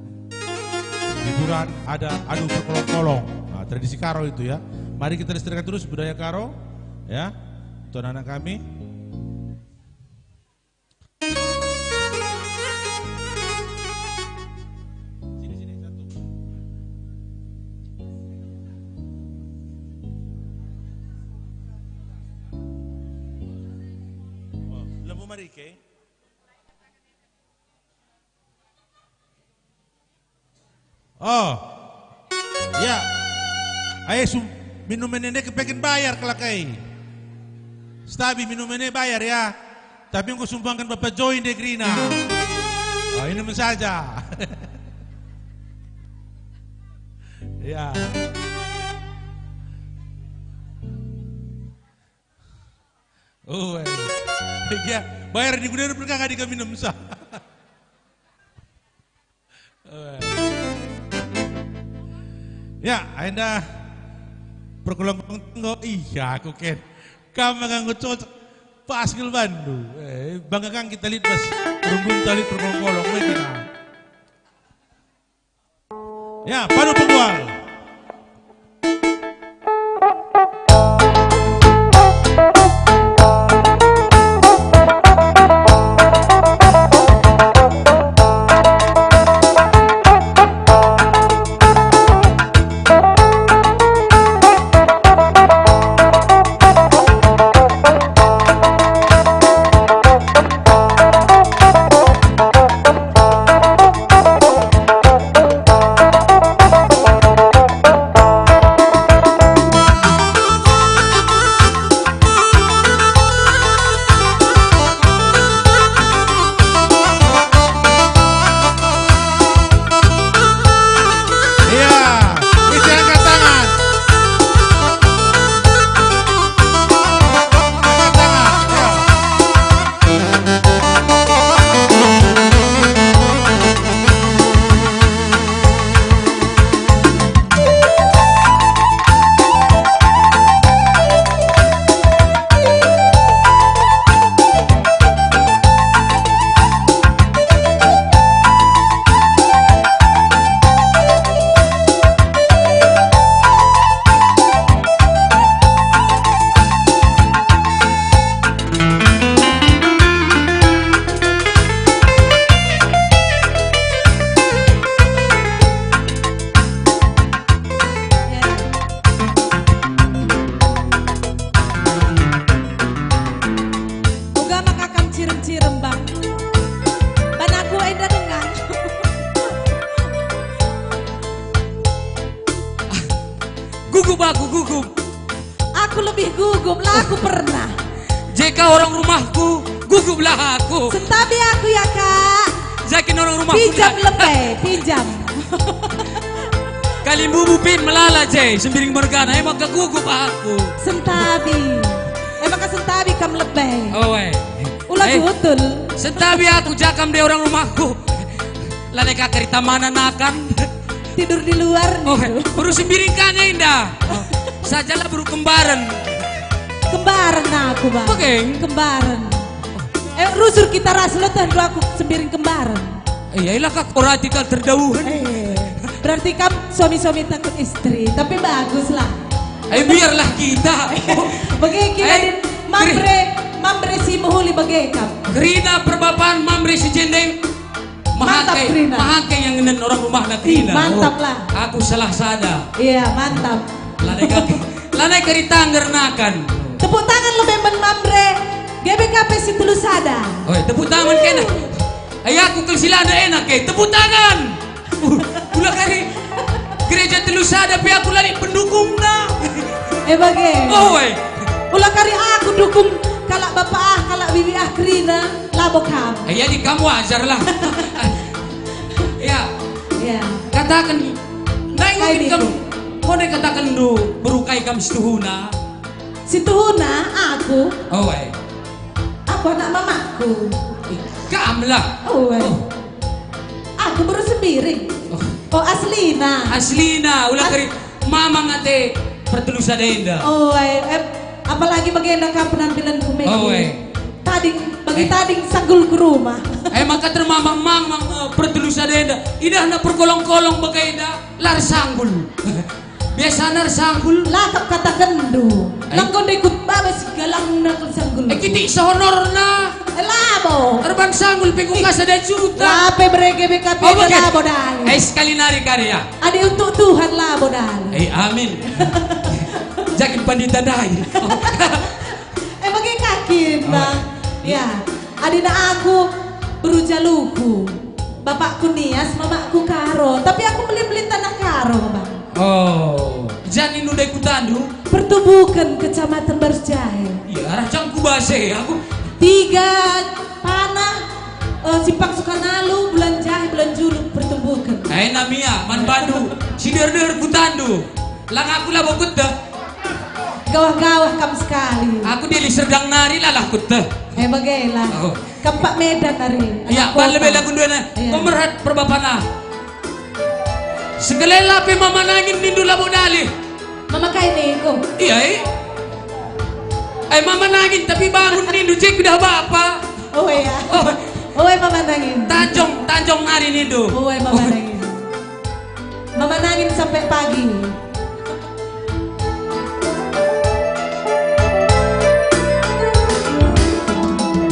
hiburan ada adu perkolong-kolong. Nah, tradisi Karo itu, ya. Mari kita lestarikan terus budaya Karo, ya. Untuk anak-anak kami. Sini, sini, satu. Oh, lembu mari, ke? Oh. Ya. Ae sum-, minum ene kepeken bayar kalak ai. Setabi minum ene bayar ya. Tapi engko sumbangken Bapak Joy nde kerina. Oh, ini saja. Ya. Oh, eh. Ya, bayar di gudang perkara di kami nemsa. Ya, enda perkolong tenggo, iya, aku ken. Kam maka ngucocok pas ngel bandu. Eh, bangga kan kita lit bas, runggun talit perkolong-kolong, eh, kita. Ya, padu penggual. Iya, isi angkat tangan. Angkat tangan, ya. Uga maka kam cirem-cirem, Bang. Ban aku enda denga. Gugup aku, gugup. Aku lebih gugup, la aku pernah. Jeka orang rumahku, guguplah aku. Sentabi aku ya, Kak. Jakin orang rumahku. Pinjam nina. Lebe, pinjam. Kalimbubu pin melala je, sembiring mergana, emang kegugup aku. Sentabi. Emang kesentabi kam lebe. Oh, eh. Ula eh, betul. Sentabi aku jakam de orang rumahku. Lalai ka kerita mana nakan. Tidur di luar. Oh, eh. Baru sembiring kanya indah. Sajalah baru kembaren. Kembaren aku, Bang. Oke. Kembaren. Eh, rusur kita ras lo teh aku sembiring kembaren. Eh, ya ilah kak orati kal terdauhen. Eh, berarti kam suami-suami takut istri, tapi baguslah. Eh, biarlah kita. Bage kita eh, din mamre, mamre si mehuli bage kam. Kerina perbapan mamre si jendeng. Mantap, mahake, kerina. Mahake yang ngenen orang rumah nak kerina. Mantap lah. Oh, aku salah sada. Iya, mantap. Lanai kaki, lanai kerita ngernakan. Tepuk tangan lebih men mamre. G B K Apa si telu sada? Oi, tepuk tangan kena. Ai aku kal si la enak e, tepuk tangan. Uh, ula kari gereja telu sada pe aku la lit pendukungna. Eh, bage. Oh, eh. Ula kari aku dukung kalak bapa ah, kalak bibi ah kerina, labo kam. Eh, jadi kamu ajar lah. Ya. Ya. Kataken, ndai kai mungkin kam, niku? Kau ndai kataken ndu beru kai kam situhuna? Situhuna aku. Oh, eh. Aku anak mamakku. Ih, kam lah. Oh, eh. Oh. Aku beru Sembiring. Oh. Oh, aslina. Aslina, ula As- kari mamang ate pertelu sada enda. Oh, eh, eh, apalagi bagenda kam penampilanku, Megi. Oh, eh. Tading, bagi Eh. tading sanggul ku rumah. Eh, maka termamang-mamang, eh, pertelu sada enda. Idahna perkolong-kolong bagenda, la ersanggul. Biasana ersanggul. La kap katakenndu. Ai. Lako ndai khutbah bas galangna kal sanggul. Eh, kitik sehonorna. Eh, labo. Erban sanggul pe kuka sada juta. La pe berege B K P. Oh, bage. Labo dali. Eh, sekali nari kari ya. Adi untuk Tuhan labo dali. Eh, amin. Jakin pandita ndai. Eh, bage ka kin, oh. Bang. Ya. Adina aku beru Jaluku. Bapakku Nias, mamakku Karo. Tapi aku mbelin-mbelin tanah Karo, Bang. Oh, jan nindu ndai kutandu? Pertubuken, Kecamatan Barus Jahe. Iya, arah cangku base aku. Tiga panah, eh, Simpang Sukanalu, Bulan Jahe, Bulan Juluk, Pertubuken. Eh, namia, man bandu, si deher-deher kutandu. Lang aku labo kueteh. Gawah-gawah kam sekali. Aku dili Serdang nari lalah kueteh. Eh, bagailah. Oh. Kempak Medan nari. Iya, anak kota. Bal lebe lagu duana. Iya. Pemerhat perbapana. Sekelela pe mama nangin nindu labo dali. Mama kai niku? Iya, eh. Eh, mama nangin tapi bangun nindu cek dah bapa. Oh, iya. Oh. Oh, eh, mama nangin. Tanjung, Tanjung nari nindu. Oh, eh, mama nangin. Mama nangin sampai pagi.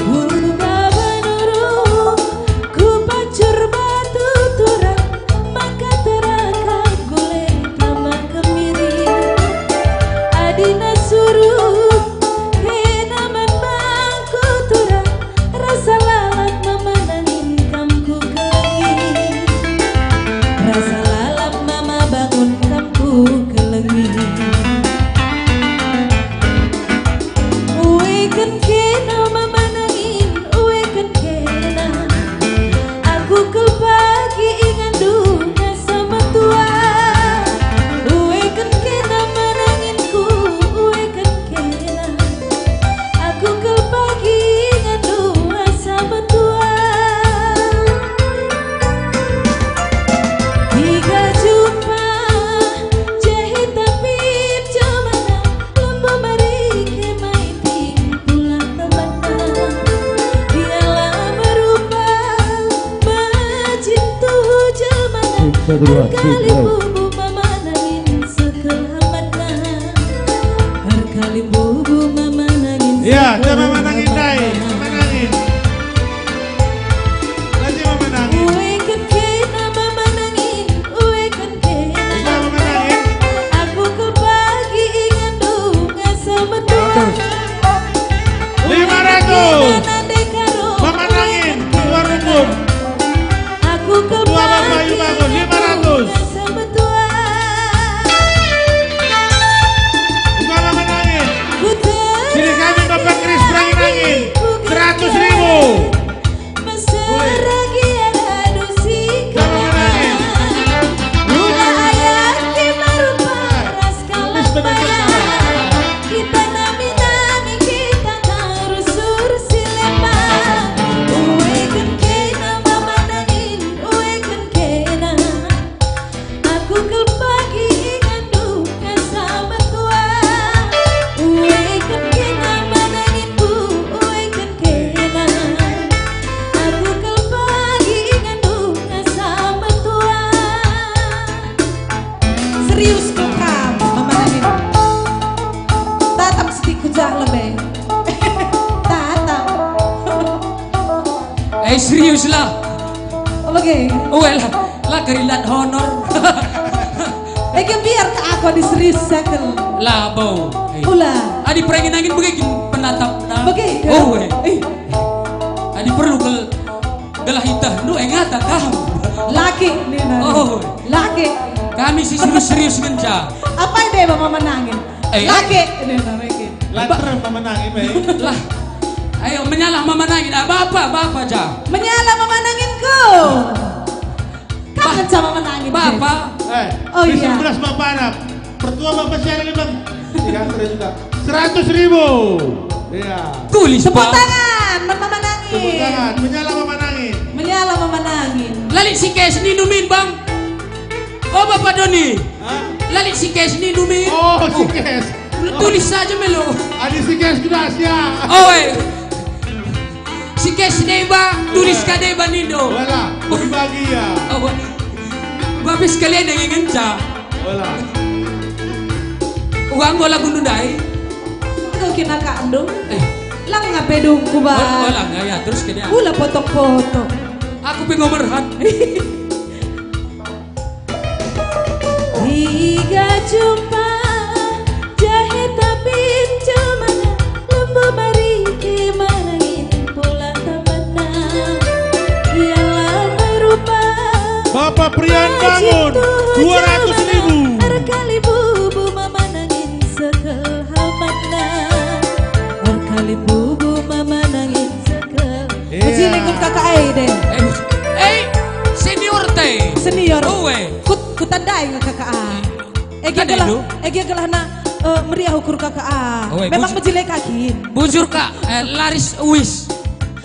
Ku Tabanuru, ku Pancur Batu Turang, maka terangkan guleng Taman Kemiri. Adina suruh kena man bangku turang, rasa lalap mama nangin kam ku kelengi. Rasa lalap mama bangun kam ku kelengi. Ueken kena mama nangin, ueken kena. Aku kal pagi ingandu ngasa metua. Ueken kena mama nanginku, ueken kena. Aku kal pagi ngandung asa metua. Tiga jumpa jahit tapi jemana, lembu mari kemai tim pulang temanna. Dialah merupa bajin tuhu jemana. Satu, dua, tiga. Bubu mama nangin sekelamatna. Erkalimbubu mama nangin. Iya, coba mama nangin, dai. Mama nangin. Lagi mama nangin. Ueken kena mama nangin, ueken kena. Bisa mama nangin. Aku kal pagi ingandu ngasa metua. Seratus. Lima ratus. Ueken kena nande karo. Mama nangin, keluar rumput. Aku kal pagi. Dua Bapak Ayu Bangun, lima ratus. Semetua. Umpama menangis. Sini kami dompet keris berangin angin. Seratus ribu. Mesra gia radu si. Umpama menangis. Udah ayat di marupa ras kalak. Kita nami-nami kita terus urus si lemah. Ueken kena mama nangin. Ueken kena, aku kal pagi ingandu ngasa metua. Ueken kena mananginku, ueken kena, aku kal pagi ingandu ngasa metua. Serius kok kam, Mama Nangin? Tatap sitik ku jah lebe. Tatap. Eh, serius lah. Oke. Uwe lah, lah kerilat honor. Eh, kan biar ke aku adi serius sakel. Lah, bau. Eh. Ula. Adi perangin angin bege kin penatap, nah. Bege ke? Oh, eh. Eh, Lu engata kam? Laki, nina. Oh. Laki. Kami si serius-serius ngenca. Apai deba mama nangin? Eh. Laki, nina, laki. Lanter mama nangin, eh. Lah. Ayo, menyalah mama nangin. Ah, bapa, bapa ja. Menyalah mama nanginku. Kam ngenca mama nangin, bapa. Eh, oh, iya. Belas bapa anak. Pertua bapa siaran, Bang. Tiga ratus juta. Seratus ribu. Iya. Tulis, Tepuk Pak. Tangan, man mama nangin. Tepuk tangan, menyala mama nangin. Menyala mama nangin. Lalap si kes nindu min, Bang. Oh, Bapak Doni. Hah? Lalap si kes nindu min. Oh, si kes. Tulis saja melo. Adi si kes keras, ya. Oh, eh. Si kes deba, tulis ka deba nindo. Wala, bagi-bagi, ya. Oh, Bapak sekalian yang ngenca. Ola. Uga enggo lagu ndai. Enggo kena kak ndung. Eh. Lang ngape dungku, Bang? Ola, ola, ya, ya, terus kena. Ula potong-potong. Aku pe enggo merhat. Iga jumpa jahe tapin jelmana, lembu marike marangin pulah tambatna. Ialah merupa Bapak Prian Bangun, dua ratus ribu. Erkali bubu mama nangin sekel hamatna. Erkali bubu mama nangin sekel. Iya. Mejile ikut kakak ai deh. Eh, eh, senior te. Senior. Owe. Kut, kutandai nge kakak ah. Ege gelah, ege gelahna, eh, meriah ukur kakak ah. Owe, memang bujur. Mejile kakin. Bujur kak, eh, laris uis.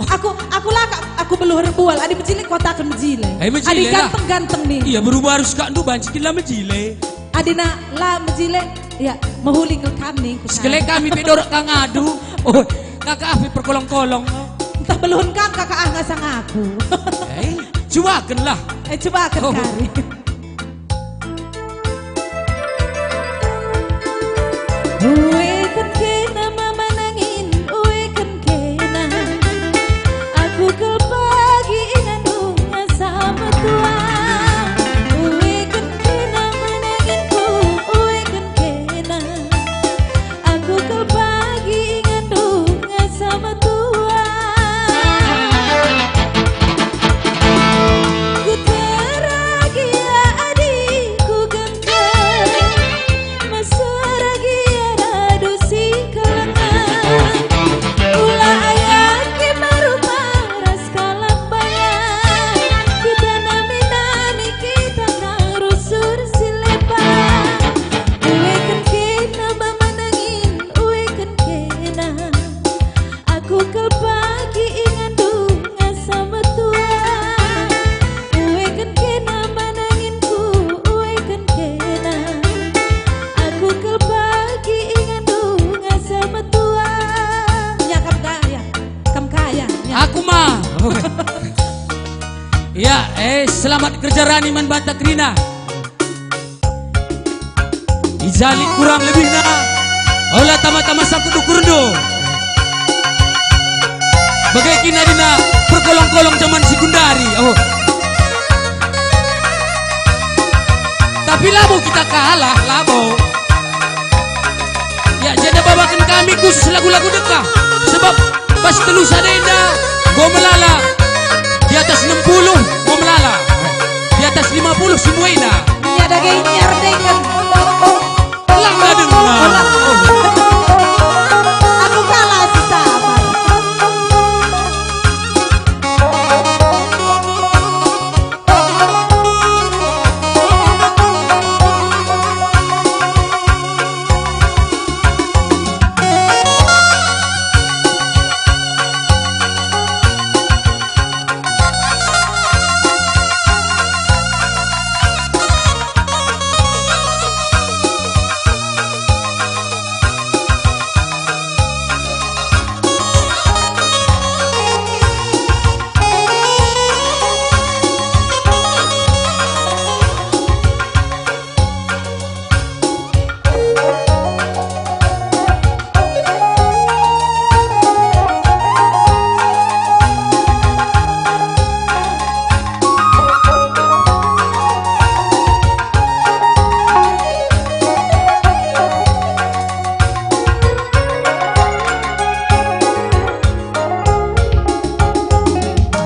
Aku, aku lah kak, aku beluh erbual. Adi mejile kataken mejile. Eh, mejile. Adi lah. Ganteng-ganteng nih. Iya, berubah harus kak ndu banci kila mejile. Adina la mejile, ya, mehuli kal kami, ku sekali sana. Kami pe dorok ka ngadu. Oh, kakak ah pe perkolong-kolong. Ntah beluhen kam kakak ah ngasang aku. Eh, cubaken lah. Eh, cubaken kari. Ueken kena mama nangin, ueken kena. Aku kal pagi ingandu ngasa metua. Ueken kena menanginku, ueken kena. Aku kal pagi ingandu ngasa metua. Ku teragia adi ku gengkel. Mesera gia radu si kelengan. Ula ayat ke maru paras kalak bayan. Kita nami-nami kita kang rusur si lepan. Ueken kena mama nangin, ueken kena. Aku kal pagi ingandu ngasa metua. Ueken kena mananginku, ueken kena. Aku kal pagi ingandu ngasa metua. Ya, kam kaya. Kam kaya, ya. Aku mah. Ya, eh, selamat kerja rani man banta kerina. I ja lit kurang lebihna, ola tama-tama sangkut ukurndu. Bage kin adina perkolong-kolong jaman sekundari. Oh. Tapi labo kita kalah, labo. Ya, jadi babaken kami khusus lagu-lagu dekah. Sebab pas telu sada enda, enggo melala. Di atas enam puluh, enggo melala. Di atas lima puluh, si muaina. Ia dage nyar deken. Lang dengar. Aku kalah si sabar.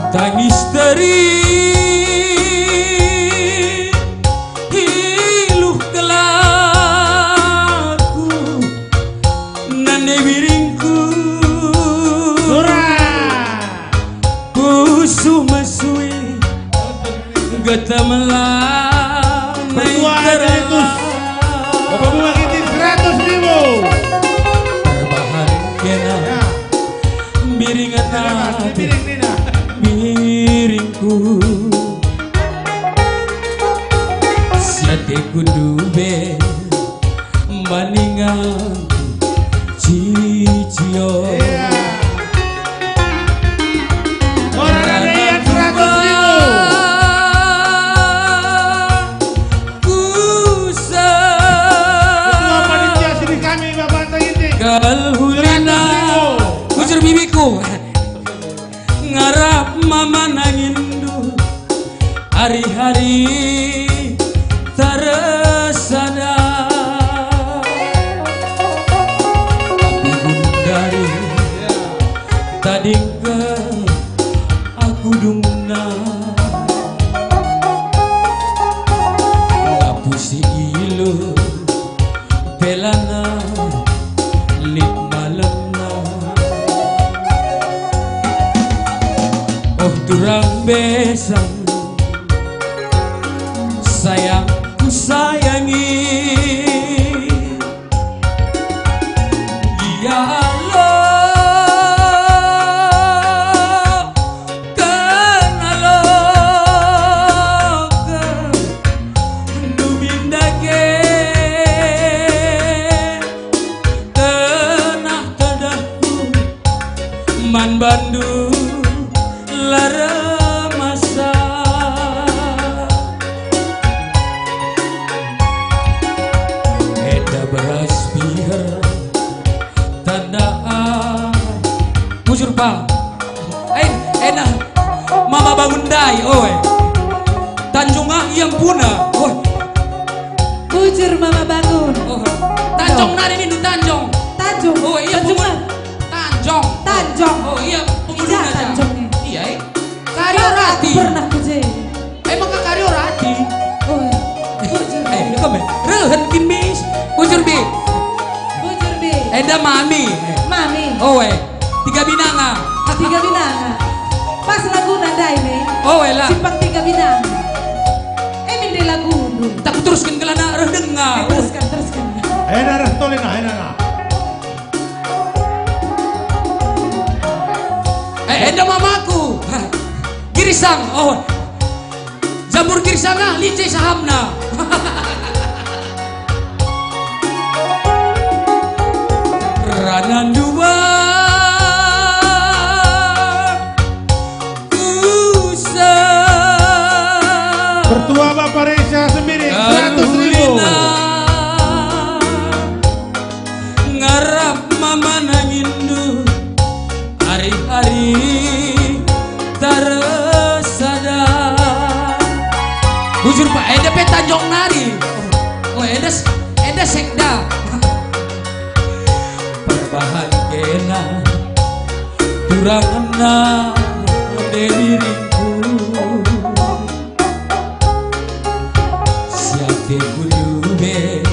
Tangis teri Melang. Pertua Emeritus Bapak Bupati seratus ribu. Perbahan kena. Ya. Biring. Siateku ndube maninga cicio. Iya. Orang ada yang seratus ribu. Kusa. Ketua panitia seni kami, Bapak Anta Ginting. Kalhulina. Seratus ribu. Bujur bibiku. Ngarap mama nanginndu, hari-hari tersada. Tapi gundari tadingken aku dungna. Ngapusi ilu pelana lit malemna. Oh, turang besan, sayangku sayangi. Dialog. Kena loken nubin dage, tenah tedahku man bandu la ermasa. Enda beras biar tandaan. Bujur, Pa. Eh, ena. Mama Bangun ndai, oe. Tanjung ah, ia mpuna. Oh. Bujur, Mama Bangun. Oh. Tanjung nari nindu Tanjung. Tanjung. Oh, ia Tanjung pungun. Ah. Tanjung. Tanjung. Oh, ia pungun. Ija aja. Tanjung, eh? Iya, eh. Kario Rati. Pernah ku je. Emang ke Kario Rati? Oh, bujur. Eh, kami. Rehen kin, Mis. Bujur, Bi. Bujur, Bi. Enda Mami. Mami. Oh, eh. Tiga Binanga. Tiga Binanga. Pas laguna ndai, Mi. Oh, eh, lah. Simpang Tiga Binanga. Eh, min ndai lagundu. Tak teruskan kelana reh denga. Eh, teruskan, teruskan. Enda reh tole nah, enda nah. Eh, enda mamaku. Girsang. Oh. Jambur Girsang ah, lice sahamna. Rana ndua kusa. Pertua Bapak Resa Sembiring, seratus ribu. Kalhulina. Ngarap mama nanginndu, ari-ari tersada. Bujur, Pak, enda pe Tanjung nari. Oh, enda s-, enda sekda. Perbahan kena, turangenna diringku. Siate gulu be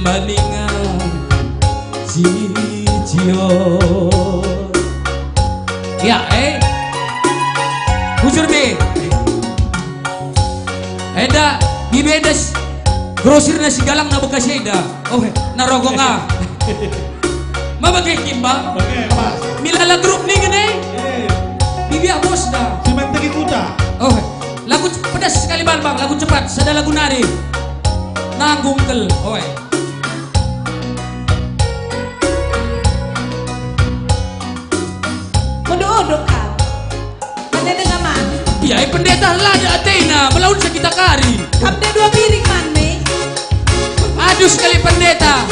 maningan cicio. Ya, eh. Bujur be. Enda, di bedes. Grosirna si galangna bekas enda. Oh, narogong ah. Ma bage kimba? Bage, pas. Milala grup ningen e? Eh. Bibiah bosna. Si mentegi kuta. Oh, lagu ce-, pedas sekali, Bang, Bang, lagu cepat, sada lagu nari. Nanggung kel, oe. Odo-odo kal. Pendeta nggak man. Iya, eh, pendeta la ada atena, melawan kita kari. Kam dua piring man, me. Aduh, sekali pendeta.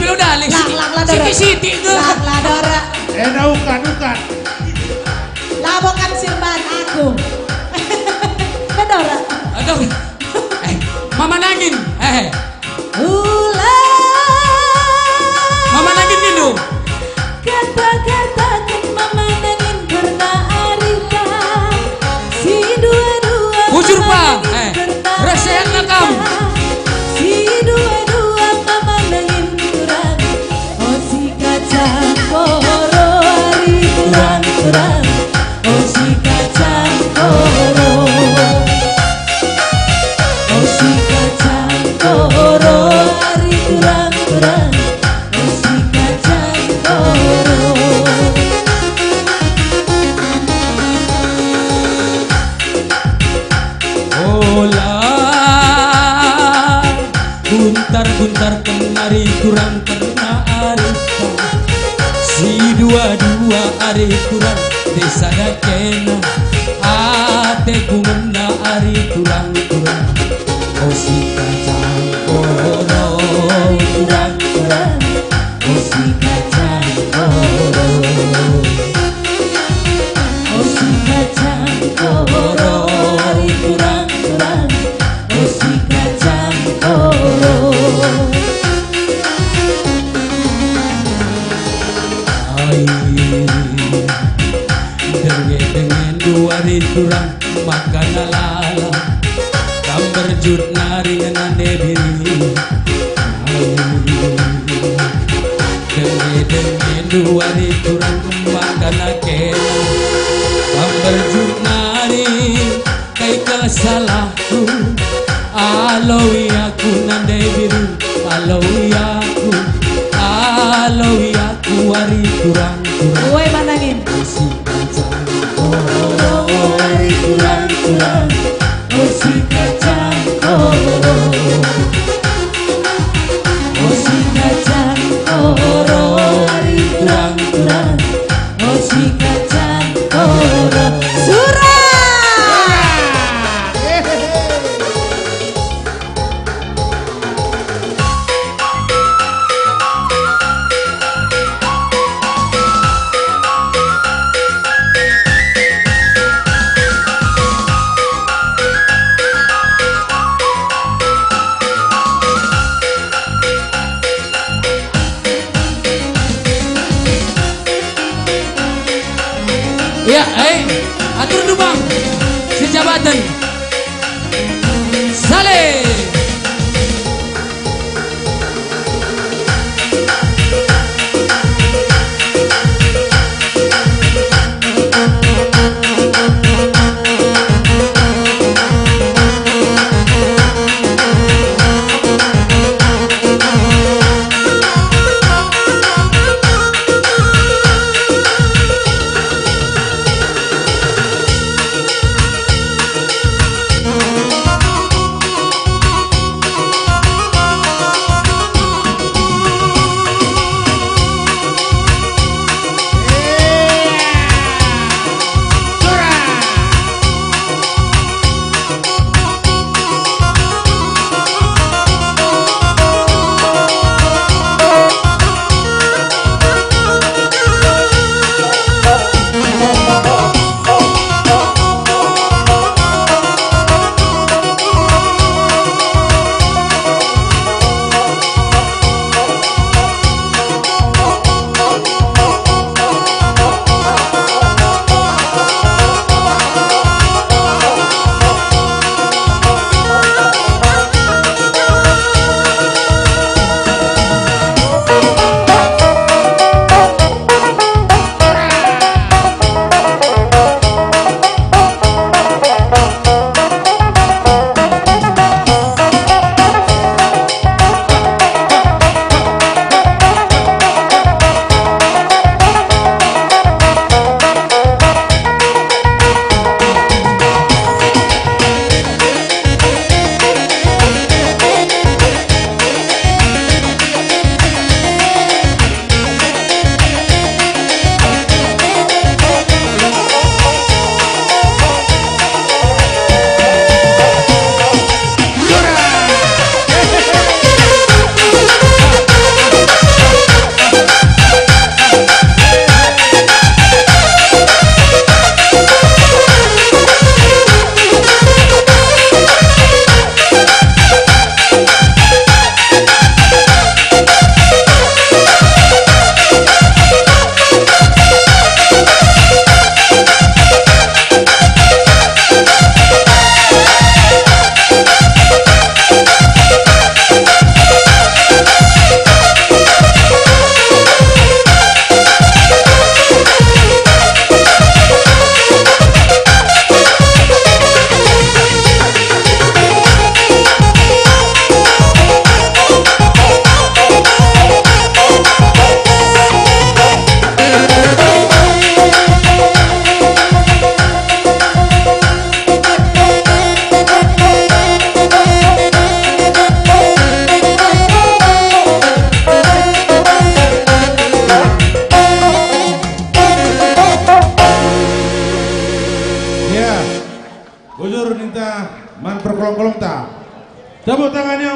Udah, Lis. Lang, lang, lang, dora. Siti-siti ke? Lang, lang, dora. Eh, dah, ukat, ukat. Labo kan sirban aku. Kan, dora. Aduh. Eh, Mama Nangin. Eh. Ulang. Mama Nangin dulu. Kata-kataken Mama Nangin kerna arita. Si dua-dua Bujur, Mama Pa. Nangin Eh, kerna rasa yang arita. Nakam. Si dua-dua Mama Nangin turang. O si kacang koro ari turang-turang. O si kacang koro. O si kacang koro ari turang-turang. O si kacang koro. Ola, guntar-guntar kenari turang kerna arita. Si dua-dua ari turang desa dakena. Ateku ngena ari turang-turang. O si kacang koro turang-turang. O si kacang koro. O si kacang koro, ari turang-turang. O si kacang koro. Ai, denge-dengendu ari turang. Maka nalala kam berjut nari ngenande diri. Denge-dengendu ari turang maka nakena kam berjut nari, kai kal salahku? Aloi aku nande diri, aloi aku, aloi aku ari turang-turang. Uwe manangin. Kurang-kurang, kursi kacang koro, kursi kacang koro, ari kurang-kurang, kursi kacang koro. Surak!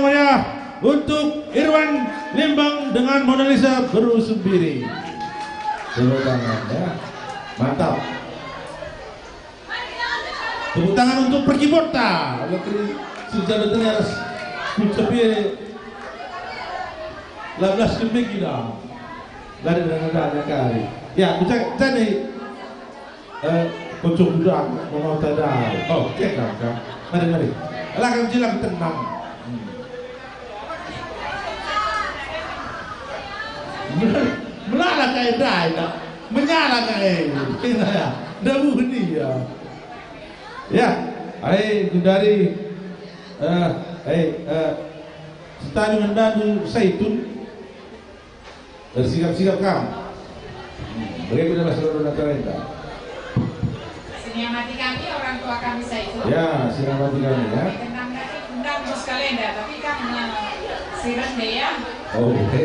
Meriah untuk Irwan Limbang dengan Monalisa Beru Sempiri. Tepuk tangan, ya. Mantap. Tepuk tangan untuk perkibota. Menteri Sujana Teras. Kucepi lablas kemegi dah. Dari dana-dana kali. Ya, kucek tadi. Eh, kocok budak, mau tadai. Oh, cek dah, kan. Mari, mari. Lah, kan jelang tenang. Hmm. Melala kai dai, tak? Menyala kai. Dah bunyi, ya. Ya, ai, gundari, eh, ai, eh, setani mendandu saitun. Bersikap-sikap kam. Hmm, bagaimana seluruh acara enda? Sini amati kami, orang tua kami saitun. Ya, sini amati kami, ya. Kami kenang kami, undang bos kalenda, tapi kan, eh, si rende, ya. Oh, oke.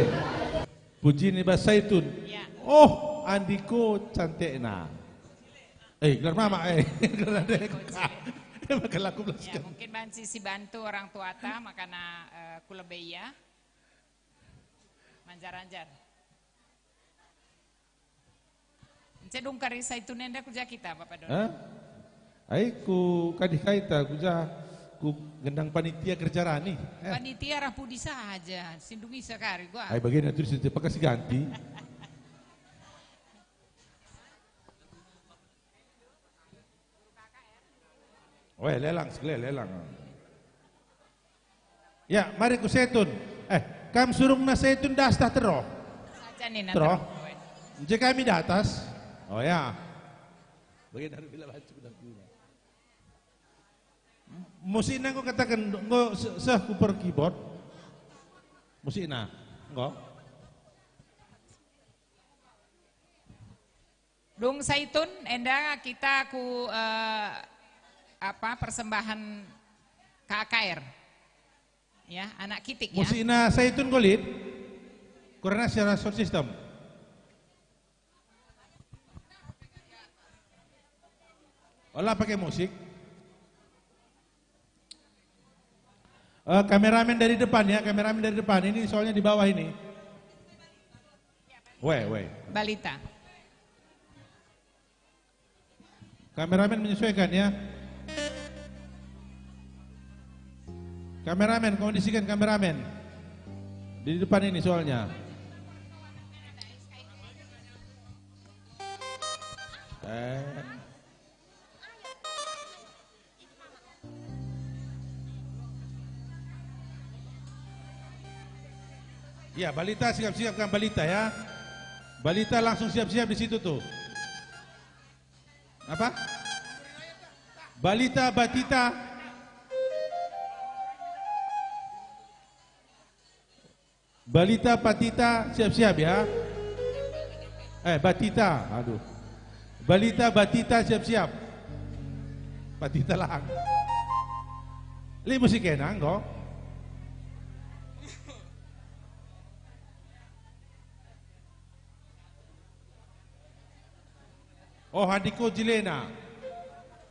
Puji ni bas saitun. Ya. Oh, Andiko cantikna. Eh, gelar mama, eh. Gelar ende. Puji. Maka laku belas. Ya, mungkin banci si bantu orang tuata, makana, eh, kulebe ia. Manjar-anjar. Ence dungkari saitun enda ku ja kita, Bapak Don? Hah? Ai ku kadih kaita, ku ja, ku gendang panitia kerja rani. Eh. Panitia arah pudi saja, sindung isa kari gua. Ai bagian itu si pakai si ganti. Weh, lelang, sekali lelang. Ya, mari ku saitun. Eh, kam surungna saitun das tah teroh? Saja nina teroh. Teroh. Weh. Ence kami datas. Oh ya. Bagian dari bila baca guna-guna. Musikna enggo kataken, enggo se-, seh ku per keyboard. Musikna. Enggo. Dung saitun enda kita ku, eh, apa, persembahan K A K R. Ya, anak kitik, ya. Musikna saitun enggo lit. Kurang secara sound system. Ola pakai musik. Eh, kameramen dari depan ya, kameramen dari depan. Ini soalnya di bawah ini. Weh, weh. Balita. Kameramen menyesuaikan ya. Kameramen, kondisikan kameramen. Di depan ini soalnya. Eh. Ya, balita siap-siap kan balita ya. Balita langsung siap-siap di situ tuh. Apa? Balita, batita. Balita, batita, siap-siap ya. Eh, batita, aduh. Balita, batita, siap-siap. Batita lang. Lit musik kena, enggo. Oh, Andiko jelena.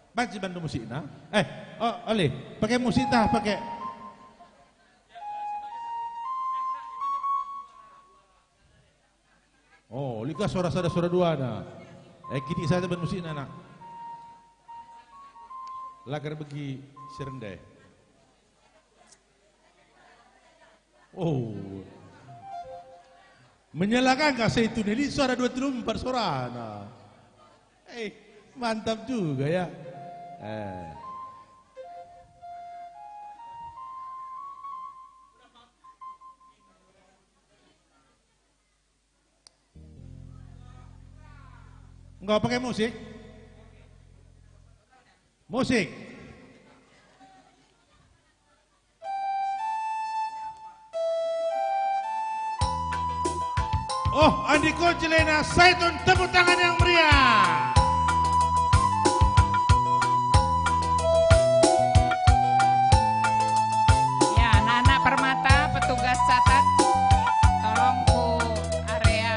Banci bandu musikna. Eh, oh, oleh. Pakai musik tah, pakai. Oh, lit ka suara sada suara duana. Eh, kitik saja ban musikna, nak. Lagar begi si rende. Oh. Menyalakan ka saitun ini suara dua telu empat suarana. Eh, mantap juga ya. Eh. Enggo pakai musik? Musik. Oh, Andiko jelena saitun, tepuk tangan yang meriah. Ya, anak-anak Permata, petugas catat, tolong ku area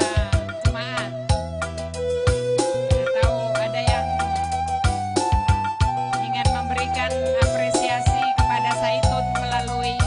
jemaat. Atau ada yang ingin memberikan apresiasi kepada Saitun melalui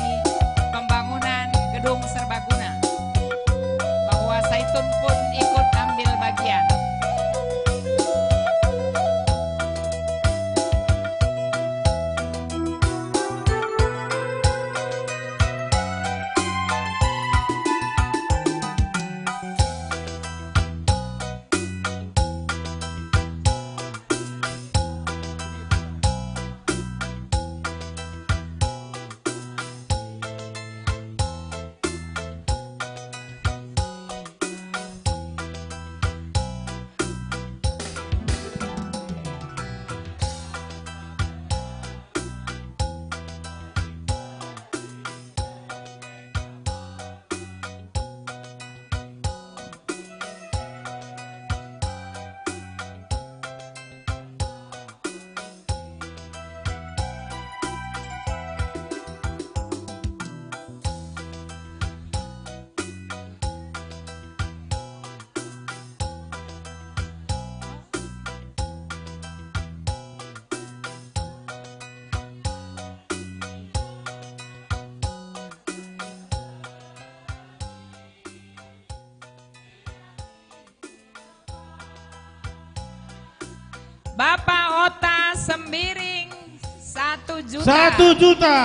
Bapak Ota Sembiring, satu juta. Satu juta.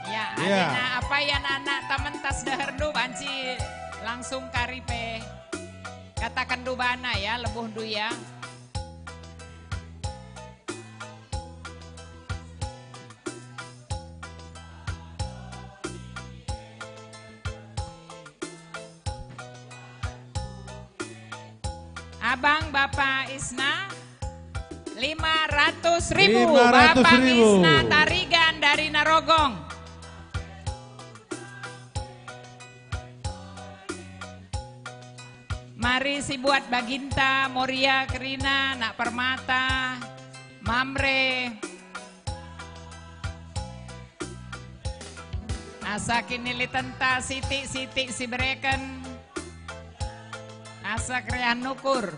Ya, ya. Adina apa ya anak-anak, tah mentas deherndu banci langsung kari pe. Kataken dubana ya, lebuhndu ya. Abang Bapak Isna, lima ratus ribu. Lima ratus ribu. Bapak Isna Tarigan dari Narogong. Mari sibuat Baginta, Moria kerina, Nak Permata, Mamre. Asa kinilitenta sitik-sitik sibereken. Asa keriahen ukur.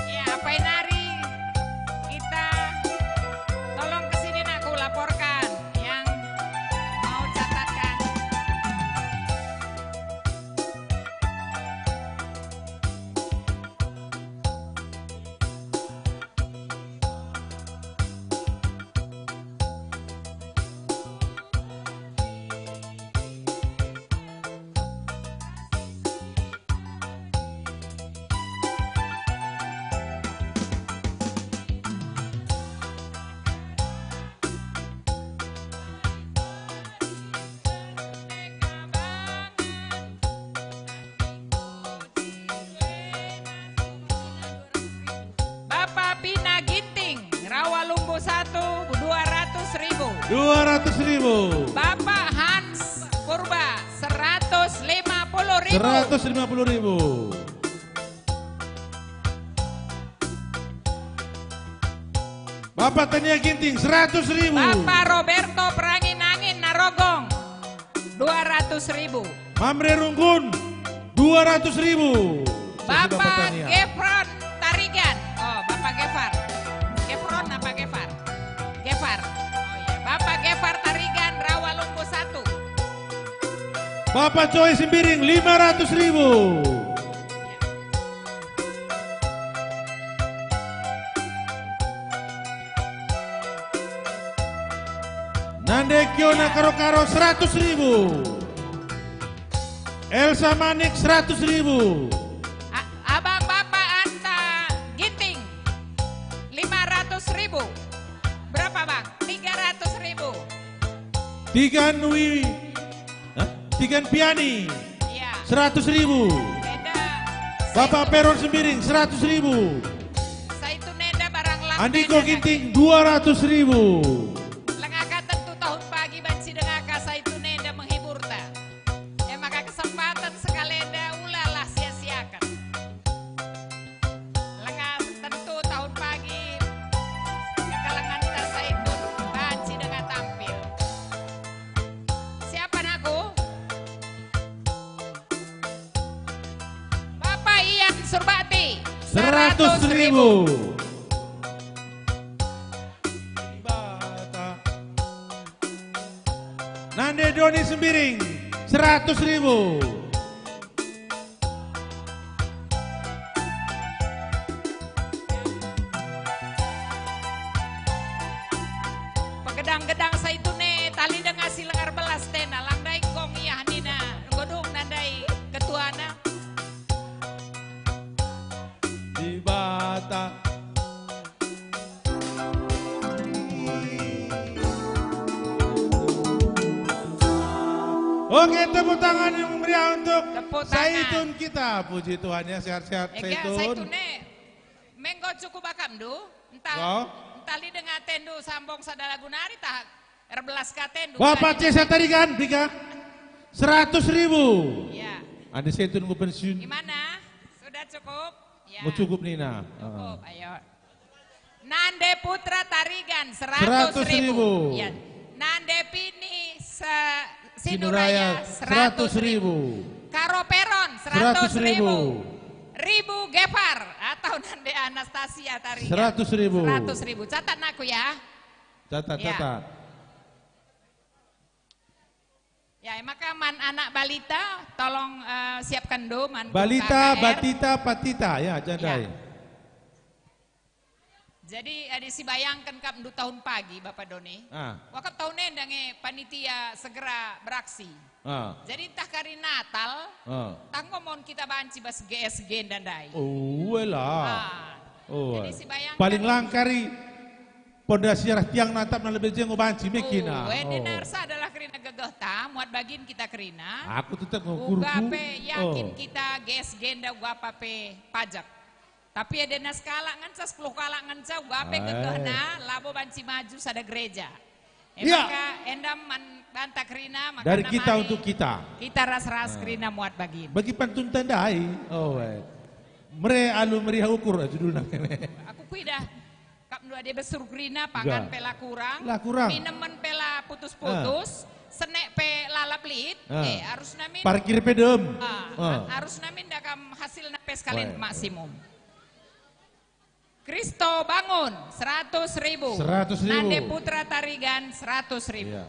Ya, apai nari kita, tolong ke sini, Nak, ku laporkan yang mau catatkan. Bapak Pina Ginting, Rawa Lumbu satu, dua ratus ribu. Dua ratus ribu. Bapak Hans Purba, seratus lima puluh ribu. Seratus lima puluh ribu. Bapak Tania Ginting, seratus ribu. Bapak Roberto Perangin-angin Narogong, dua ratus ribu. Mamre Runggun, dua ratus ribu. Saya sudah Bapak bertanya. Gefron Tarigan. Oh, Bapak Gefar. Gefron apa Gefar? Gefar. Oh, iya. Bapak Gefar Tarigan, Rawa Lumbu satu. Bapak Coy Sembiring, lima ratus ribu. Nande Kiona Karo-Karo, seratus ribu. Elsa Manik, seratus ribu. A-, Abang Bapak Anta Ginting, lima ratus ribu. Berapa, Bang? Tiga ratus ribu. Tiga Nui. Hah? Tigan Piani, iya. Seratus ribu. Enda. Bapak Peron Sembiring, seratus ribu. Saitun enda barang langka. Andiko enda. Ginting, dua ratus ribu. Langa ka tentu tahun pagi banci denga ka saitun enda menghiburta. E maka kesempatan sekalenda ulalah sia-siaken. Langa tentu tahun pagi kekelengen tersaitun banci denga tampil. Siapa, Nakku? Bapak Ian Surbakti, seratus ribu. Seratus ribu. Nande Doni Sembiring, seratus ribu. Pegedang-gedang saitun e, tali denga si lenga erbelas tena. Oke, tepuk tangan yang meriah untuk Tepuk tangan. Saitun kita. Puji Tuhan ya, sehat-sehat Ega, Saitun. Saitun e, menggo cukup akapndu? Entah, Go. Entah lit denga atendu sambung sada lagu nari tah erbelas ka atendu. Bapak Cesa Tarigan, Bika. Seratus ribu. Ya. Adi Saitun ku pensiun. Gimana? Sudah cukup? Ya. Mau cukup nina. Cukup, ayo. Nande Putra Tarigan, seratus ribu. Seratus ribu. Ya. Nande Pini se-, Sinuraya, Sinuraya, seratus ribu. Seratus ribu. Karo Peron, seratus ribu. Seratus ribu. Ribu Gepar atau Nande Anastasia Tarigan. Seratus ribu. Seratus ribu. Catat aku ya. Catat, Ya. catat. Ya, maka man anak balita, tolong, eh, siapkan do man guru Balita, K K R. Batita, Patita, ya, jandai. Ya. Jadi, adi sibayangken kap ndu tahun pagi, Bapak Doni. Ah. Wakap tahun enda nge panitia segera beraksi. Ah. Jadi, ntah kari Natal, Ah. ntah enggo mon kita banci bas G S G enda ndai. Oh, elah. Ah. Oh, Jadi, eh. sibayangken Paling lang kari pondasi arah tiang natapna lebe je enggo banci, mekina. Oh, ende Oh. narsa adalah kerina gegehta, muat bagin kita kerina. Aku tetap ngukurku. Uga pe yakin Oh. kita G S G enda uga apa pe pajak. Tapi ade nas kalak ngenca, sepuluh kalak ngenca, uga pe Ai. gegehna, labo banci maju sada gereja. E Iya. maka enda man banta kerina, maka Dari kita mari untuk kita. kita ras-ras Nah. kerina muat bagin. Bagi pantun tandai. Oh, eh. Mere alu meriah ukur, eh, judulna. Aku kuidah. Kap ndu ade besur kerina, pangan Enggak. pe la kurang. La kurang. Minemen pe la putus-putus. Ah. Senek pe lalap lit. Ah. Eh, arusna min. Parkir pe dem. Ah, Ah. arusna min da kam hasilna pe sekalian Weh. maksimum. Kristo Bangun, seratus ribu. Seratus ribu. Nande Putra Tarigan, seratus ribu. Iya.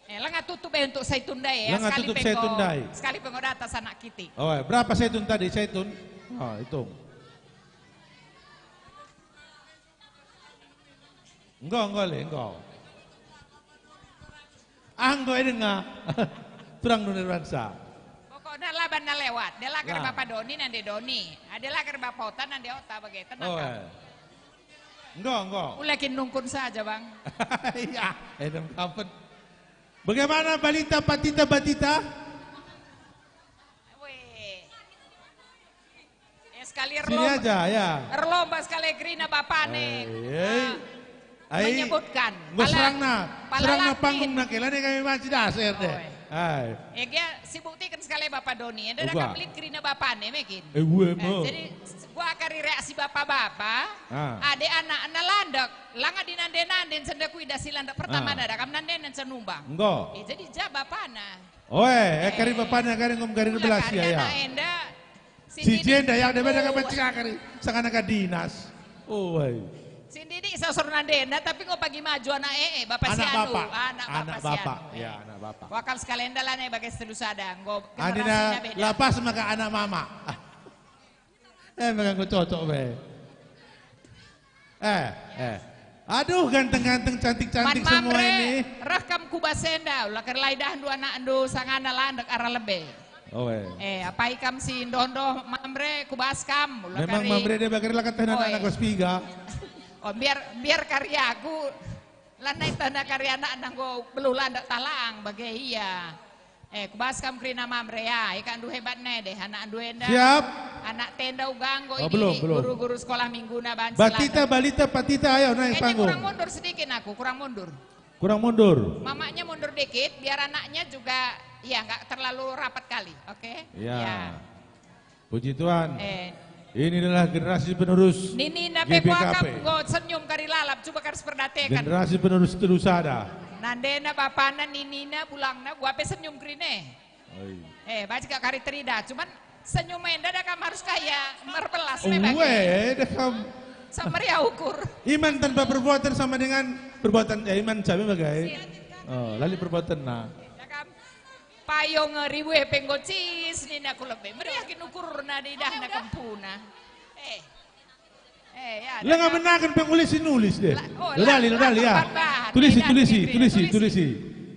Eh, langa tutup eh untuk Saitun ndai ya, Langa sekali tutup pe Saitun enggo, ndai. sekali pe enggo datas anak kitik. Oh, eh, berapa Saitun tadi, Saitun? Oh, hitung. Enggo, enggo le, enggo. Ah, enggo e denga. Turang doni bansa. Pokokna la banna lewat. Dela ker Lah. Bapa Doni, nande Doni. Adela ker Bapa Ota, nande Ota bage. Tenang Oh, kam. eh. Enggo, enggo. Ula kin nungkun saja, Bang. Iya, enem kapen. Bagaimana balita, patita, batita? Weh. Ya, sekali Sini erlomba, aja, ya. erlomba sekali kerina bapane. Ai, ai. Ah, Ai, menyebutkan. Enggo Pala-, serangna, pala serangna lantin. panggungna ke, la ning kami banci das, R D. Oh, eh. Ai. Eh, gia sibuktiken sekali Bapa Doni, enda Uga. kam lit kerina bapane, mekin. Eh, gue Eh, mo. jadi, s-, gua kari reaksi bapa-bapa, Ah. ade anakna landek, langa dinande-nande, senda kuidah si landek pertama Ah. dada, kam nande ngenca numbang. Enggo. Eh, jadi ja bapana. Oe, eh, kari Eh. bapana kari ngom kari Ula belas kari ya, ya. anak enda, Si Sindidik. jenda yang deba daga Oh. pecah kari, sangana ka dinas. Oh, wai. Sindidik sosor nandena, tapi enggo pagi maju anak ee, bapa si Anak anu, bapak. anak Anak bapak si bapak. anu, Ya, eh. anak bapak. Wakal sekalian dalan eh bagai telu sada, enggo Anina generasina beda. lapas maka anak mama. Eh, maka enggo cocok be. Eh, eh. Aduh, ganteng-ganteng, cantik-cantik Man semua Mamre, ini. reh kam ku bas enda, ula ker la idahndu anakndu sangana landek arah lebe. Oh, eh. Eh, apai kam si ndoh-ndoh Mamre ku bas kam, ula Memang kari Mamre dia bakar la katah Oh, anak eh. kos piga. Oh, biar, biar kari aku, lanai tanda kari anak nanggo beluh landek talang, bage ia. Eh, kubas kam kerina Mamre ya, ikakndu hebat ne deh, anakndu enda. Siap. Anak tenda uga enggo Oh, belum, ididik, belum. guru-guru sekolah mingguna banci Batita, landek. balita, patita, ayo naik Kayaknya panggung. kurang mundur sedikit aku, kurang mundur. Kurang mundur. Mamanya mundur dikit, biar anaknya juga, ya, nggak terlalu rapat kali, oke? Ya. Ya. Puji Tuhan. Eh. Ini adalah generasi penerus Ninina pe G B K P. kuakap enggo senyum kari lalap, coba kari seperdatekan. Generasi penerus terus ada. Nandena, bapana, ninina, bulangna, gua pe senyum kerine. Oi. Eh, baca gak kari terida, cuman senyum enda da kam harus kaya merbelas me bage. Uwe, da kam. Sama meriah ukur. Iman tanpa perbuatan sama dengan perbuatan, ya, iman cabe bagai. Siap. Oh, lali perbuatan nah. Da kam. Payung ribu eh penggo cis nina ku lebe. Meriah kin ukurna idahna kempuna. Eh. Eh, ya, Lenga dengar. menaken pengulisi nulis deh. La-, oh, Lo dali, la-, lo dali, ya. lakukan bahan. Tulisi, Idah, tulisi, Fitri, tulisi, tulisi. tulisi.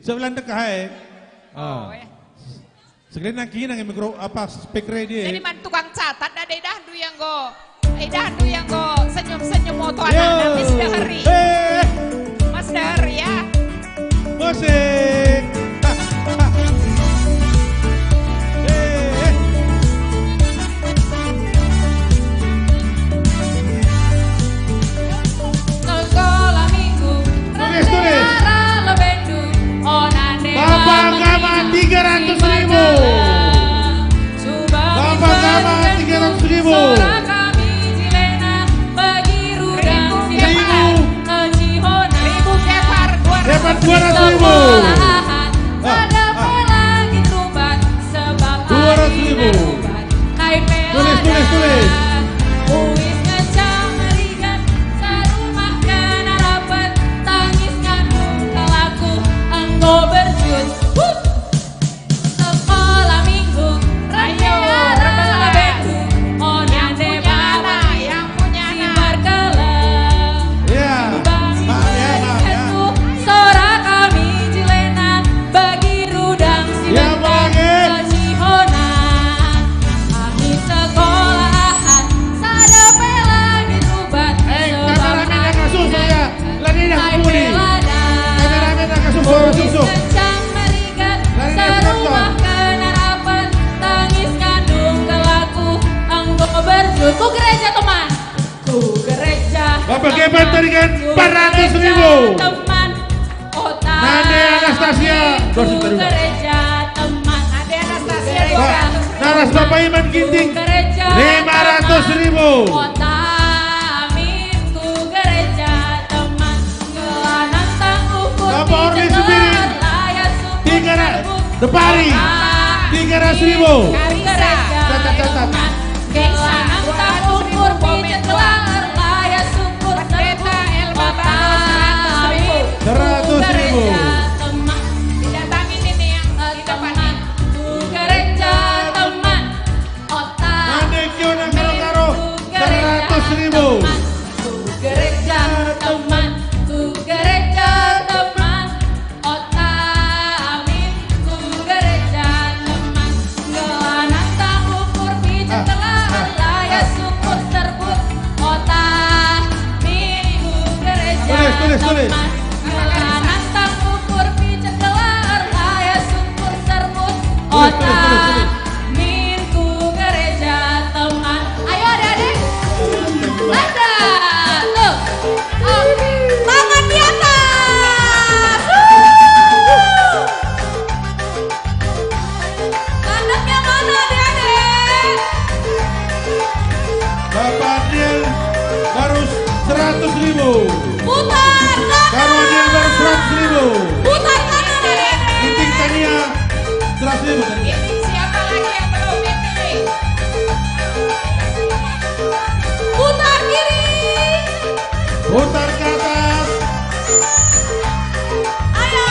Sebelah dekat, hai. Oh, Ah. eh. Sekali nangki nang mikro apa spek radio. Jadi man tukang catat ada idahndu yang go. Idahndu yang enggo senyum-senyum moto anakna, Miss Dahri. Eh. Mas Dahri, ya. Musik. Eh. Sekolah minggu, tulis, tulis. Rara lebendu, oh, nande Bapak Gamat, tiga ratus ribu. Bapak Gamat, tiga ratus ribu. Ribu. Ribu. Kepar, dua ratus ribu. Ah, ah. Dua ratus ribu. Tulis, tulis, tulis. Sekolah minggu, ayo, rela beku, oh, yang punya anak, yang punya anak. Ya, maaf ya, maaf ya. Sora kami jilena, bagi rudang si ya, bagi. Kami sekolahan, sada pe la dirubat. Eh, kameramen yang ngasuh saya. Lagi dah kemudi. Kameramen dah kasih suara susu. Lagi dah penonton. Ku gereja teman. Ku gereja. Bapak Geban tadi kan empat ratus ribu. Teman. Nande Anastasia, dua ratus ribu. Ku gereja teman. Nande Anastasia, dua ratus ribu. Naras Bapak Iman Ginting, lima ratus ribu. Kota Amin, ku gereja teman. Bapak Orli Sembiring, tiga ratus, Depari, tiga ratus ribu. Catat, catat. Seratus ribu. Didatangin ini yang di depan nih. Nande Kiona Karo-Karo, seratus ribu. Ku gereja teman, ku gereja teman, ota amin, ku gereja teman. Ngelana tahu purpi, ah, cetelah, ah, erlaya, ah, syukur serbuk, ota amin, ku gereja teman. Tulis, tulis, tulis. Ngelana tahu purpi, cetelah, erlaya, syukur serbuk, tulis, tulis, tulis, tulis. Ota Min ku gereja teman. Ayo, adik-adik. Ada. Tuh. Oh, tangan di atas. Wuh. Tandanya mana, adik-adik? Bapak Dil Barus, seratus ribu. Putar kanan. Bapak Dil Barus, seratus ribu. Putar kanan, adik-adik. Ginting Tania, seratus ribu tadi. Ini siapa lagi yang belum? Ini. Putar kiri. Putar ke atas. Ayo.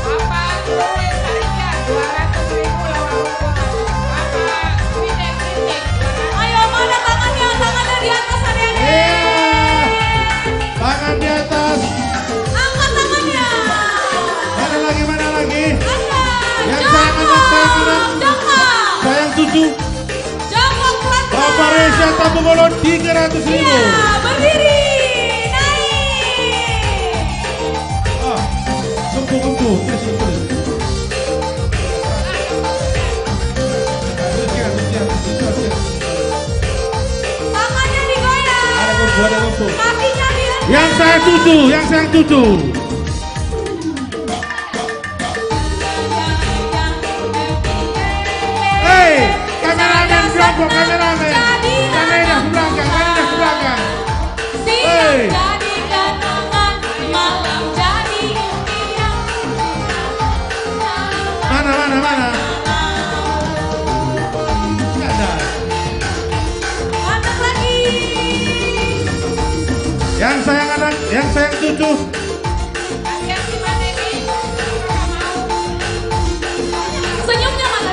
Bapak Ruli Sarigan, dua ratus ribu lawan Bapak Wida Ginting, dua ratus. Ayo, mana tangannya? Tangannya di atas, adik-adik. Iya. Tangan di atas. Angkat tangannya. Mana lagi, mana lagi? Ada. Yang saya angkat, saya angkat. Jongkok. Saya yang tuju. Jongkok pelan-pelan. Bapak Reza Tambubolon, tiga ratus ribu. Iya, berdiri. Naik. Ah, kempu, kempu. Terus, terus. Terus, ya, terus, ya, terus, terus, terus. Tangannya digoyang. Ada kempu, ada kempu. Kakinya diendam. Yang saya tuju, yang saya tuju. Hei, kameramen, kelompok kameramen. Kami dah ke belakang, kami dah ke belakang. Hei. Mana, mana, mana? Nggak ada. Yang sayang anak, yang sayang cucu. Senyumnya mana?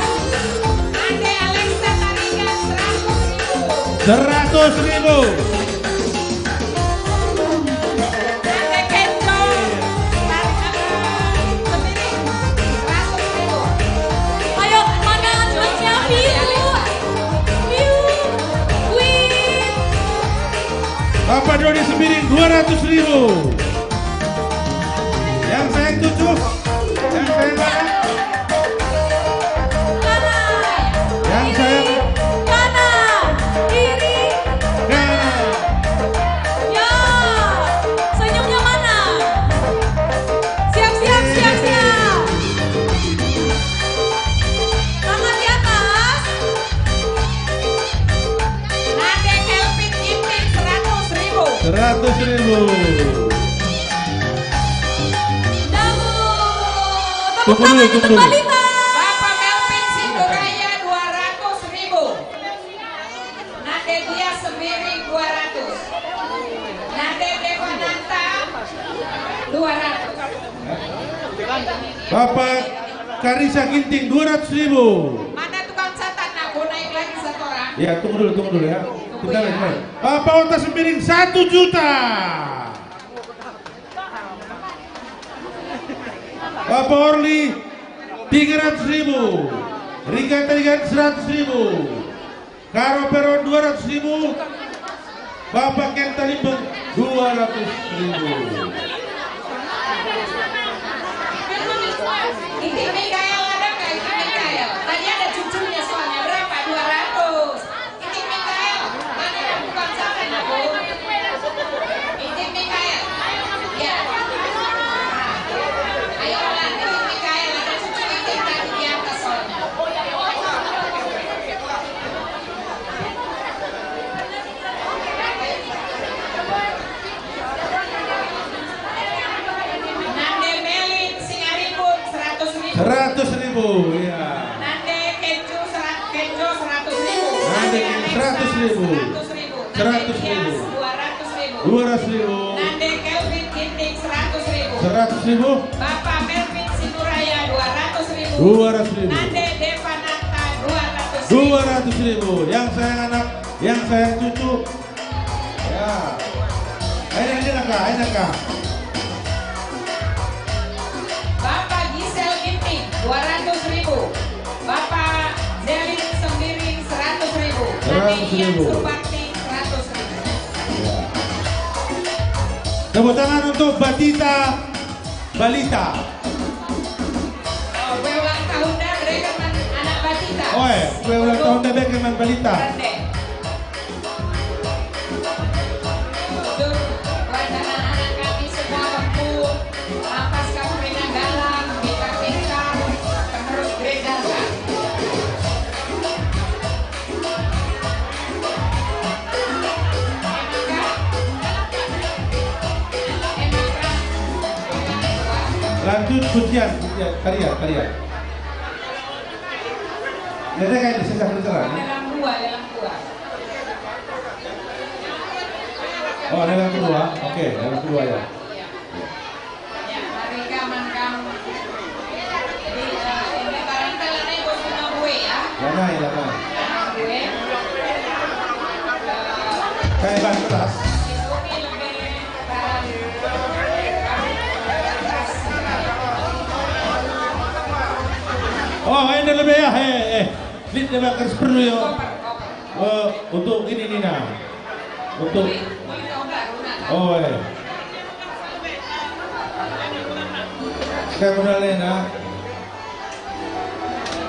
Ade Alexa Tarigan, seratus ribu. Seratus ribu. Ade K Seratus ribu. Yang saya tujuh. Yang saya mana? Yang saya Kanan, kiri, kanan. Ya, senyumnya mana? Siap, siap, siap, siap. Tangan di atas. Nande Kelvin Ginting, seratus ribu. Seratus ribu. Dabu. Tepuk tangan untuk balita. Bapak Melvin Sinduraya, dua ratus ribu. Nande Dias Sembiring, dua ratus. Nande Dewananta, dua ratus. Bapak Karisa Ginting, dua ratus ribu. Mana tukang catat, nak, mau naik lagi satu orang? Ya, tunggu dulu, tunggu dulu ya. Tunggu ya. Kita lagi, Mas. Bapak Ota Sembiring, satu juta. Bapak Orli, tiga ratus ribu. Rika Tarigan, seratus ribu. Karo Peron, dua ratus ribu. Bapak Ken Talimbeng, dua ratus ribu. Itik Mikael ada nggak, Itik Mikael? Tadi ada cucunya soalnya, berapa? Dua ratus. Itik Mikael, mana yang bukan sana, Bu? Itik Mikael. Ya. Ayo, Itik Mikael, ada cucu Itik tadi di atas soalnya. Nande Melin Singarimbun, seratus ribu. Seratus ribu, iya. Nande Kencu serat-, Kenco, seratus ribu. Nande Kencu, seratus ribu. Seratus ribu. Nande Dias, dua ratus ribu. Dua ratus ribu. Nande Kelvin Ginting, seratus ribu. Seratus ribu. Bapak Melvin Sinuraya, dua ratus ribu. Dua ratus ribu. Nande Devananta, dua ratus ribu. Dua ratus ribu. Yang sayang anak, yang sayang cucu. Ya. Ayo, ayo, Kak, ayo, Kak. Bapak Gisel Ginting, dua ratus ribu. Bapak Zelin Sembiring, seratus ribu. Nande Ian Suparti, seratus ribu. Ya. Tepuk tangan untuk Batita Balita. Oh, kue ulang tahun dah, mereka man anak Batita. Oe, kue ulang tahun dah, mereka man Balita. Keren deh. Untuk wacana anak kami semua kempul, lampas kampung Rina Galang, pintar-pintar, penerus gereja. Lanjut, pujian, pujian, karya, karya. Nede kayak di sebelah bicara, ya? Dalam dua, dalam dua. Oh, dalam kedua. Oke, dalam kedua, ya. Ya, mari ka man kam. Jadi, eh, ini barangkali lanai bos guna bue, ya. Lanai, lanai. Lanai bue. Eh, kayak ban keras. Ini lebih barang. Oh, ini lebih ya, eh, eh. Lit dia bakar perlu ya. Koper, koper. Eh, untuk ini, Nina. Untuk, oh, eh. Saya modal, Nina.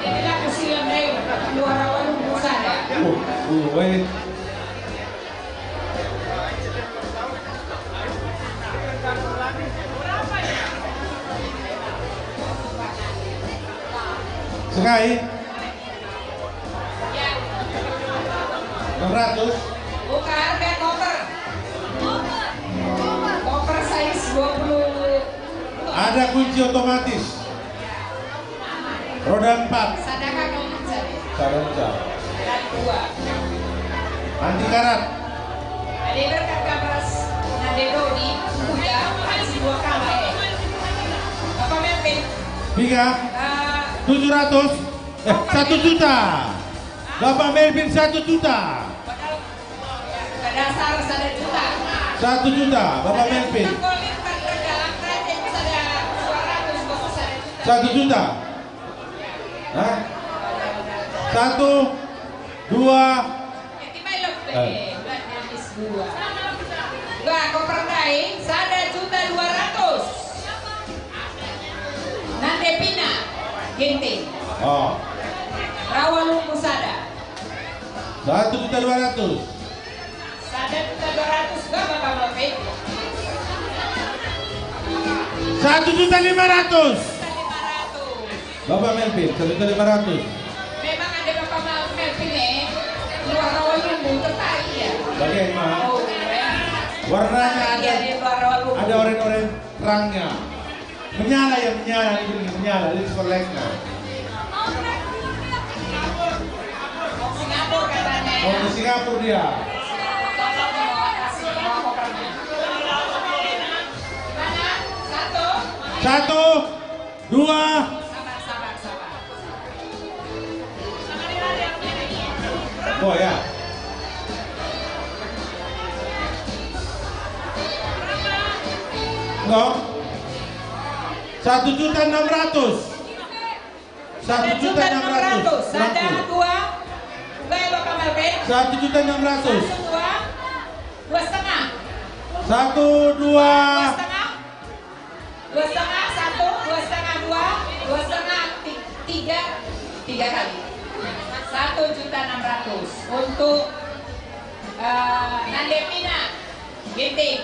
Inilah kesian, eh, dua ratus ribu sana. Uh, uh, wait. Sekai. Enam ratus. Buka harga koper. Koper size dua puluh. Ada kunci otomatis. Roda empat. Sada kaki. Sada enca. Dua. Anti karat. Ada berkat kapas. Nade Dodi. Uya. Masih dua kali. Bapak Melvin. Tiga. Eh. Tujuh ratus. Eh, satu juta. Bapak Melvin, satu juta. Dasar sada juta. Satu juta, Bapak Melvin. Satu juta. Hah? Satu, dua. Eh. Wah, koper ndai, Ginting. Oh. Rawalumbu sada. Satu juta dua ratus. Sada juta dua ratus, Bapak Malpin. Satu juta lima ratus. Satu juta lima ratus. Bapak Melvin, satu juta lima ratus. Memang ada Bapak Mal-, Melvin, eh. Luar Rawalumbu, tertarik ya? Bagaimana? Oh, keren. Warnanya ada, iya, di luar Rawalumbu. Ada oren-oren terangnya. Menyala ya, menyala, ini menyala, ini seperleknya. Mau ke Singapura katanya, ya? Mau ke Singapura dia. Mana? Satu? Satu, dua. Sabar, sabar, sabar. Oh, ya. Enggak. Satu juta enam ratus. Satu juta enam ratus. Satu juta enam ratus. Ada dua. Enggak ya, Bapak Malpin? Satu juta enam ratus. Satu, dua. Dua setengah. Satu, dua. Dua setengah. Dua setengah, satu, dua setengah, dua, dua setengah, ti-, tiga, tiga kali. Satu juta enam ratus untuk, eh, Nande Pina, Ginting.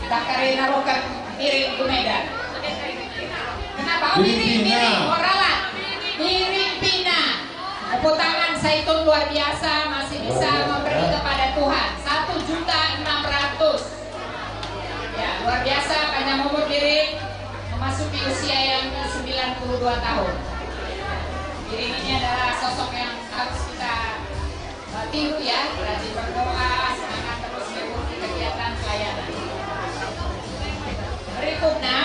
Takarina rokan Iring ku Medan. Kenapa? Oh, Iring Iring, Pina. Iring, Moralan. Iring Pina. Tepuk tangan, Saitun luar biasa, masih bisa memberi kepada Tuhan. Satu juta enam ratus. Ya, luar biasa, panjang umur Iring, memasuki usia yang ke sembilan puluh dua tahun. Iring ini adalah sosok yang harus kita, eh, tiru ya, rajin berdoa, semangat terus mengikuti kegiatan pelayanan. Berikutnya,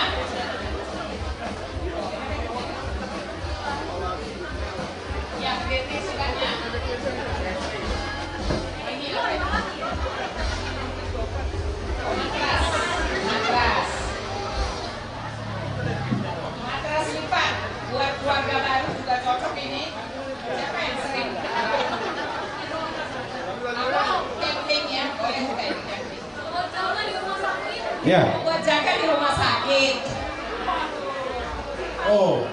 Matras lipat. Buat keluarga baru juga cocok ini. Siapa yang sering? Camping ya? Oh, ya, suka ini camping. Ya. Buat jaga di rumah sakit. Oh.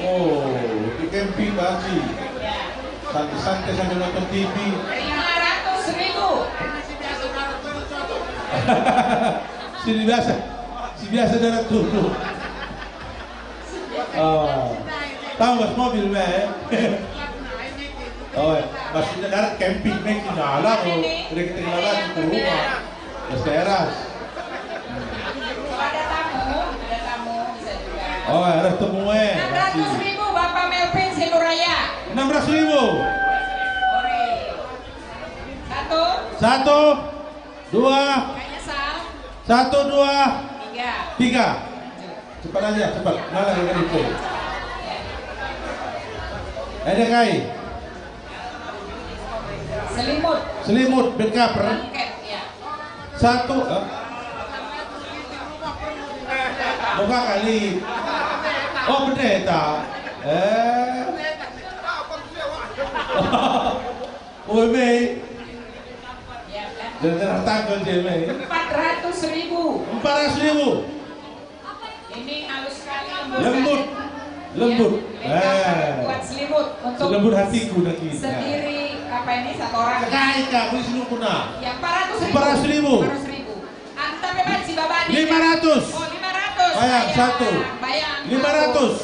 Oh, di camping banci. Ya. Santai-santai sambil nonton T V. Lima ratus ribu. Si biasa, si biasa darat dulu. Oh. Tahu mas mobil, me? Oh, maksudnya darat camping, me, kena lah, oh. Dari kita kena lah, ke rumah. Mas teras. Ada tamu, ada tamu bisa juga. Oh, ada tamu, eh. Enam ratus ribu, Bapak Melvin Sinuraya. Enam ratus ribu. Ore. Satu. Satu, dua. Kayaknya Sal. Satu, dua. Tiga. Tiga. Lanjut. Cepat aja, cepat. Mana yang tadi itu? Ada kai? Selimut. Selimut, bed cover. Blanket, ya. Satu, eh? Buka kali. Oh, pendeta. Eh. Oh, me. Ya, kan? Jangan tanggung je, me. Empat ratus ribu. Empat ratus ribu. Ini halus sekali, lembut. Lembut. Sekali. Lembut. Ya, eh. Buat selimut untuk lembut hatiku nanti. Sendiri, apa ini, satu orang. Sekai, Kak, beli selimut kuna. Ya, empat ratus ribu. Empat ratus ribu. Empat ratus ribu. Antar ya, Pak, si Bapak ini. Lima ratus. Oh, lima ratus. Bayang, bayang, satu. Bayang. Lima ratus.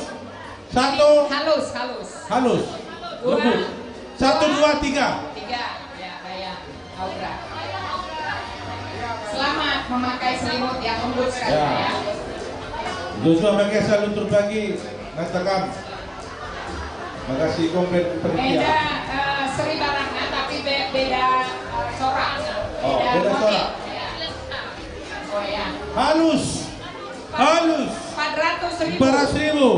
Satu. Halus, halus. Halus. Dua. Lembut. Satu, dua, tiga. Tiga. Ya, bayang. Audra. Selamat memakai selimut yang lembut sekali, ya. Ya. Joshua Meges selalu terbagi, ngatakan, makasih, komplain panitia. Beda, eh, Sri Barangna, tapi be-, beda, eh, corak. Oh, beda corak. Ya. Oh, ya. Halus. Halus. Empat ratus ribu. Empat ratus ribu.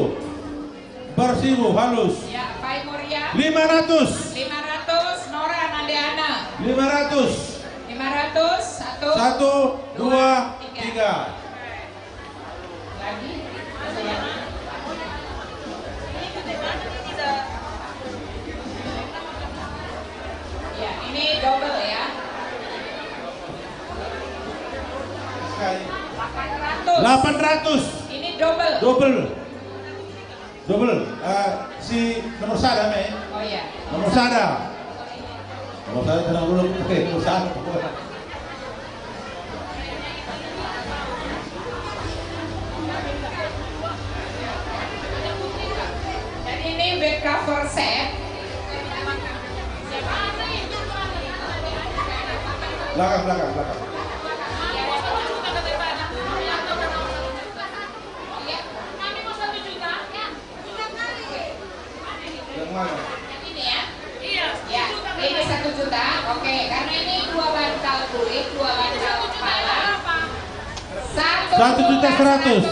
Empat ratus ribu, halus. Ya, Pak Moria. Lima ratus. Lima ratus, Nora Nandeana. Lima ratus. Lima ratus, satu, satu, dua, dua, tiga, tiga. Lagi? Ya, ini double ya. Sekali. Delapan ratus. Delapan ratus. Ini double. Double. Double, eh, si nomor sada, me. Oh, iya. Nomor sada. Nomor sada, tenang dulu. Oke, nomor sada. Dan ini bed cover set. Belakang, belakang, belakang. Yang mana? Ini ya? Iya. Ya, ini satu juta. Oke, karena ini dua bantal kulit, dua bantal kepala. Satu juta seratus.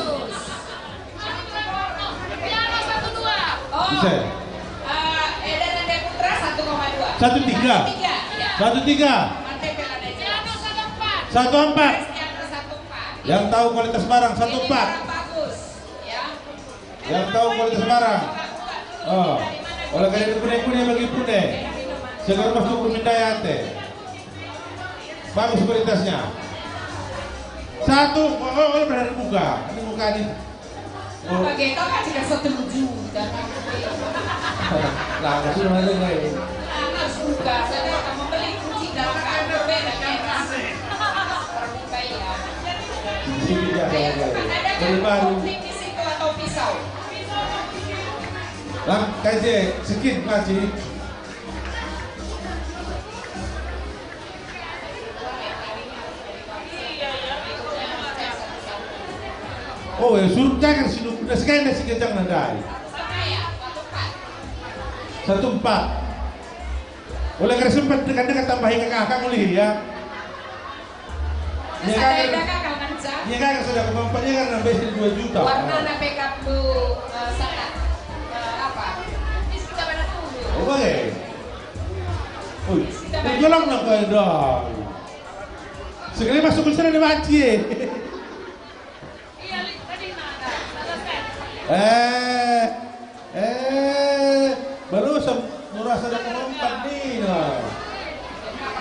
Oh, bisa. Eh, Eda Nanda Putra satu koma dua. Satu tiga. Satu tiga, ya. Satu tiga. Mantep ya, Nanda Jelas. Satu empat. Satu empat. Yang tahu kualitas barang, satu empat. Ini barang bagus, ya. Yang tahu kualitas barang. Oh, oleh karena itu, pune-pune bagi pune. Segar masuk pemindai ate. Bagus kualitasnya. Satu, oh, oh, oh, berani buka. Ini buka nih. Oh. Bagi tahu kan jika satu juta. Langsung aja, guys. Harus buka. Saya akan membeli kunci dalam kamar berbeda, guys. Terbuka, ya. Di sini dia ada, guys. Ada kan konflik di situ atau pisau? Lah, kaje, sekin, kaje. Oh, ya, suruh jangan si Nuku, dah sekian dah si kejang nadai. Satu empat. Oleh karena sempat dekat-dekat tambahi kakak, kakak ulih, ya. Iya, Sada kan? Eda kakak nanca. Iya, kan, sudah kemampuannya kan nambah dua juta. Warna na pekap tu, eh, Sada. Eh, apa? Ini sudah pada tuh. Oh, bagai. Ui, tenggelam lah kau dah. Sekali masuk ke sana dia mati, eh. Iya, Lik, tadi mana? Salah set. Eh, eh, baru sem-, murah sada koma empat nih, nah.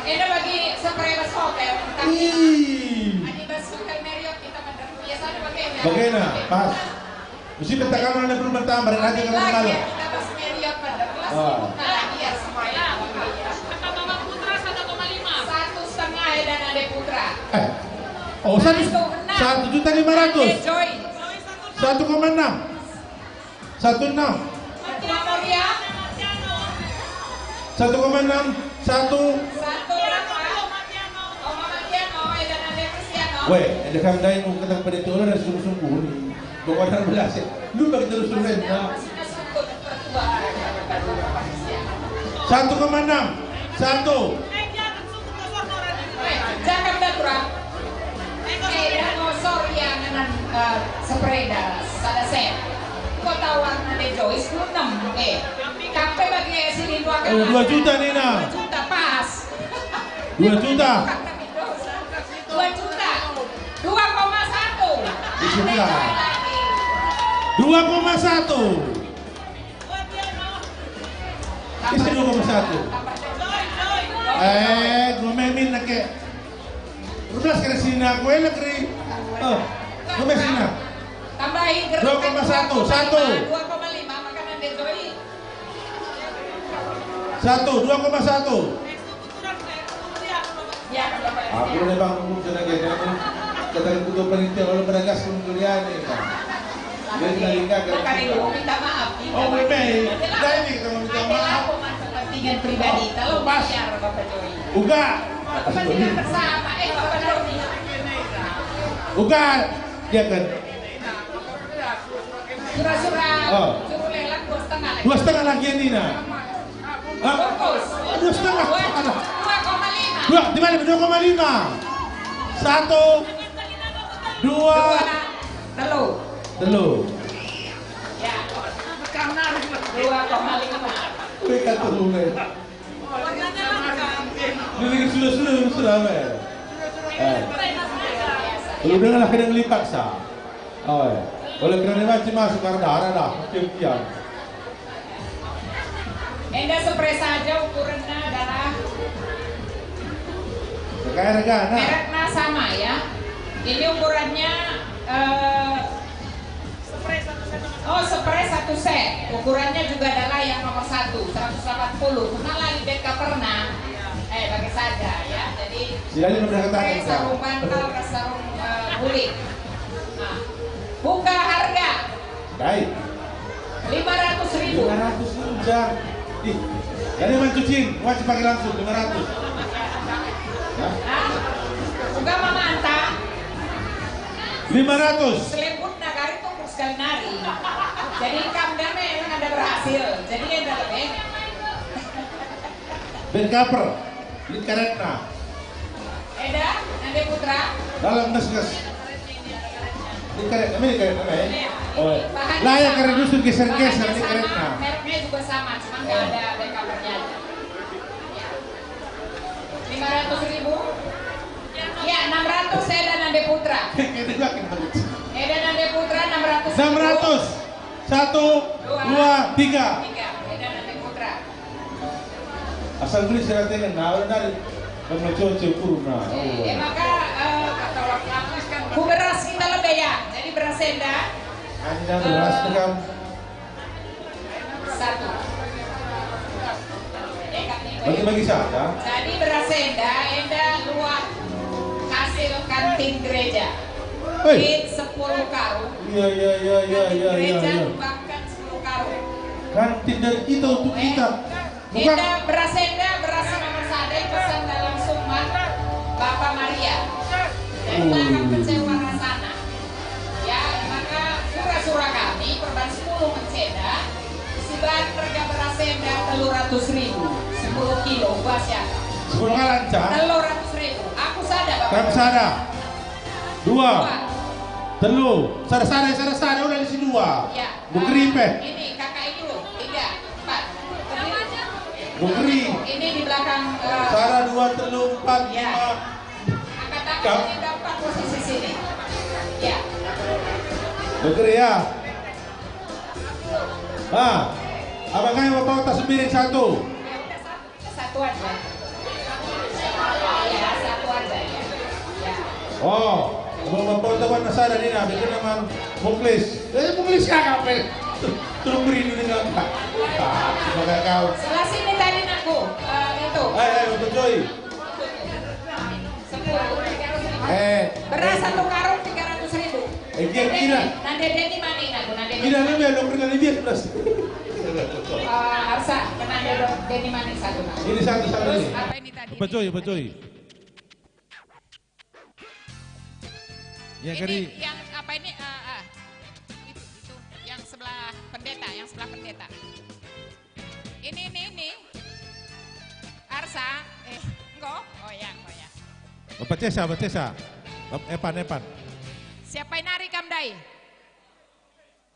Eda bagi spray bas hotel. Ih. Adi bas hotel Marriott kita kan biasanya pakai Marriott. Bagaimana? Pas. Mesti peta kamar ada perlu bertambah, ada kamar malam. Kita bas Marriott pada kelas. Ah. Nah, iya, semuanya. Kata Mama Putra satu koma lima. Satu setengah ya, dan ada Putra. Eh. Oh, satu, satu juta lima ratus. Ada Joy. Satu koma enam. Satu enam. Satu koma enam. Satu. Satu berapa? Oma Matiano, Eda Nanda Kristiano. Weh, ada kam dai mau kata pada tu orang sungguh-sungguh ni. Bawa enam belas ya. Lu bagi terus tu, Ren, nah. Satu koma enam. Satu. Eh, jangan darurat. Eh, dah ngosor ya, ngenan, eh, sepeda, sada set. Kota warna de Joyce, enam, eh. Kape bagi sini dua kali. Oh, dua juta nih, nah. Dua juta, pas. Dua juta. Dua juta. Dua koma satu. Dua juta. Dua koma satu. Isi dua koma satu. Eh, gue memin nake. Dua belas kali sini aku enak, Ri. Oh, dua belas sini. Tambahi dua koma satu, satu. Dua koma lima, makanan Dek Joy. Satu, dua koma satu. Ya, Bapak. Aku udah bangun sudah gede. Kata ketua panitia, kalau pada gas pun kuliah nih, Pak. Dia tadi kagak. Makanya lu minta maaf. Oh, betul. Dari kita mau minta maaf. Kepentingan pribadi. Kalau biar Bapak Joy. Uga. Kepentingan bersama. Eh, Bapak Joy. Uga. Dia kan. Sura-sura. Oh. Suruh lelang dua setengah lagi. Dua setengah lagi ini, nah. Hah? Dua setengah. Dua, dua koma lima. Dua, di mana? Dua koma lima. Satu, dua, telu. Telu. Ya. Dua koma lima. Wih, kan telu, men. Ini sudah, sudah, sudah, men. Eh. Lu dengarlah, kadang lipat, sa. Oh, ya. Oleh kerana macam masuk arah darah dah. Oke, oke, ya. Enda spray saja ukurannya adalah. Sekarang kan, nah. Mereknya sama ya. Ini ukurannya, eh, oh, spray satu set. Ukurannya juga adalah yang nomor satu, seratus delapan puluh. Karena lagi bed ka pernah, eh, bagi saja, ya. Jadi, Selalu merendahkan tangan, pakai Kak. Sarung bantal, pakai sarung, eh, bulik. Nah, buka harga. Baik. Lima ratus ribu. Lima ratus ribu, Jang. Ih, jadi mancucin, wajib pakai langsung, lima ratus. Ya. Hah? Buka Mama Anta. Lima ratus. Selembut nagari tuh sekali nari. Jadi kam dame kan ada berhasil. Jadi enda lebih. Ben kaper, lit karetna. Eda, Nande Putra. Dalam nges-nges. Lit karetna, lit karetna, eh. Oh. Bahannya Lah, ya, sama. Karet dusun geser-geser, Bahannya lit sama, karetna. Mereknya juga sama, cuma nggak ada backupernya aja. Ya. Lima ratus ribu. Ya, enam ratus Eda Nande Putra. Kita juga kan. Eda Nande Putra, enam ratus ribu. Enam ratus. Satu, Dua. Dua, tiga. Tiga. Eda Nande Putra. Asal beli seratengen, nah, udah nari. Kan mencoco kurna. Eh, maka, eh, kata waktu aku kan ku beras kita lebih ya. Jadi beras enda. Anda beras Eh, tukang. Satu. Bagi-bagi saja. Jadi beras enda, enda luah hasil kantin gereja. Hei. Duit sepuluh karung. Iya, iya, iya, iya, Kantin iya, iya, gereja iya. Nyumbangkan sepuluh karung. Kantin dari kita untuk Eh, kita. Bukan. Enda beras enda, beras si nomor sada pesan dalam sumar Bapa Maria. Dan Oh. Makan kecewa rasana. Ya, maka sura-sura kami perban sepuluh menceda, siban harga beras enda telu ratus ribu, sepuluh kilo, ubah siapa? Sepuluh kalanca. Telu ratus ribu. Aku sada, Bapak. Kan sada. Dua. Dua. Telu. Sada-sada, sada-sada, udah isi dua. Ya. Bukri Eh, pe. Ini, kakak ini loh. Tiga, empat. Bukri. Ini di belakang, eh, Sada, dua, telu, empat, Ya. lima. Angkat tangan Kap. Ini dapat posisi sini. Ya. Betul ya. Ah, abang ayo bawa tas piring satu. Ya, udah satu, kita satu aja. Ya, satu aja ya. Ya. Oh, abang bawa tas mana sada nih, nah, bikin nama Muklis. Eh, Muklis ya, apa? Tuh, tuh beri dulu dengan apa? Ah, sebagai kau. Sebelah sini tadi aku, eh, itu. Eh, eh, untuk Joy. Eh, Beras eh. Satu karung tiga ratus ribu. Eh, dia Nande kira. Nande Deni mani, aku Nande Deni. Kira lebih ada pernah dia plus. Eh, Arsa, ke Nande Deni mani satu, Mas. Ini satu, satu Terus ini. Apa ini tadi? Apa, Joy? Apa, Joy? Ya, Ini kari. Yang apa ini? Eh, eh. Itu, itu. Yang sebelah pendeta, yang sebelah pendeta. Ini, ini, ini. Arsa, eh, enggo? Oh ya, enggo ya. Bapak Cesa, Bapak Cesa. Bap-, Epan, Epan. Siapa yang nari kam ndai?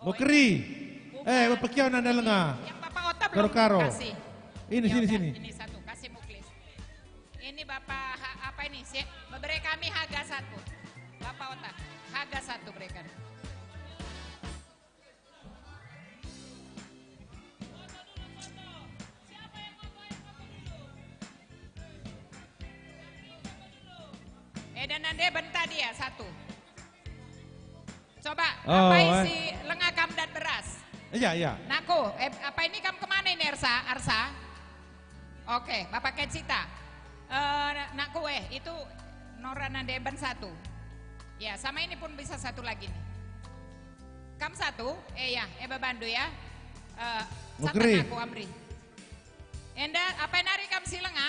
Oh, Mukri. Ini. Bukan. Eh, Bapak Kiau nanda lenga. Yang Bapak Ota belum Karo-karo. Kasih. Ini, Ya sini, udah, sini. Ini satu, kasih Muklis. Ini Bapak ha-, apa ini? Si, bebere kami haga satu. Bapak Ota, haga satu berikan. Eh, dan nande benta dia satu. Coba, Oh, apai eh. Si lenga kam dat beras? Iya, iya. Nako, eh, apa ini kam kemana ini, Arsa? Arsa? Oke, Bapak Kecita. Eh, nako, eh, itu Nora nande ben satu. Ya, sama ini pun bisa satu lagi nih. Kam satu, eh ya, eh babandu ya. Eh, Mukri. Satan aku Amri. Enda, apa nari kam si lenga?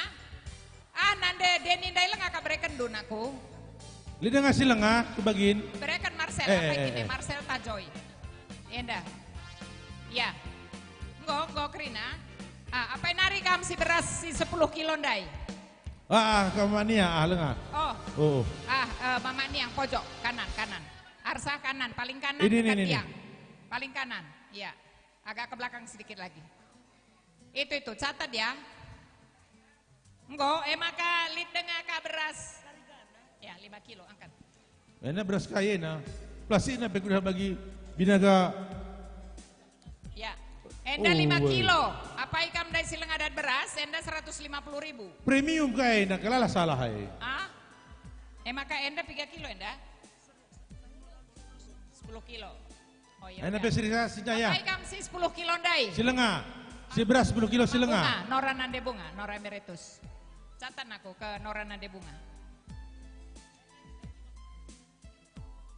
Ah, nande Deni ndai lenga ka berekenndu nako. Lit denga si lenga, kubagin. Bereken Marcel, Eh, apa eh, eh, ini eh. Marcel Tajoy. Enda. Ya. Enggo, enggo kerina. Ah, apa nari kam si beras si sepuluh kilo ndai? Ah, ah, ke Mama Nia, ah, lenga. Oh. Oh. Ah, eh, Mama Nia yang pojok, kanan, kanan. Arsa kanan, paling kanan Ini, dekat ini, ini. Tiang. Paling kanan, ya. Agak ke belakang sedikit lagi. Itu, itu, catat ya. Enggo, eh, maka lit denga ka beras. Ya, lima kilo, angkat. Ena beras kayena. Plastikna pe kudah bagi binaga. Ya. Enda Oh, lima weh. Kilo. Apa ikam ndai si lenga dat beras, enda seratus lima puluh ribu. Premium kayena, kalalah salah ai. Ah? Eh, maka enda piga kilo enda? Sepuluh kilo. Oh, iya, enda udah. Pe sterilisasinya, ya. Apai kam si sepuluh kilo ndai? Si lenga. Si beras sepuluh kilo si lenga. Bunga, Nora Nande Bunga, Nora Emeritus. Catat aku ke Nora Nande Bunga.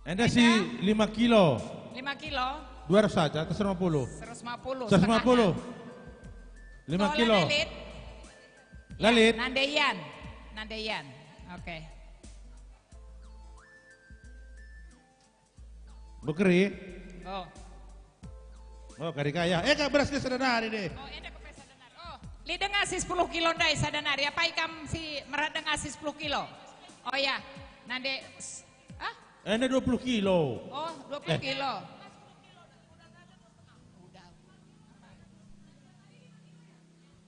Enda si lima kilo. Lima kilo. Dua ratus saja, atau seratus lima puluh? Seratus lima puluh, setengahnya. Seratus lima puluh. Lima kilo. Lalit. Lalit. Ya, Nande Ian. Nande Ian. Oke. Bekeri? Oh. Oh, kari kaya. Eh, kak beras dia sada nari deh. Oh, enda kepe sada nari. Oh, lit denga si sepuluh kilo ndai sada nari. Apai kam si merat denga si sepuluh kilo? Oh ya, Nande, s-, ah? Enda dua puluh kilo. Oh, dua puluh kilo. Eh.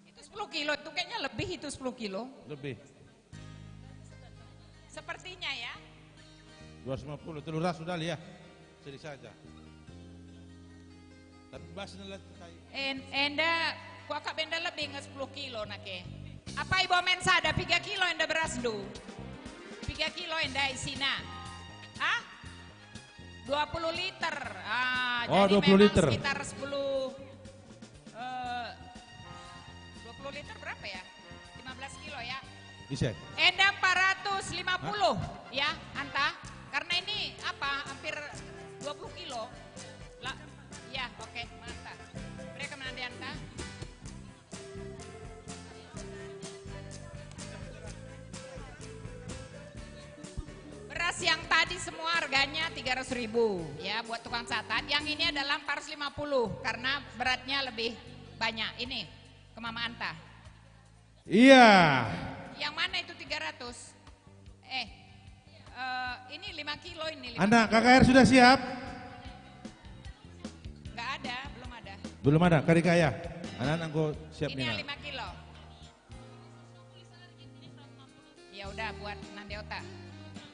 Itu sepuluh kilo, itu kayaknya lebih itu sepuluh kilo. Lebih. Sepertinya ya. Dua ratus lima puluh, telur ras sudah ya. Sedih saja. Tapi bas nela kai. En-, enda, kuakap enda lebih nge sepuluh kilo nake. Apai bo men sada, piga kilo enda beras ndu? Piga kilo enda isina? Hah? Dua puluh liter. Ah, oh, jadi dua puluh memang liter. Sekitar sepuluh, eh, dua puluh liter berapa ya? Lima belas kilo ya? Bisa. Enda empat ratus lima puluh. Hah? Ya, anta. Karena ini apa? Hampir dua puluh kilo. Lah, ya, oke, mantap. Mereka menanti anta. Beras yang tadi semua harganya tiga ratus ribu, ya, buat tukang catat. Yang ini adalah empat ratus lima puluh, karena beratnya lebih banyak. Ini, ke Mama Anta. Iya. Yang mana itu tiga ratus? Eh, eh, ini lima kilo ini, lima kilo. Anak K K R sudah siap? Nggak ada, belum ada. Belum ada, kari kaya. Anak-anak engko siap. Ini yang lima kilo. Ya udah, buat Nande Ota.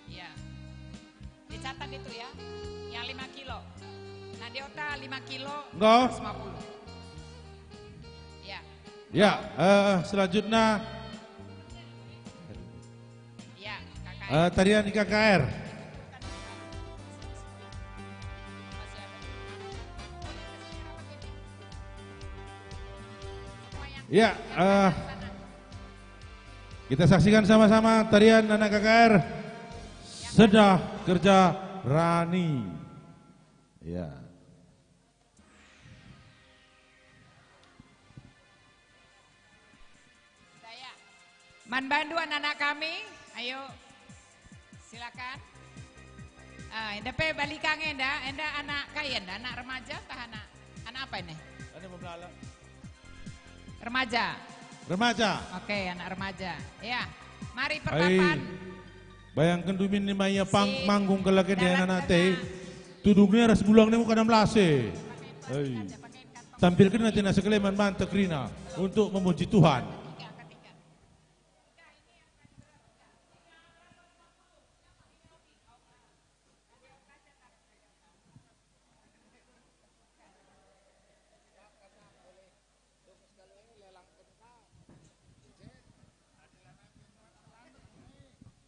Ya. Dicatat itu ya. Yang lima kilo. Nande Ota lima kilo, enggak. Seratus lima puluh. Ya. Ya, eh, selanjutnya. Ya, K K R. Eh, tarian di K K R. Ya, eh, kita saksikan sama-sama tarian anak K K R. Sedah kerja rani. Ya. Saya. Man bandu anak-anak kami, ayo, silakan. Ah, enda pe balikan enda, enda anak kai enda, anak remaja tah anak, anak apa ini? Enda pemlala. Remaja. Remaja. Oke, anak remaja. Ya, mari pertapan. Bayangken dumin ni maya pang-, si manggung kelak enda darat anak-anak tei. Tengah. Tudungna ras bulang ni muka enam belas e. Hei. Tampilken ate nasa keleman bantek kerina untuk memuji Tuhan.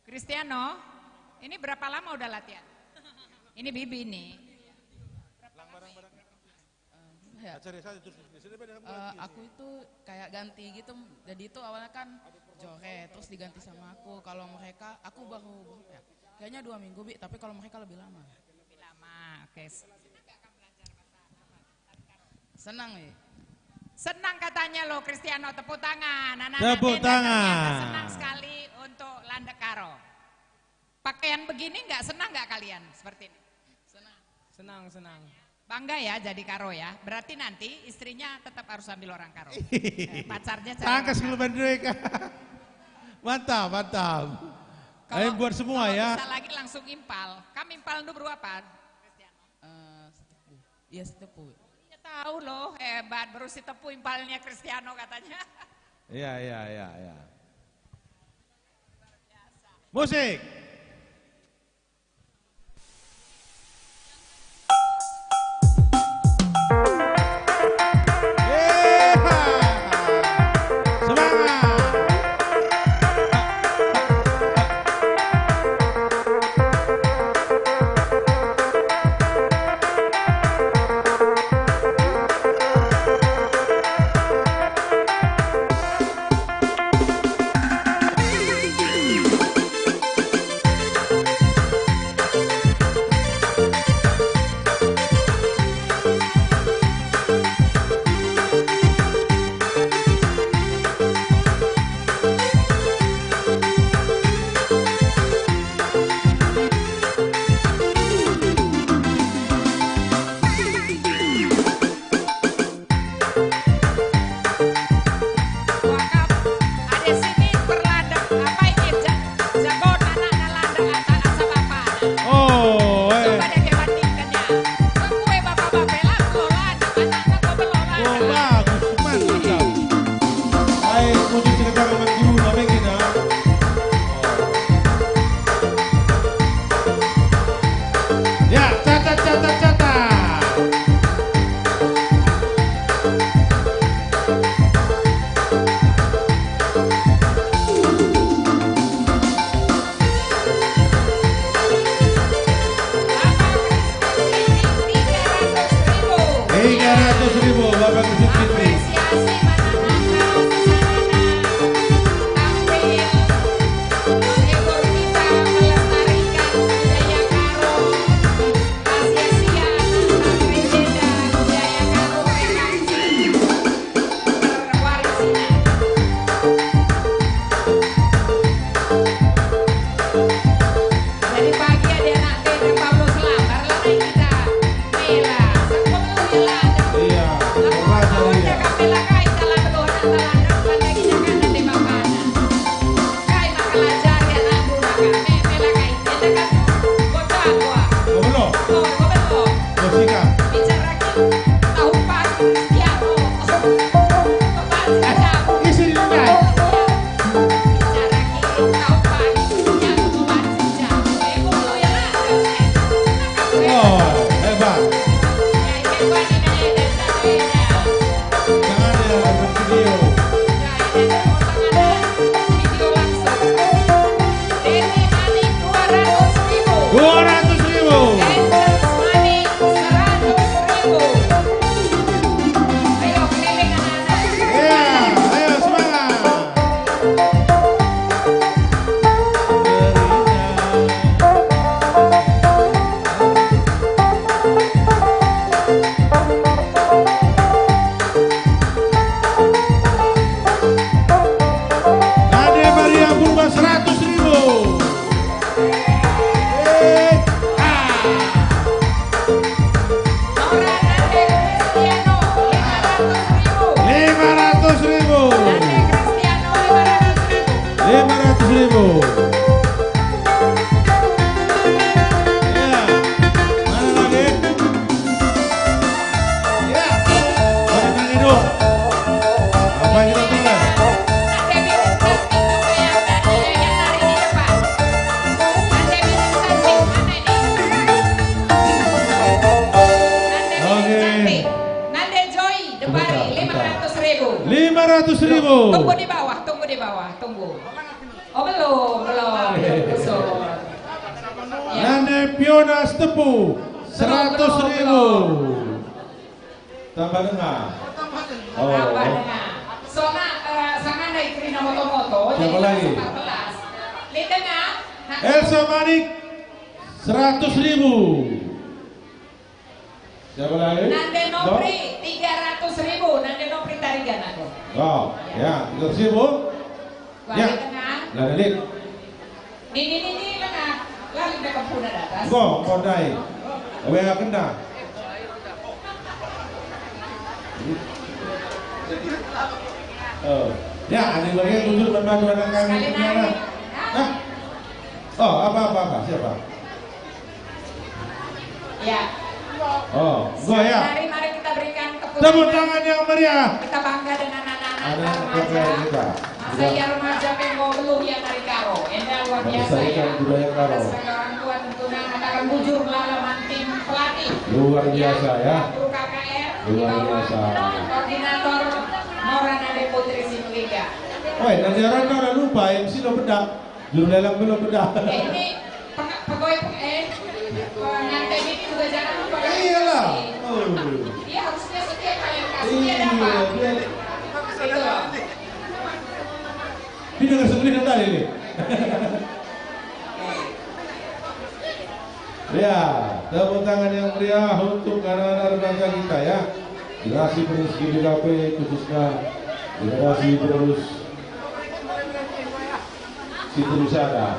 Kristiano, ini berapa lama udah latihan? Ini Bibi nih. Berapa lama ya? Em, ya. Acara saja terus, biasanya pada kamu Eh, latihan aku ya? Itu kayak ganti gitu. Jadi itu awalnya kan joget, terus diganti sama aku. Kalau mereka, aku baru, baru ya, kayaknya dua minggu, Bi, tapi kalau mereka lebih lama. Lebih lama, oke. Senang, Bi. Senang katanya loh, Kristiano, tepuk tangan. Anak-anak Tepuk band ternyata tangan. Senang sekali untuk Landek Karo. Pakaian begini nggak senang nggak kalian seperti ini? Senang. Senang, senang. Bangga ya jadi Karo ya. Berarti nanti istrinya tetap harus ambil orang Karo. Eh, pacarnya cewek. Tangkas Karo. Kelu bandrek. Mantap, mantap. Kalau, ayo buat semua kalau ya. Bisa lagi langsung impal. Kam impal ndu berapa? Eh, setepu. Iya, setepu. Iya tahu loh, hebat. Baru si tepu impalnya Kristiano katanya. Iya, iya, iya, iya. Musik. Seratus ribu, Bapak Gusip Fitri. Apresiasi mata-mata sesama tampil. Ekor kita melestarikan budaya Karo. Asia-sia, Jeda, budaya Karo, P K C. Terwarisina. Jadi pagi ada anak band Pablo Selambar lah naik kita. Mela, sekolah ya lah. Iya, Aku belajar, iya. Kami lah kai dalam doa dalam pandai kita kan nanti bapana. Kai maka lajari anakku maka me mela kai. Kita kan bocah gua. Oh, belum? Oh, gua belum. Oh, sikat. Bicara ki-, tahu pagi Cristiano. Pagi Eh, jago. Isi di rumah. Iya. Bicara ki-, tahu pagi Cristiano, pagi jago. Eh, gua belum ya lah. Oh, hebat. Jangan ya, video. Dua ratus ribu. Ya, ayo, semangat. Nade Maria Purba seratus ribu. Eh, ah. Lima ratus ribu. Lima ratus ribu. Ya. Mana lagi? Ya. Mana lagi dong? Apa yang kita tunda? Oke. Nande Joy, Depari, lima ratus ribu. Lima ratus ribu. Tunggu di bawah, tunggu di bawah, tunggu. Oh, belum, belum, belum, belum. Ya. Nande Piona Sitepu, seratus ribu. Tambah denga. Oh. Tambah denga. Sona, eh, sangana kerina moto-moto, siapa jadi lagi? Empat belas. Di tengah, nah. Elsa Manik, seratus ribu. Siapa lagi? Nande Nopri, tiga ratus ribu. Nande Nopri Tarigan aku. Oh, ya, tiga ratus ribu. Wah, ya. Di tengah. Lah, Lid. Nini, nini, lengah. Lalu dia kempuna datas. Engko, engko ndai. Wea kena. Oh. Ya, ada lagi tujuh teman-teman kami. Sekali lagi. Hah? Oh, apa, apa, apa? Siapa? Ya. Oh, gua ya. Mari, mari kita berikan tepuk tangan yang meriah. Kita bangga dengan anak-anak remaja. Masa ia remaja pe enggo beluh ia nari Karo. Enda luar biasa ya. Melestarikan budaya Karo. Atas sebagai orang tua tentunya mengatakan bujur melala man tim pelatih. Luar biasa ya. Guru K K R, luar biasa. Koordinator Nora Nade Putri Sinulinga. Oi, nanti orang kau lupa M C lo bedak. Juru lelang belum pernah. Ya, ini peng-, pegawai peng-, eh, pengantin ini juga jangan lupa ya. Iyalah. Oh. Dia harusnya setiap kali kasih dia dapat. Iya, dia. Itu loh. Dia dengar sendiri tadi nih. Ya, tepuk tangan yang meriah untuk anak-anak remaja kita ya. Generasi penerus G B K P khususnya generasi penerus si perusahaan.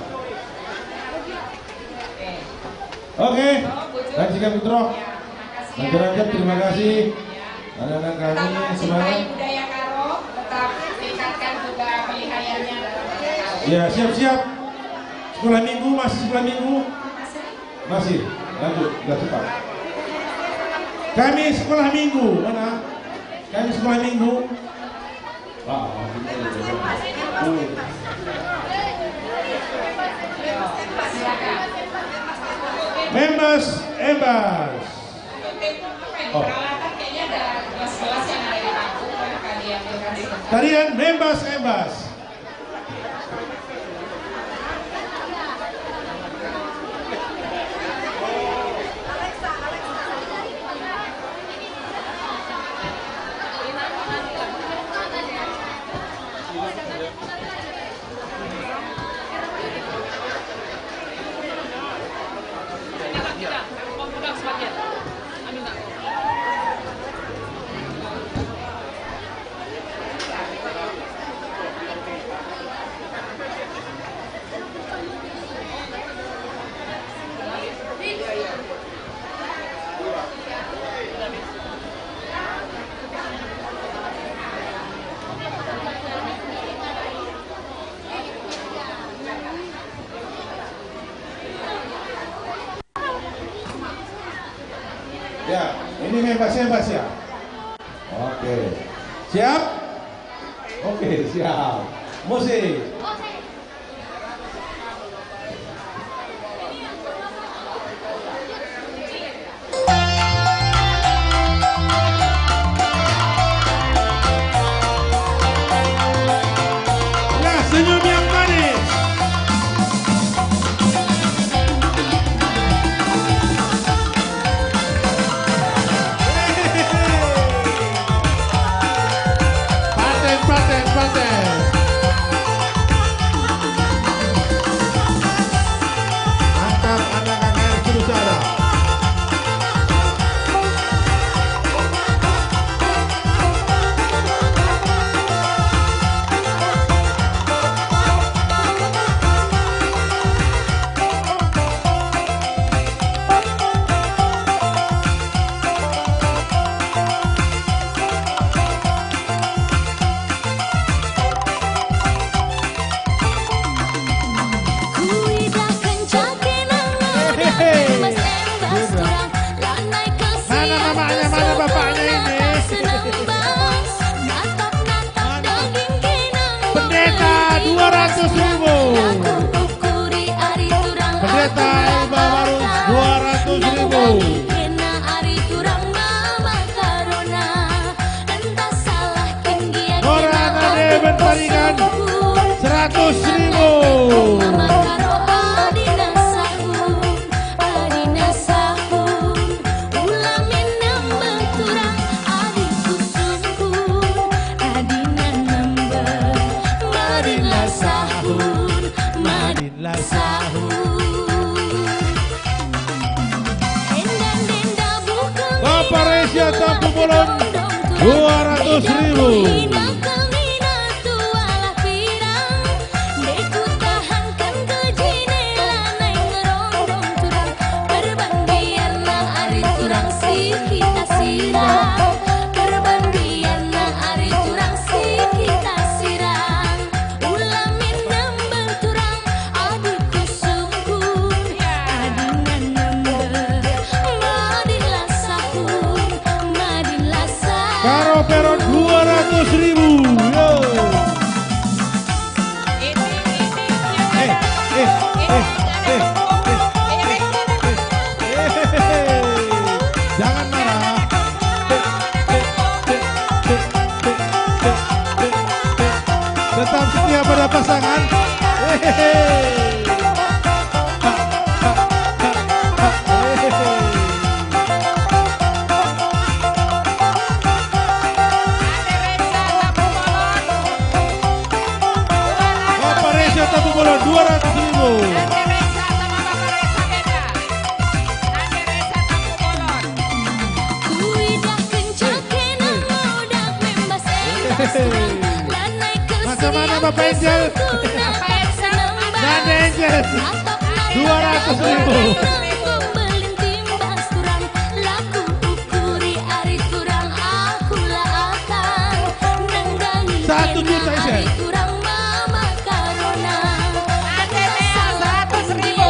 Oke, dan sikat putra. Masyarakat, terima kasih. Anak-anak kami, tetap semangat. Cintai budaya Karo, tetap tingkatkan juga peliharanya dalam budaya Karo. Ya, siap-siap. Sekolah minggu, masih sekolah minggu? Masih. Lanjut, udah cepat. Kami sekolah minggu, mana? Kami sekolah minggu. Membas, embas. Oh. Tarian membas, embas. Ya, ini membas-membas ya. Oke. Siap? Oke, siap. Musik. Ya, senyum yang manis. Paten, paten, paten. Mantap, anak K K R sudah sada. Kuidah kenca kena ngodah embas-embas turang, lanai kesian mana mamanya, mana bapaknya ini? Senembas, natap-natap daging kena. Pendeta, dua ratus ribu. Aku ukuri ari turang. Pendeta Elba Barus, dua ratus ribu. Kena ari turang mama karona. Entah salah kin gia. Ora kena nade ben paringan seratus ribu. Mama karo adina sahun, adina sahun, ula min nembeh turang, adi kusungkun, adina nembeh, madinlah sahun, madinlah sahun. Bapak Reza Tampu Bolon, dua ratus ribu. Ula min nembeh turang, adi kusungkun, adina nembeh, madinlah sahun, madinlah sahun. Karo Peron dua ratus ribu. Yo. Eh, eh, eh, eh, eh, eh, eh, eh. Jangan marah. Tetap setia pada pasangan. Hehehe. Hehehe. Bapak Reza Tampu Bolon, dua ratus ribu. Kuidah kenca kena ngodah embas-embas turang, lanai kesian. Macam mana, Bapak Angel? Bapak Angel. Nande Angel. Dua ratus ribu. Nande Angel. Belin timbas turang, laku ukuri ari turang, aku la akan nandangi. Satu juta ise. Ari turang mama karona. Ade Mea, seratus ribu.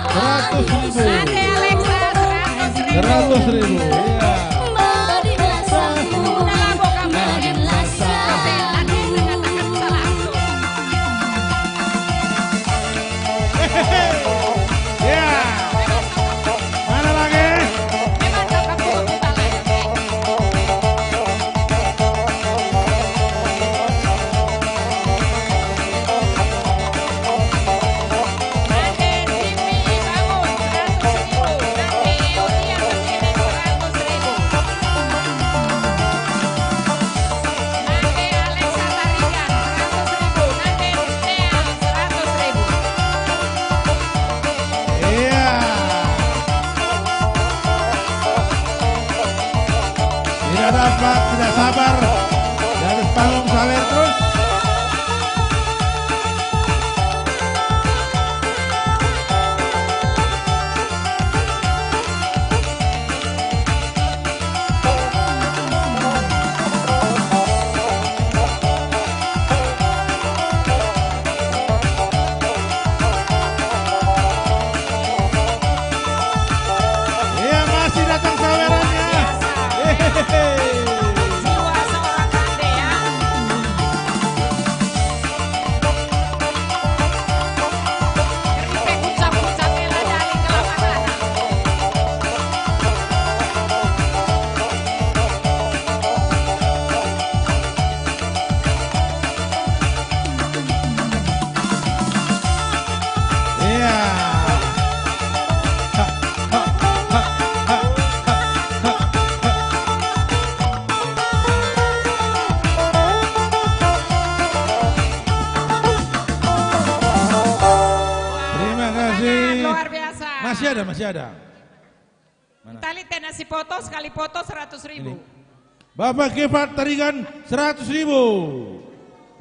Seratus ribu. Ade Alexa, seratus ribu. Seratus ribu, iya. Madinlah sahun, madinlah sahun. Ya. Mana lagi? Nande Alexa Tarigan, seratus ribu. Nande Tea, seratus ribu. Iya. Tidak dapat, tidak sabar. Di atas panggung sawer terus. Ada, masih ada. Mana? Tali tena si foto, sekali foto seratus ribu. Ini. Bapak Kefat Tarigan, seratus ribu.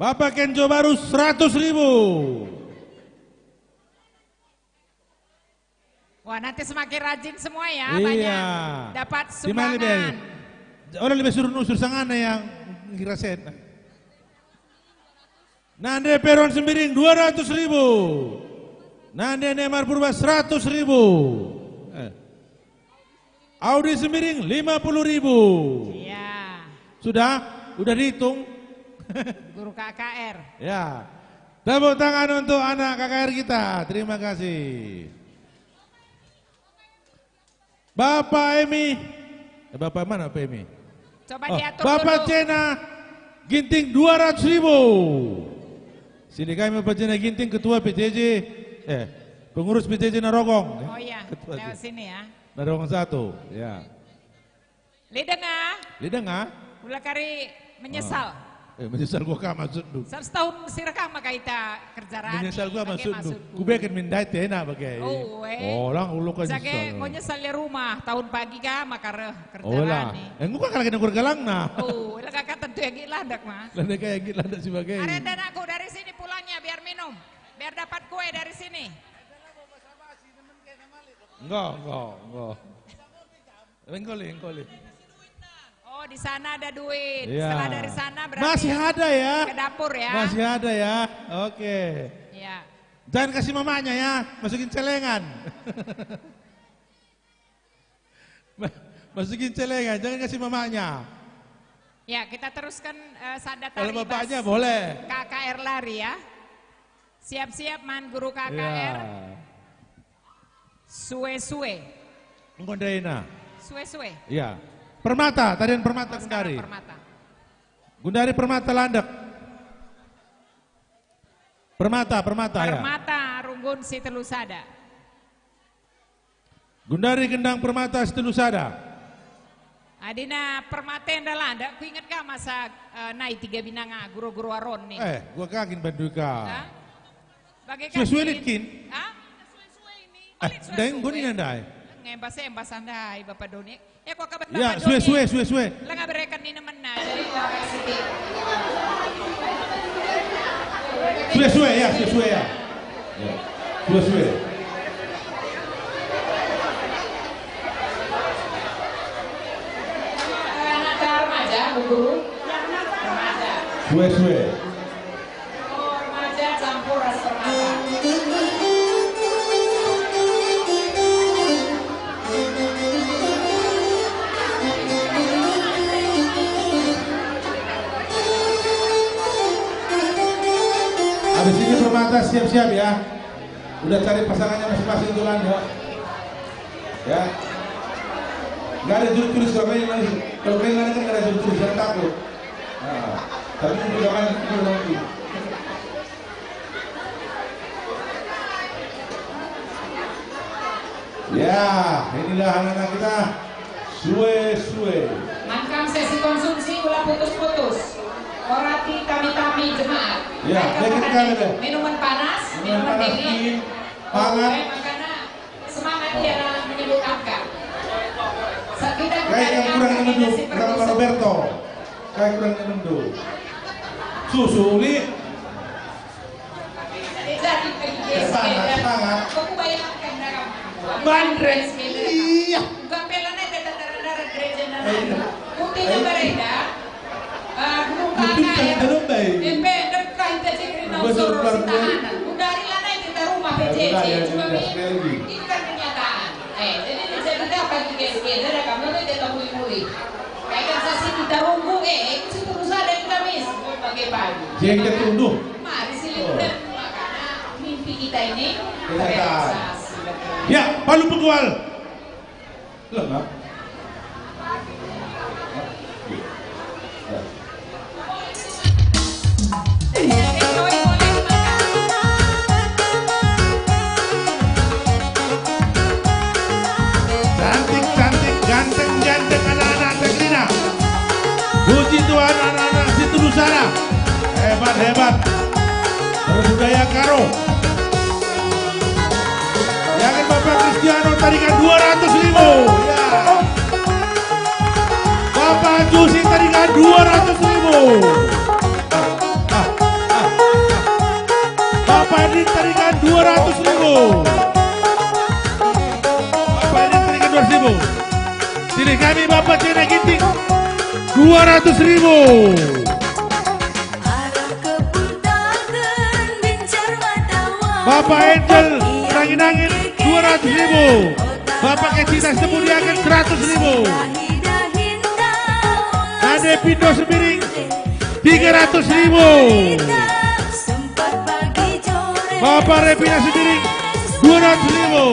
Bapak Kenjo Barus, seratus ribu. Wah, nanti semakin rajin semua ya, iya, banyak dapat sumbangan. Orang lebih suruh nusur sangana yang ngira sen. Nande Peron Sembiring, dua ratus ribu. Nande Nemar Purba, seratus ribu. Eh. Audi Sembiring, lima puluh ribu. Iya. Sudah? Udah dihitung? Guru K K R. Ya. Tepuk tangan untuk anak K K R kita. Terima kasih. Bapak Emi. Eh, Bapak mana Bapak Emi? Coba Oh, diatur Bapak dulu. Cena Ginting, dua ratus ribu. Sini kami Bapak Cena Ginting, Ketua P J J, eh, Pengurus P J J Narogong. Oh iya, Ketua lewat J. Sini ya. Narogong satu, ya. Lidengah. Lidengah. Ula kari menyesal. Ah. Eh, menyesal gua ka maksudndu. Sa-, setahun si rekam maka ita kerja rani. Menyesal gua bage maksudndu. Maksudku. Kubeken min ndai tena bage. Oh, eh. Orang ulo ka Sage nyesal. Enggo nyesal ya rumah, tahun pagi ka maka reh kerja Ola. Rani. Eh, enggo ka lagi nengkur galangna. Oh, ela kakak tentu yang gila ndak, Mas. Lah, neka yang gila ndak si bage. Arenda anakku dari sini pulangnya biar minum. Biar dapat kue dari sini. Enggo, enggo, enggo. Engkoli, engkoli. Oh, di sana ada duit. Iya. Setelah dari sana berarti masih ada ya? Ke dapur ya? Masih ada ya? Oke. Iya. Jangan kasih mamanya ya, masukin celengan. Ma-, masukin celengan, jangan kasih mamanya. Ya, kita teruskan, eh, sada. Kalau tari bapaknya bas boleh. K K R lari ya. Siap-siap man guru K K R. Ya. Sue-sue. Enggo ndaina. Sue-sue. Iya. Permata, tarian Permata. Oh, sekarang Gundari. Permata. Gundari Permata landek. Permata, Permata, ya. Permata, Runggun si telu sada. Gundari Gendang Permata si telu sada. Adina Permata enda landek, kuinget ka masa, eh, nai tiga binanga guru-guru Aron nih. Eh, gua kagin bandu ka. Hah? Bage kan Sue-sue lit kin? Hah? Sue-sue ini. Eh, ndai nggo nina ndai. Ngembas-embas ndai, Bapak Doni. Ya, kok kabar Ya, Bapak sue, Doni? Sue, sue, sue. Langa bereken nina mena, jadi terima kasih. Sue, sue, ya, sue, sue, ya. Ya. Sue, sue. Anak remaja, Bu Guru. Remaja. Sue, sue. Habis ini Permata siap-siap ya. Udah cari pasangannya masing-masing tuh kan ya. Ya. Nggak ada jurus-jurus, kalau main, kalau main kan nggak ada jurus-jurus, jangan takut. Nah, tapi untuk zaman itu nanti. Ya, inilah anak-anak kita. Sue-sue. Mangkam sesi konsumsi ula putus-putus. Orati tami-tami jemaat. Ya, baik, kita ada. Minuman panas, minuman panas, minuman dingin, dingin, hangat. Oke, makanan. Semangat ya dalam menyebut angka. Sa-, kita Kayak yang kurang minum, kurang Roberto. Kayak kurang minum tuh. Susu, Li. Jadi, jadi, jadi, Semangat, jadi, semangat. Aku bayangkan dalam Bandrek. Iya. Bukan pelan aja, tentara darat gereja. Iya. Putih. Iya. Gambar indah. Ah, gunung Mungkin tanah, kan ya. Dalam baik. Empe, dekat kita cekri Gua nausur suruh keluar si dulu. Tahanan. Gundari lanai kita rumah. Ya, P J C. Udah, ya, Cuma udah, mi-, sekali lagi. Ini kan kenyataan. Eh, jadi ini cerita apa juga, S P, ada kamu tuh jatuh muli-muli. Kayak kan sasi kita runggu, eh, itu si terus ada yang Kamis. Pakai pagi. Jadi kita tunduk. Mari sih, oh. Makanya mimpi kita ini kenyataan. Realisasi. Ya, palu pekual. Lengkap. Cantik, cantik, ganteng, ganteng, anak-anak Teklina. Puji Tuhan, anak-anak Situlusara. Hebat, hebat. Berbudaya Karo. Yakin Bapak Kris Tiano tarikan dua ratus ribu. Ya. Bapak Jusi tarikan dua ratus ribu. Bapak Edin tarikan dua ratus ribu. Bapak Edin tarikan dua ratus ribu. Silih kami Bapak Cina Ginting, dua ratus ribu. Bapak Angel, Rangin-Angin, dua ratus ribu. Bapak Kecita Semuliakan, seratus ribu. Ade Pindo Sembiring, tiga ratus ribu. Bapak Repina Sembiring, dua ratus ribu.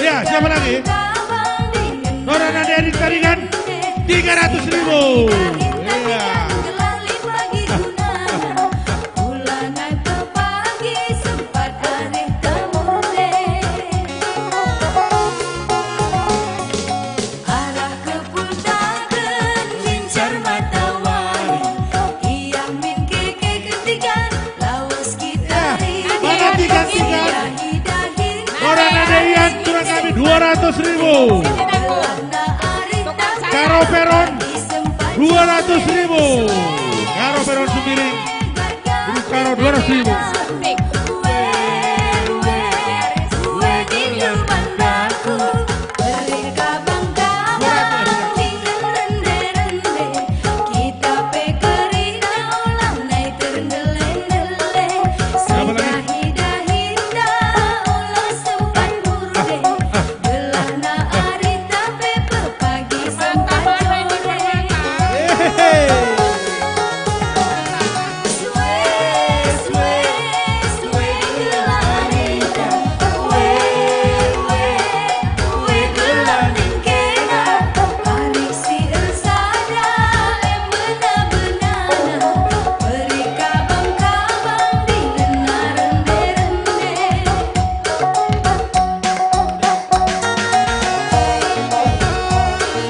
Ya, siapa lagi? Nora Nadia di Taringan, tiga ratus ribu. Ya. Ya, mana tiga-tiga? Orang ada Ian, kurang kami dua ratus ribu. Karo Peron, dua ratus ribu. Karo Peron Sembiring, Karo dua ratus ribu.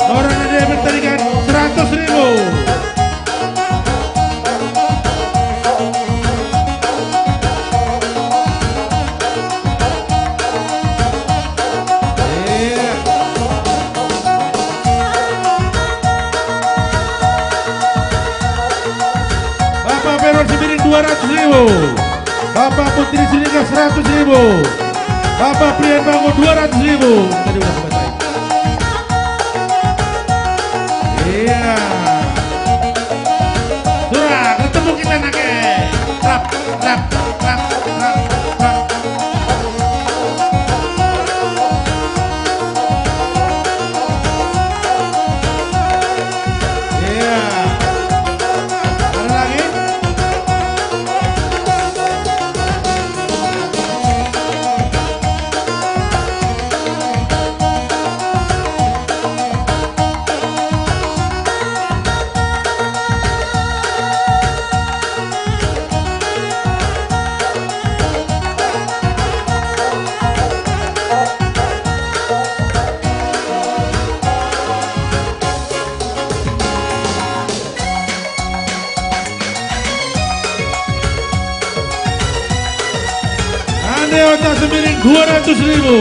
Orang ada yang bertandingan seratus ribu. Iya. Bapak Peron Sembiring dua ratus ribu. Bapak Putri Siregar seratus ribu. Bapak Prian Bangun dua ratus ribu. Tadi udah selesai. Iya. Sudah ketemu kita nake. Rap, rap, rap, rap, rap. Iya. Ada lagi? Ande Ota Sembiring dua ratus ribu.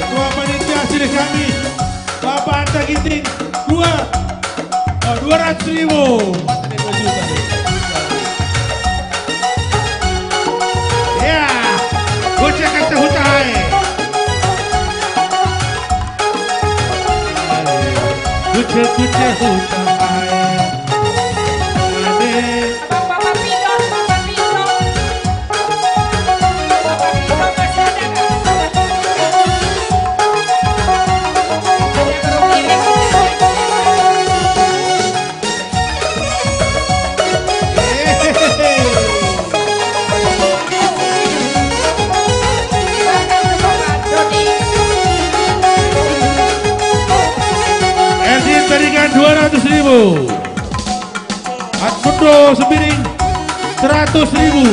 Ketua Panitia Silih Kami, Bapak Anta Ginting, dua, oh, dua ratus ribu. Ya, bocah kata hutai. Bocah, bocah hutai. Ade. Ersin Taringan dua ratus ribu. Atmundo Sembiring, seratus ribu.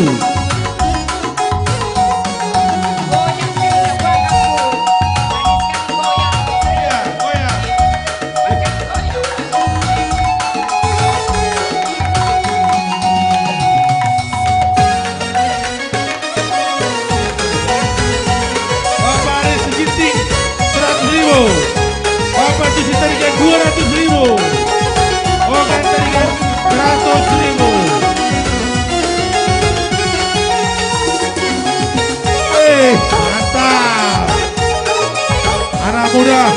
Udah.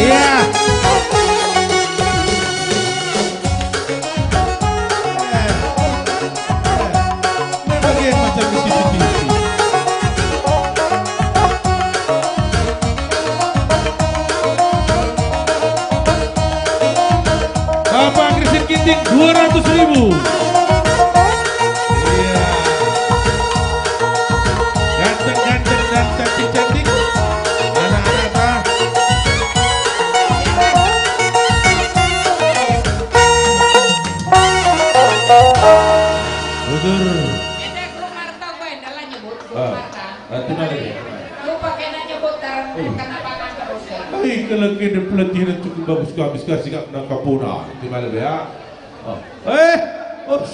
Iya. Bagian macam di T V. Bapak Kristin Ginting, dua ratus ribu. Iya. Ganteng-ganteng dan cantik-cantik. Anak-anak, ah. Bujur. Enda Guru Marta, kau enda lah nyebut Guru Ah. Marta. Nanti malam ya. Lupa kena nyebut, tar-, Hmm. Kena pangan terus ya. Ai, kalau kena pelatihan cukup bagus kami sekarang sikap nang Kapuna. Nanti malam ya. Oh. Eh, oh,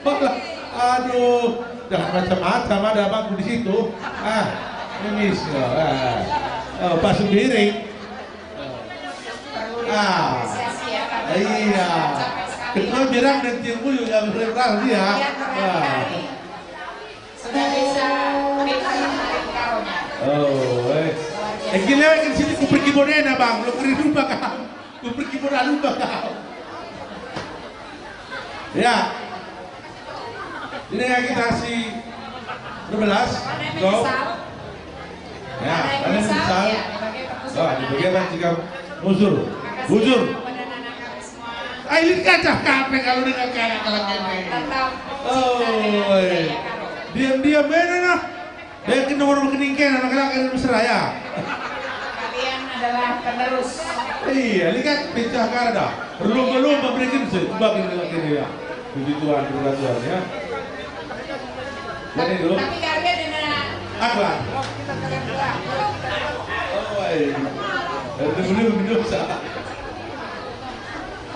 malah. Aduh, dah macam-macam ada abangku di situ. Ah, ini sih. Ah. Oh, pas piring. Ah, iya. Ketua Birang dan Tiang Buyung yang berperang dia. Ah. Sudah bisa menikmati karonya. Oh, eh. Eh, gila kan sini ku pergi bodena, Bang. Lu keri lupa kan? Ku pergi boda lupa kau. Ya. Ini yang kita si dua belas. Go. Ya, ada yang misal. Ya, dipakai perpustakaan. Oh, dipakai apa? Jika bujur. Bujur. Ai, lit kacah kape kalau dengar kayak kalah kene. Tetap. Oh, iya. Diam-diam, eh, nah, nah. Biarkan nomor rekening kena, maka kena mesra, ya. Kalian adalah penerus. Iya, lihat pecah kada dah. Berlomba-lomba mereka sih, coba kena, kena, ya. Puji Tuhan, terima Tuhan, ya. Jadi dulu. Tapi kalian dengan Akhlak. Oh, iya. Dari dulu, dulu, sa.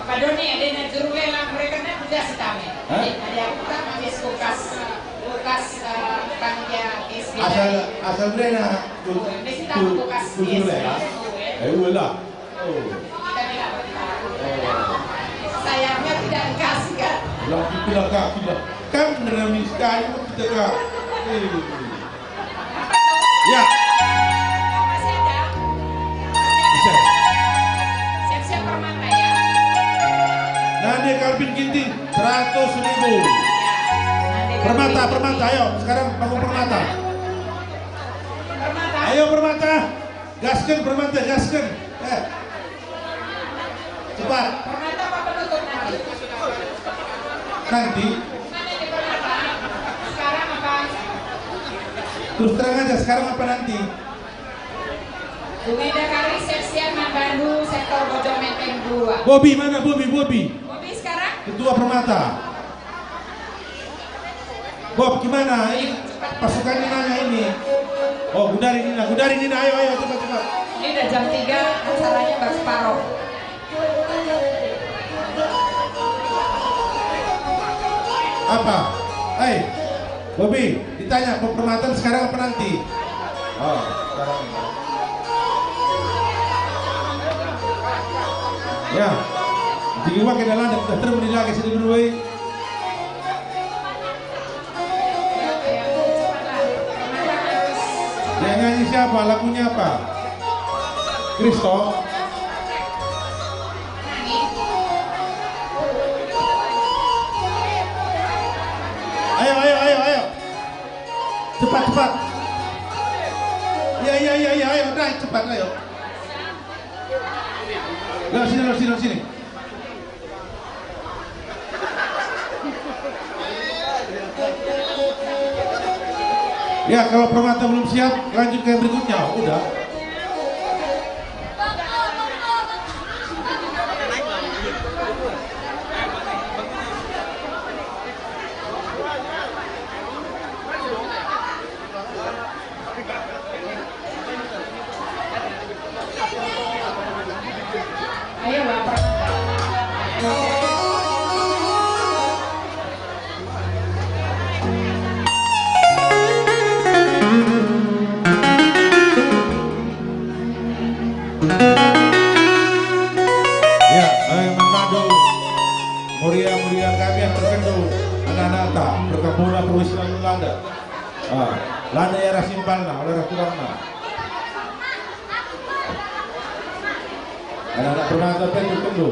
Apa doni ada na juru lelang mereka kan juga si kami. Hah? Ada aku kan habis kulkas, kulkas, eh, panitia S B. Asal, asal brena tu, Habis kita tu, kulkas tu juru S B lelang. Itu, eh. Eh, ulah. Oh. Kita tidak bertahan. Oh. Sayangnya tidak dikasih kan. Lah, itulah kak, kita. Kan bener miskin kita, kak. Eh. Ya. Masih ada? Masih ada? Bisa. Siap-siap permata ya. Nande Kalvin Ginting, seratus ribu. Ya. Nande Permata, Kalvin Permata, Ginting. Ayo, sekarang bangun Permata. Permata. Ayo, Permata. Gasken, Permata, gasken. Eh. Cepat. Nanti. Sekarang apa? Terus terang aja, sekarang apa nanti? Bumi Dakari, Sepsian, Mandandu, sektor Bojong Menteng dua. Bobi, mana Bobi? Bobi. Bobi sekarang? Ketua Permata. Bob, gimana? Ini pasukan ini nanya ini. Oh, gudari Nina, gudari Nina, ayo, ayo, cepat, cepat. Ini udah jam tiga, acaranya baru separuh. Apa? Hei, Bobi, ditanya, mau permatan sekarang apa nanti? Oh, sekarang. Ya, jadi wakil dalam dah terus lagi sini berdua. Yang nyanyi siapa? Lagunya apa? Kristo. Ayo, ayo, ayo, ayo. Cepat, cepat. Ya, ya, ya, ya, ayo, dah, cepat, ayo. Lewat sini, lewat sini, lewat sini. Ya, kalau permata belum siap, lanjut ke yang berikutnya. Udah. Perkampungan perwisilan Landa. Ah, Landa i arah simpalna, ola arah turangna. Anak-anak permata pe turkenndu.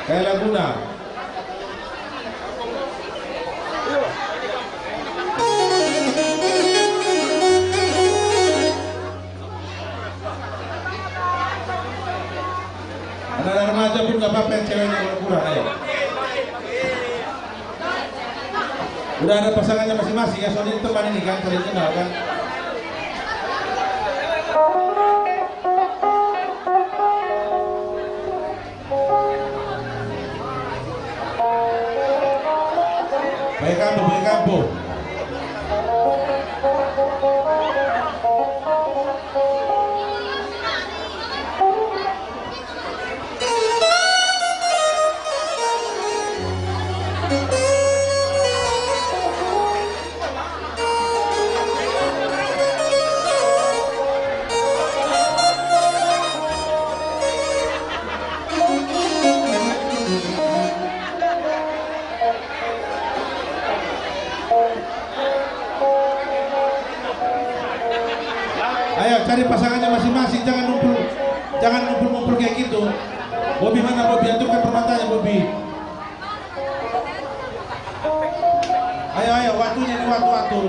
Kai laguna? Anak-anak remaja pun nggak apa-apa, yang ceweknya kurang-kurang, ayo. Udah ada pasangannya masing-masing ya, soalnya teman ini kan, saling kenal kan. Baik kampung, baik kampung. Ayo, cari pasangannya masing-masing, jangan ngumpul, jangan ngumpul-ngumpul kayak gitu. Bobi mana Bobi? Aturkan permatanya, Bobi. Ayo, ayo, waktunya ini waktu atur.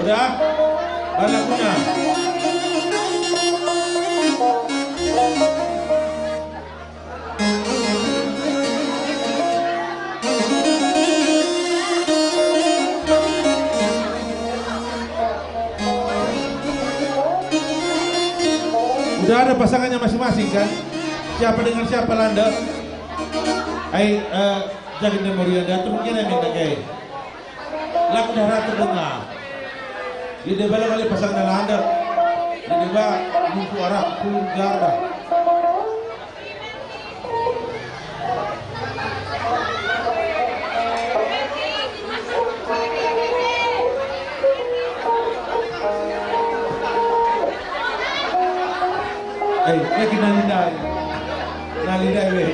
Udah? Mana guna? Udah ada pasangannya masing-masing, kan? Siapa dengan siapa, Landa? Ai, eh, jadi memoria diatur mungkin, amin, oke. Laku dah ratu denga. Di deba la kali pasang Landa. Di deba nungku arah pulung garda. Eh, eh, kita nalindai. Nalindai, weh.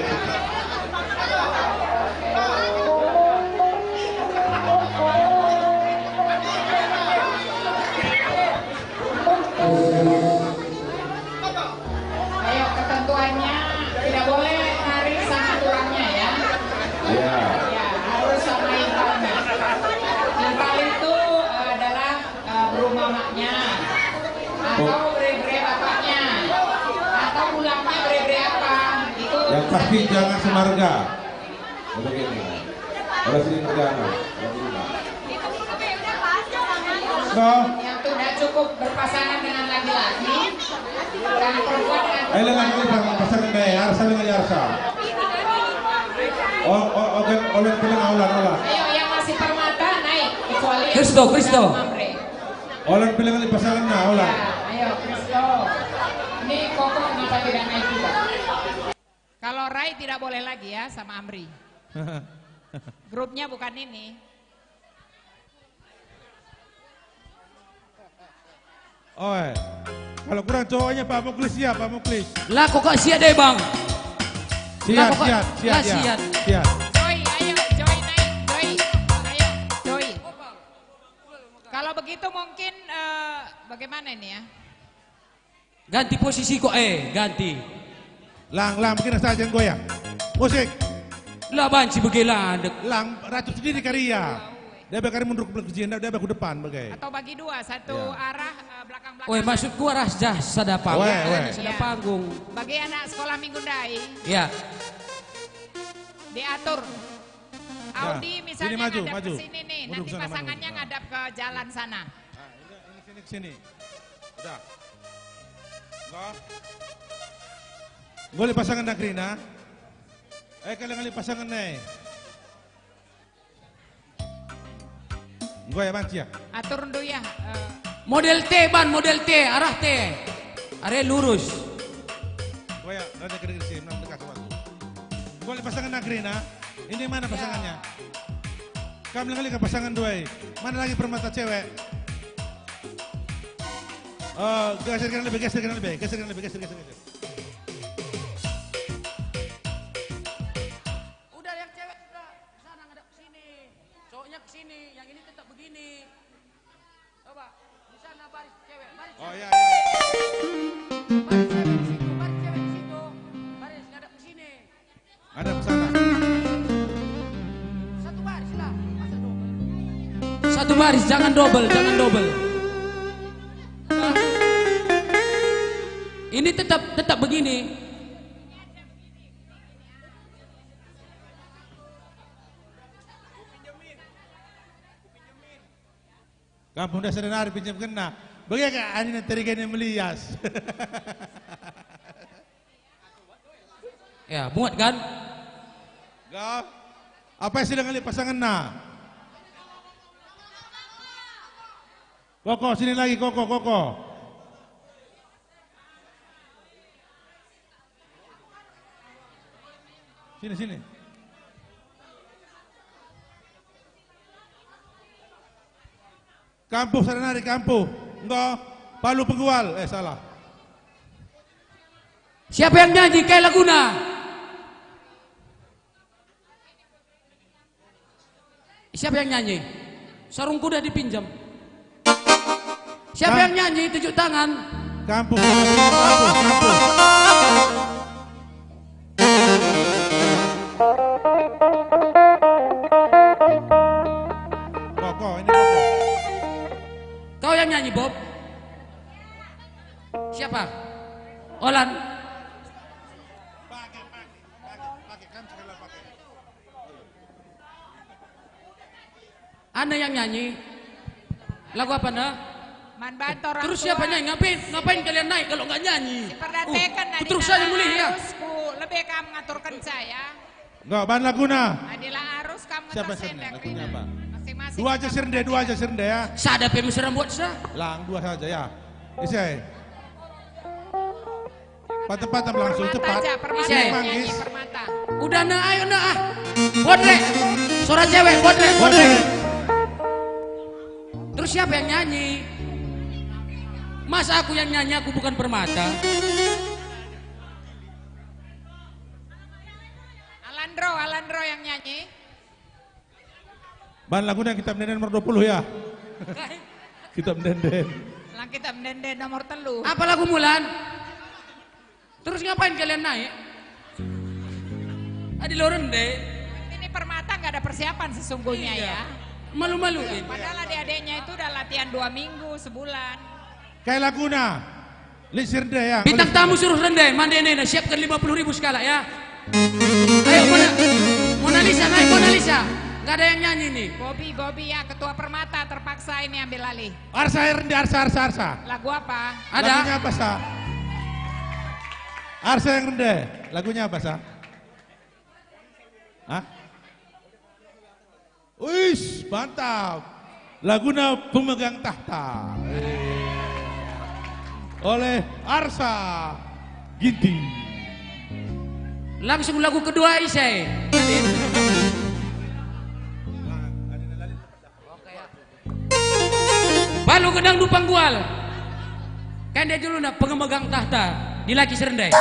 Ayo, ketentuannya tidak boleh narik sama tulangnya, ya. Ya. Ya, harus sama impalnya. Impal itu, eh, adalah, eh, beruang mamaknya, atau bere-bere bapaknya, atau bulapa bere-bere apa, itu. Yang pasti jangan semarga. Begini. Ada sini negara. So. Yang sudah cukup berpasangan dengan laki-laki, dan perempuan dengan perempuan. Ayo, laki-laki, pasangan deh, arsa dengan arsa. Oh, oh, oh, kan, oleh pelang, olah, olah. Ayo, yang masih permata, naik, kecuali yang Kristo, sudah Kristo. Mamre. Olah pelang, pasangan, nah, olah. Ya, ayo, Kristo. Ini Koko kenapa tidak naik juga? Kalau Rai tidak boleh lagi ya sama Amri. Grupnya bukan ini. Oi. Kalau kurang cowoknya Pak Muklis, siap Pak Muklis. Lah, kok gak siap deh, Bang? Siap, lah, kok gak, siap, siap, lah, siap. Siap. Joy, ayo, Joy naik, Joy. Ayo, Joy. Kalau begitu mungkin, eh, bagaimana ini ya? Ganti posisi kok, eh, ganti. Lang, lang, bikin saja goyang. Musik. La banci bage landek. Lang, ratu sendiri kari ia. Dia bage kari mundur ke belakang, dia bage ku depan bage. Atau bagi dua, satu Ya. arah, eh, belakang-belakang. Weh, maksudku arah jah sada panggung. Weh, weh. Sada Ya. panggung. Bagi anak sekolah minggu ndai. Ya. Diatur. Ya. Audi misalnya Sini maju, ngadap maju. ke sini nih, Mundur nanti ke sana, pasangannya maju. ngadap ke jalan sana. Ah, ini, ini sini, ke sini. Udah. Enggak. Golek pasangan negeri, nah. Eh, kalian ngalih pasangan, nih. Enggo ya, banci ya? Atur ndu ya, eh. Model T, Ban, model T, arah T. Are lurus. Enggo ya, raja gede-gede sih, menang dekat waktu. Enggo le pasangan negeri, nah. Ini mana Ya. pasangannya? Kam lagi ke pasangan dua. Mana lagi permata cewek? Eh, geserkan lebih, geserkan lebih, geserkan lebih, geser, geser, geser. Udah, yang cewek sudah. Di sana ngadap ke sini. Cowoknya ke sini. Yang ini tetap begini. Coba. Di sana baris cewek, baris Oh, cewek. iya, iya. Baris cewek di situ, baris cewek di situ. Baris ngadap ke sini. Ngadap ke sana. Satu baris lah. Masa double? Satu baris, jangan double, jangan double. Ini tetap, tetap begini. Kampung Desa Denari pinjam kena. Bagi ka anina teriga ni melias. Ya, muat kan? Gap. Apa sila ngalih pasanganna? Koko, sini lagi, Koko, Koko. Sini, sini. Kampuh sada nari, kampuh. Enggo, palu penggual. Eh, salah. Siapa yang nyanyi? Kai laguna? Siapa yang nyanyi? Sarungku udah dipinjam. Siapa Kam- yang nyanyi? Tunjuk tangan. Kampuh, kampuh, kampuh, kampuh. Koko, ini Koko. Kau yang nyanyi, Bob? Siapa? Olan. Pakai, pakai, pakai, pakai, kan segala pakai. Anda yang nyanyi. Lagu apa, nah? Man bantor. Terus siapa nyanyi? Ngapain, ngapain kalian naik kalau nggak nyanyi? Siperdateken. Uh, terus saja mulih, ya. Harus ku lebe kam ngaturkenca, ya. Enggak, ban laguna. Adila arus kam. Siapa ngetah sendak lagunya, Pak? Masing-masing. Dua aja sirende, dua aja sirende, ya. Sada pe mesra buat sa. Lang, dua saja, ya. Ise. Patah-patah langsung. Permata cepat. Aja, Permata Ise. Yang nyanyi, Manggis. Permata. Udah, nah, ayo, nah, ah. Bodrek. Suara cewek, bodrek, bodrek. Terus siapa yang nyanyi? Masa aku yang nyanyi, aku bukan Permata? Alandro, Alandro yang nyanyi. Ban laguna Kitab Ende-enden nomor dua puluh, ya. Kitab Ende-enden. Lang Kitab Ende-enden nomor telu. Apa lagu mulan? Terus ngapain kalian naik? Adi lo rende. Ini Permata nggak ada persiapan sesungguhnya, iya, ya. Malu-maluin. Padahal adik-adiknya itu udah latihan dua minggu, sebulan. Kai laguna. Lit si rende, ya. Bintang tamu suruh rende, mande nena, siapkan lima puluh ribu sekalak, ya. Ayo, Mona, Mona Lisa, naik Mona Lisa. Nggak ada yang nyanyi nih. Bobi, Bobi, ya, ketua Permata terpaksa ini ambil alih. Arsa, rende, Arsa, Arsa, Arsa. Lagu apa? Ada. Lagunya apa, Sa? Arsa yang rende. Lagunya apa, Sa? Hah? Uish, mantap. Laguna Pemegang Tahta. Oleh Arsa Ginting. Langsung lagu kedua, ise. Balu gedang dupang gual. Kan dia dulu na Pemegang Tahta. Dilaki serendai.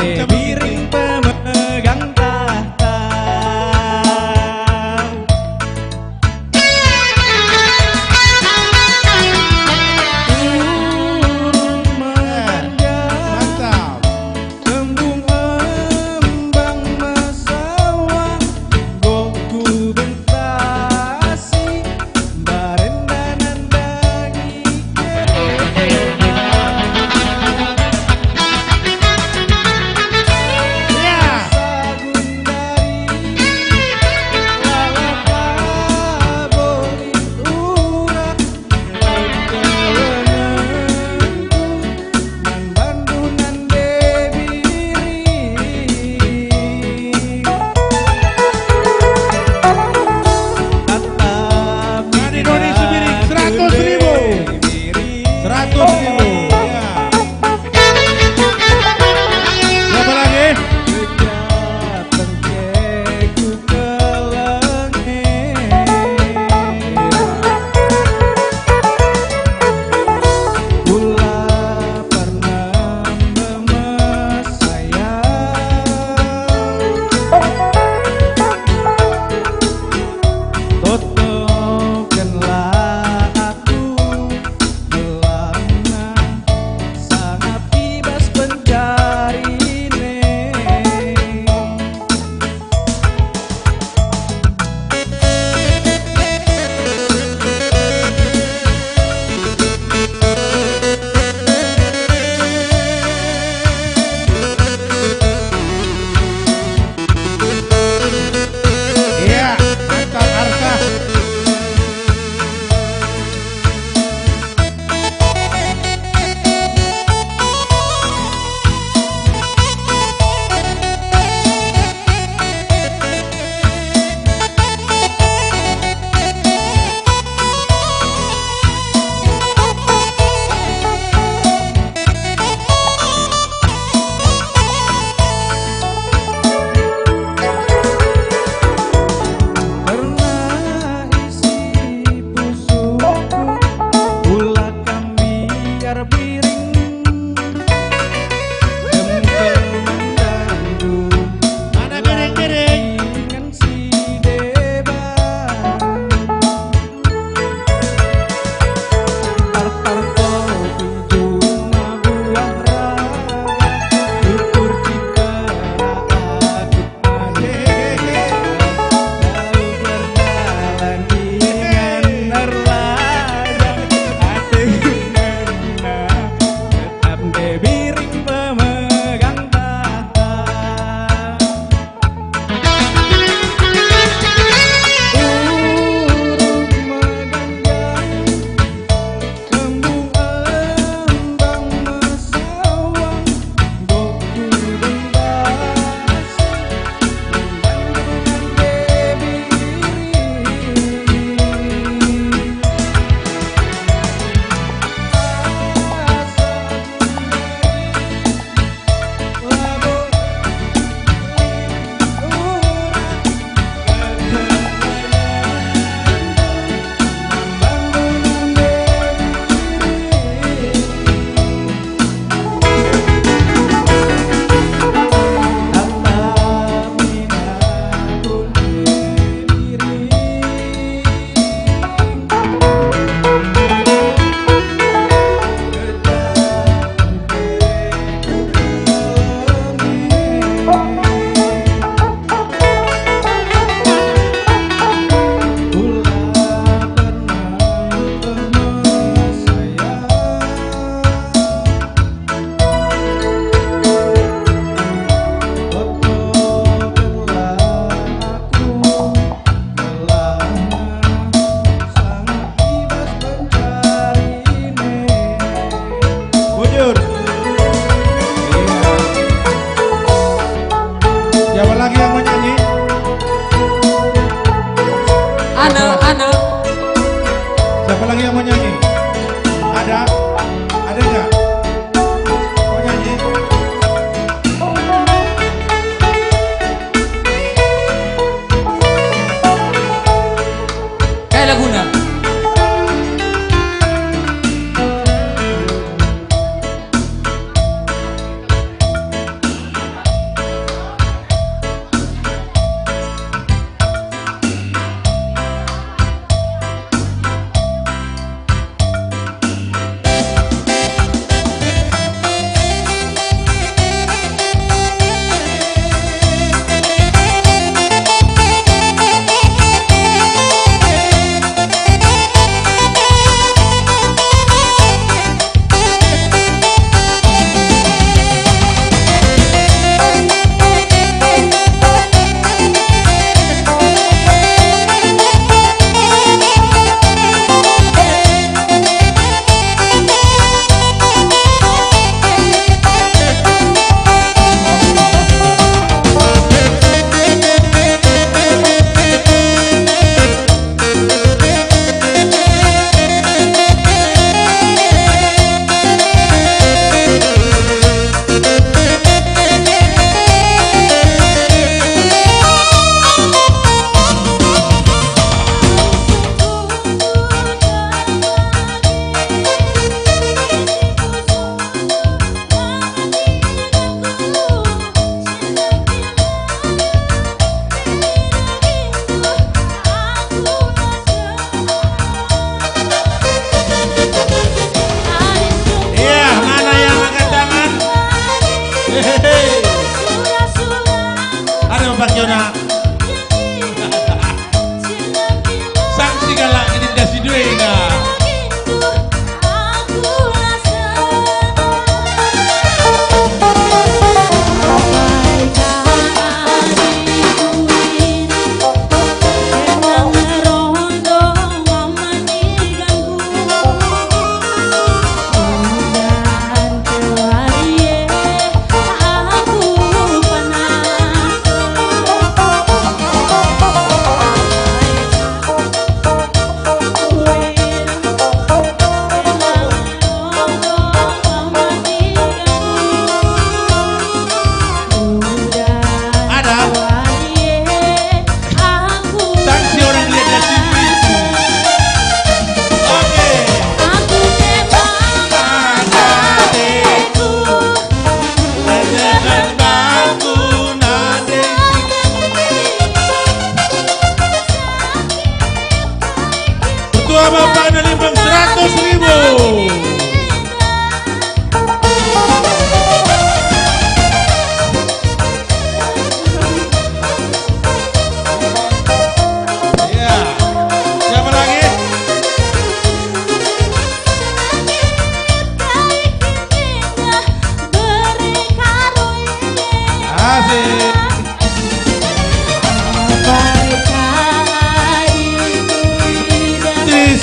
Biring pemegang tahta. Urung megang. Mantap. Tembung embang mesawa, gohku bentasi, mbaren danan dangi kerehe.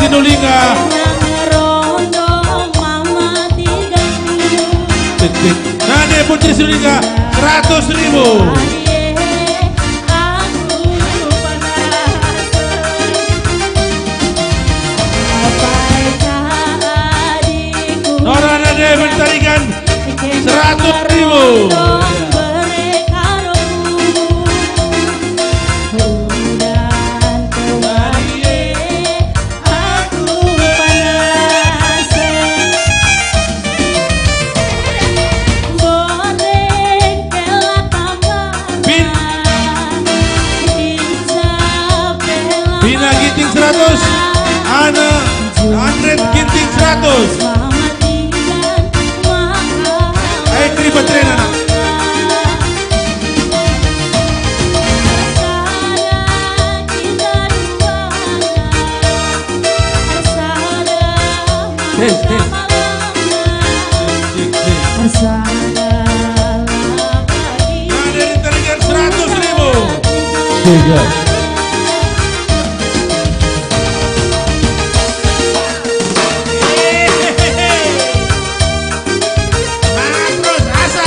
Sinulingga. Nang rondong mama tiga puluh. Cek, cek. Nade Putri Sinulingga, seratus ribu. Aye, aku penasaran. Apai ka adikku? Nora Nade Mentarigan, seratus ribu. Bin-, Bina Ginting seratus, Ana Andret Ginting seratus. Ayo, terima terena, nak. Tes, tes. Cek, cek. Nah, dari Tarigan seratus ribu. Tiga. Nah, terus asa.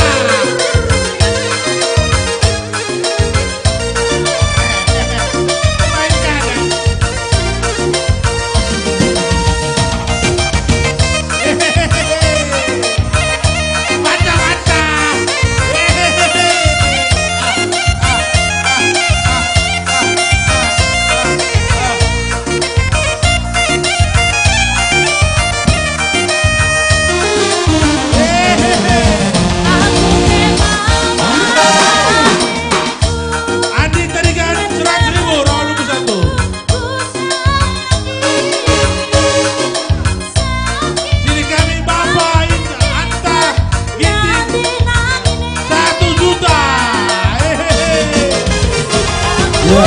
Andi Tarigan, seratus ribu, Raul Lubu satu. Sini kami Bapa Anta Ginting, satu juta. Hehehe. Ya.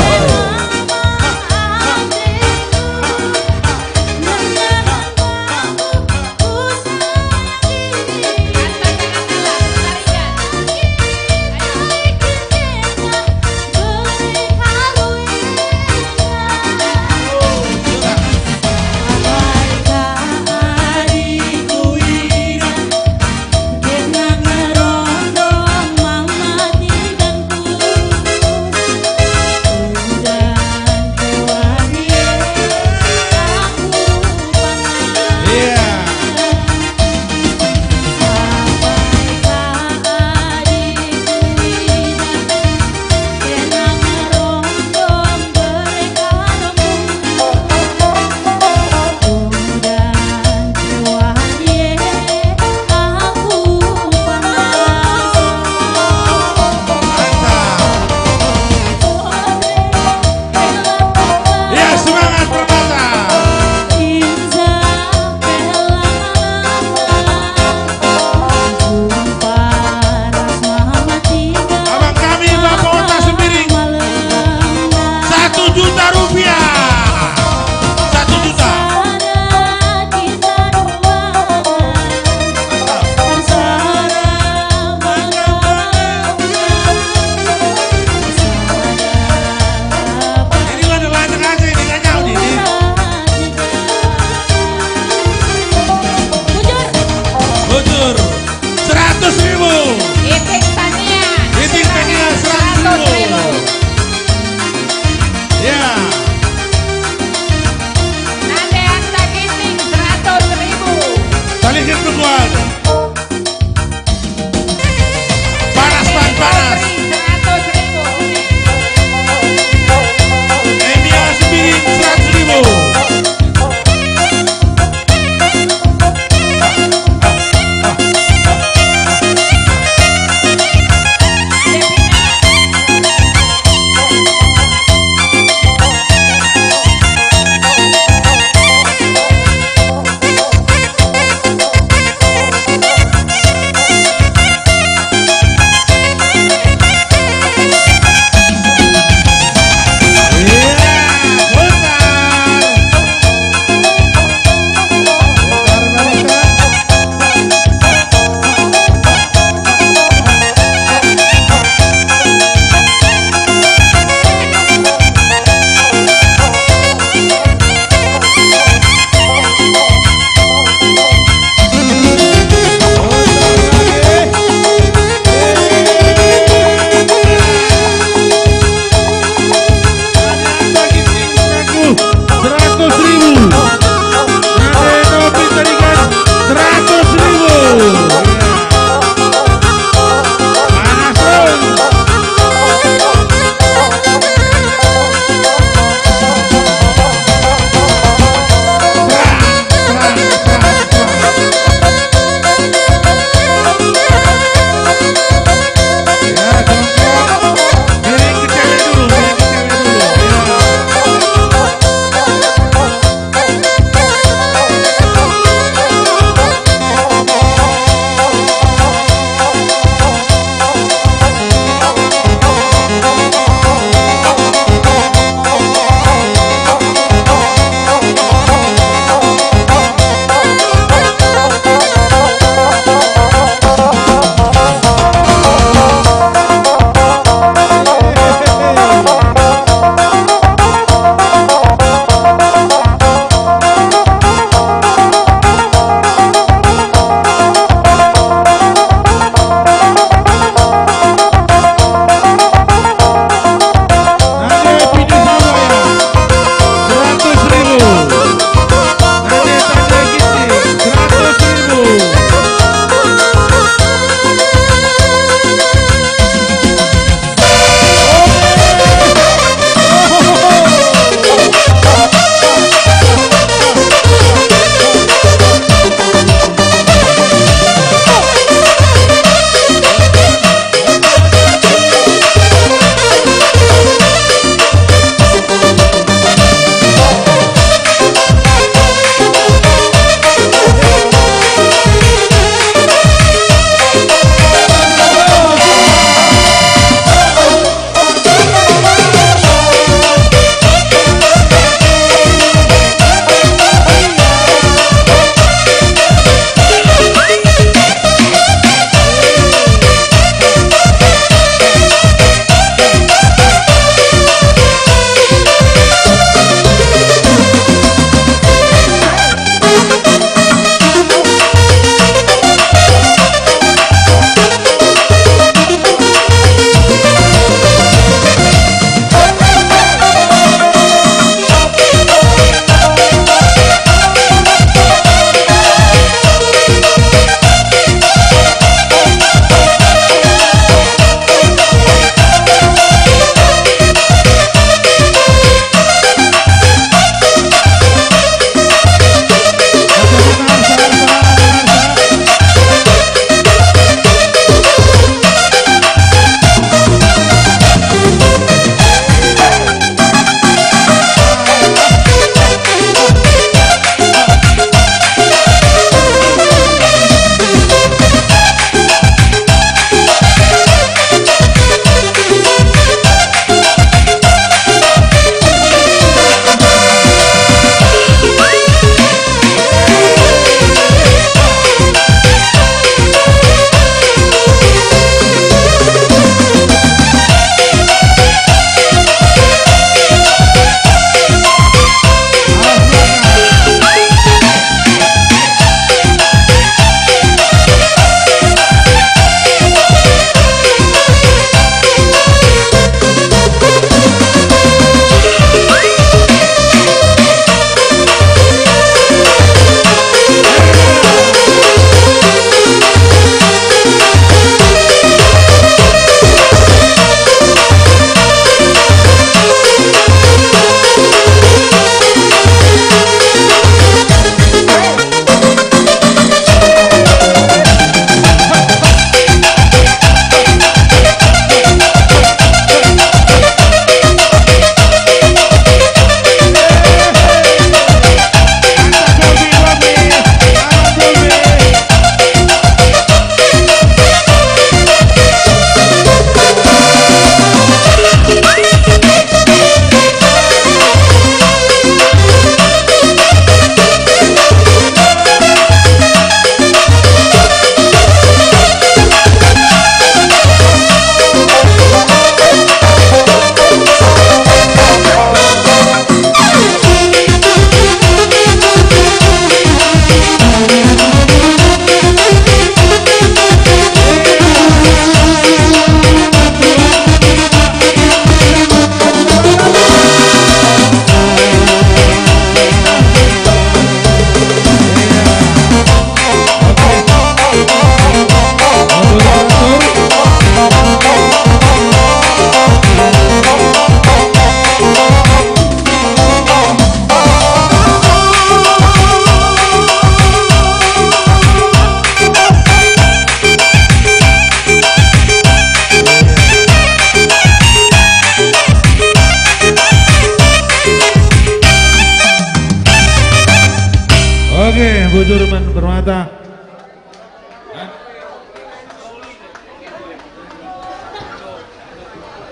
Nah.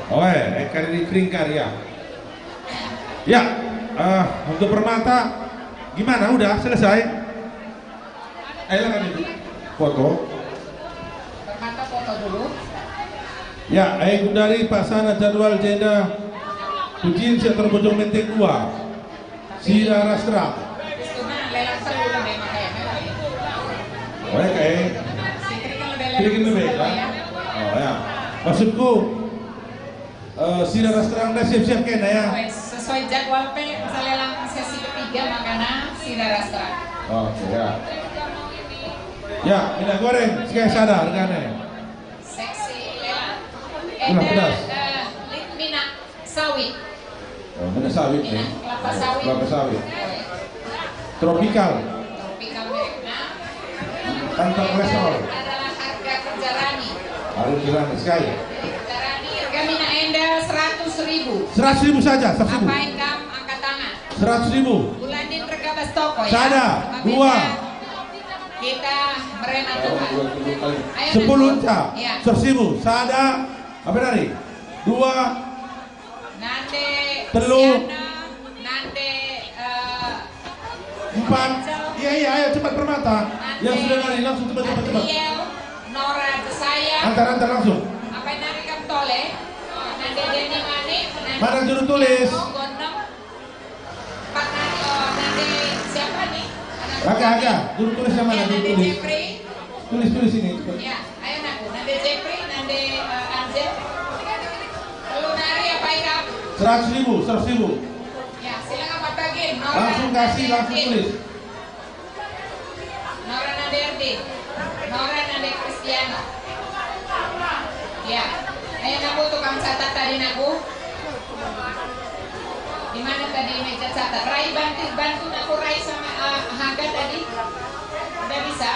Oe, eh, kari kering kari ya. Ya, eh, untuk Permata, gimana? Udah selesai? Ayolah kami foto. Permata foto dulu. Ya, eh, gundari paksana jadwal jenda. Kucin si terbojong Menteng dua. Sida ras terang. Oh, ya, kayak. Kira-kira lebih, kan? Oh, ya. Maksudku, eh, sida ras terang dah siap-siap kena, ya? Wes, sesuai jadwal pe, lelang sesi ketiga, makana sida ras terang. Oke, ya. Ya, minyak goreng, sekian sada harganya. Seksi lelang. Ulah pedas. Eh, lit minyak sawit. Oh, minyak sawit, ya. Minyak kelapa sawit. Kelapa sawit. Tropikal. Tropikal mereknya. Tanpa kolesterol. Adalah harga kerja Rani. Harga kerja Rani, sekali. Kerja Rani, harga minyak enda seratus ribu. Seratus ribu saja, seratus ribu. Apa yang kamu angkat tangan? Seratus ribu. Bulan ini harga bas toko, ya. Sada, dua. Kita merena Tuhan. Ayo, sepuluh Nando. Enca. Ya. Seratus ribu. Sada. Apa tadi? Dua. Nande telu. Siana, nande, eh, empat. Angel. Iya, iya, ayo cepat Permata. Nande. Yang sudah nari langsung cepat, cepat, cepat. Ariel, Nora Jesaya. Antar, antar langsung. Apa yang nari kam tole? Nande Denny Manik, nande mana juru tulis? Monggo enam. Pak Nani, oh, Nande siapa nih? Anak Aga, Aga. Juru tulis yang mana? Ya, juru Nande tulis. Jeffrey. Tulis, tulis ini, cepat. Ya, ayo, Nakku. Nande Jeffrey, Nande, eh, Arjen. Perlu nari apa ikam? Seratus ribu, seratus ribu. Ya, silakan Pak Tagin. Nora, langsung kasih, Nande langsung Jeffrey. Tulis. Nora Naderdi, Nora Nade Kristiano. Ya, ayo, Nakku, tukang catat tadi, Nakku. Di mana tadi meja catat? Rai, bantu, bantu, Nakku, Rai sama, eh, Haga tadi. Udah bisa?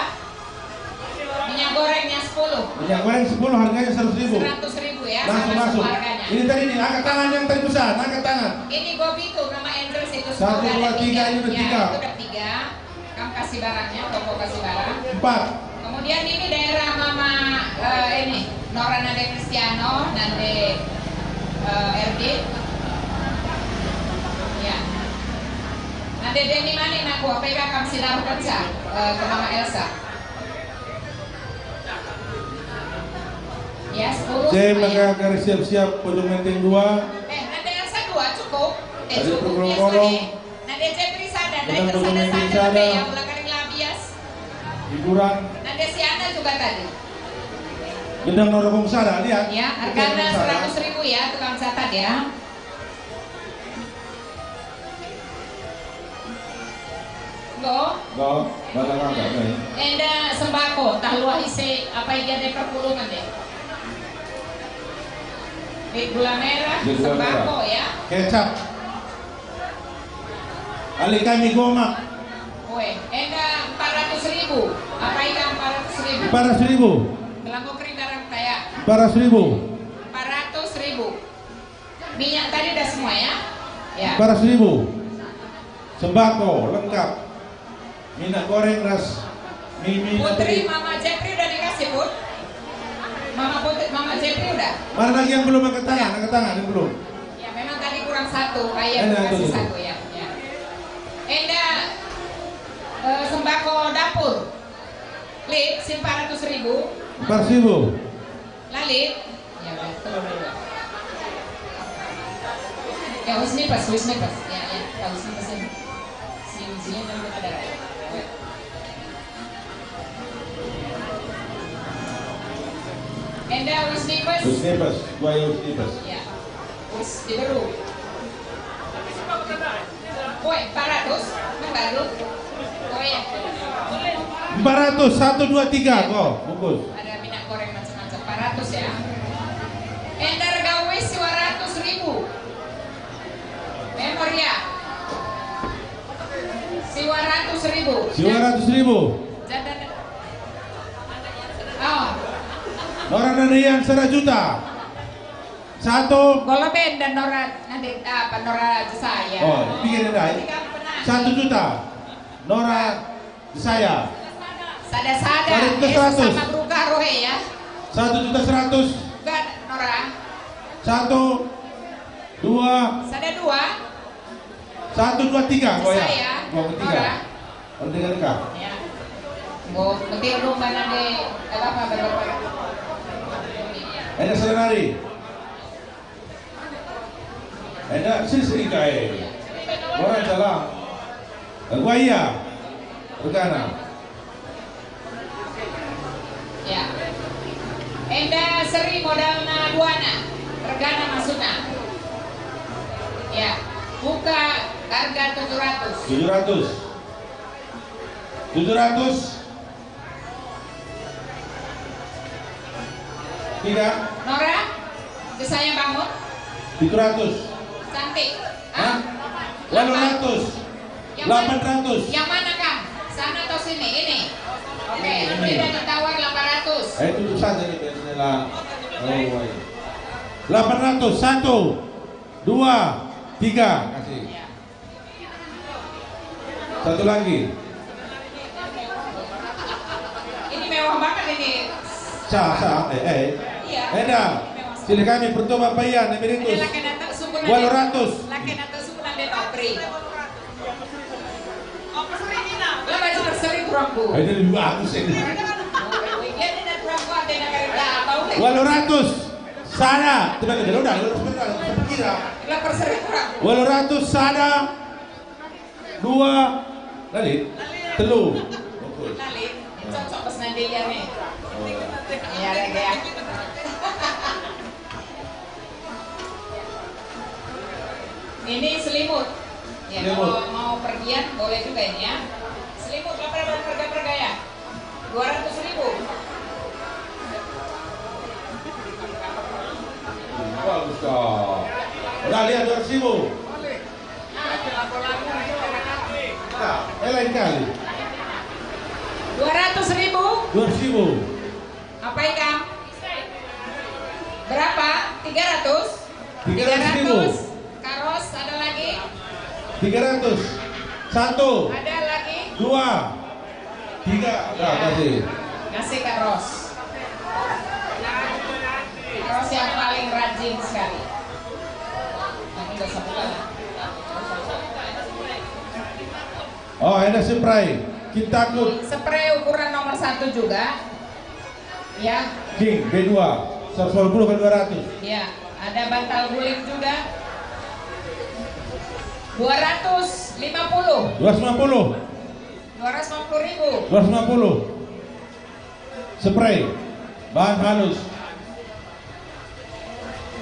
Minyak gorengnya sepuluh. Minyak goreng sepuluh, harganya seratus ribu. Seratus ribu, ya, langsung, sama langsung. Semua harganya. Ini tadi nih, angkat tangan yang tadi besar, angkat tangan. Ini Gobi tuh, nama Andrew situ. Satu, dua, tiga, ini udah tiga. Ya, itu udah tiga. Kam kasih barangnya, toko kasih barang. Empat. Kemudian ini daerah Mama, eh, ini, Nora Nande Kristiano, Nande, eh, R D. Ya. Nande Deni Manik, Nakku, apa ikam sinar pecah, eh, ke Mama Elsa? Ya, sepuluh. Saya maka agar siap-siap Pondok Menteng dua. Eh, Nande Elsa dua cukup. Eh, cukup, biasa deh. Nande Jepri sada, Nande Elsa sada, ya, ulah kering lah, bias. Hiburan. Nande Siana juga tadi. Gendang Norokong sada, lihat. Ya, harganya seratus ribu ya, tukang catat ya. Go. Go, batang angkat, nih. Enda sembako, tah luah ise, apa iga de perpulungen de. Di gula merah, di gula merah. Sembako, ya. Kecap. Ali kami goma. Oe, enda empat ratus ribu. Apa iga empat ratus ribu? Empat ratus ribu. Kelanggo kering darah kaya. Empat ratus ribu. Empat ratus ribu. Minyak tadi udah semua, ya? Ya. Empat ratus ribu. Sembako lengkap. Minyak goreng ras mie, mie Putri, tadi. Mama Jepri udah dikasih, Put? Mama Putri, Mama Jepri udah? Mana lagi yang belum angkat tangan? Angkat tangan yang belum. Ya, memang tadi kurang satu. Ayo, ada kasih satu, ya. Ya. Enda, eh, sembako dapur. Lit, si empat ratus ribu. Empat ratus ribu. Lalit. Ya, udah, turun dulu. Ya, wis nipas, wis nipas. Ya, ya, ya, wis nipas ini. Si ujian kan ada. Enda wis nipas. Wis nipas, gua ya wis nipas. Ya. Wis diberu. Woi, empat ratus, kan baru? Oh, ya. Empat ratus, satu, dua, tiga, kok, bungkus. Ada minyak goreng macam-macam, empat ratus ya. Enda rega wis dua ratus ribu. Member ya. Dua ratus ribu. Dua ratus ribu. Janda. Oh. Orang Nandaian sada juta. Satu. Kalau band dan Nora, nanti apa, Nora Jesaya. Oh, pikir dah. Nanti kamu pernah. Satu juta. Nora Jesaya. Sada sada. Sada juta eh, seratus. Sama beruka rohe ya. Satu juta seratus. Enggak, Nora. Satu, dua. Sada dua. Satu, dua, tiga. Oh ya. Saya. Dua, tiga. Nora. Orang tiga, tiga. Ya. Bo, betul lu mana de, eh, apa, apa, apa. Ada selenari. Enda sisri kai. Orang salah. Gua iya. Regana. Ya. Enda seri modalna duana. Regana maksudna. Ya. Buka harga tujuh ratus. Tujuh ratus. Tujuh ratus. Tiga. Nora, ke saya bangun. Tujuh ratus. Cantik. Hah? Walu ratus. Yang mana? Delapan ratus. Yang mana, Kang? Sana atau sini? Ini. Oke, ini. Ini udah ditawar delapan ratus. Eh, tutup saja nih, biasanya lah. Oh, iya. Delapan ratus. Satu, dua, tiga. Kasih. Iya. Satu lagi. Ini mewah banget ini. Sah, sah, eh, eh. Iya. Enda, silih kami pertua Bapak Ian, emeritus. Ini laki nata suku nade. Walu ratus. Laki nata suku nade Nopri. Lah, baju berseri kurangku. Eh, ini lebih bagus ini. Iya, ini kurangku, ada yang kerja, tahu deh. Walu ratus. Sada, coba kita udah, udah, udah, udah, udah, kira. Lah, berseri kurang. Walu ratus, sada, dua, lalit, telu. Bagus. Lalit, cocok pas nanti ya nih. Oh. Iya, iya. Ini selimut. Ya, selimut. Kalau mau pergian boleh juga ini ya. Selimut, apa ada perga-perga ya? Dua ratus ribu. Bagus dong. Udah lihat dua ratus ribu. Nah, eh, lain kali. Dua ratus ribu. Dua ratus ribu. Apa ikam? Berapa? Tiga ratus? Tiga ratus ribu. Tiga ratus. Karos, ada lagi? Tiga ratus. Satu. Ada lagi? Dua. Tiga. Nah, kasih. Kasih Karos. Karos yang paling rajin sekali. Kamu udah satu kali. Oh, ada spray. Kita takut. Spray ukuran nomor satu juga. Ya. King, B dua, seratus lima puluh kali dua ratus. Ya, ada bantal guling juga. Dua ratus lima puluh. Dua ratus lima puluh. Dua ratus lima puluh ribu. Dua ratus lima puluh. Spray, bahan halus.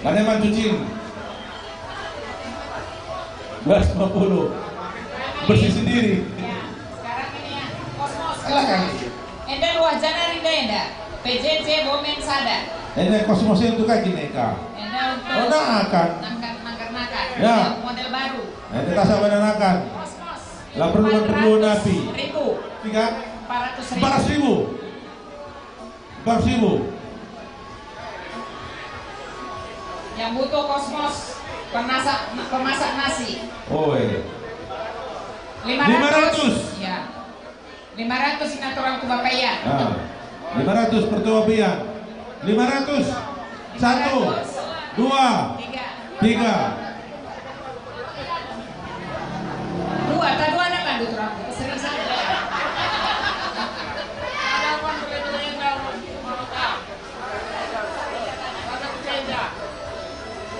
Mana man cucin? Dua ratus lima puluh. Bersih sendiri. Ya, sekarang ini ya, Kosmos. Silakan. Enda luah jana rinda enda. P J J Bomen sada. Enda Kosmos itu kaki neka. Enda untuk Oh, nakan. Nangkar, nangkar, nangkar. Ya. Model baru. Enda tak sama nakan. Kosmos. Lah perlu, perlu napi. Empat ratus ribu. Tiga? Empat ratus ribu. Empat ratus ribu. Empat ratus ribu. Yang butuh Kosmos, pemasak, pemasak nasi. Oh, iya. Lima ratus. Lima ratus. Ya. Lima ratus ini aturan ku Bapak Ian. Ah, lima ratus pertua Bapak Ian. Lima ratus. Satu, dua, tiga. Dua, tak dua anak lanjut orang. Sering saja.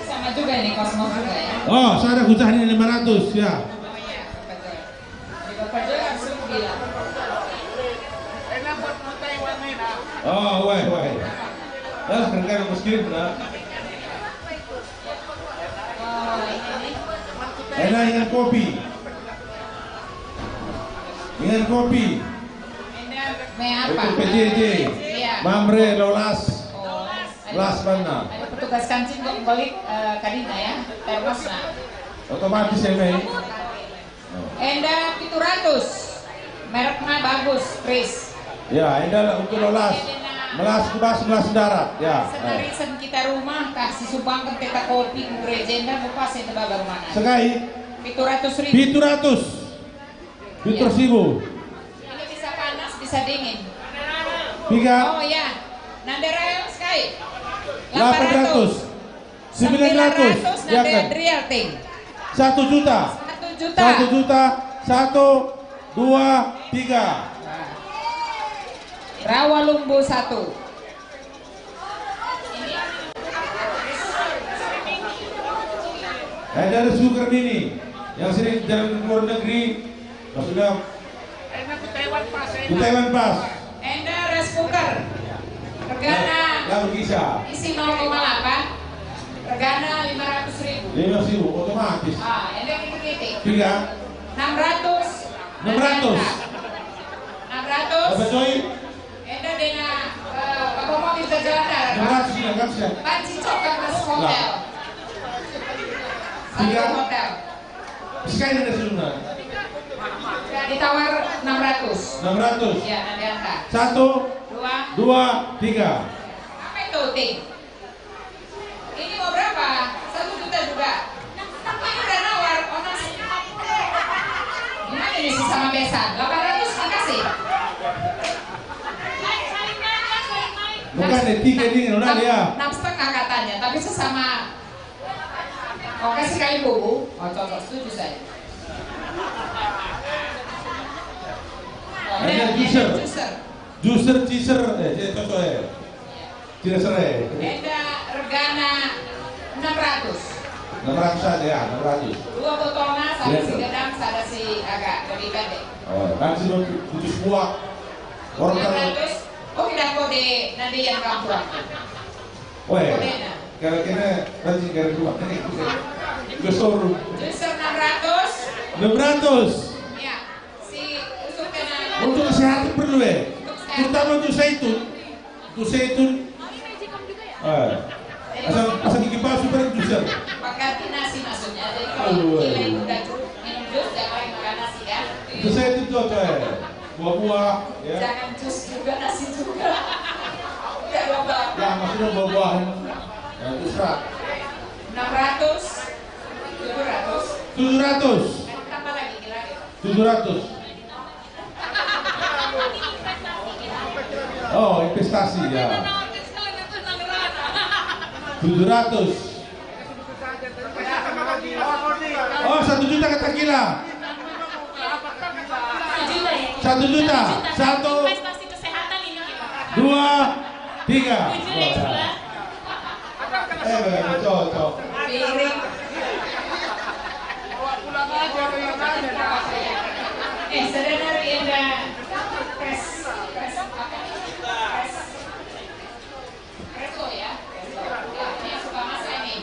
Sama juga ini, Kosmos juga ya. Oh, saya ada kucah ini lima ratus ya. Oh, iya, betul. Di Bapak juga langsung bilang. Oh, weh, weh. Dah, kerja miskin, nah. Oh, ini nih. Enak ingan kopi. Ingan kopi. Ini me apa? Itu P J J. Iya. Mamre, lolas. Oh. Las banna. Ada petugas kancing kok balik, eh, kadina ya, termosna. Otomatis ya, Mei. Enda pitu ratus. Merekna bagus, Kris. Ya, enda untuk lolas. Melas kubas, melas darat. Ya. Seterisen kita rumah, tah sisumbangken peta kopi ku gereja enda, mupas enda baba rumahna. Sekai? Pitu ratus ribu. Pitu ratus. Pitu ratus ribu. Ini bisa panas, bisa dingin. Piga? Oh ya, nande Rael sekai. Delapan ratus. Sembilan ratus, nande Adriel ting. Satu juta. Satu juta. Satu juta. Satu, dua, tiga. Rawa Lumbu satu. Ada Sugar ini yang sering jalan ke luar negeri, maksudnya Ku Taiwan pas. Enda rice cooker. Regana. Lalu bisa. Isi nol koma delapan. Regana lima ratus ribu. Lima ratus ribu, otomatis. Ah, enda kitik-kitik. Tiga. Enam ratus. Enam ratus. Enam ratus. Apa, Coy? Enda dena, eh, apa mau kita jalan darat, Pak? Enam ratus, ya, kan, siap. Panci coklat masuk hotel. Lah. Tiga. Satu hotel. Sekali ada seluruhnya. Ditawar enam ratus. Enam ratus. Ya, nanti angka. Satu. Dua. Dua, tiga. Apa itu, Ting? Ini mau berapa? Satu juta juga. Ini udah nawar, orang. Gimana ini sesama besan? Delapan ratus dikasih. Bukan, eh, tiga ini, udah, enam, ya. Enam setengah katanya, tapi sesama. Oke, sekali bubu. Oh, cocok, setuju saya. Oh, ada dan juicer. Juicer. Juicer, juicer, eh, dia cocok, eh. Iya. Tidak serai. Enda regana enam ratus. Enam ratus saja, ya, enam ratus. Dua botolna, sada si gedang, sada si agak lebih pendek. Oh, kan si butuh buah. Orang enam ratus. Oh, tidak kode, nanti yang kampung. Weh, kira-kira nanti dari rumah ini. Ke showroom. Juicer enam ratus. Enam ratus. Ya, si usuk kena. Untuk kesehatan perlu, eh. Untuk kesehatan. Terutama untuk zaitun. Untuk zaitun. Eh. Asal, asal gigi palsu pada juicer. Pengganti nasi maksudnya. Jadi kalau gila itu udah minum jus, jangan makan nasi ya. Itu zaitun tuh, coy. Buah-buah, ya. Jangan jus juga, nasi juga. Ya, Bapak. Ya, maksudnya buah-buahan. Ya, terserah. Enam ratus, tujuh ratus. Tujuh ratus. Tambah lagi, kira-kira. Tujuh ratus. Oh, investasi, ya. Tujuh ratus. Oh, satu juta kata gila. Satu juta. Satu, dua, tiga. Eh, cocok. Eh, saudara Rienda, pres, pres apa? Pres. Presto ya? Presto. Ya, ini yang suka masak ini.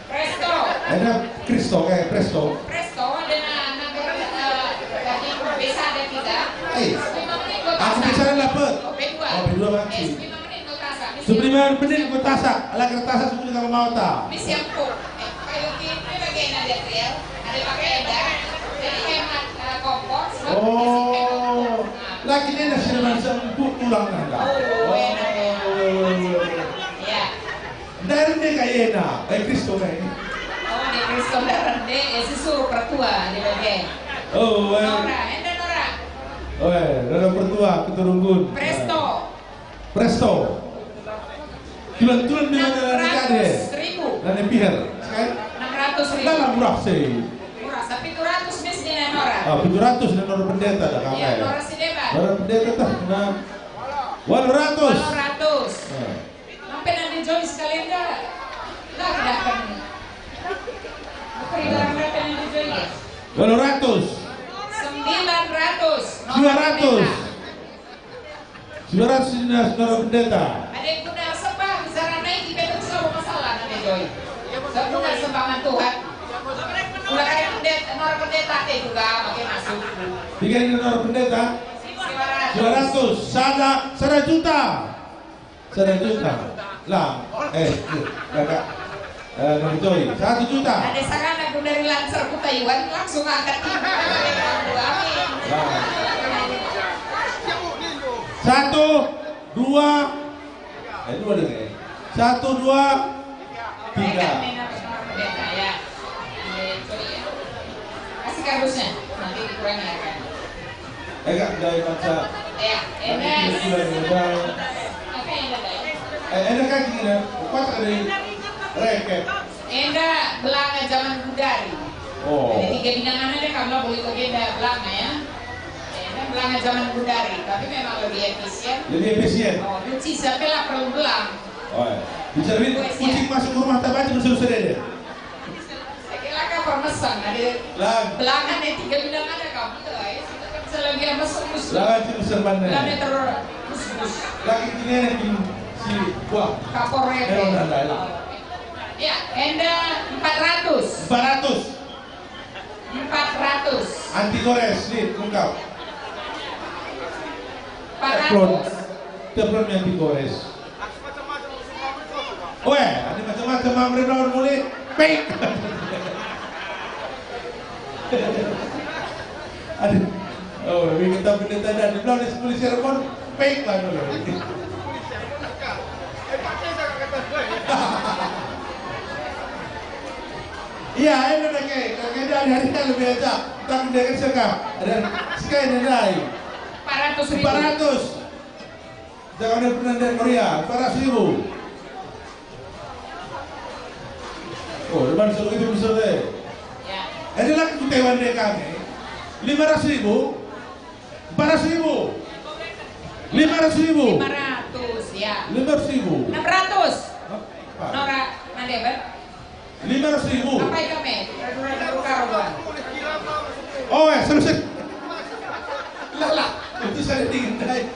Presto. Ada Kristo kayak presto. Presto ada na-, na-, eh, dari desa ada kita. Eh, lima menit buat aku masak. Bicara dapet. Oh, B dua. Oh, B dua banci. Eh, lima menit buat masak. Sepuluh menit buat masak. Ala kertas aku juga mau ta. Misi empuk. Eh, kayu kini bagaimana dia, Triel? Ada pakai enda. Jadi hemat, eh, kompor, sebab misi hemat. Oh. Lagi dia nasi leman sempuk pulang nanda. Oh, enak ya. Oh. Ya. Dari dia kayena, eh, Kristo kayak ini. Oh, di Kristo dari dia, eh, si suruh pertua, di bagian. Oh, eh. Nora, enda Nora. Oh, eh, Nora pertua, keturungan. Presto. Presto. Tulan-tulan di mana nikah deh? Enam ratus ribu. Dan yang piher. Sekarang? Enam ratus ribu. Lah, lah, murah sih. Murah, tapi tujuh ratus mis di Nora. Ah, tujuh ratus dan Nora pendeta dah, kamu ya, ya. Nora si deban. Nora pendeta dah, nah. Walu ratus. Walu ratus. Nah. Sampai nanti Joy sekalian dah. Lah, tidak akan. Apa ibarat berapa nanti Joy ya? Walu ratus. Sembilan ratus. Dua ratus. Nora pendeta. Saudara, saudara pendeta. Ada yang guna sembah, bicara naik di Petrus, apa masalah, nanti Joy. Saya guna sembah man Tuhan. Udah kayak pendeta, Nora pendeta, eh, juga pakai masuk. Tiga ini Nora pendeta. Dua ratus. Dua ratus. Sada, sada juta. Sada juta. Lah, eh, kakak. Eh, Nora Joy, satu juta. Ada sarana ku dari Lancer ku Taiwan, langsung angkat tinggi. Amin. Nah. Satu, dua, eh, dua deh, eh. Satu, dua, tiga. Kasih kardusnya, nanti dikurangi harganya. Eh, Kak, dari baca. Ya, enda. Apa enda, Dai? Eh, enda kan gini, kuat ada reket. Enda belanga zaman gundari. Oh. Jadi tiga binangan ada, kamu boleh kau enda belanga, ya. Enda belanga zaman gundari, tapi memang lebih efisien. Lebih efisien. Oh, cuci sampai lah perlu belang. Oh, iya. Bisa duit kucing masuk rumah tak baca, masuk sedede. Saya kira kan permesan, ada lah. Belanga nih, tiga bidang ada kamu tuh, ya. Sudah kan bisa lebih masuk musuh. Lah, itu besar banget. Belanga terus, bus, bus. Lagi ini ada di si, wah. Kapor ya. Ya, udah, udah, udah. Ya, enda empat ratus. Empat ratus. Empat ratus. Anti gores, nih, lengkap. Empat ratus. Teflon. Teflon yang anti gores. Weh, ada macam-macam, Amri, lawan mulai. Pek. Aduh. Oh, lebih kita pendeta dan di belakang sepuluh Cirebon. Pek lah dulu. Iya, ayo, kakek, kakek, dari hari kan lebih aja. Tak mendengar sekah. Dan sekali, Dai. Empat ratus ribu. Empat ratus. Jangan ada pernah dari Korea, empat ratus ribu. Oh, depan suruh itu, besar deh. Ya. Jadi lah, kita Iwan deh kami. Lima ratus ribu. Empat ratus ribu. Lima ratus ribu. Lima ratus, ya. Lima ratus ribu. Enam ratus. Hah? Apa? Nora, mana, Bang? Lima ratus ribu. Apa itu, Me? Oh, eh, selesai. Lah, lah, itu saya dingin, Dai.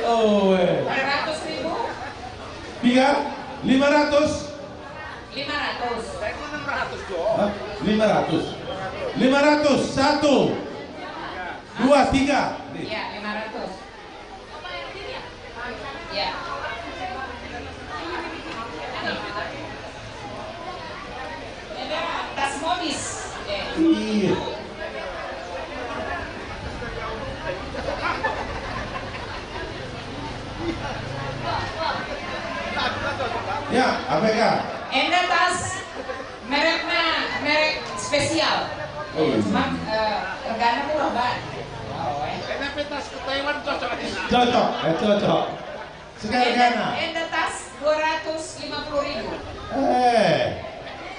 Oh, eh. Lima ratus ribu. Tiga, lima ratus. Lima ratus. Hah? Lima ratus. Lima ratus. Satu, dua, tiga. Ya, lima ratus. Ya. Tas modis. Iya. Ya, apa ya? Enda tas merekna, merek spesial. Oh, iya. Cuma, eh, regana murah banget. Wow, eh. Kena pentas ke Taiwan cocok. Cocok, eh, cocok. Sekarang enda, regana. Enda tas dua ratus lima puluh ribu. Eh.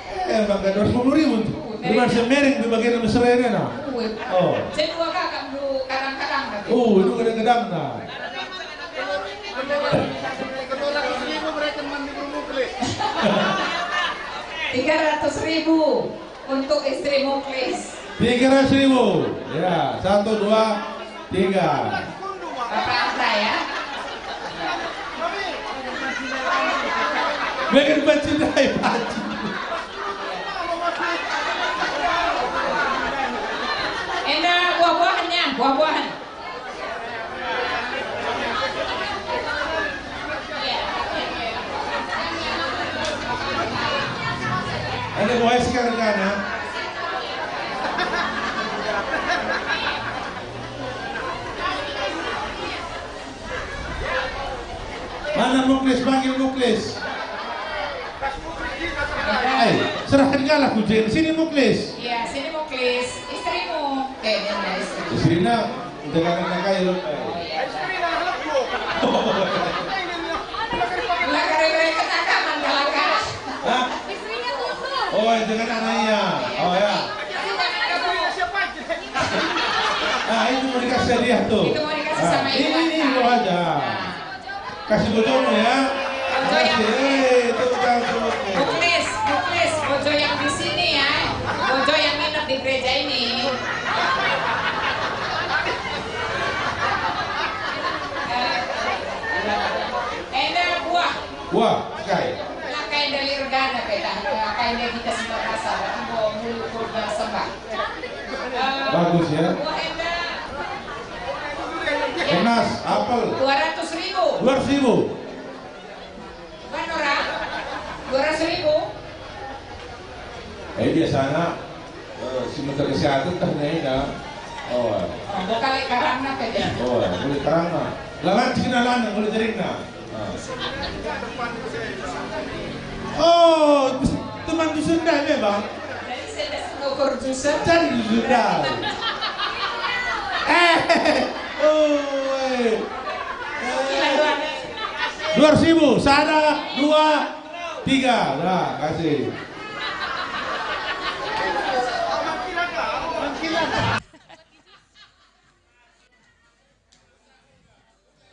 Eh, bangga dua ratus lima puluh ribu tuh. Uh, merek. Di mana semerek di bagian mesra ini, nah? Uh, oh. Saya dua kakak dulu kadang-kadang tapi. Oh, itu kadang-kadang, nah. Tiga ratus ribu untuk istri Muklis. Tiga ratus ribu. Ya, satu, dua, tiga. Bapak Anta, ya. Megan mencintai Panji. Enda buah-buahannya, buah-buahan. Ada buah sekarang kan, ya? Mana Muklis? Panggil Muklis. Eh, serahkan galah ku Jin. Sini Muklis. Iya, sini Muklis. Istrimu. Eh, iya, istri. Istrina, jangan anak kayu. Oh, iya. Lah, kare-kare kena kaman, galak. Hah? Istrinya tuh. Oh, jangan anaknya. Oh, ya. Nah, itu mau dikasih hadiah tuh. Itu mau dikasih. Nah, sama ini, Iwan, ini, nah. Itu aja. Nah. Kasih bojomu ya. Bojo yang, kasih, eh, itu kasih. Muklis, Muklis, bojo yang di sini ya. Bojo yang nginep di gereja ini. Eh, enda buah. Buah, kai. Lah, kai enda lirgana pe dah. Kai enda kita semua rasa. Tapi gua mulu kurban sembah. Bagus, ya. Tunas, apel. Dua ratus ribu. Dua ratus ribu. Berapa orang? Dua ratus ribu. Eh, biasana, eh, si Menteri Kesehatan tah nai dah. Oh. Oh, bukan lek karangna pe dia. Oh, boleh karangna. Lawan cina lana, boleh jeringna. Oh, teman dusun dah, ya, Bang? Jadi saya dah ukur jusen. Jadi dusun dah. Eh, oh. Dua ratus ribu, sada, dua, tiga. Nah, kasih.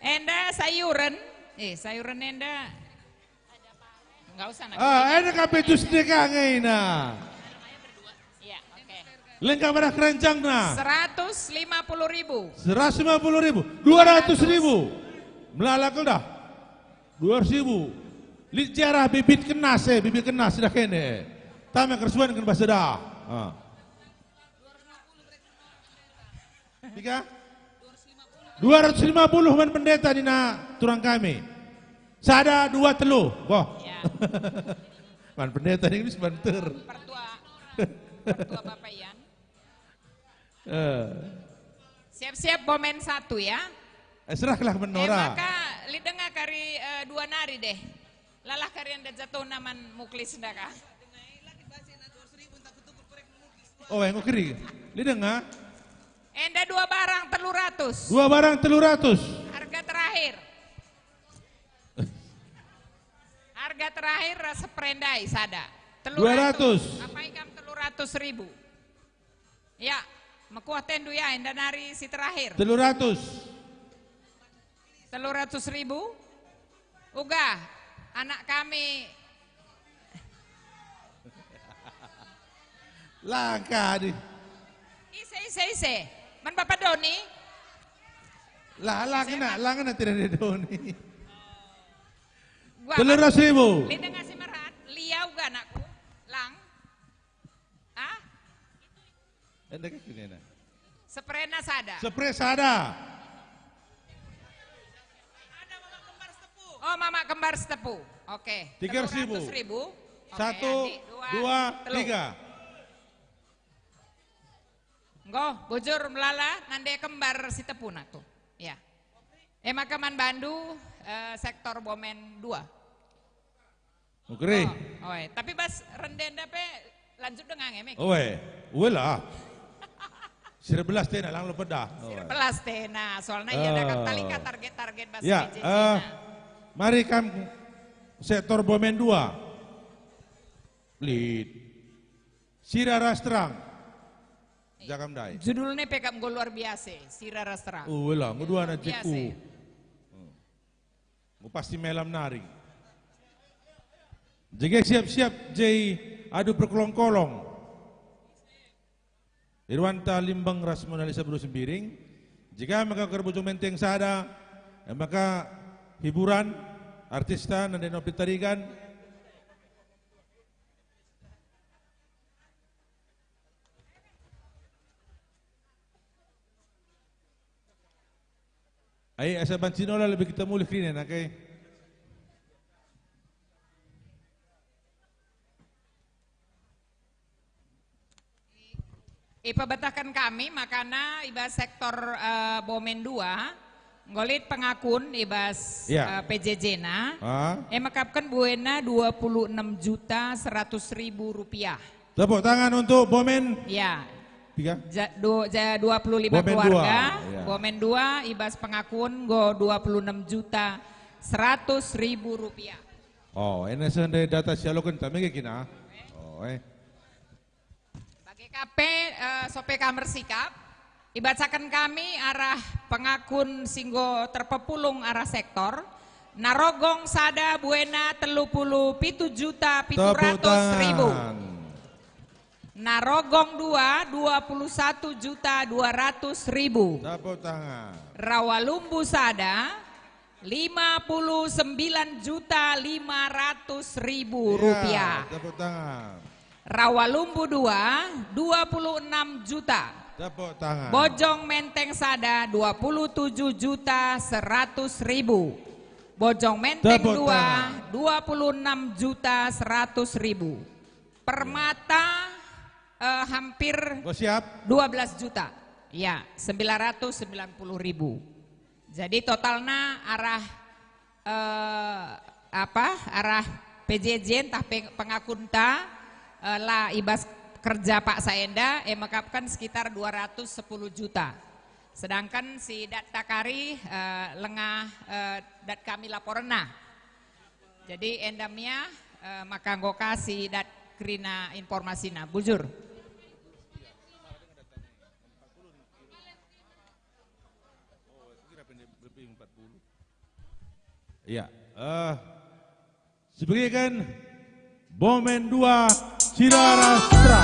Enda sayuren, eh, sayuren enda enggak usah nak. Ah, enda kape jus deka nge ina. Iya, oke. Lengkap arah keranjangna. Seratus lima puluh ribu. Seratus lima puluh ribu. Dua ratus ribu. Melala kal dah. Dua ratus ribu. Lit jarah bibit kenas, eh, bibit kenas dah kene. Tama kersuan kan bahasa dah. Ah. Tiga? Dua ratus lima puluh man pendeta nina turang kami. Sada, dua, telu. Boh. Ya. Man pendeta ini banter. Pertua, pertua Bapak Ian. Eh. Siap-siap bomen satu ya. Eh, serahlah menora. Eh, maka lit denga kari, eh, dua nari deh. Lalah kari enda jatuhna man muklis ndaka. Oh, enggo keri. Lit denga? Enda dua barang telu ratus. Dua barang telu ratus. Harga terakhir. Harga terakhir rasa perendai sada. Telu ratus. Dua ratus. Apai kam telu ratus ribu? Ya, mekuah tendu ya, enda nari si terakhir. Telu ratus. Telu ratus ribu? Uga, anak kami. Langka di. Ise, ise, ise. Man Bapak Doni? Lah, langna, langna tidak ada Doni. Gua telu ratus ribu. Lit denga si merat, liau ga anakku? Lang. Ah? Enda ke kini, nah. Seprena sada. Sepre sada. Oh, Mama Kembar Setepu. Oke. Tiga ratus ribu. Telu ratus ribu. Oke, satu, adik, dua, dua, telu. Tiga. Enggo, bujur melala, nande Kembar Setepu nakku. Ya. E maka man bandu, eh, sektor bomen dua. Oke. Oh, oe. Tapi bas rende enda pe lanjut denga nge, Mek. Oe, uelah. Sirbelas tena lang lo pedah. Oe. Sirbelas tena, soalnya ia ada talingka target-target bas. Ya, P J J eh, nah. Mari kam sektor bomen dua. Lit. Sira ras terang. Jagam dai. Judulnya pe kam enggo luar biasa, Sira ras terang. Uelah, ngedua na jeku. Biasa. Hmm. Enggo pasti melam nari. Jege siap-siap jei adu perkolong-kolong. Irwanta Limbang ras Monalisa Beru Sembiring. Jege maka kerbujung menteng sada, maka hiburan, artista, nande Nopi Tarigan. Ai, asa banci nola lebih kita mulih kerina, nake. Ipebetahken kami makana i bas sektor, eh, Bomen dua, enggo lit pengakun i bas, ya, eh, P J J-na, ah, e mekapken buena dua puluh enam juta seratus ribu rupiah. Tepuk tangan untuk Bomen. Ya. Tiga. Ja-, du-, ja-, dua puluh lima Bomen keluarga, dua, ya. Bomen dua, i bas pengakun enggo dua puluh enam juta seratus ribu rupiah. Oh, ene sende data si aloken tame ge kina. Oh, eh. Bage ka pe, eh, sope kam ersikap, ibacaken kami arah pengakun si enggo terpepulung arah sektor. Narogong sada buena telu puluh pitu juta pitu ratus ribu. Tepuk tangan. Narogong dua, dua puluh satu juta dua ratus ribu. Tepuk tangan. Rawalumbu sada, lima puluh sembilan juta lima ratus ribu rupiah. Ya, tepuk tangan. Rawalumbu dua, dua puluh enam juta. Tepuk tangan. Bojong Menteng sada, dua puluh tujuh juta seratus ribu. Bojong Menteng dua, tepuk tangan, dua puluh enam juta seratus ribu. Permata, eh, hampir, oh, siap, dua belas juta. Ya, sembilan ratus sembilan puluh ribu. Jadi totalna arah, eh, apa, arah P J J ntah pe-, pengakunta, eh, la i bas kerja paksa enda, e mekapken sekitar dua ratus sepuluh juta. Sedangken si dat takari, eh, langa, eh, dat kami laporenna. Jadi enda mia, eh, maka enggo ka si dat kerina informasina. Bujur. Ya, eh, sibegeken Bomen dua, Sirara Stra.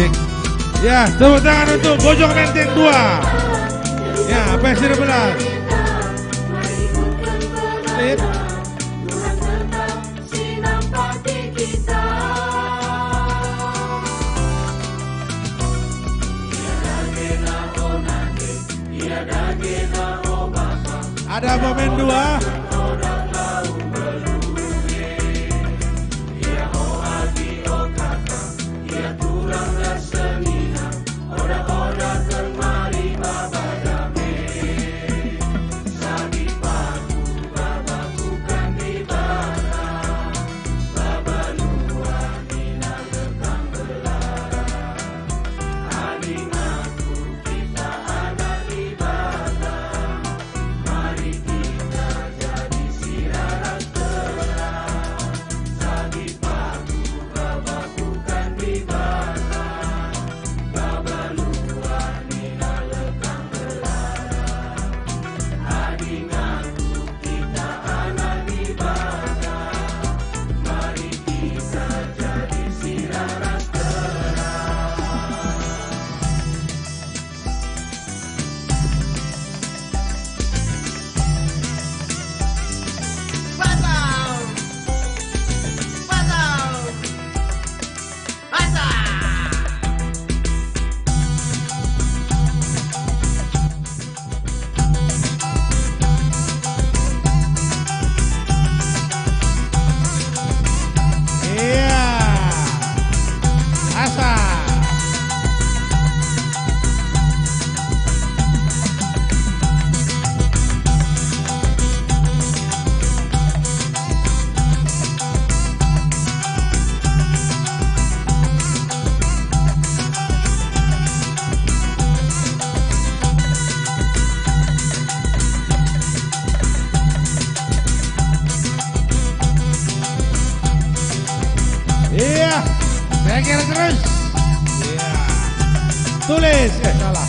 Cek. Ya, tepuk tangan untuk Bojong Menteng dua. Ya, P S R sebelas. Sip. Ada pemain dua. Seger terus. Iya. Tulis, eh, salah.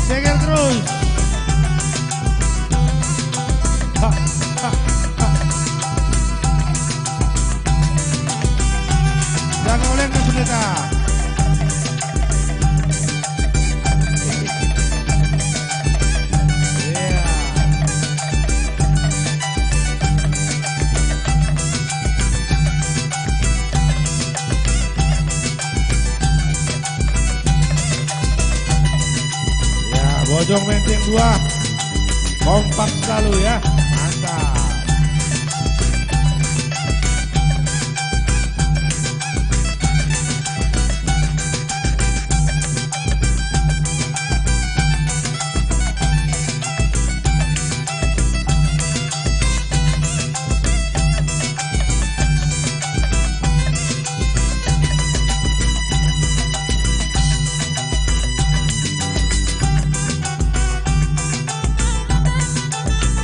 Seger terus. Ha, ha, ha. Jaga oleh pendeta. Iya. Ya, Bojong Menteng dua. Kompak selalu ya. Mantap.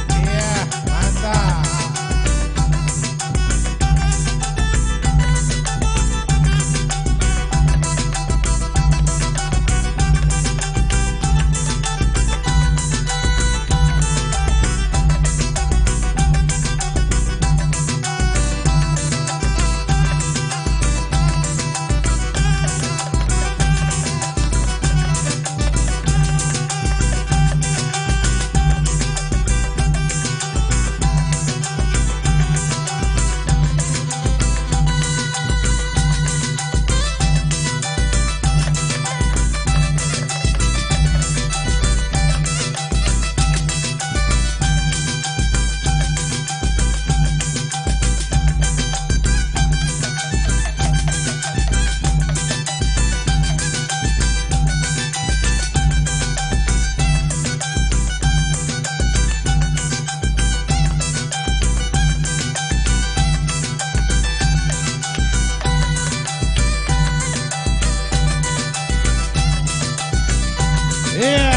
Iya, mantap. Iya.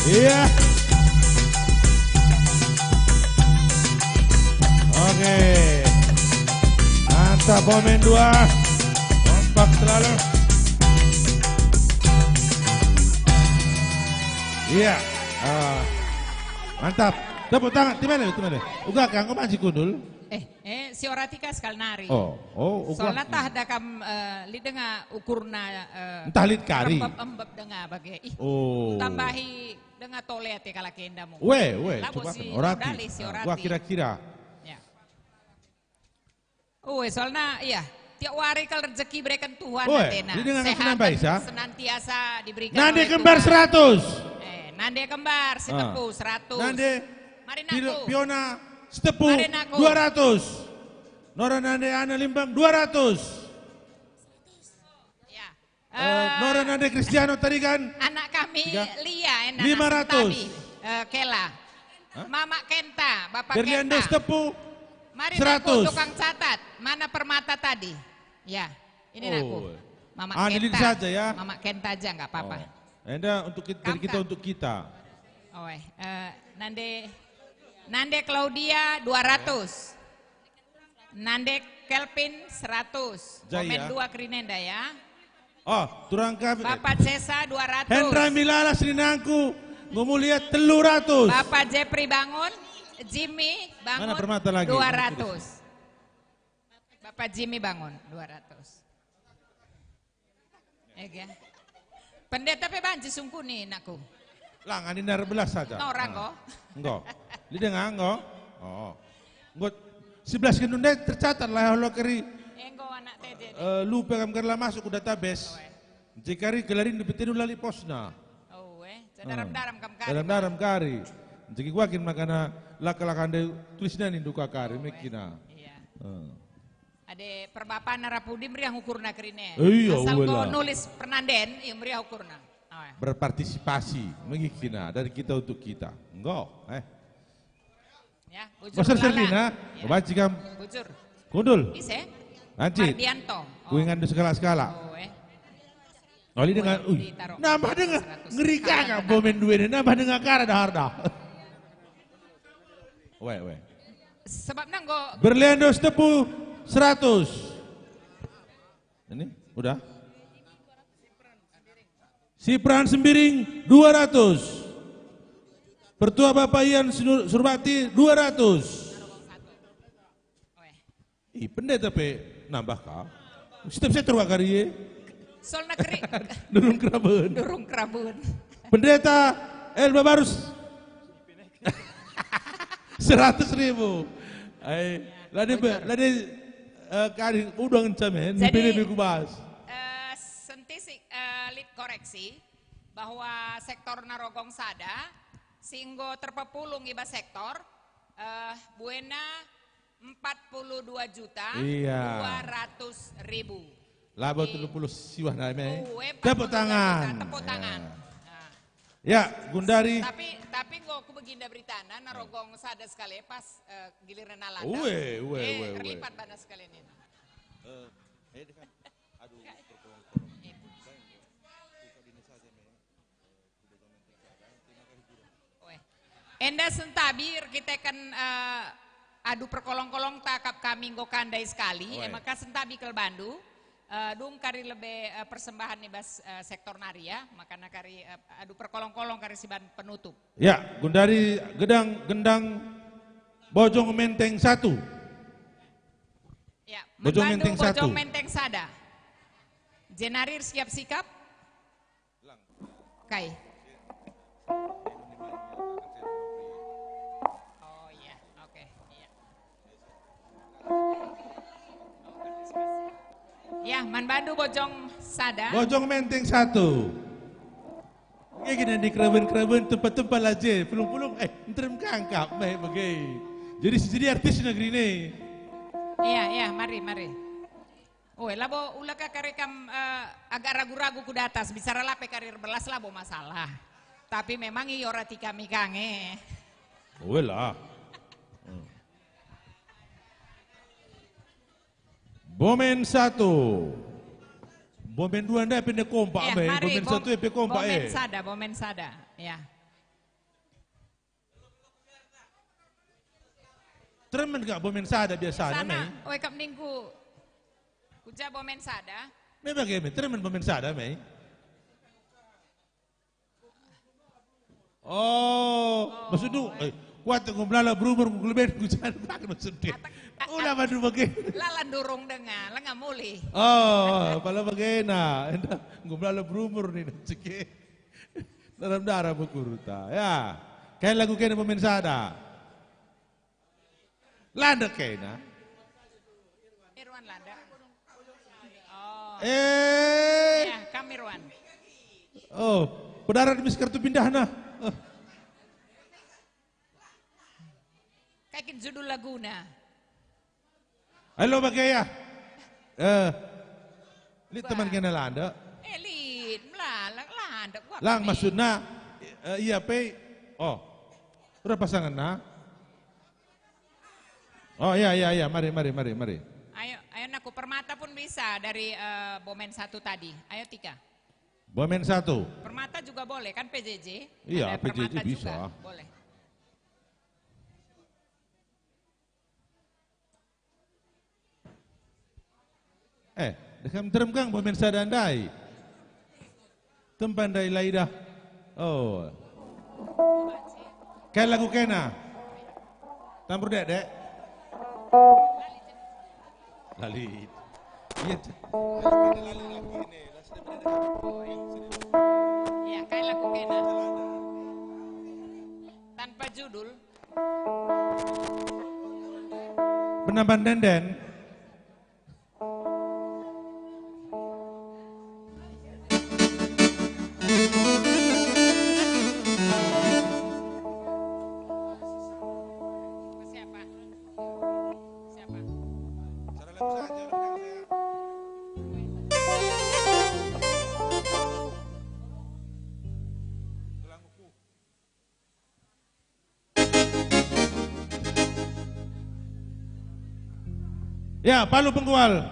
Iya. Oke. Mantap, pemain dua. Kompak selalu. Iya. Ah. Mantap. Tepuk tangan. Di mana? Di mana? Uga kang, kau masih kundul? Eh, eh, si Orati ka sekali nari. Oh, oh, uga. Soalna tah da kam, eh, lit denga ukurna, eh, ntah lit kari. Rembep-embep denga bage. Ih, oh. Tambahi denga tole ate kalak enda mungkin. Weh, weh, labo coba si Orati. Modali si Orati. Ah, wah, kira-kira. Ya. Ue, soalna, iya, tiap wari kal rejeki ibereken Tuhan atena. Sehat senantiasa diberikan oleh Tuhan. Nande kembar seratus. Eh, nande kembar si Tepu seratus. Nande Piona si Tepu dua ratus. Nora nande Ana Limbang dua ratus. Ya. Eh, Nora nande Kristiano Tarigan. Anak kami Lia, enak lima ratus. Tadi, eh, Kela. Hah? Mama Kenta, Bapak Kenta. Berlian Dos Tepu, seratus. Mari aku tukang catat, mana permata tadi? Ya, ini aku. Oh. Mama Kenta. Saja ya. Mama Kenta aja, nggak apa-apa. Oh. Enda untuk kita, dari kita untuk kita. Oh, eh, eh, nande, nande Claudia dua ratus. Nande Kelvin seratus. Komen dua kerina enda ya. Oh, turang kami. Bapak Cesa dua ratus. Hendra Milala seninangku, ngumulia telu ratus. Bapak Jepri Bangun, Jimmy Bangun. Mana permata lagi? Dua ratus. Bapak Jimmy Bangun, dua ratus. Ege. Pendeta pe banci sungkuni, nakku. Lang, ani nari belas saja. Nora enggo. Enggo. Lit denga enggo? Oh. Enggo sebelas gendu ndai tercatat lah, Allah keri. Enggo anak tete. Eh, lupa kam kari la masuk ku database. Oe. Jekari gelarin dipetendu lali posna. Oh, eh. Daram-daram kam kari. Daram-daram kari. Jeki kuakin makana laka-laka ndai tulisna nindu ka kari, oh, mekina. Iya. Eh. Ade perbapana rapudi meriah ukurna kerine. Eh, iya, asal ko nulis pernanden, iya meriah ukurna. Oh, eh. Berpartisipasi, mekina dari kita untuk kita. Enggo, eh. Ya, bujur. Master Selina, ya. Baci kam. Bujur. Kundul. Ise? Anci. Mardianto. Oh. Kuingan sekalak-sekalak. Oh, eh. Oh, ini dengan, ui, nambah denga. Ngeri kagak bomen dua ini, nambah denga kara dahar dah. Weh, weh. Sebab nanggo. Berlian dos tepu seratus. Ini, udah. Sipran Sembiring dua ratus. Pertua Bapak Ian Sinu-, Surbakti dua ratus. Ih, pendeta pe nambah ka. Setiap saya terwakari ye. Soalna keri. Durung kerabun. Durung kerabun. Pendeta Elba Barus. Seratus ribu. Ai, ya, lade be-, bujur. Lade, eh, kari udah ngencam, eh, jadi, lebih-lebih kubahas. Eh, sentisi, eh, lit koreksi bahwa sektor Narogong sada si enggo terpepulung i bas sektor, eh, buena empat puluh dua juta, iya, dua ratus ribu. Labo, eh, telu puluh siwah nai me. Ue, tepuk empat puluh dua juta, tangan, tepuk tangan. Ya. Nah. Ya, gundari. Tapi, tapi enggo ku beginda beritana, Narogong sada sekali pas, eh, giliran nalanda. Ue, ue, eh, ue, ue. Terlipat bana sekali ini. Eh, eh, dekan. Aduh, berkolong-kolong. Itu. Baik, ya. Buka dini saja, me. Ue. Enda sentabi erkiteken, eh, adu perkolong-kolong takap kami enggo kandai sekali, ue, e maka sentabi kal bandu. Eh, dung kari lebe, eh, persembahan i bas, eh, sektor nari ya, makana kari, eh, adu perkolong-kolong kari siban penutup. Ya, gundari gedang gendang Bojong Menteng satu. Ya, Bojong Menteng satu. Bojong Menteng sada. Jenari siap sikap. Kai. Oh iya, oke, iya. Ya, man bandu Bojong sada. Bojong Menteng satu. Oke, gini di kereben-kereben tempat-tempat aja, pulung-pulung, eh, nterem kangkap, baik, oke. Jadi, jadi artis negeri ini. Iya, iya, mari, mari. Oe, labo ula ka kari kam, eh, agak ragu-ragu ku datas, bicara lape kari erbelas labo masalah. Tapi memang iyo rati kami kange. Oe lah. Hmm. Bomen satu. Bomen dua ndai pe kompak, eh, be. Mari, bomen satu, eh, pe kompak, bomen eh. Sada, bomen sada. Ya. Teremen kak bomen sada biasana, sana, me? Oe, kap ningku. Kuja bomen sada. Me bage, me, teremen bomen sada, me? Oh, oh, maksudku, eh, kuat enggo melala berumur, enggo keleben, kuja, maksudnya. Ula madu bage. Lalan durung denga, lenga mulih. Oh, pala bagena. Enda, enggo melala berumur nih, cike. Dalam darah bekurta, ya. Kain lagu kena bomen sada. Landek kena. Irwan landek. Oh. Eh. Ya, kam Irwan. Oh, pedarat mis kartu pindahna. Oh. Kai kin judul laguna? Alo bage ya. Eh. Lit teman kena landek. Eh, lit, melala, landek, wah, lang, kami. Maksudna, eh, iya pe, oh, udah pasangan na? Oh, iya, iya, iya, mari, mari, mari, mari. Ayo, ayo, naku Permata pun bisa dari, eh, Bomen satu tadi. Ayo, Tika. Bomen satu. Permata juga boleh, kan P J J? Iya, ada P J J Permata bisa. Juga, boleh. Eh, dekam terem kang bomen sada ndai. Tempa ndai laidah. Oh. Kai lagu kena. Tambur dek, dek. Lali. Iya, cek. Ya, kai lagu kena. Tanpa judul. Penambahan denden. Ya, Palu Pengkual.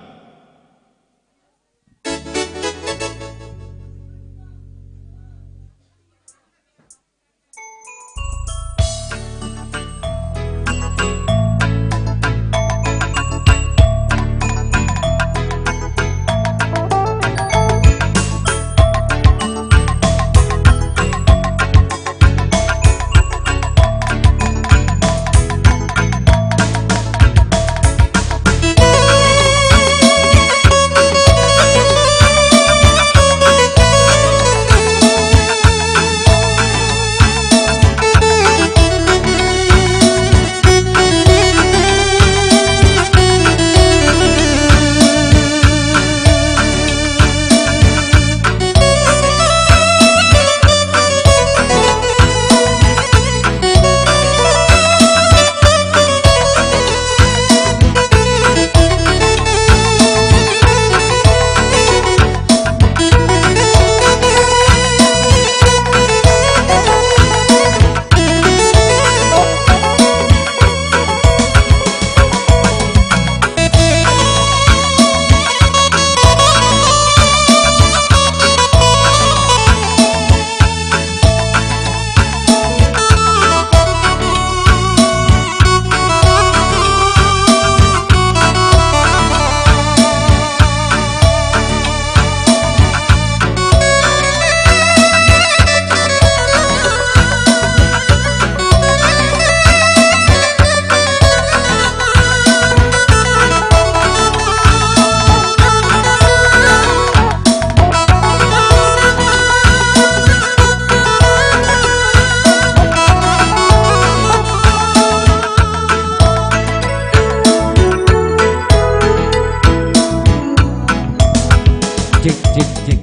Cek, cek, cek.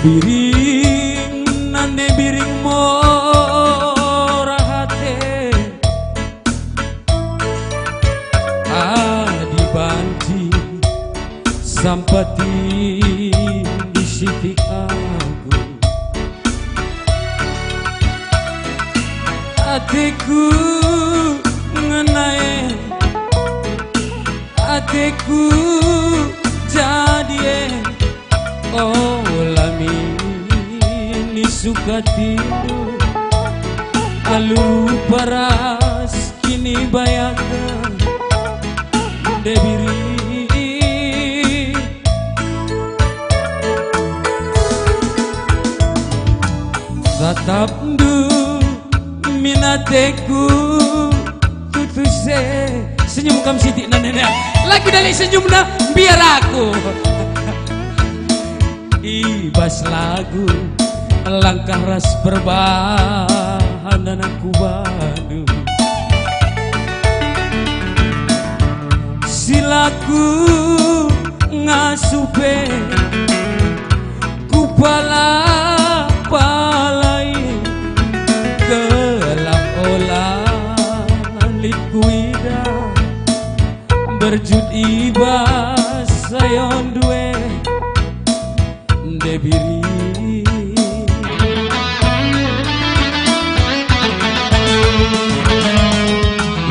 Biring nande biring mora ate, adi banci sampati sitik aku. Ateku ngenai, ateku jadi e, ola mini sukatindu, alu paras kini bayangken, Debiri. Tatapndu min ateku tutus e. Senyum kam sitik nande. Lagi dalik senyumna, biar aku. I bas lagu langkah ras perbahan dan aku bandu. Silaku ngasup e kupala-palai, gelah ola lit kuidah berjut i bas ayondu e. Debiri.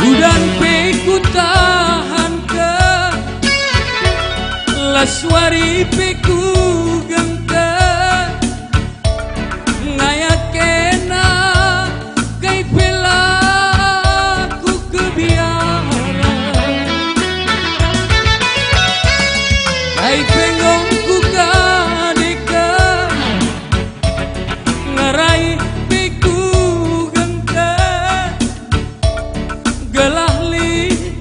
Udan pe kutahanken, las wari pe kugengken, ngayat kena kai pe la kukebiaren. Kai pe enggo kukadeken, ngeraih pe kugengken, gelah lit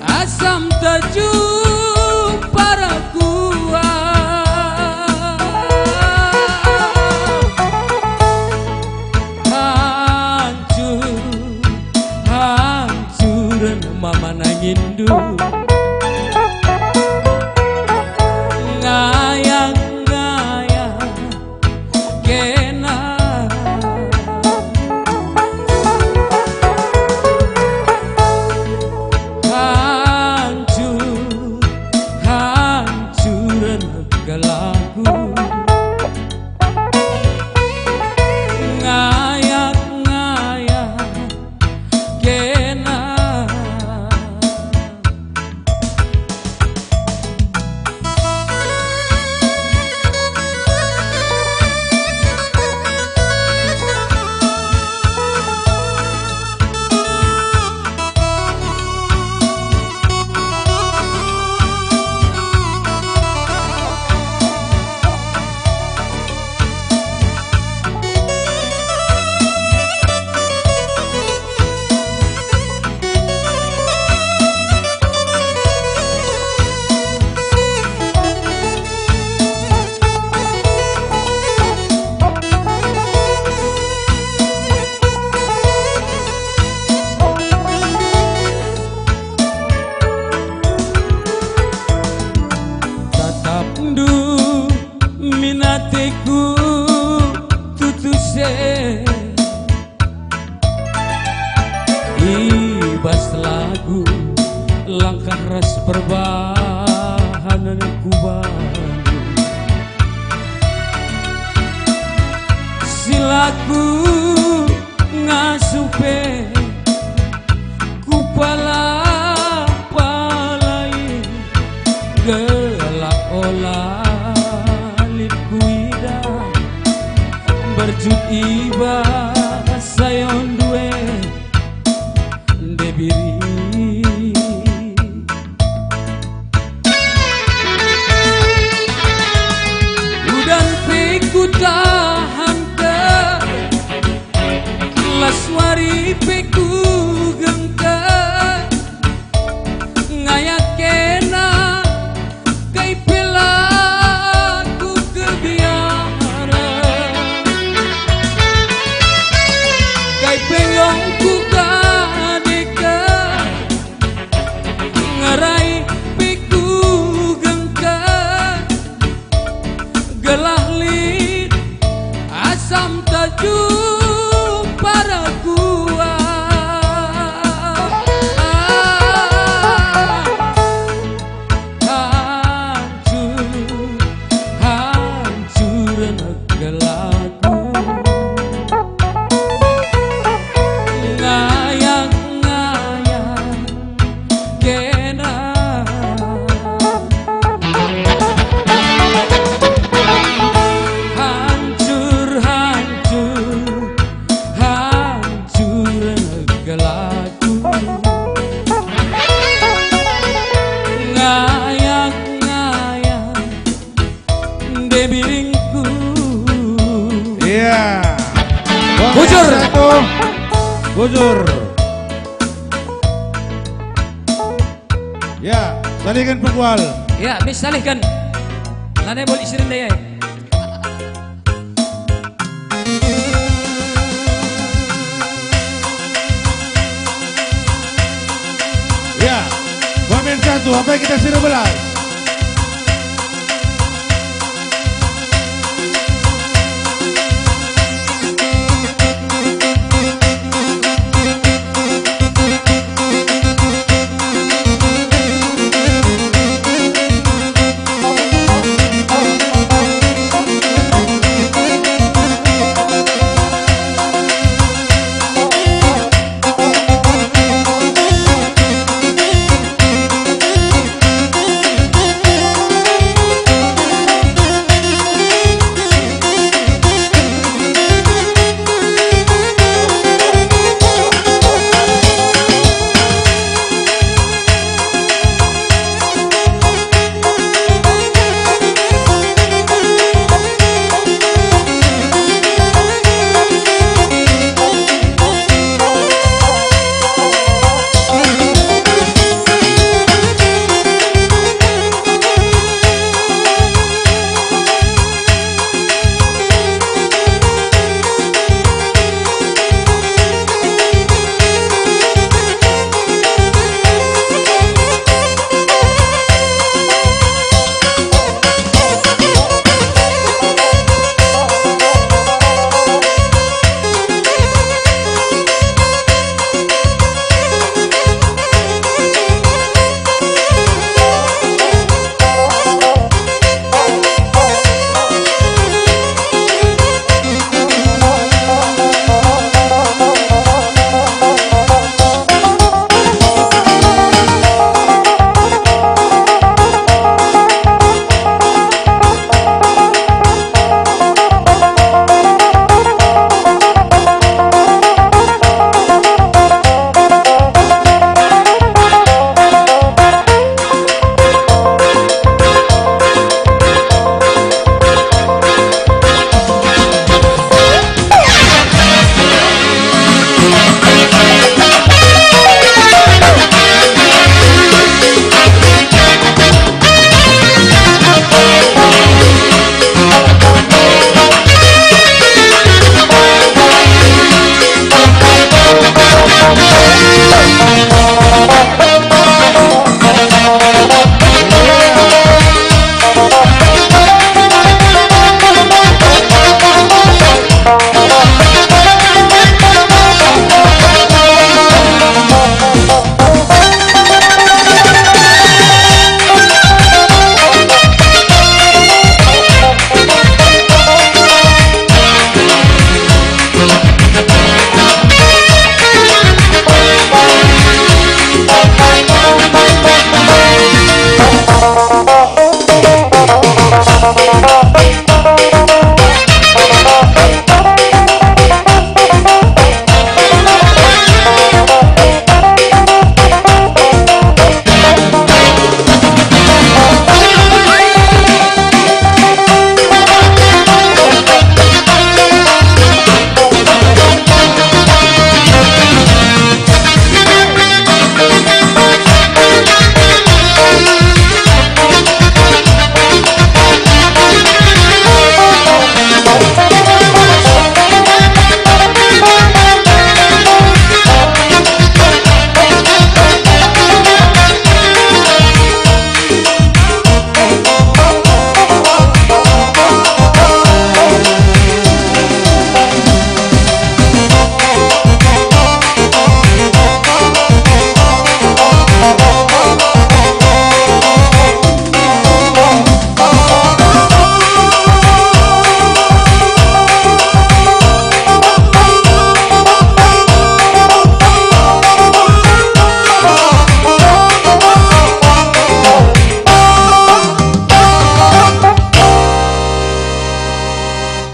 asam tajumpa rakuan. Ateku tutus e, i bas lagu langkah ras perbahanen kubangun. Silaku ngasup e, kupala-palai, gelah ola lit kuidah, mberjut i bas ayondu e, Debiri. Udan pe kutahanken, las wari pe kugengken, ngayak kena kai pe la kukebiaren, kai pe enggo kukadeken, ngerai pe kugengken, gelah lit asam tajung parakuah. Hancur, hancur gelah ku. Ngayak-ngayak kena. Hancur, hancur, hancur gelah ku. Ngayak-ngayak Debiringku. Iya. Bujur. Satu. Bujur. Ya, salihken pengkual. Ya, mis salihken. Lanai boli si rende e. Ya, Wamen satu, apa kita sudah belas?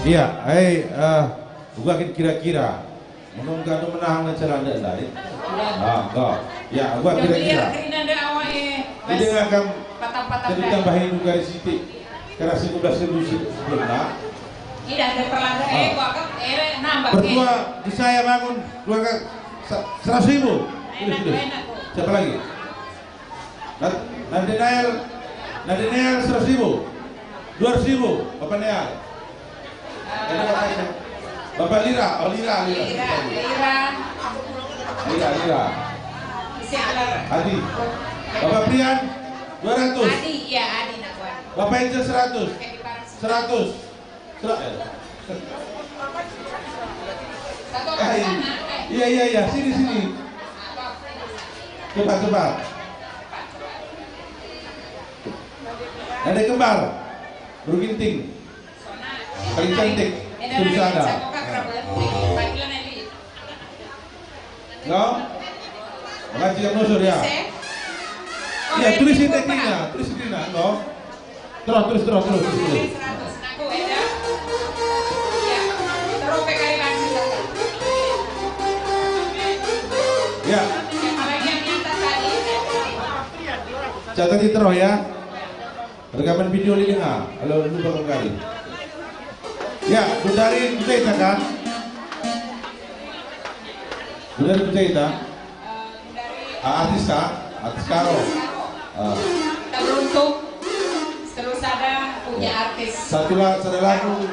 Iya, eh, eh, uga kin kira-kira. Menunggu anu menang nge calana ndai. Ah, kau. Ya, uga kira-kira. Ida ngakam jadi tambahin uga sitik. Kira sepuluh belas ribu si-, sebelumna. Ida ada perlada, eh, Ah. Gua kan, eh, nambah, eh. Bertua, saya bangun, keluarga sa-, seratus ribu. Sudah, Enak, sudah. enak, Bu. Siapa lagi? Nat-, Nathaniel, Nathaniel seratus ribu. Dua ratus ribu, Bapak Neal. Ada Bapak Neal. Bapak Lira, oh, Lira, Lira. Lira, Lira. Lira, Lira. Adi. Bapak Prian, dua ratus. Adi, iya, Adi, nak kuat. Bapak Ijil seratus. Seratus. Sera-, eh. Satu orang Eh, sana, eh. Iya, iya, iya. Sini, sini. Cepat, cepat. Ada kembar. Baru Ginting. Paling cantik. Sudah ada. Panggilan Eli. No? Makasih yang nusur ya. Iya, tulis tekniknya, tulis tekniknya, no? Terus, terus, terus, terus, terus, terus. Ya. Catat terus ya. Rekaman video lit denga, kalau lupa kembali. Ya, Gundari Bejeta kan? Gundari Bejeta. Ah, artis kah? Artis Karo. Ah. Kita beruntung, selalu sada punya artis. Satu la-, sada lagu,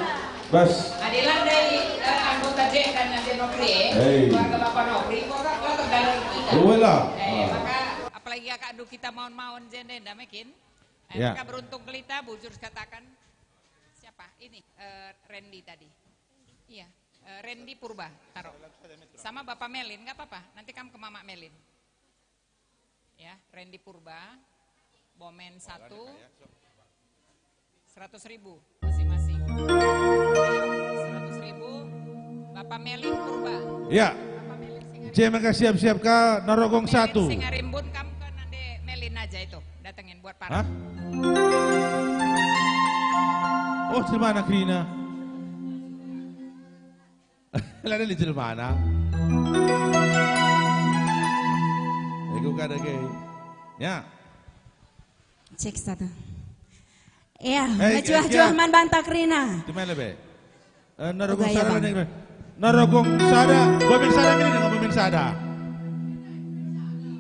bas. Adi la ndai, eh, anggota J dan Ade Nopri, eh. Hei. Keluarga Bapak Nopri, kok tak, kok tak dari kita. Dua lah. Eh, Ah. maka apalagi kakak du kita maun-maun jende, nda mekin. Eh, Ya. Maka beruntung kelita, bujur katakan. Siapa? Ini, eh, Randy tadi. Iya, eh, Randy Purba, taruh. Sama Bapak Melin, nggak apa-apa. Nanti kamu ke Mama Melin. Ya, Randy Purba, Bomen satu, seratus ribu masing-masing. Seratus ribu, Bapak Melin Purba. Ya. Bapak Melin Singa- Je maka siap-siap ka Narogong Melin satu. Singarimbun, kamu ke nande Melin aja itu, datengin buat parah. Hah? Oh, jelmana kerina. Lada lit jelmana. Ego kada ke. Ya. Cek satu. Iya, Eh, mejuah-juah eh, man banta kerina. Di mana be? Eh, Narogong Uga, ya, sada Bang. Nih, be. Narogong sada, Bomen sada, ini dengan Bomen sada.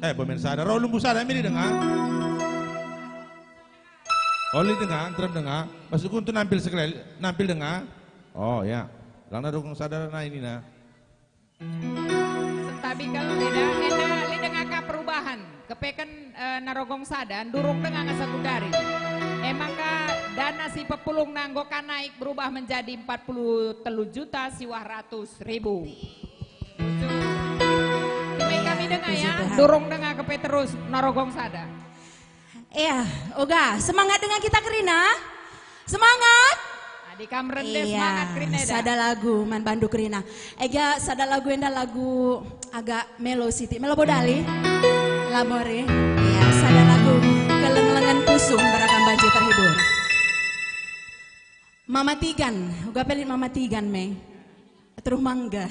Eh, Bomen sada, Rau Lumbu sada, ini dengan. Oh, lit denga, nterem denga. Maksudku untuk nampil sekali, nampil denga. Oh, ya. Lang Narogong sada na ini na. Sentabi kal enda, enda lit denga ka perubahan. Kepeken, eh, Narogong sada, ndurung denga nge sekundari. E maka dana si pepulungna enggo ka naik berubah menjadi empat puluh telu juta siwah ratus ribu. Kami denga ya, Puji Tuhan. Ndurung denga kepe terus Narogong sada. Iya, uga, semangat denga kita kerina. Semangat. Adi kam rende Iya, semangat kerina eda. Sada lagu man bandu kerina. Ega sada lagu enda lagu agak melo siti, melo bodali. Labore. Iya, sada lagu keleng-lengen pusuh, barang kam banci terhibur. Mama Tigan, uga pelit Mama Tigan me. Teruh mangga.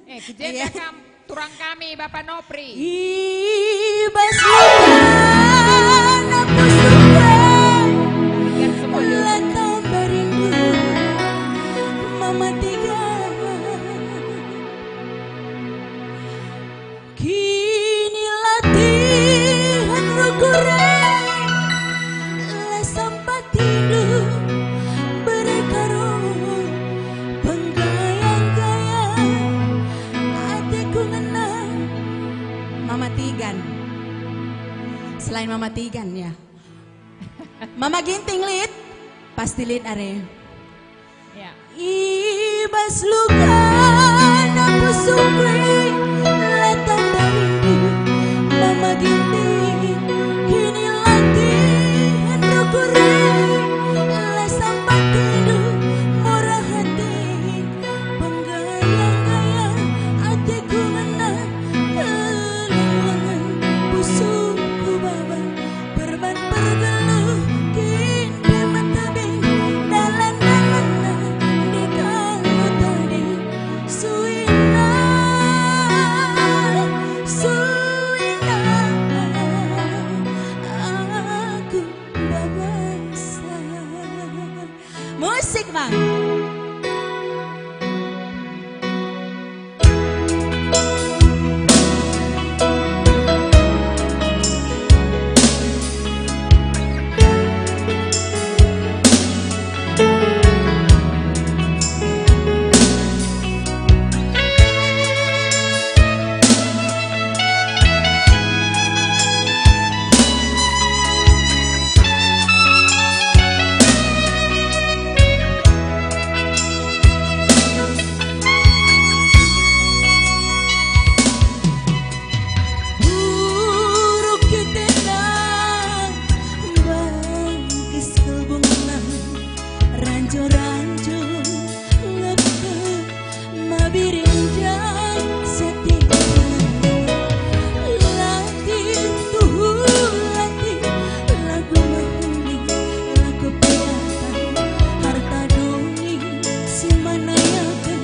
Eh, kejenda Iya. kam, turang kami, Bapak Nopri. I bas luka aku suka, Ingat semua dulu. Latah merindu, Mama Tiga. Kini latihan rukure, la sampat tindu, bere karo penggayang-gayang, ateku ngena. Mama Tigan. Selain Mama Tigan, ya. Mama Ginting lit, pasti lit are. Ya. I bas luka na pusuhku, latah merindu, Mama Ginting, kini latihan rukure, la sampat tindu, murah hati, penggayang-gayang ateku ngena, kelengen pusuhku baba. Perban pergeluh kin pe metebi, dalan-dalanna ndika Musik, Bang. Buruk ketenang, bagus kebungan, ranjo-ranjo ngepet, mabirin dan setia. Latih tuhu latih, lagu mehuli, lagu piatan, harta doni si manayaken,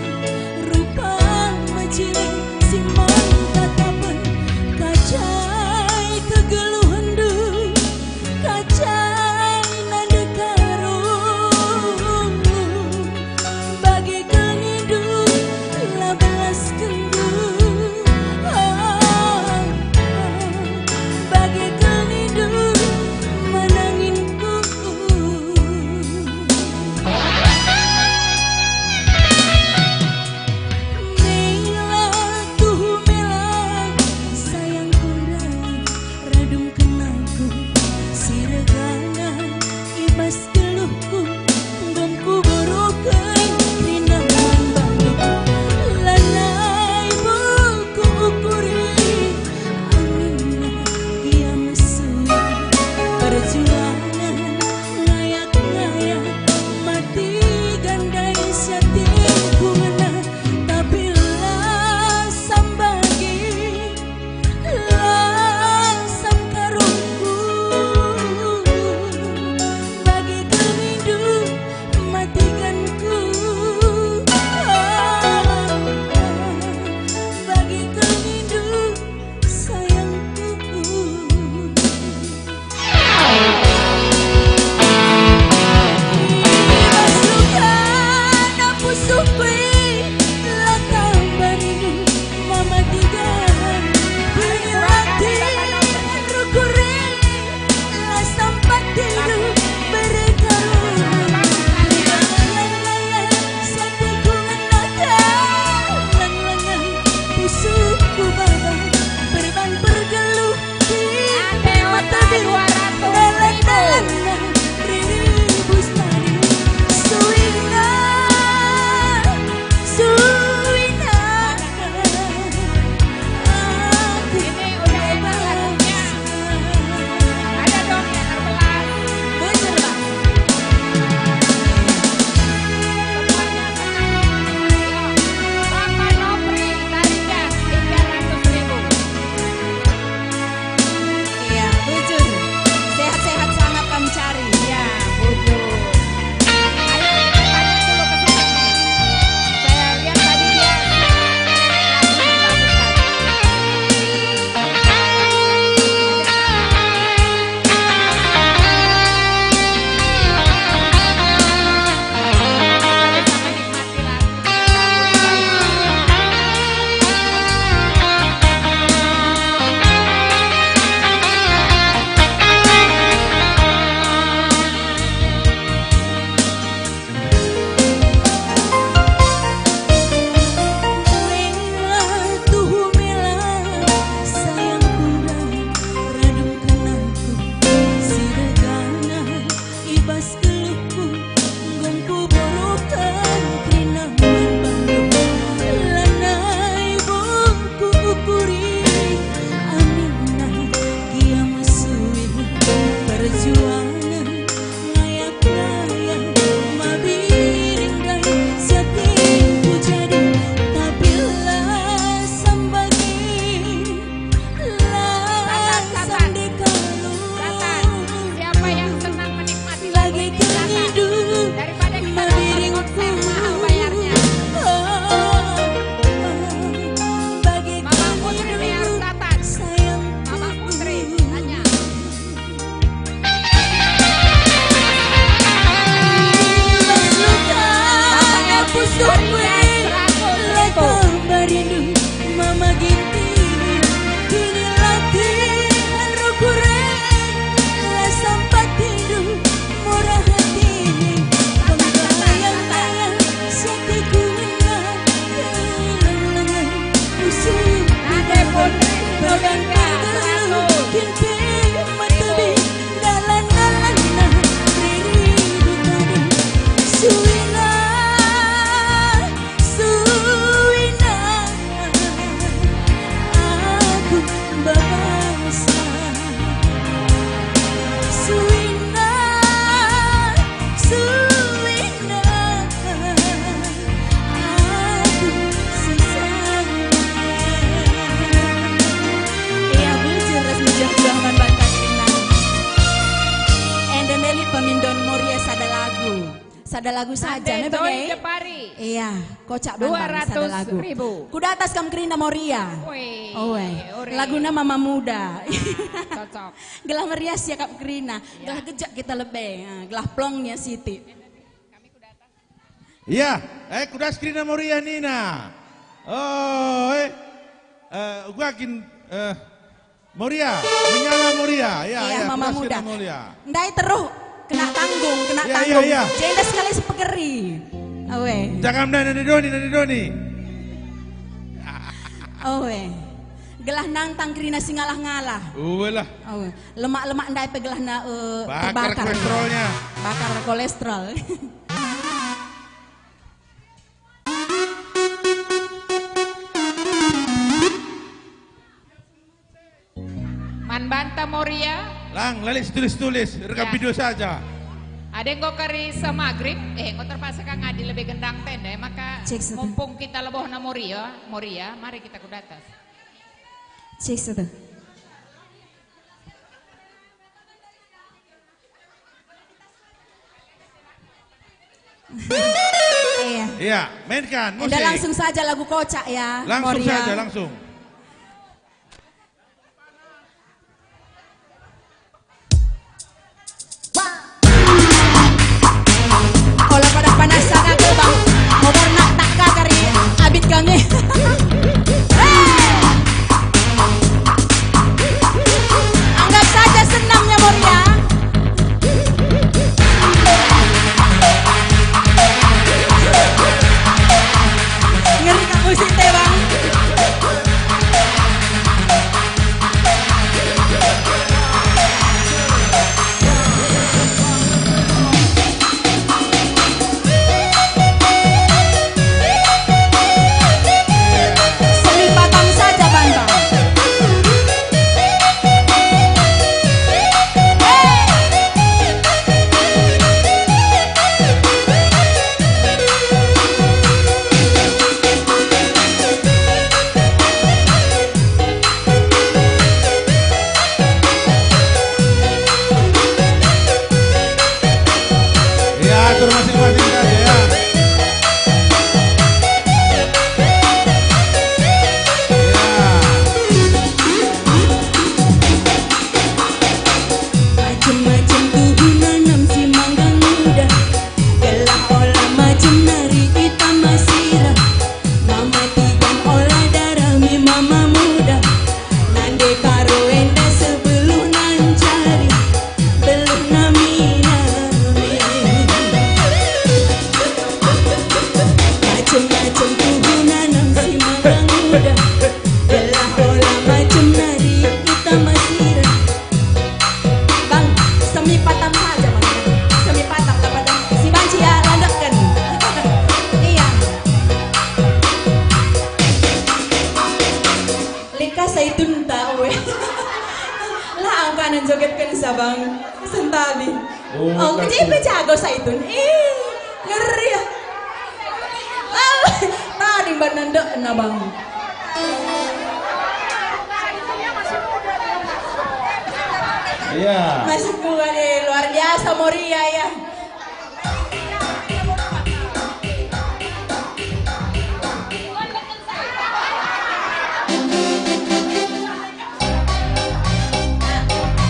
rupa mejile si man tatapen, kacai kegeluhenndu, kacai nande karung. Sada lagu saja, Ande me Doi bage? Jepari. Iya, kocak bantang sada lagu. Dua ratus ribu. Kudatas kam kerina Moria. Woi, Oe. Ore. Laguna Mama Muda. Cocok. Gelah meriah siakap kerina. Iya. Gelah gejek kita lebe. Ah, gelah plongnya siti. Iya, eh, kudas kerina Moria nina. Oh, eh. Eh, gua kin, eh, Moria, menyala Moria, ya, Iya, ya, Mama kudas Muda. Kena Moria. Ndai teruh, kena tanggung, kena Iya, tanggung. Iya, iya. Jenda sekali sepegeri. Awe. Jangan ndai nande doni, nande doni. Awe. Gelah nantang kerina si ngalah-ngalah. Uwe lah. Awe. Lemak-lemak ndai pe gelah na, eh, bakar terbakar. Kolesterolnya. Bakar kolesterol. Man banta Moria. Lang, lalap situlis-tulis, rekam Ya. video saja. Adi enggo kari seh magrib, eh, enggo terpaksa ka ngadi lebe gendang tenda, maka Cek satu. mumpung kita lebohna Moria, Moria, mari kita kudatas. Cek satu. Iya. Iya, mainkan Enda musik. Langsung saja lagu kocak ya, Langsung Moria. saja, langsung. Ola pada panas sangat, Bang. Motor nak tak kakari, abit kami. Hei! Anggap saja senamnya, Moria. Ngeri kak musik teh, Bang. Selipatan saja, Bang. Ya, atur masing-masing saja, ya. Ya. Macem-macem tuhu nanam si manggang muda, gelah ola macem nari itama sira. Mama Tigan ola darami mama muda, nande karo enda seh beluh nancari, beluh nami-nami. Macem-macem tuhu nanam si manggang muda, gelah ola macem nari itama sira. Bang, semi patam saja, Bang. Semi patam, tak pada si banci ya, landeken. Iya. Leka saitun ta, we. Lah, angkanan jogetken sa, Bang. Sentabi. Oh, Oh, kecil pe jago saitun. Ih, ngeri ya. Ah, tadi mbak nandekna, Bang. Iya. Maksudku, eh, luar biasa Moria ya.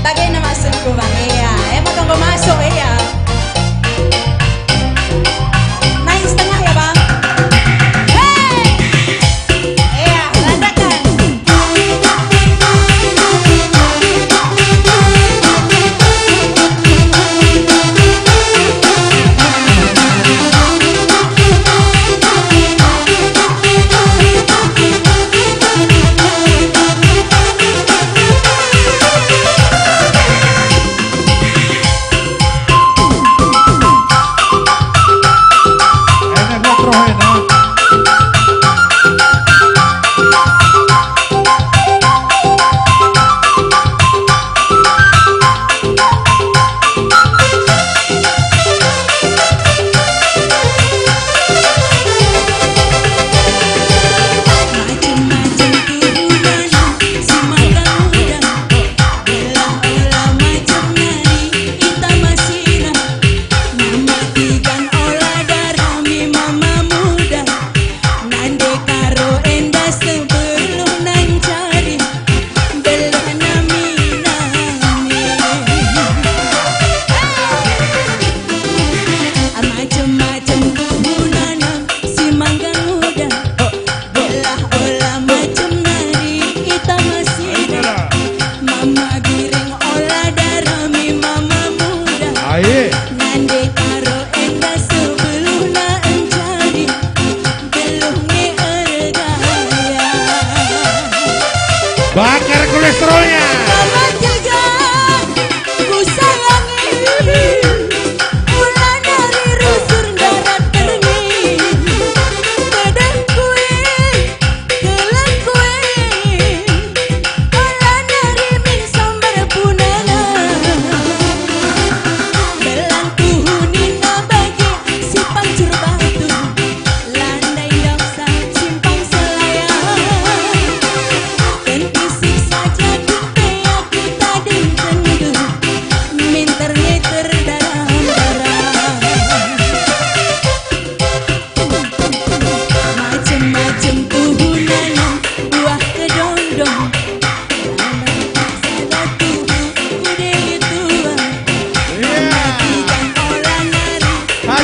Bagena maksudku, Bang. Iya, emang enggo masuk, iya. Naik setengah ya, Bang. Hei! Iya, lanjutkan.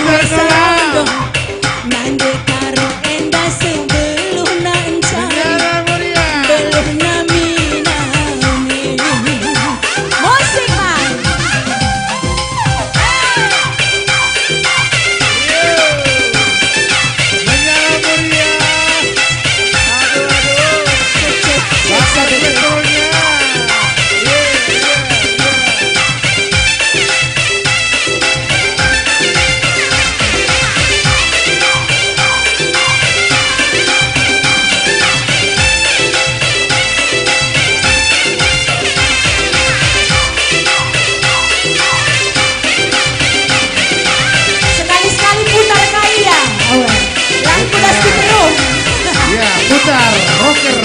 Bersandung, nande karo enda sebelumna enca. Negara Mulia. Belumna minami. Musik, Bang. Negara Mulia. Aduh, aduh. Cek, cek, cek, Bapak cek, cek. Direkturnya. Iya, iya, iya. Sekali-sekali putar kai ya. Awe. Lagu das diterum. Ya, putar, rocker.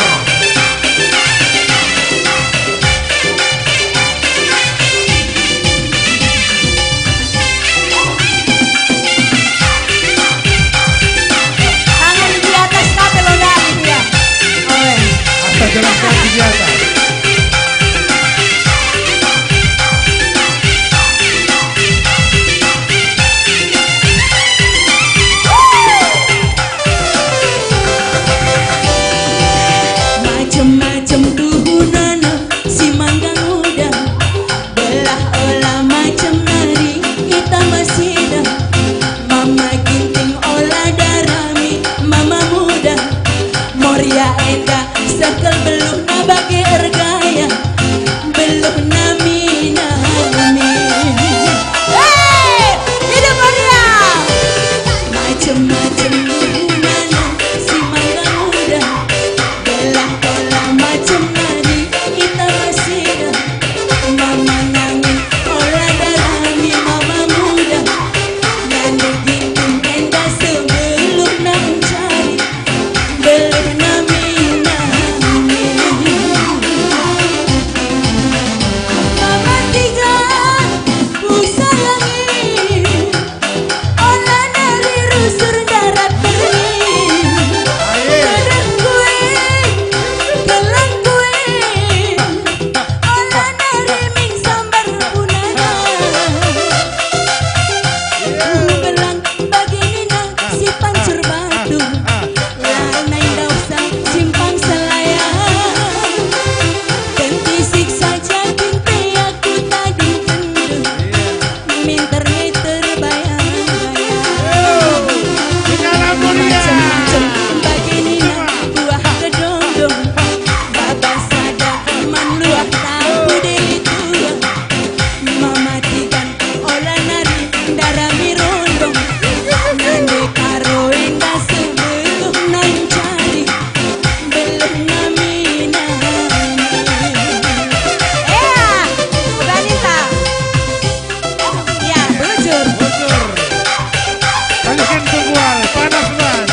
Tangan di atas, kata lo dari dia. Oe. Atas, jalan kaki di atas. Macem-macem tuhunana si manggang udah. Belah ola macem nari kita masih dah. Mama Ginting ola darami, mama muda. Moria enda sekel beluhna bage ergaya. Beluhna minami. Hei, hidup Moria! Macem-macem tuhunana si manggang udah. Gelah ola macem nari kita masih dah. Mama nangin ola darami mama muda. Nande Ginting enda sebelumna encari. Beluhna minami. Mama tiga pusalangi. Ola nari rusur darat berngi. Aye. Kedengkuing, kelengkuing. Ola nari min sambar punana. Belang bagi nina si pancur batu. Lanai ndauhsa simpang selaya. Kentisik saja kinti aku tadung kendu. Minter-minter bayang-bayang. Macem-macem bagi nina buah kedondong. Baba sada man luah tampu dili tua. Mama tiga ola nari ndarami rondong. Nande karo enda sebelumna encari. Beluhna minami. Ea, uga ninta. Ya, bujur. Bujur. Balikin tunggual, panas, Bang.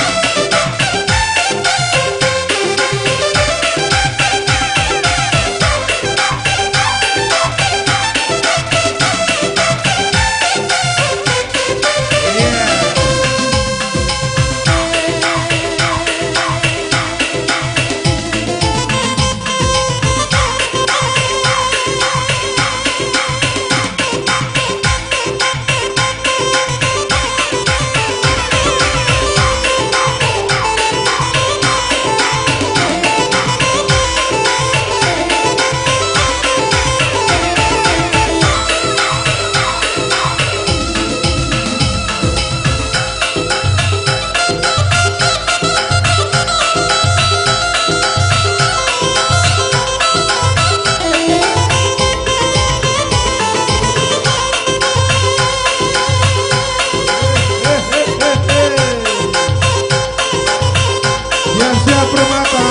Siap-siap permata.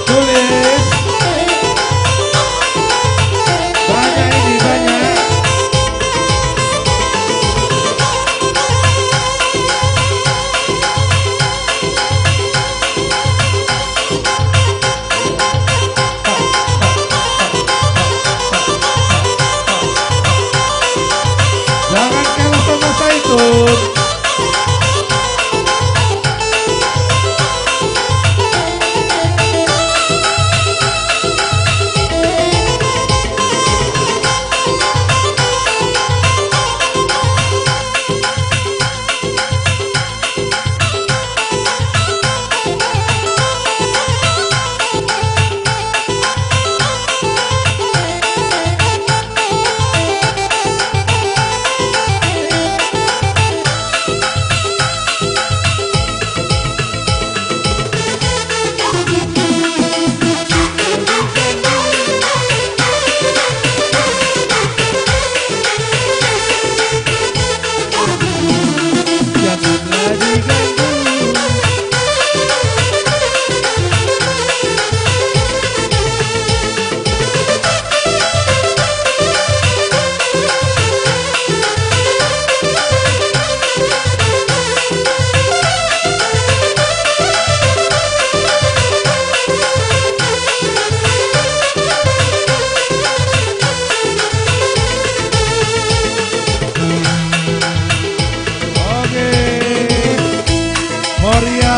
Tulis. Banyak ini, banyak. Jangan kalah sama Saitun.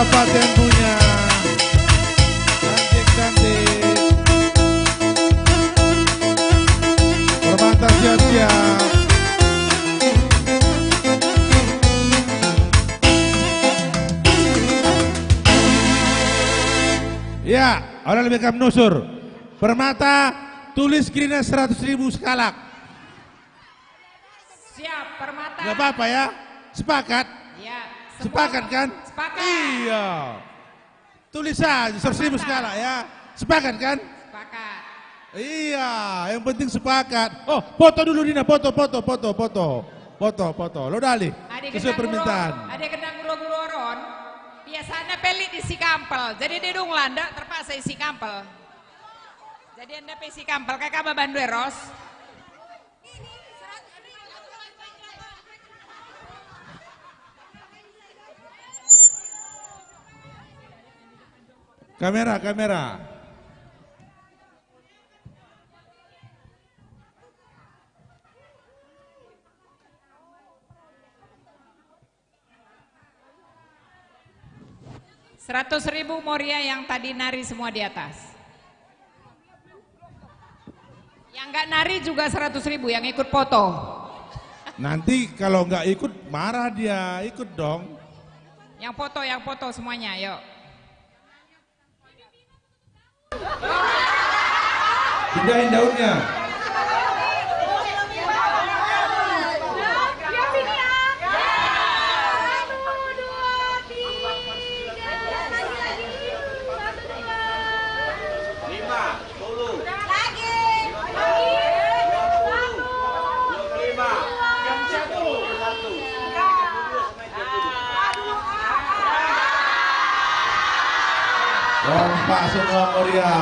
Kabupaten Bunya. Cantik, cantik. Permata siap-siap. Ya, orang lebih kam nusur. Permata, tulis kerina seratus ribu sekalak. Siap, Permata. Nggak apa-apa ya? Sepakat? Ya, semua Sepakat kan? Sepakat. Iya. Tulis saja seratus ribu Sepakat. sekalak ya. Sepakat kan? Sepakat. Iya, yang penting sepakat. Oh, foto dulu Dina, foto, foto, foto, foto. Foto, foto. Lo dalih. Adi Sesuai kena permintaan. guro-, adi kena guro-guro ron, biasanya pelit isi kampel. Jadi dia dung landa terpaksa isi kampel. Jadi enda pe isi kampel, kayak kaba bandu eros. Kamera, kamera. Seratus ribu Moria yang tadi nari semua di atas. Yang nggak nari juga seratus ribu yang ikut foto. Nanti kalau nggak ikut, marah dia. Ikut dong. Yang foto, yang foto semuanya, yuk. Pindahin daunnya. Lima, sepuluh. Lagi. Dua puluh. Dua puluh lima. Yang satu. Satu. Kompak semua Moria.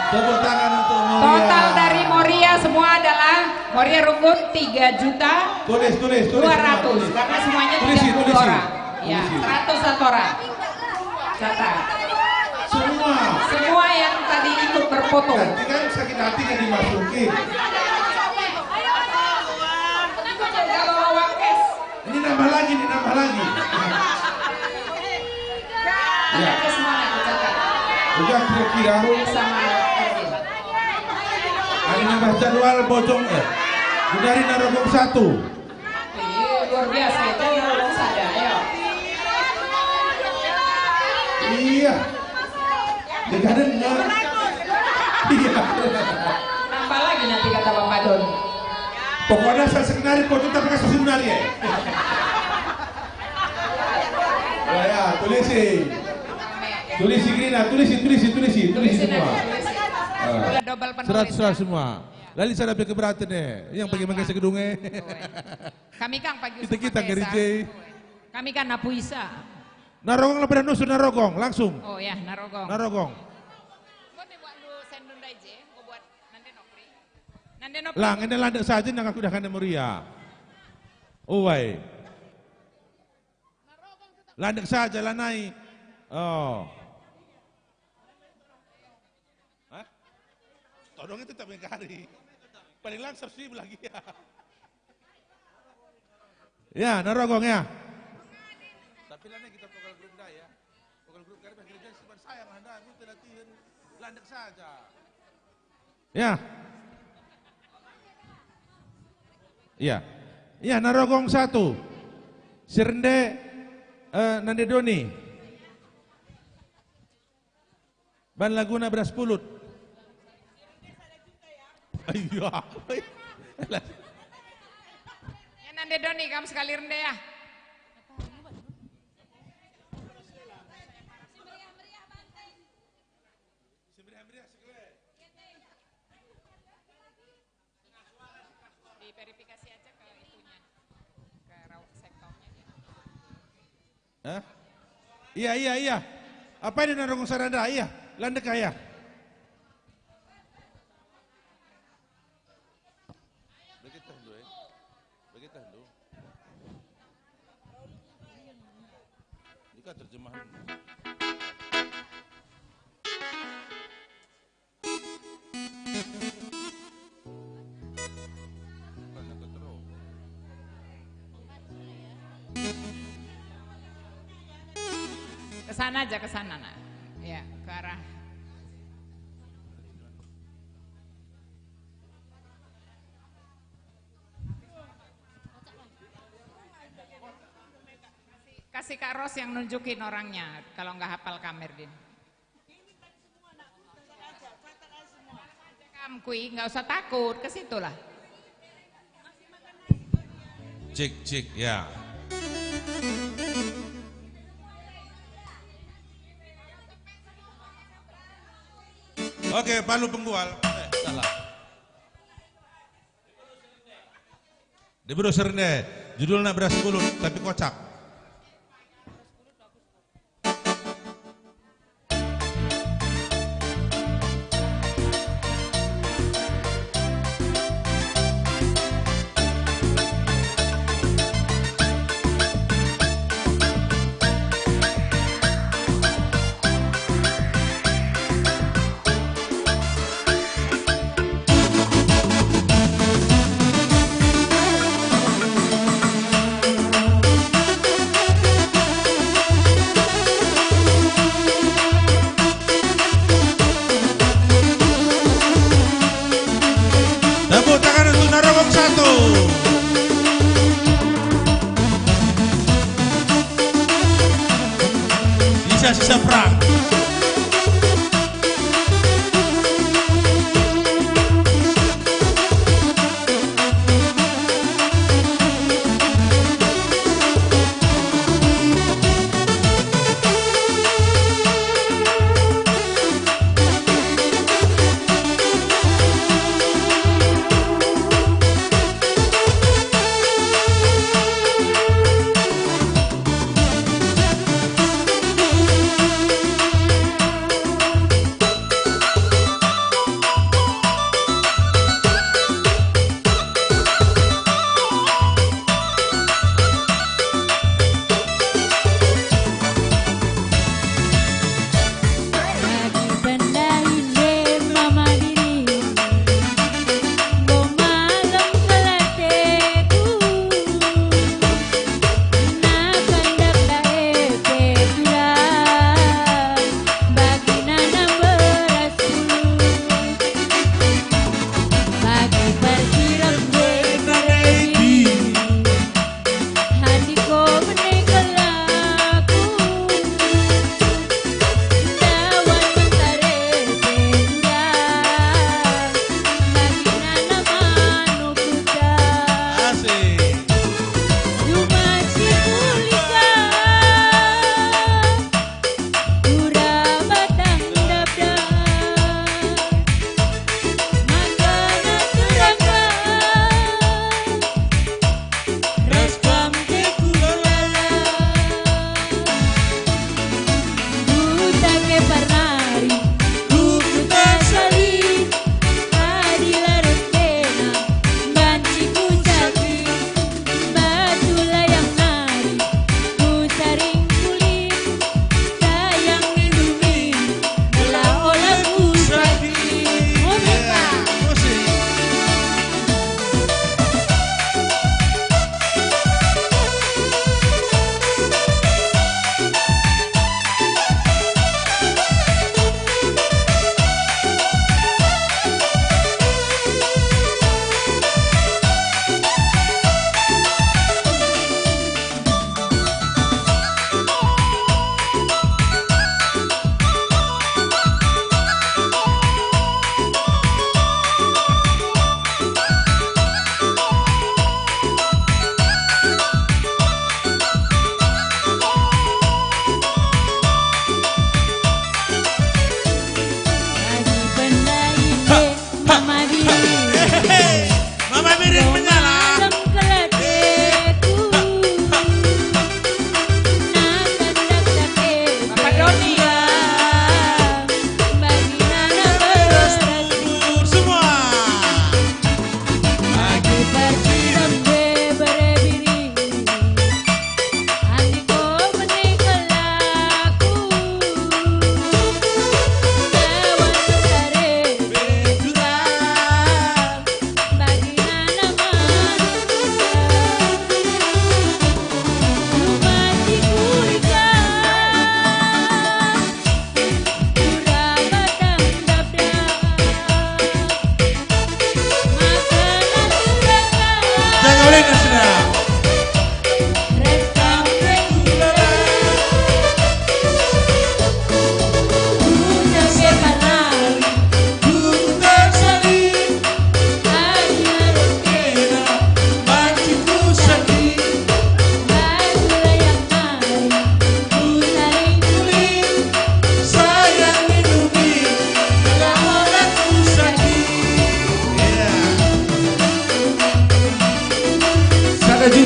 Tepuk tangan untuk Moria. Total dari Moria semua adalah Moria Runggun tiga juta Tulis, tulis, tulis, dua ratus, semua, tulis. Karena semuanya Tulisi, tiga puluh dua tulisi. orang. Ya, Tulisi. seratus satu orang. Catat. Semua. Semua yang tadi ikut berfoto. Nanti kan sakit hati kan dimasukin. Ikut juga bawa uang cash. Ini nambah lagi, ini nambah lagi. Ya. Ada semangat, dicatat. Udah kira-kira. Sama. Ada nambah jadwal bojong, eh. Gundari Narogong satu. Iya, luar biasa itu, Narogong sada, ayo. Iya. Dia dengar. Iya. Tambah lagi nanti kata Bapak Don. Pokoknya saya sebenarnya foto tapi kasih sebenarnya. Ya, ya, tulisi. Tulisi kerina, tulisi, tulisi, tulisi, tulisi Tulisi semua. nanti, tulisi. Ah. Double penulis, Seratus, seratus ya. semua. Lali sada pe keberatan e. Yang bagi Iya, menggeser Pak. gedung e. Kami kan pagi Kita, usung kita pakai ngeri sa. je. Kami kan napu isa. Narogong lah pada nusur Narogong, langsung. Oh ya, Narogong. Narogong. Engko deh buat lu sendun dai je, engko buat nande nopri. Nande nopri. Lah, ngene landek saja nang aku dah kande Moria. Uwai. Landek saja lanai. Oh. Hah? Todong itu tak mengkari. Paling langsung sih lagi ya. Ya, Narogong ya. Tapi lana kita vokal grup dah ya. Vokal grup kami gereja cuman sayang lah dah, kita latihan landek saja. Ya. Ya. Ya, Narogong satu. Sirende, eh, Nande Doni. Ban laguna beras pulut. Ayo. Ya, Nande Doni, kamu sekali rende ya. Diverifikasi aja ke itunya, ke raut sektornya gitu. Hah? Iya, iya, iya. Apa ini Narogong Saranda? Iya, landeka ya. Begitu dulu, eh. Begitu dulu. Ini kan terjemahan. Ke sana aja, ke sana, Nak. Ya, ke arah. Kasih Kak Ros yang nunjukin orangnya, kalau nggak hafal Kak Merdin. Kamu kui, nggak usah takut, ke situlah. Cik, cik, ya. Oke, Palu Penggual. Eh, salah. Diberu serende, judulna Beras Kulut, tapi kocak. Tepuk tangan untuk Narogong satu. Sisa-sisa perang.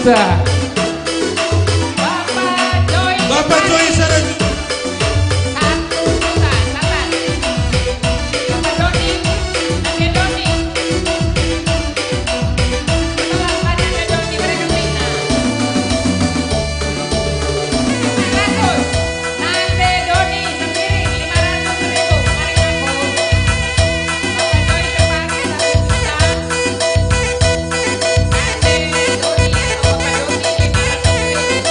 Sa. Bapak Joy. Bapak Joy Saraju. Satu juta, salah. Bapak Doni, Ade Doni. Setelah pada Ade Doni, mereka pindah. Lima ratus. Nande Doni sendiri lima ratus ribu. Mari ngaku. Bapak Doni terpakai satu juta. Nande Doni atau Bapak Doni lima ratus ribu.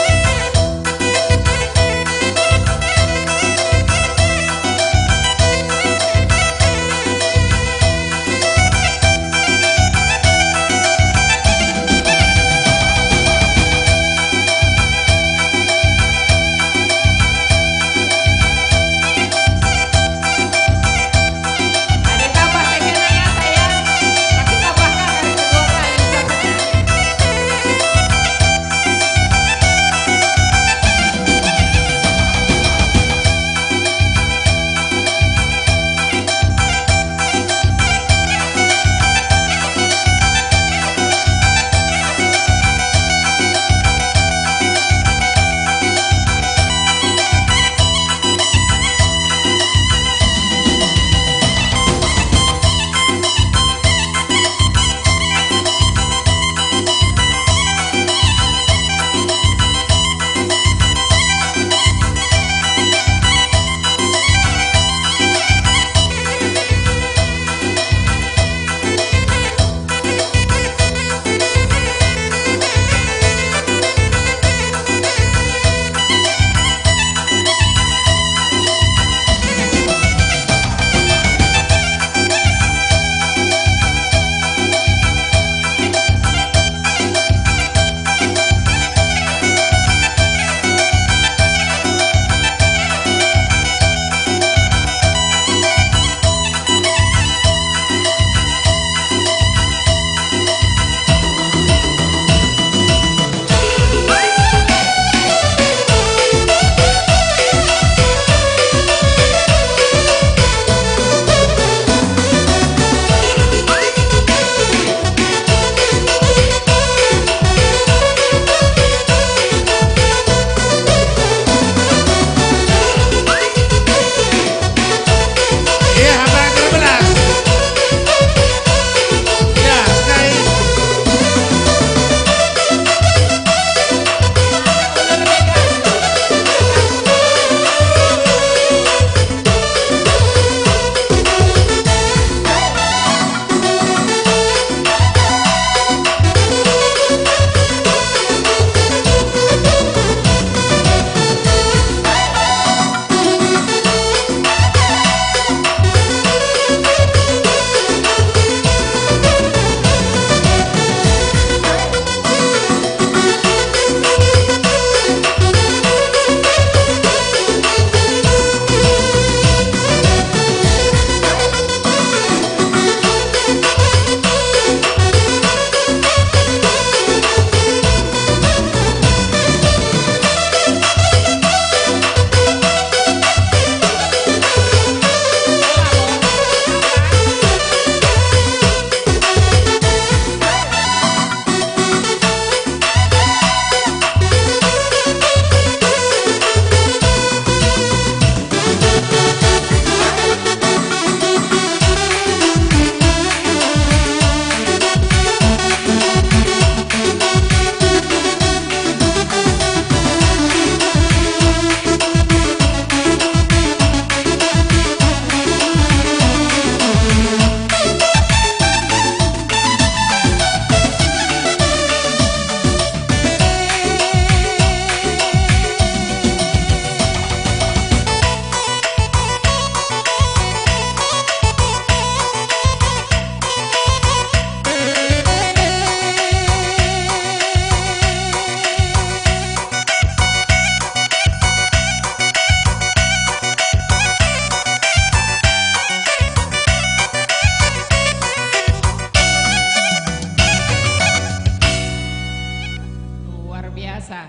Luar biasa.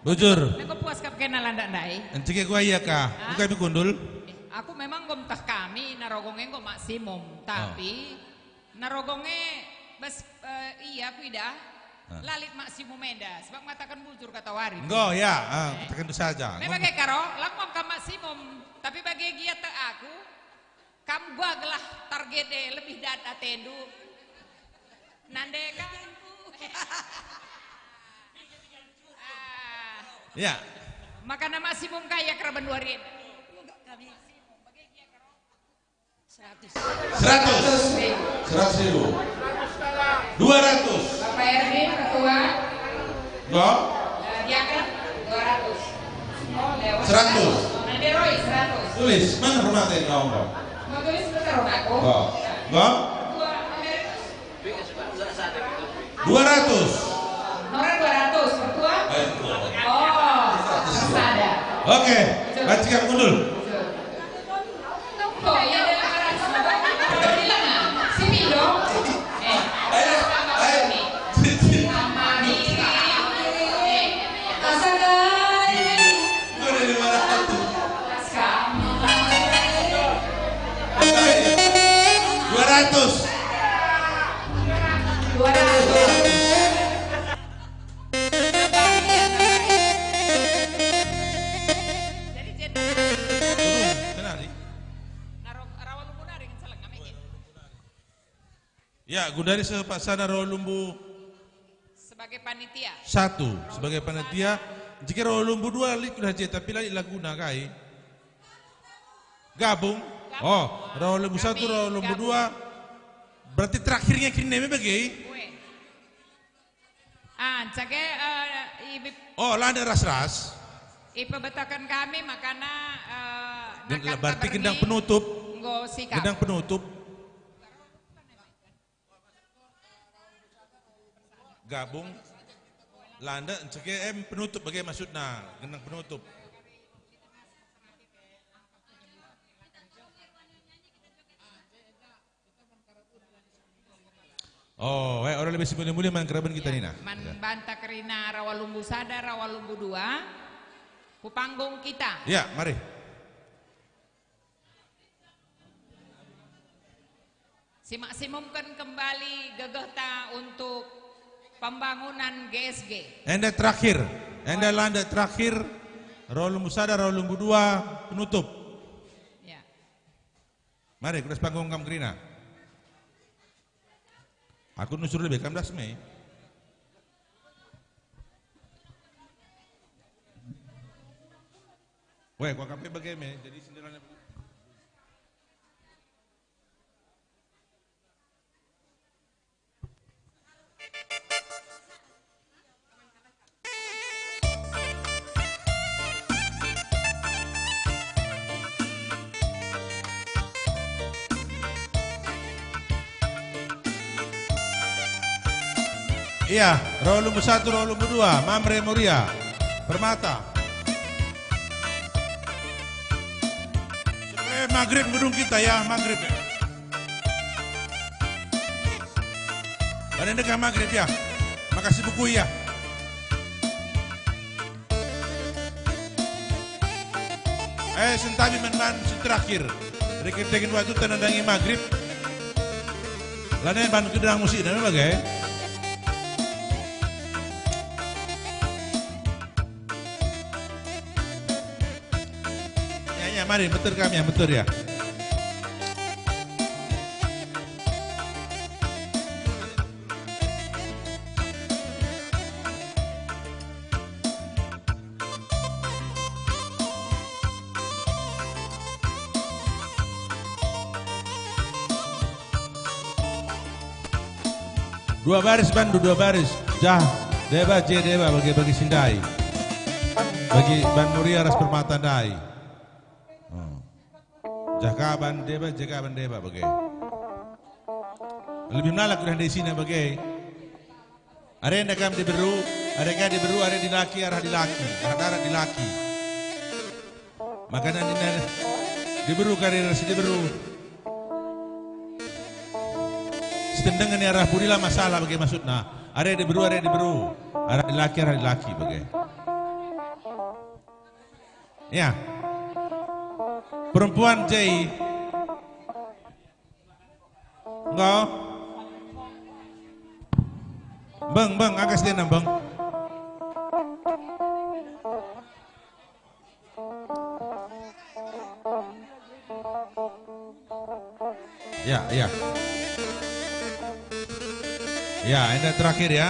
Bujur. Enggo puas kap kena landak ndai? Encik e kuah ia kah? Ah? Enggo kami kundul? Eh, aku memang enggo meteh kami, Narogong e enggo maksimum. Oh. Tapi, Narogong e bas, eh, ia kuidah. Ah. La lit maksimum enda, sebab mengatakan bujur kata wari. Enggo, ya, ah, katakan itu saja. Me bage karo, lang kam maksimum, tapi bage gia tek aku, kam gua gelah target e lebih dat atendu. Nande kan? Ah. Ya. Makana maksimum kaya keraban dua ribu. Seratus. Seratus. Seratus ribu. Dua ratus. Bapak Erwin, Ketua. Enggak. Eh, Diaken, dua ratus. Oh, lewat. Seratus. Nanti Roy, seratus. Tulis, mana rumah tadi kau, kau? Mau tulis betul aku? Enggak. Enggak. Ketua Emeritus. Dua ratus. Nora dua ratus, Ketua? Ayo, Ketua. Oh, sada. Oke, betul. Banci kam kundul. Betul. Oh, iya, ada lima ratus. Bilang, ah, si Pindo. Eh, ayo, ayo. Sama diri. Eh, asal dari. Enggak ada lima ratus. Dua ratus. Dua ratus. Jadi, jadi. Aduh, kenari. Naro rawa lumbu nari ngenceleng, kami gini. Ya, gundari sepaksana rawa lumbu. Sebagai panitia. Satu, sebagai panitia. Jika rawa lumbu dua, lit kuda je, tapi la lit laguna kai. Gabung. Gabung. Oh, rawa lumbu satu, kami rawa lumbu gabung. Dua. Berarti terakhirnya kini me bage. Ue. Ah, cage, eh, ibi-, oh, la nde ras-ras. Ipebetaken kami makana, eh, berarti gendang penutup. Enggo sikap. Gendang penutup. Gabung. Landa, enceke, em, penutup bage maksudna, genang penutup. Oh, eh, orang lebih semulia-mulia man keraban kita nina. Man banta kerina rawa lumbu sada, rawa lumbu dua, ku panggung kita. Ya, mari. Simaksimumken kembali gegehta untuk pembangunan G S G. Enda terakhir, enda landa terakhir, rawa lumbu sada, rawa lumbu dua, penutup. Ya. Mari, ku das panggung kam kerina. Aku nusur lebih, kam das me. Weh, ku akap pe bage me, jadi senderana. Iya, rawa lumbu satu, rawa lumbu dua, Mamre Moria, Permata. Supaya maghrib gedung kita ya, maghrib ya. Pada ndekah maghrib ya. Makasih buku ya. Eh, sentabi man-man si terakhir. Rikit-rikit waktu tenandangi maghrib. Lanai ban kedang musik dan bagai. Ya, ya, mari, betul kami, ya, betul, ya. Dua baris bandu, dua baris. Jah, deba, je deba, bagi, bagi si ndai. Bagi ban Moria ras Permata ndai. Hmm. Jah ka ban deba, je ka ban deba, bage. Lebih melala kudah ndai sina, bage. Are enda kam diberu, are ka diberu, are dilaki arah dilaki, arah darat dilaki. Makana nina diberu kari ras diberu. Sitendengen arah pudi la masalah bage maksudna. Are diberu, are diberu. Arah dilaki, arah dilaki bage. Ya. Perempuan jai. Enggo. Beng, beng, angka sidena, beng. Ya, ya. Ya, enda terakhir ya.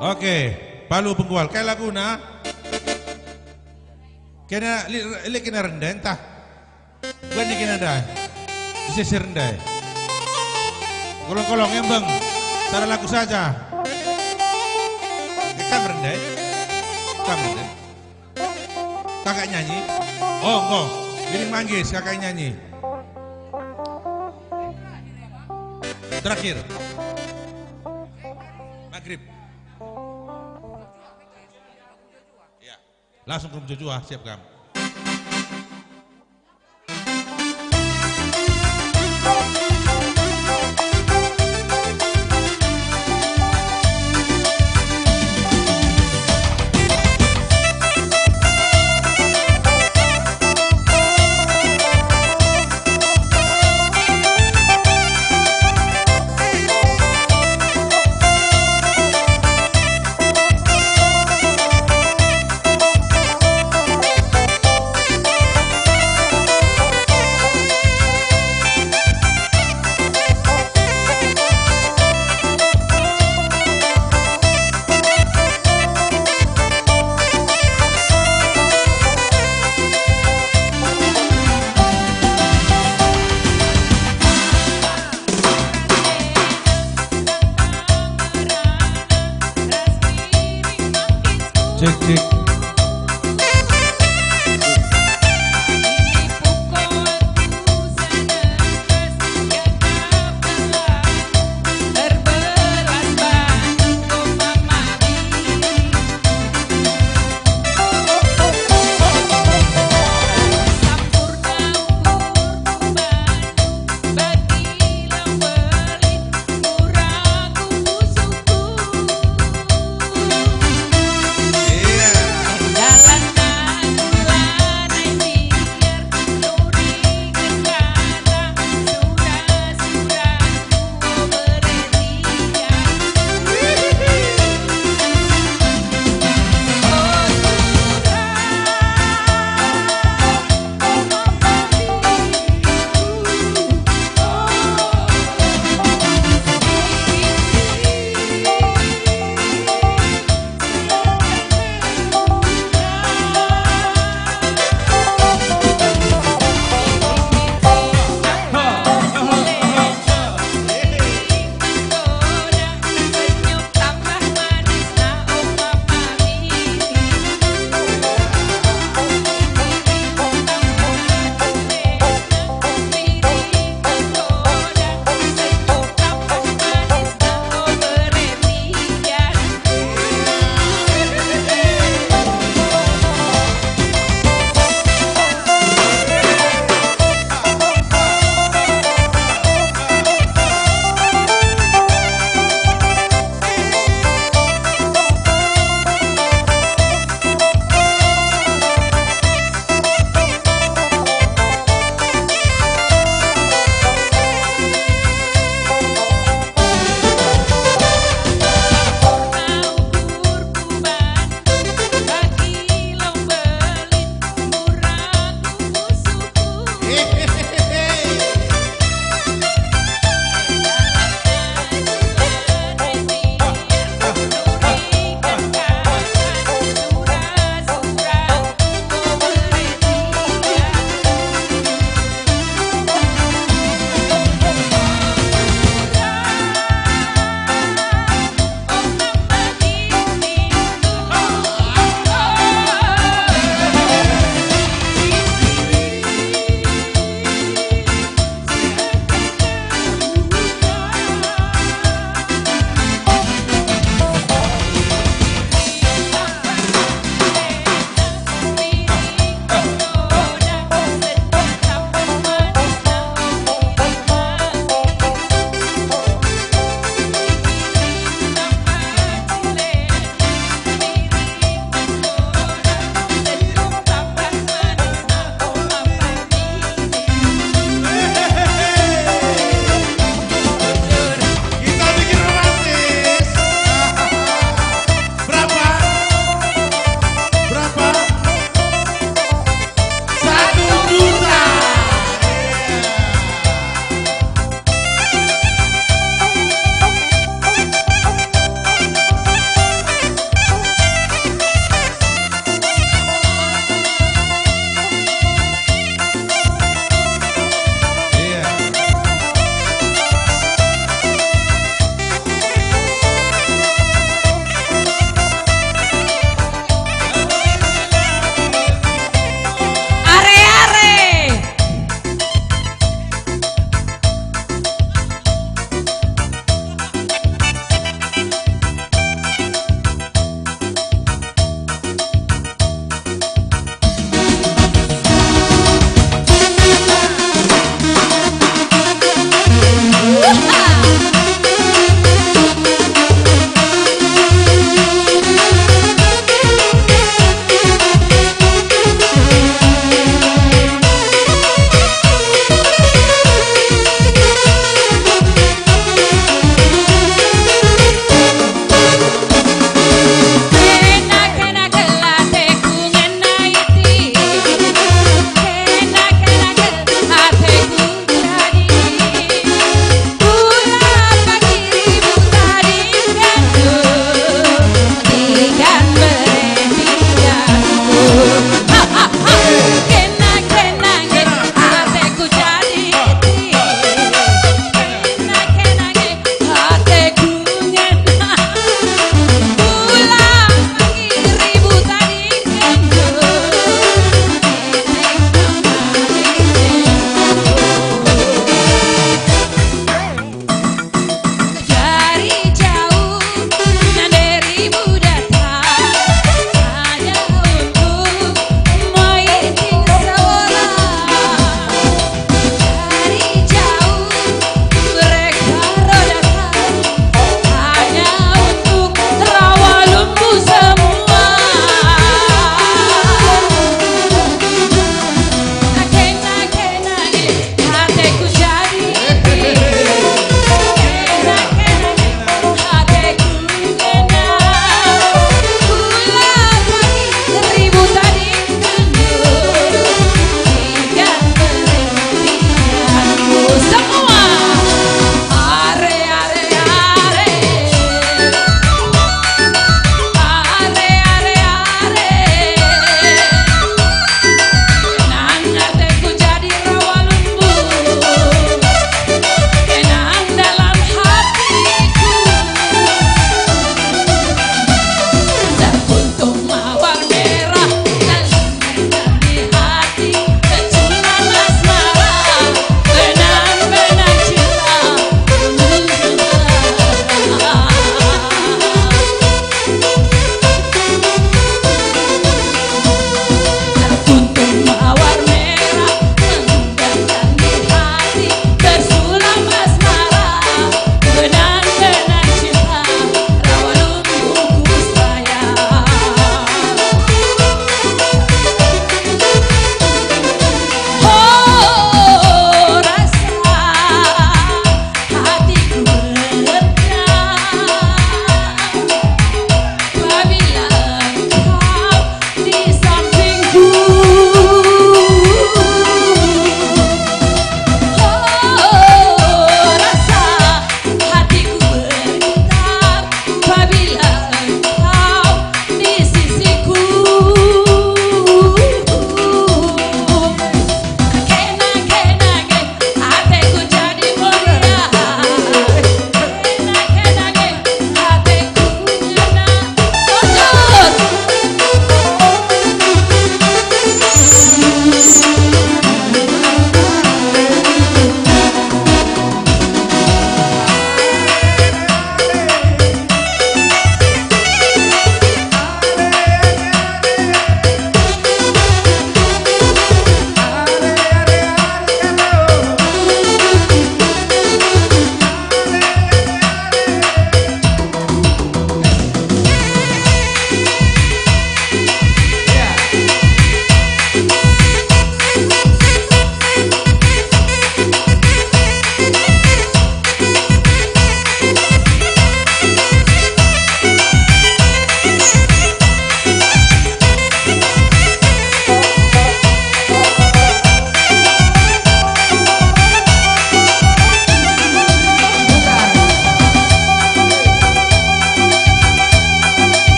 Oke, Palu Penggual. Kai laguna? Kena li-, li-, kena rende entah. Bani kena ndai. Disisir ndai. Kolong-kolong embeng. Sada lagu saja. Kam rende. Kam rende. Kakak nyanyi. Oh, engko. Biring Manggis, kakak nyanyi. Terakhir. Maghrib. Ya. Langsung ke Rumah Jojoa, siap kam. Cek, cek. Iya.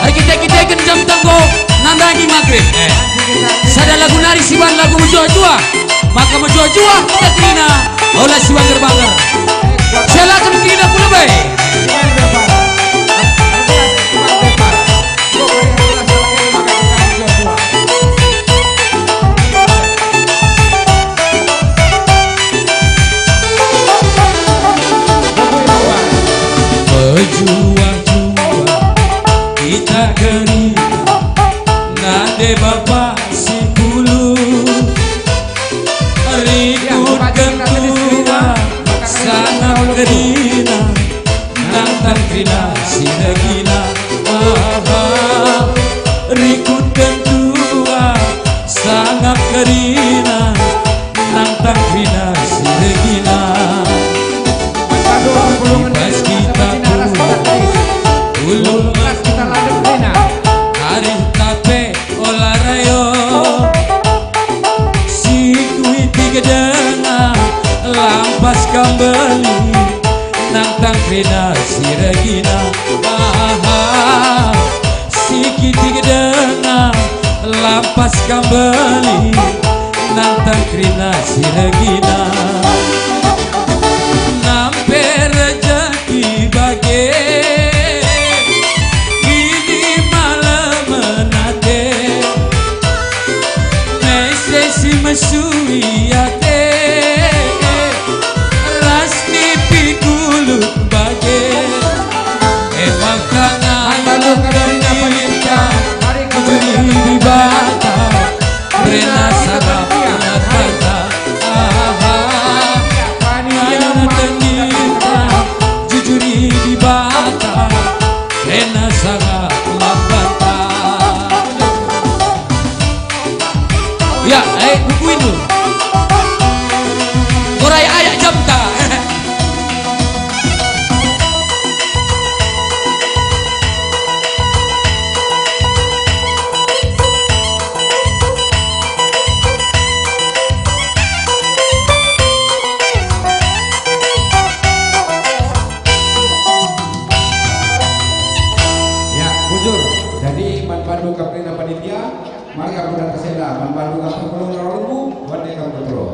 Erkite-kiteken jam tanggo nandangi magrib. Eh. Sada lagu nari siban lagu mejuah-juah. Maka mejuah-juah kita kerina, ola sibangger-bangger. Silakan kerina ku lebe. Mejuah-juah kita kerina, nande bapa si pulung. Rikut gentua sangap kerina, nangtang kerina si regina. Aha, rikut gentua sangap kerina, nangtang kerina si regina. Pas kita pulung, arih tape ola rayo, si kuiti gedengna lampas kambeli, nangtang kerina si regina. Aha, si kuiti gedengna lampas kambeli, nangtang kerina si regina. Nampe rejeki bage, ini malemen ate, mese si mesui ate, ras nipi kulut bage. Emang tanah yang kita kujuri Dibata, rena salah mata. Aha, ayo nata kita jujuri Dibata, rena salah mata. Ya, eh, buku itu. Korai ayak jamta. Ya, bujur. Jadi, man bandu kap kerina panitia, mari kam kuda kesela, man bandu kap perpulung rawalumbu, wande kam kepro.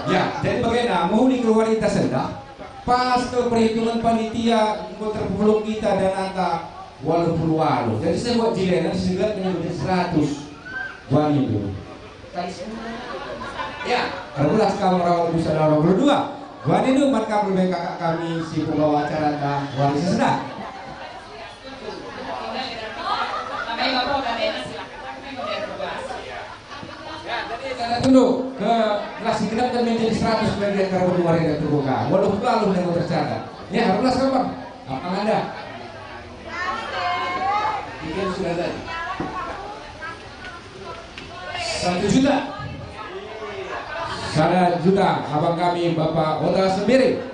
Ya, jadi bagenda, mehuli keluarga kita sendah, pas ke perhitungan panitia, enggo terpulung kita dan angka waluh puluh waluh. Jadi, saya buat jilena, sehingga menjadi seratus. Wani tu. Ya, erbelas kam rawalumbu sada rawalumbu dua. Wani tu man kam lebe kakak kami si pembawa acara ta wani seseda. Ya, jadi tanda tunduk ke gelas si genap dan menjadi seratus bagian karbon dua ribu dua puluh. Waluh puluh waluh yang tercatat. Ya, erbelas kam, Bang. Apa anda? Mungkin sudah tadi. Satu juta. Sada juta, abang kami, Bapak Ota Sendiri.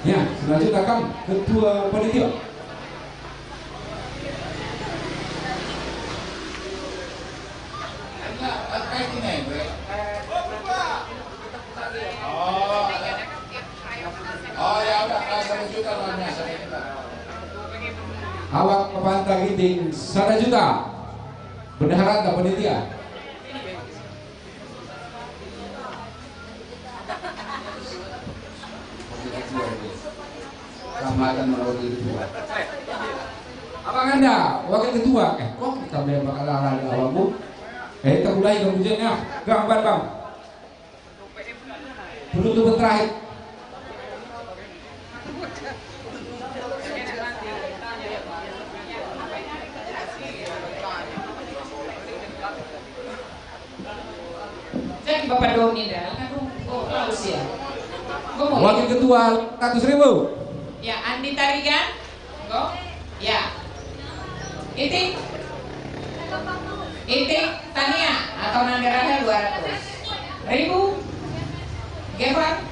Ya, selanjutnya kam, Ketua Panitia. Oh, ya udah, kalau satu juta luar biasa. Awak Pepanta Ginting, sada juta. Bendahara atau panitia? Tambahkan menurut itu. Abang anda, wakil ketua, eh, kok kita memang ala-ala di awakmu? Eh, kita mulai dong, Jen, ya. Gambar, Bang. Penutup terakhir. Jadi Bapak Doni dah, kan, oh, oh, ya. Wakil Ketua, seratus ribu. Ya, Andi Tarigan. Go. Ya. Itik. Itik Tania atau Nanda Rahel dua ratus ribu. Gefar.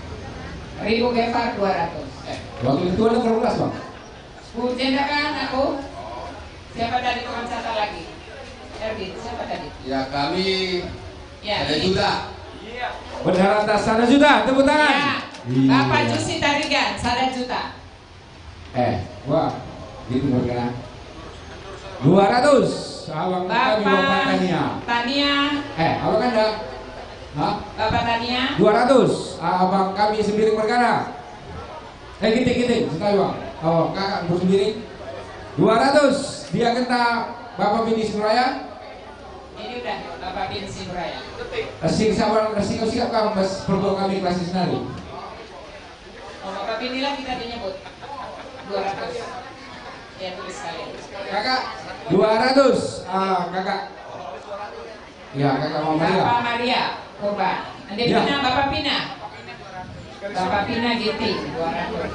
Ribu Gefar dua ratus. Eh, wakil ketua ada berapa belas, Bang? Sepuluh jenda kan aku. Siapa tadi tukang catat lagi? Erwin, siapa tadi? Ya, kami. Ya, ada ini. Juta. Bendahara tas sada juta, tepuk tangan. Ya. Iya. Bapak Jusi Tarigan, sada juta. Eh, wah, gitu berkena. Dua ratus, abang kami Bapak Bapak Tania. Tania. Eh, abang anda? Hah? Bapak Tania. Dua ratus, abang kami Sembiring berkena. Eh, Ginting, Ginting, sebentar, Bang. Oh, kakak Bos Sembiring. Dua ratus, dia kena Bapak Bini Siburaya. Ini udah, Bapak Bini Siburaya. Sing sabar, sing sikap kam, Mas, pertua kami klasis nari. Oh, Bapak Bini lah kita dinyebut. Dua ratus. Ya, tulis sekali. Kakak, dua ratus. Ah, kakak. Ya, kakak Mama Maria. Bapak Maria, Purba. Ande Ya. Pina, Bapak Pina. Bapak Pina Ginting, dua ratus.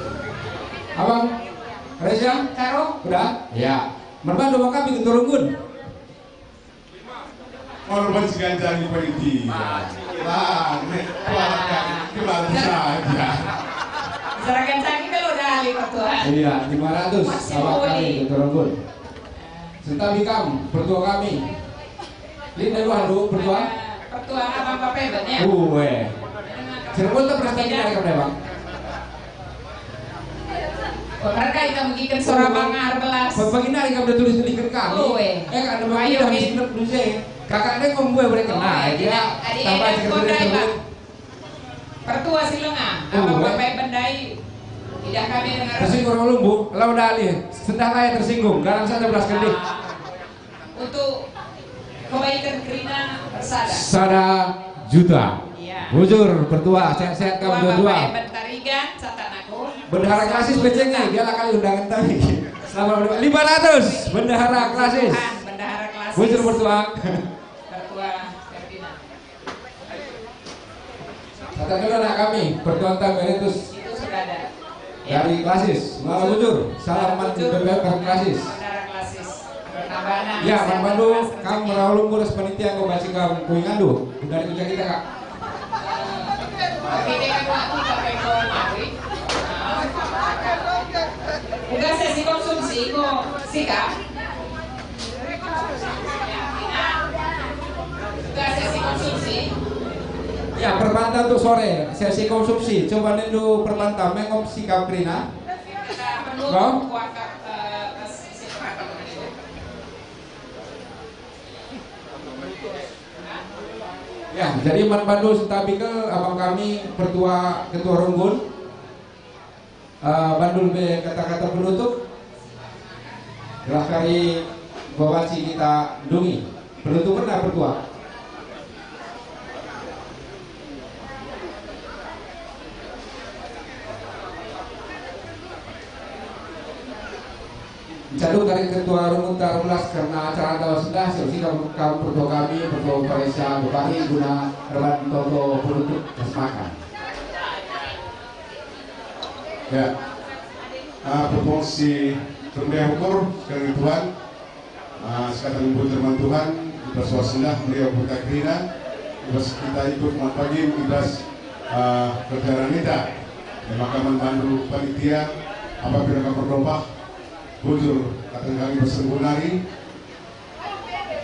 Abang, Resya? Karo? Udah? Ya. Merbantu maka bikin turunggun. Kalau banci ganjari panitia. Ah, nek kuarahkan, kemarin saja. Serahkan saja kalau udah ahli ketua. Iya, lima ratus. Masih Abang boleh. Kami, turunggun. Sentabi kam, pertua kami. Lit dua alu, pertua? Pertua Abang Bapak Eben, ya? Uwe. Cirebon tak pernah tanya ada kepada Abang? Mereka ikam megiken sora Uwe. Bangar belas. Pe-, pagi nari kam udah tulis-tulisken kami. Uwe. Eh, kan ada Ayo, Bang, kita Min. Mesti dulu, saya. Kakak dia ngomong gue beri kena, Oh, ya, dia tidak. Ada tambah yang cerita kondai, dulu. Bang. Pertua si lenga, Oh, Abang eh. Bapak Eben ndai, tidak kami dengar. Tersinggung orang Lumbu, lau dali, sendah raya tersinggung, dalam satu belas kedih. Ah, untuk kebaikan kerina bersada. Sada juta. Iya. Bujur, pertua, sehat-sehat kamu Pertua dua-dua. Bapak Eben Tarigan, Satanaku. Bendahara klasis Satu becenge, juta. Dialah kali undangan tadi. Selamat mendapat lima ratus, bendahara klasis. Tuhan, bendahara klasis. Bujur, pertua. Pertua Ferdinand. Katakan anak kami, pertua emeritus Itu sudah ada. Ya. Dari klasis, malam bujur, salam man Bujur. B B M dari klasis. Saudara klasis. Pertambahan Ya, anak man bandu, klasis. Kamu merawat lumpur panitia, kau baca kamu kuingandu. Dari kerja kita, Kak. Oke, dengan waktu sampai ke maghrib. Udah sesi konsumsi, kok sikap. Ya, permanta untuk sore, sesi konsumsi. Coba nindu permanta, mengop sikap kerina. Kau? Ya, jadi man bandu sentabi ke abang kami pertua ketua runggun. Eh, bandu lebe kata-kata penutup. Gelah kari babaci kita dungi. Penutup pernah pertua. Ncaduk kari ketua runggun ta belas kerna acara dawa sendah, siap sikap kamu pertua kami, pertua Paresia, bebari guna erban toto penutup kesempatan. Ya. Ah, perpulung si meriah ukur, sekalian Tuhan. Ah, sekatan bujur man Tuhan, ibas wasindah meriah ukur kerina, ibas kita ikut man pagi, ibas, ah, kerja kita. Ya, maka man bandu panitia, apabila kamu berdompah, bujur, katakan kami bersungguh nari,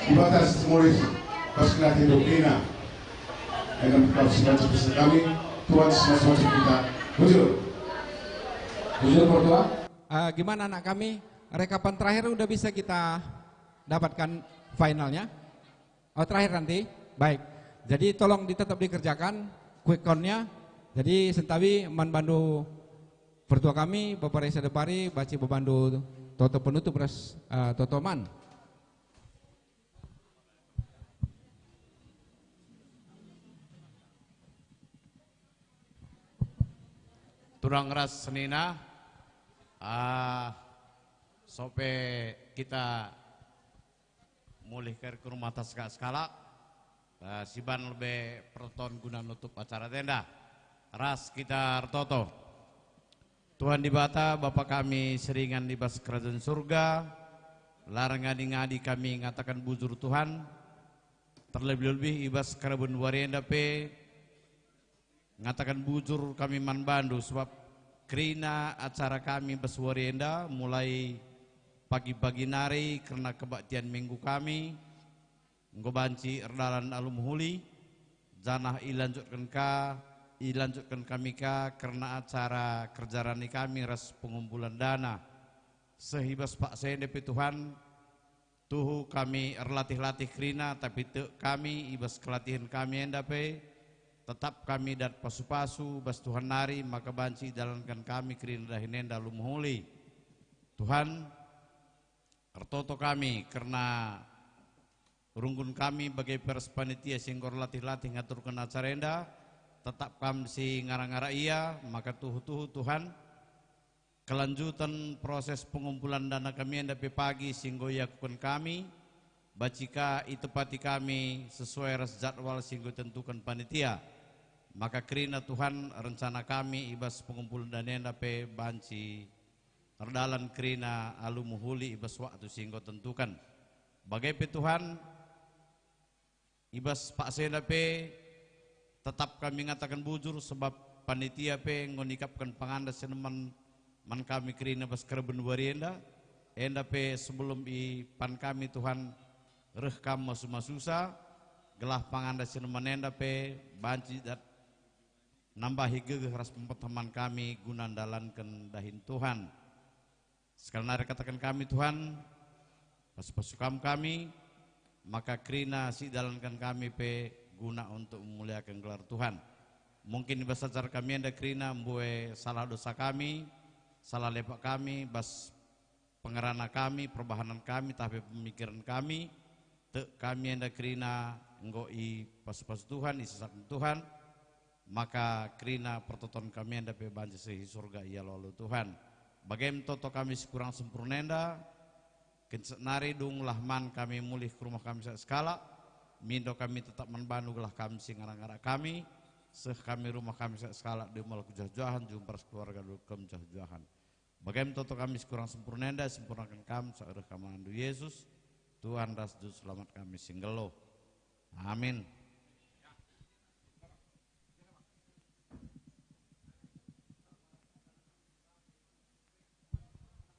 Dibata si mulih, pas kena tindokenna. Dengan kau si banci pesan kami, Tuhan si masu-masu kita. Bujur. Bujur, Pertua. Eh, gimana anak kami? Rekapan terakhir udah bisa kita dapatkan finalnya? Oh, terakhir nanti? Baik. Jadi tolong di, tetap dikerjakan quick count-nya. Jadi sentabi man bandu pertua kami, Bapak Resa Depari, baci bebandu toto penutup ras, eh, toto man. Turang ras senina, ah, sope kita mulih ke rumah ta sekalak-sekalak, eh, siban lebe pertoton guna nutup acara enda. Ras kita ertoto. Tuhan Dibata, Bapa kami si ringan i bas Kerajaan Surga, la erngadi-ngadi kami ngataken bujur Tuhan, terlebih-lebih i bas karaben wari enda pe ngataken bujur kami man bandu, sebab kerina acara kami bas wari enda, mulai pagi-pagi nari kerna kebaktian Minggu kami, enggo banci erdalan alu mehuli, janah ilanjutken ka ilanjutken kami ka kerna acara kerja rani kami ras pengumpulan dana. Seh i bas paksa enda pe Tuhan, tuhu kami erlatih-latih kerina, tapi tek kami i bas kelatihen kami enda pe, tetap kami dat pasu-pasu bas Tuhan nari maka banci idalanken kami kerina dahin enda alu mehuli. Tuhan, ertoto kami kerna runggun kami bage pe ras panitia si enggo erlatih-latih ngaturken acara enda, tetap kam si ngara-ngara ia, maka tuhu-tuhu Tuhan, kelanjuten proses pengumpulan dana kami enda pe pagi si enggo iakuken kami, banci ka itepati kami sesuai ras jadwal si enggo itentuken panitia. Maka kerina Tuhan, rencana kami i bas pengumpulan dana enda pe banci erdalan kerina alu mehuli i bas waktu si enggo tentuken. Bage pe Tuhan, i bas paksa enda pe tetap kami ngataken bujur, sebab panitia pe enggo nikapken panganda si neman man kami kerina bas kerben wari enda. Enda pe sebelum ipan kami Tuhan, reh kam masu-masusa, gelah panganda si neman enda pe banci dat nambahi gegeh ras pempeteman kami guna ndalanken dahin Tuhan. Sekali nari kataken kami, Tuhan, pasu-pasu kam kami, maka kerina si idalanken kami pe guna untuk memuliaken gelar Tuhan. Mungkin i bas ajar kami enda kerina mbue salah dosa kami, salah lepak kami, bas pengerana kami, perbahanen kami, tah pe pemikiren kami, tek kami enda kerina enggo ipasu-pasu Tuhan, isesaken Tuhan, maka kerina pertoton kami enda pe banci seh i Surga i alu-alu Tuhan. Bage me toto kami si kurang sempurna enda, kenca nari dunglah man kami mulih ku rumah kami sak sekalak, mindo kami tetap man bandu gelah kam si ngara-ngara kami, seh kami rumah kami sak sekalak, dem ku jah-jahen, jumpa ras keluarga dulu kam jah-jahen. Bage me toto kami si kurang sempurna enda, sempurnaken kam, sak reh kam andu Yesus, Tuhan ras Juru Selamat kami si nggeluh. Amin.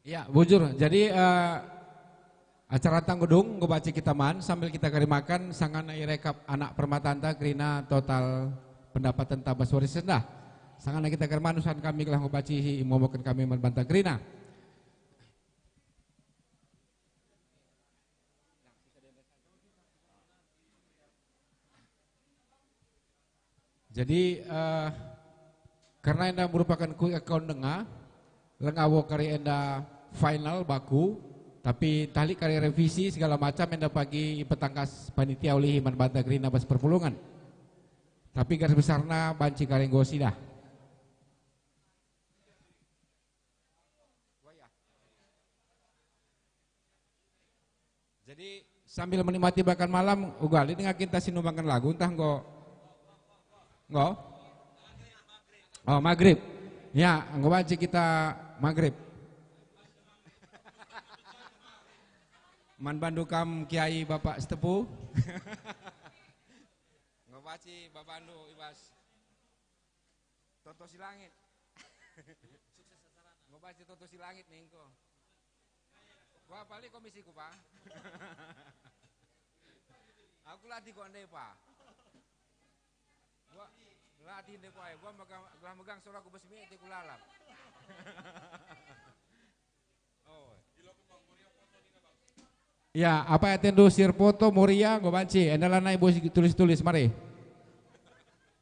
Ya, bujur. Jadi, eh, acara tanggung enggo banci kita man, sambil kita kari makan, sangana irekap anak permatanta kerina total pendapatenta bas wari sendah. Sangana kita kari man, usahen kami gelah enggo banci imomoken kami man banta kerina. Jadi, eh, karena enda merupakan quick account denga, langa wo kari enda final baku, tapi tah lit kari revisi segala macam enda pagi ipetangkas panitia ulih man banta kerina bas perpulungen. Tapi garis besarna banci kari enggo sidah. Jadi, sambil menikmati makan malam, uga lit denga kita si numbangken lagu, ntah enggo? Enggo? Oh, maghrib. Ya, enggo banci kita maghrib. Man bandu kam Kiai Bapak Sitepu. Enggo banci babandu i bas. Toto si langit. Enggo banci toto si langit ningko. Gua balik komisiku, Pak. Aku latih kok ndai, Pak. Gua latih ndai, Pak. Gua megang, gelah megang suraku besi mete ku lalap. Oh. Ya, apa atendu sir foto Moria enggo banci, enda lanai bos tulis-tulis, mari.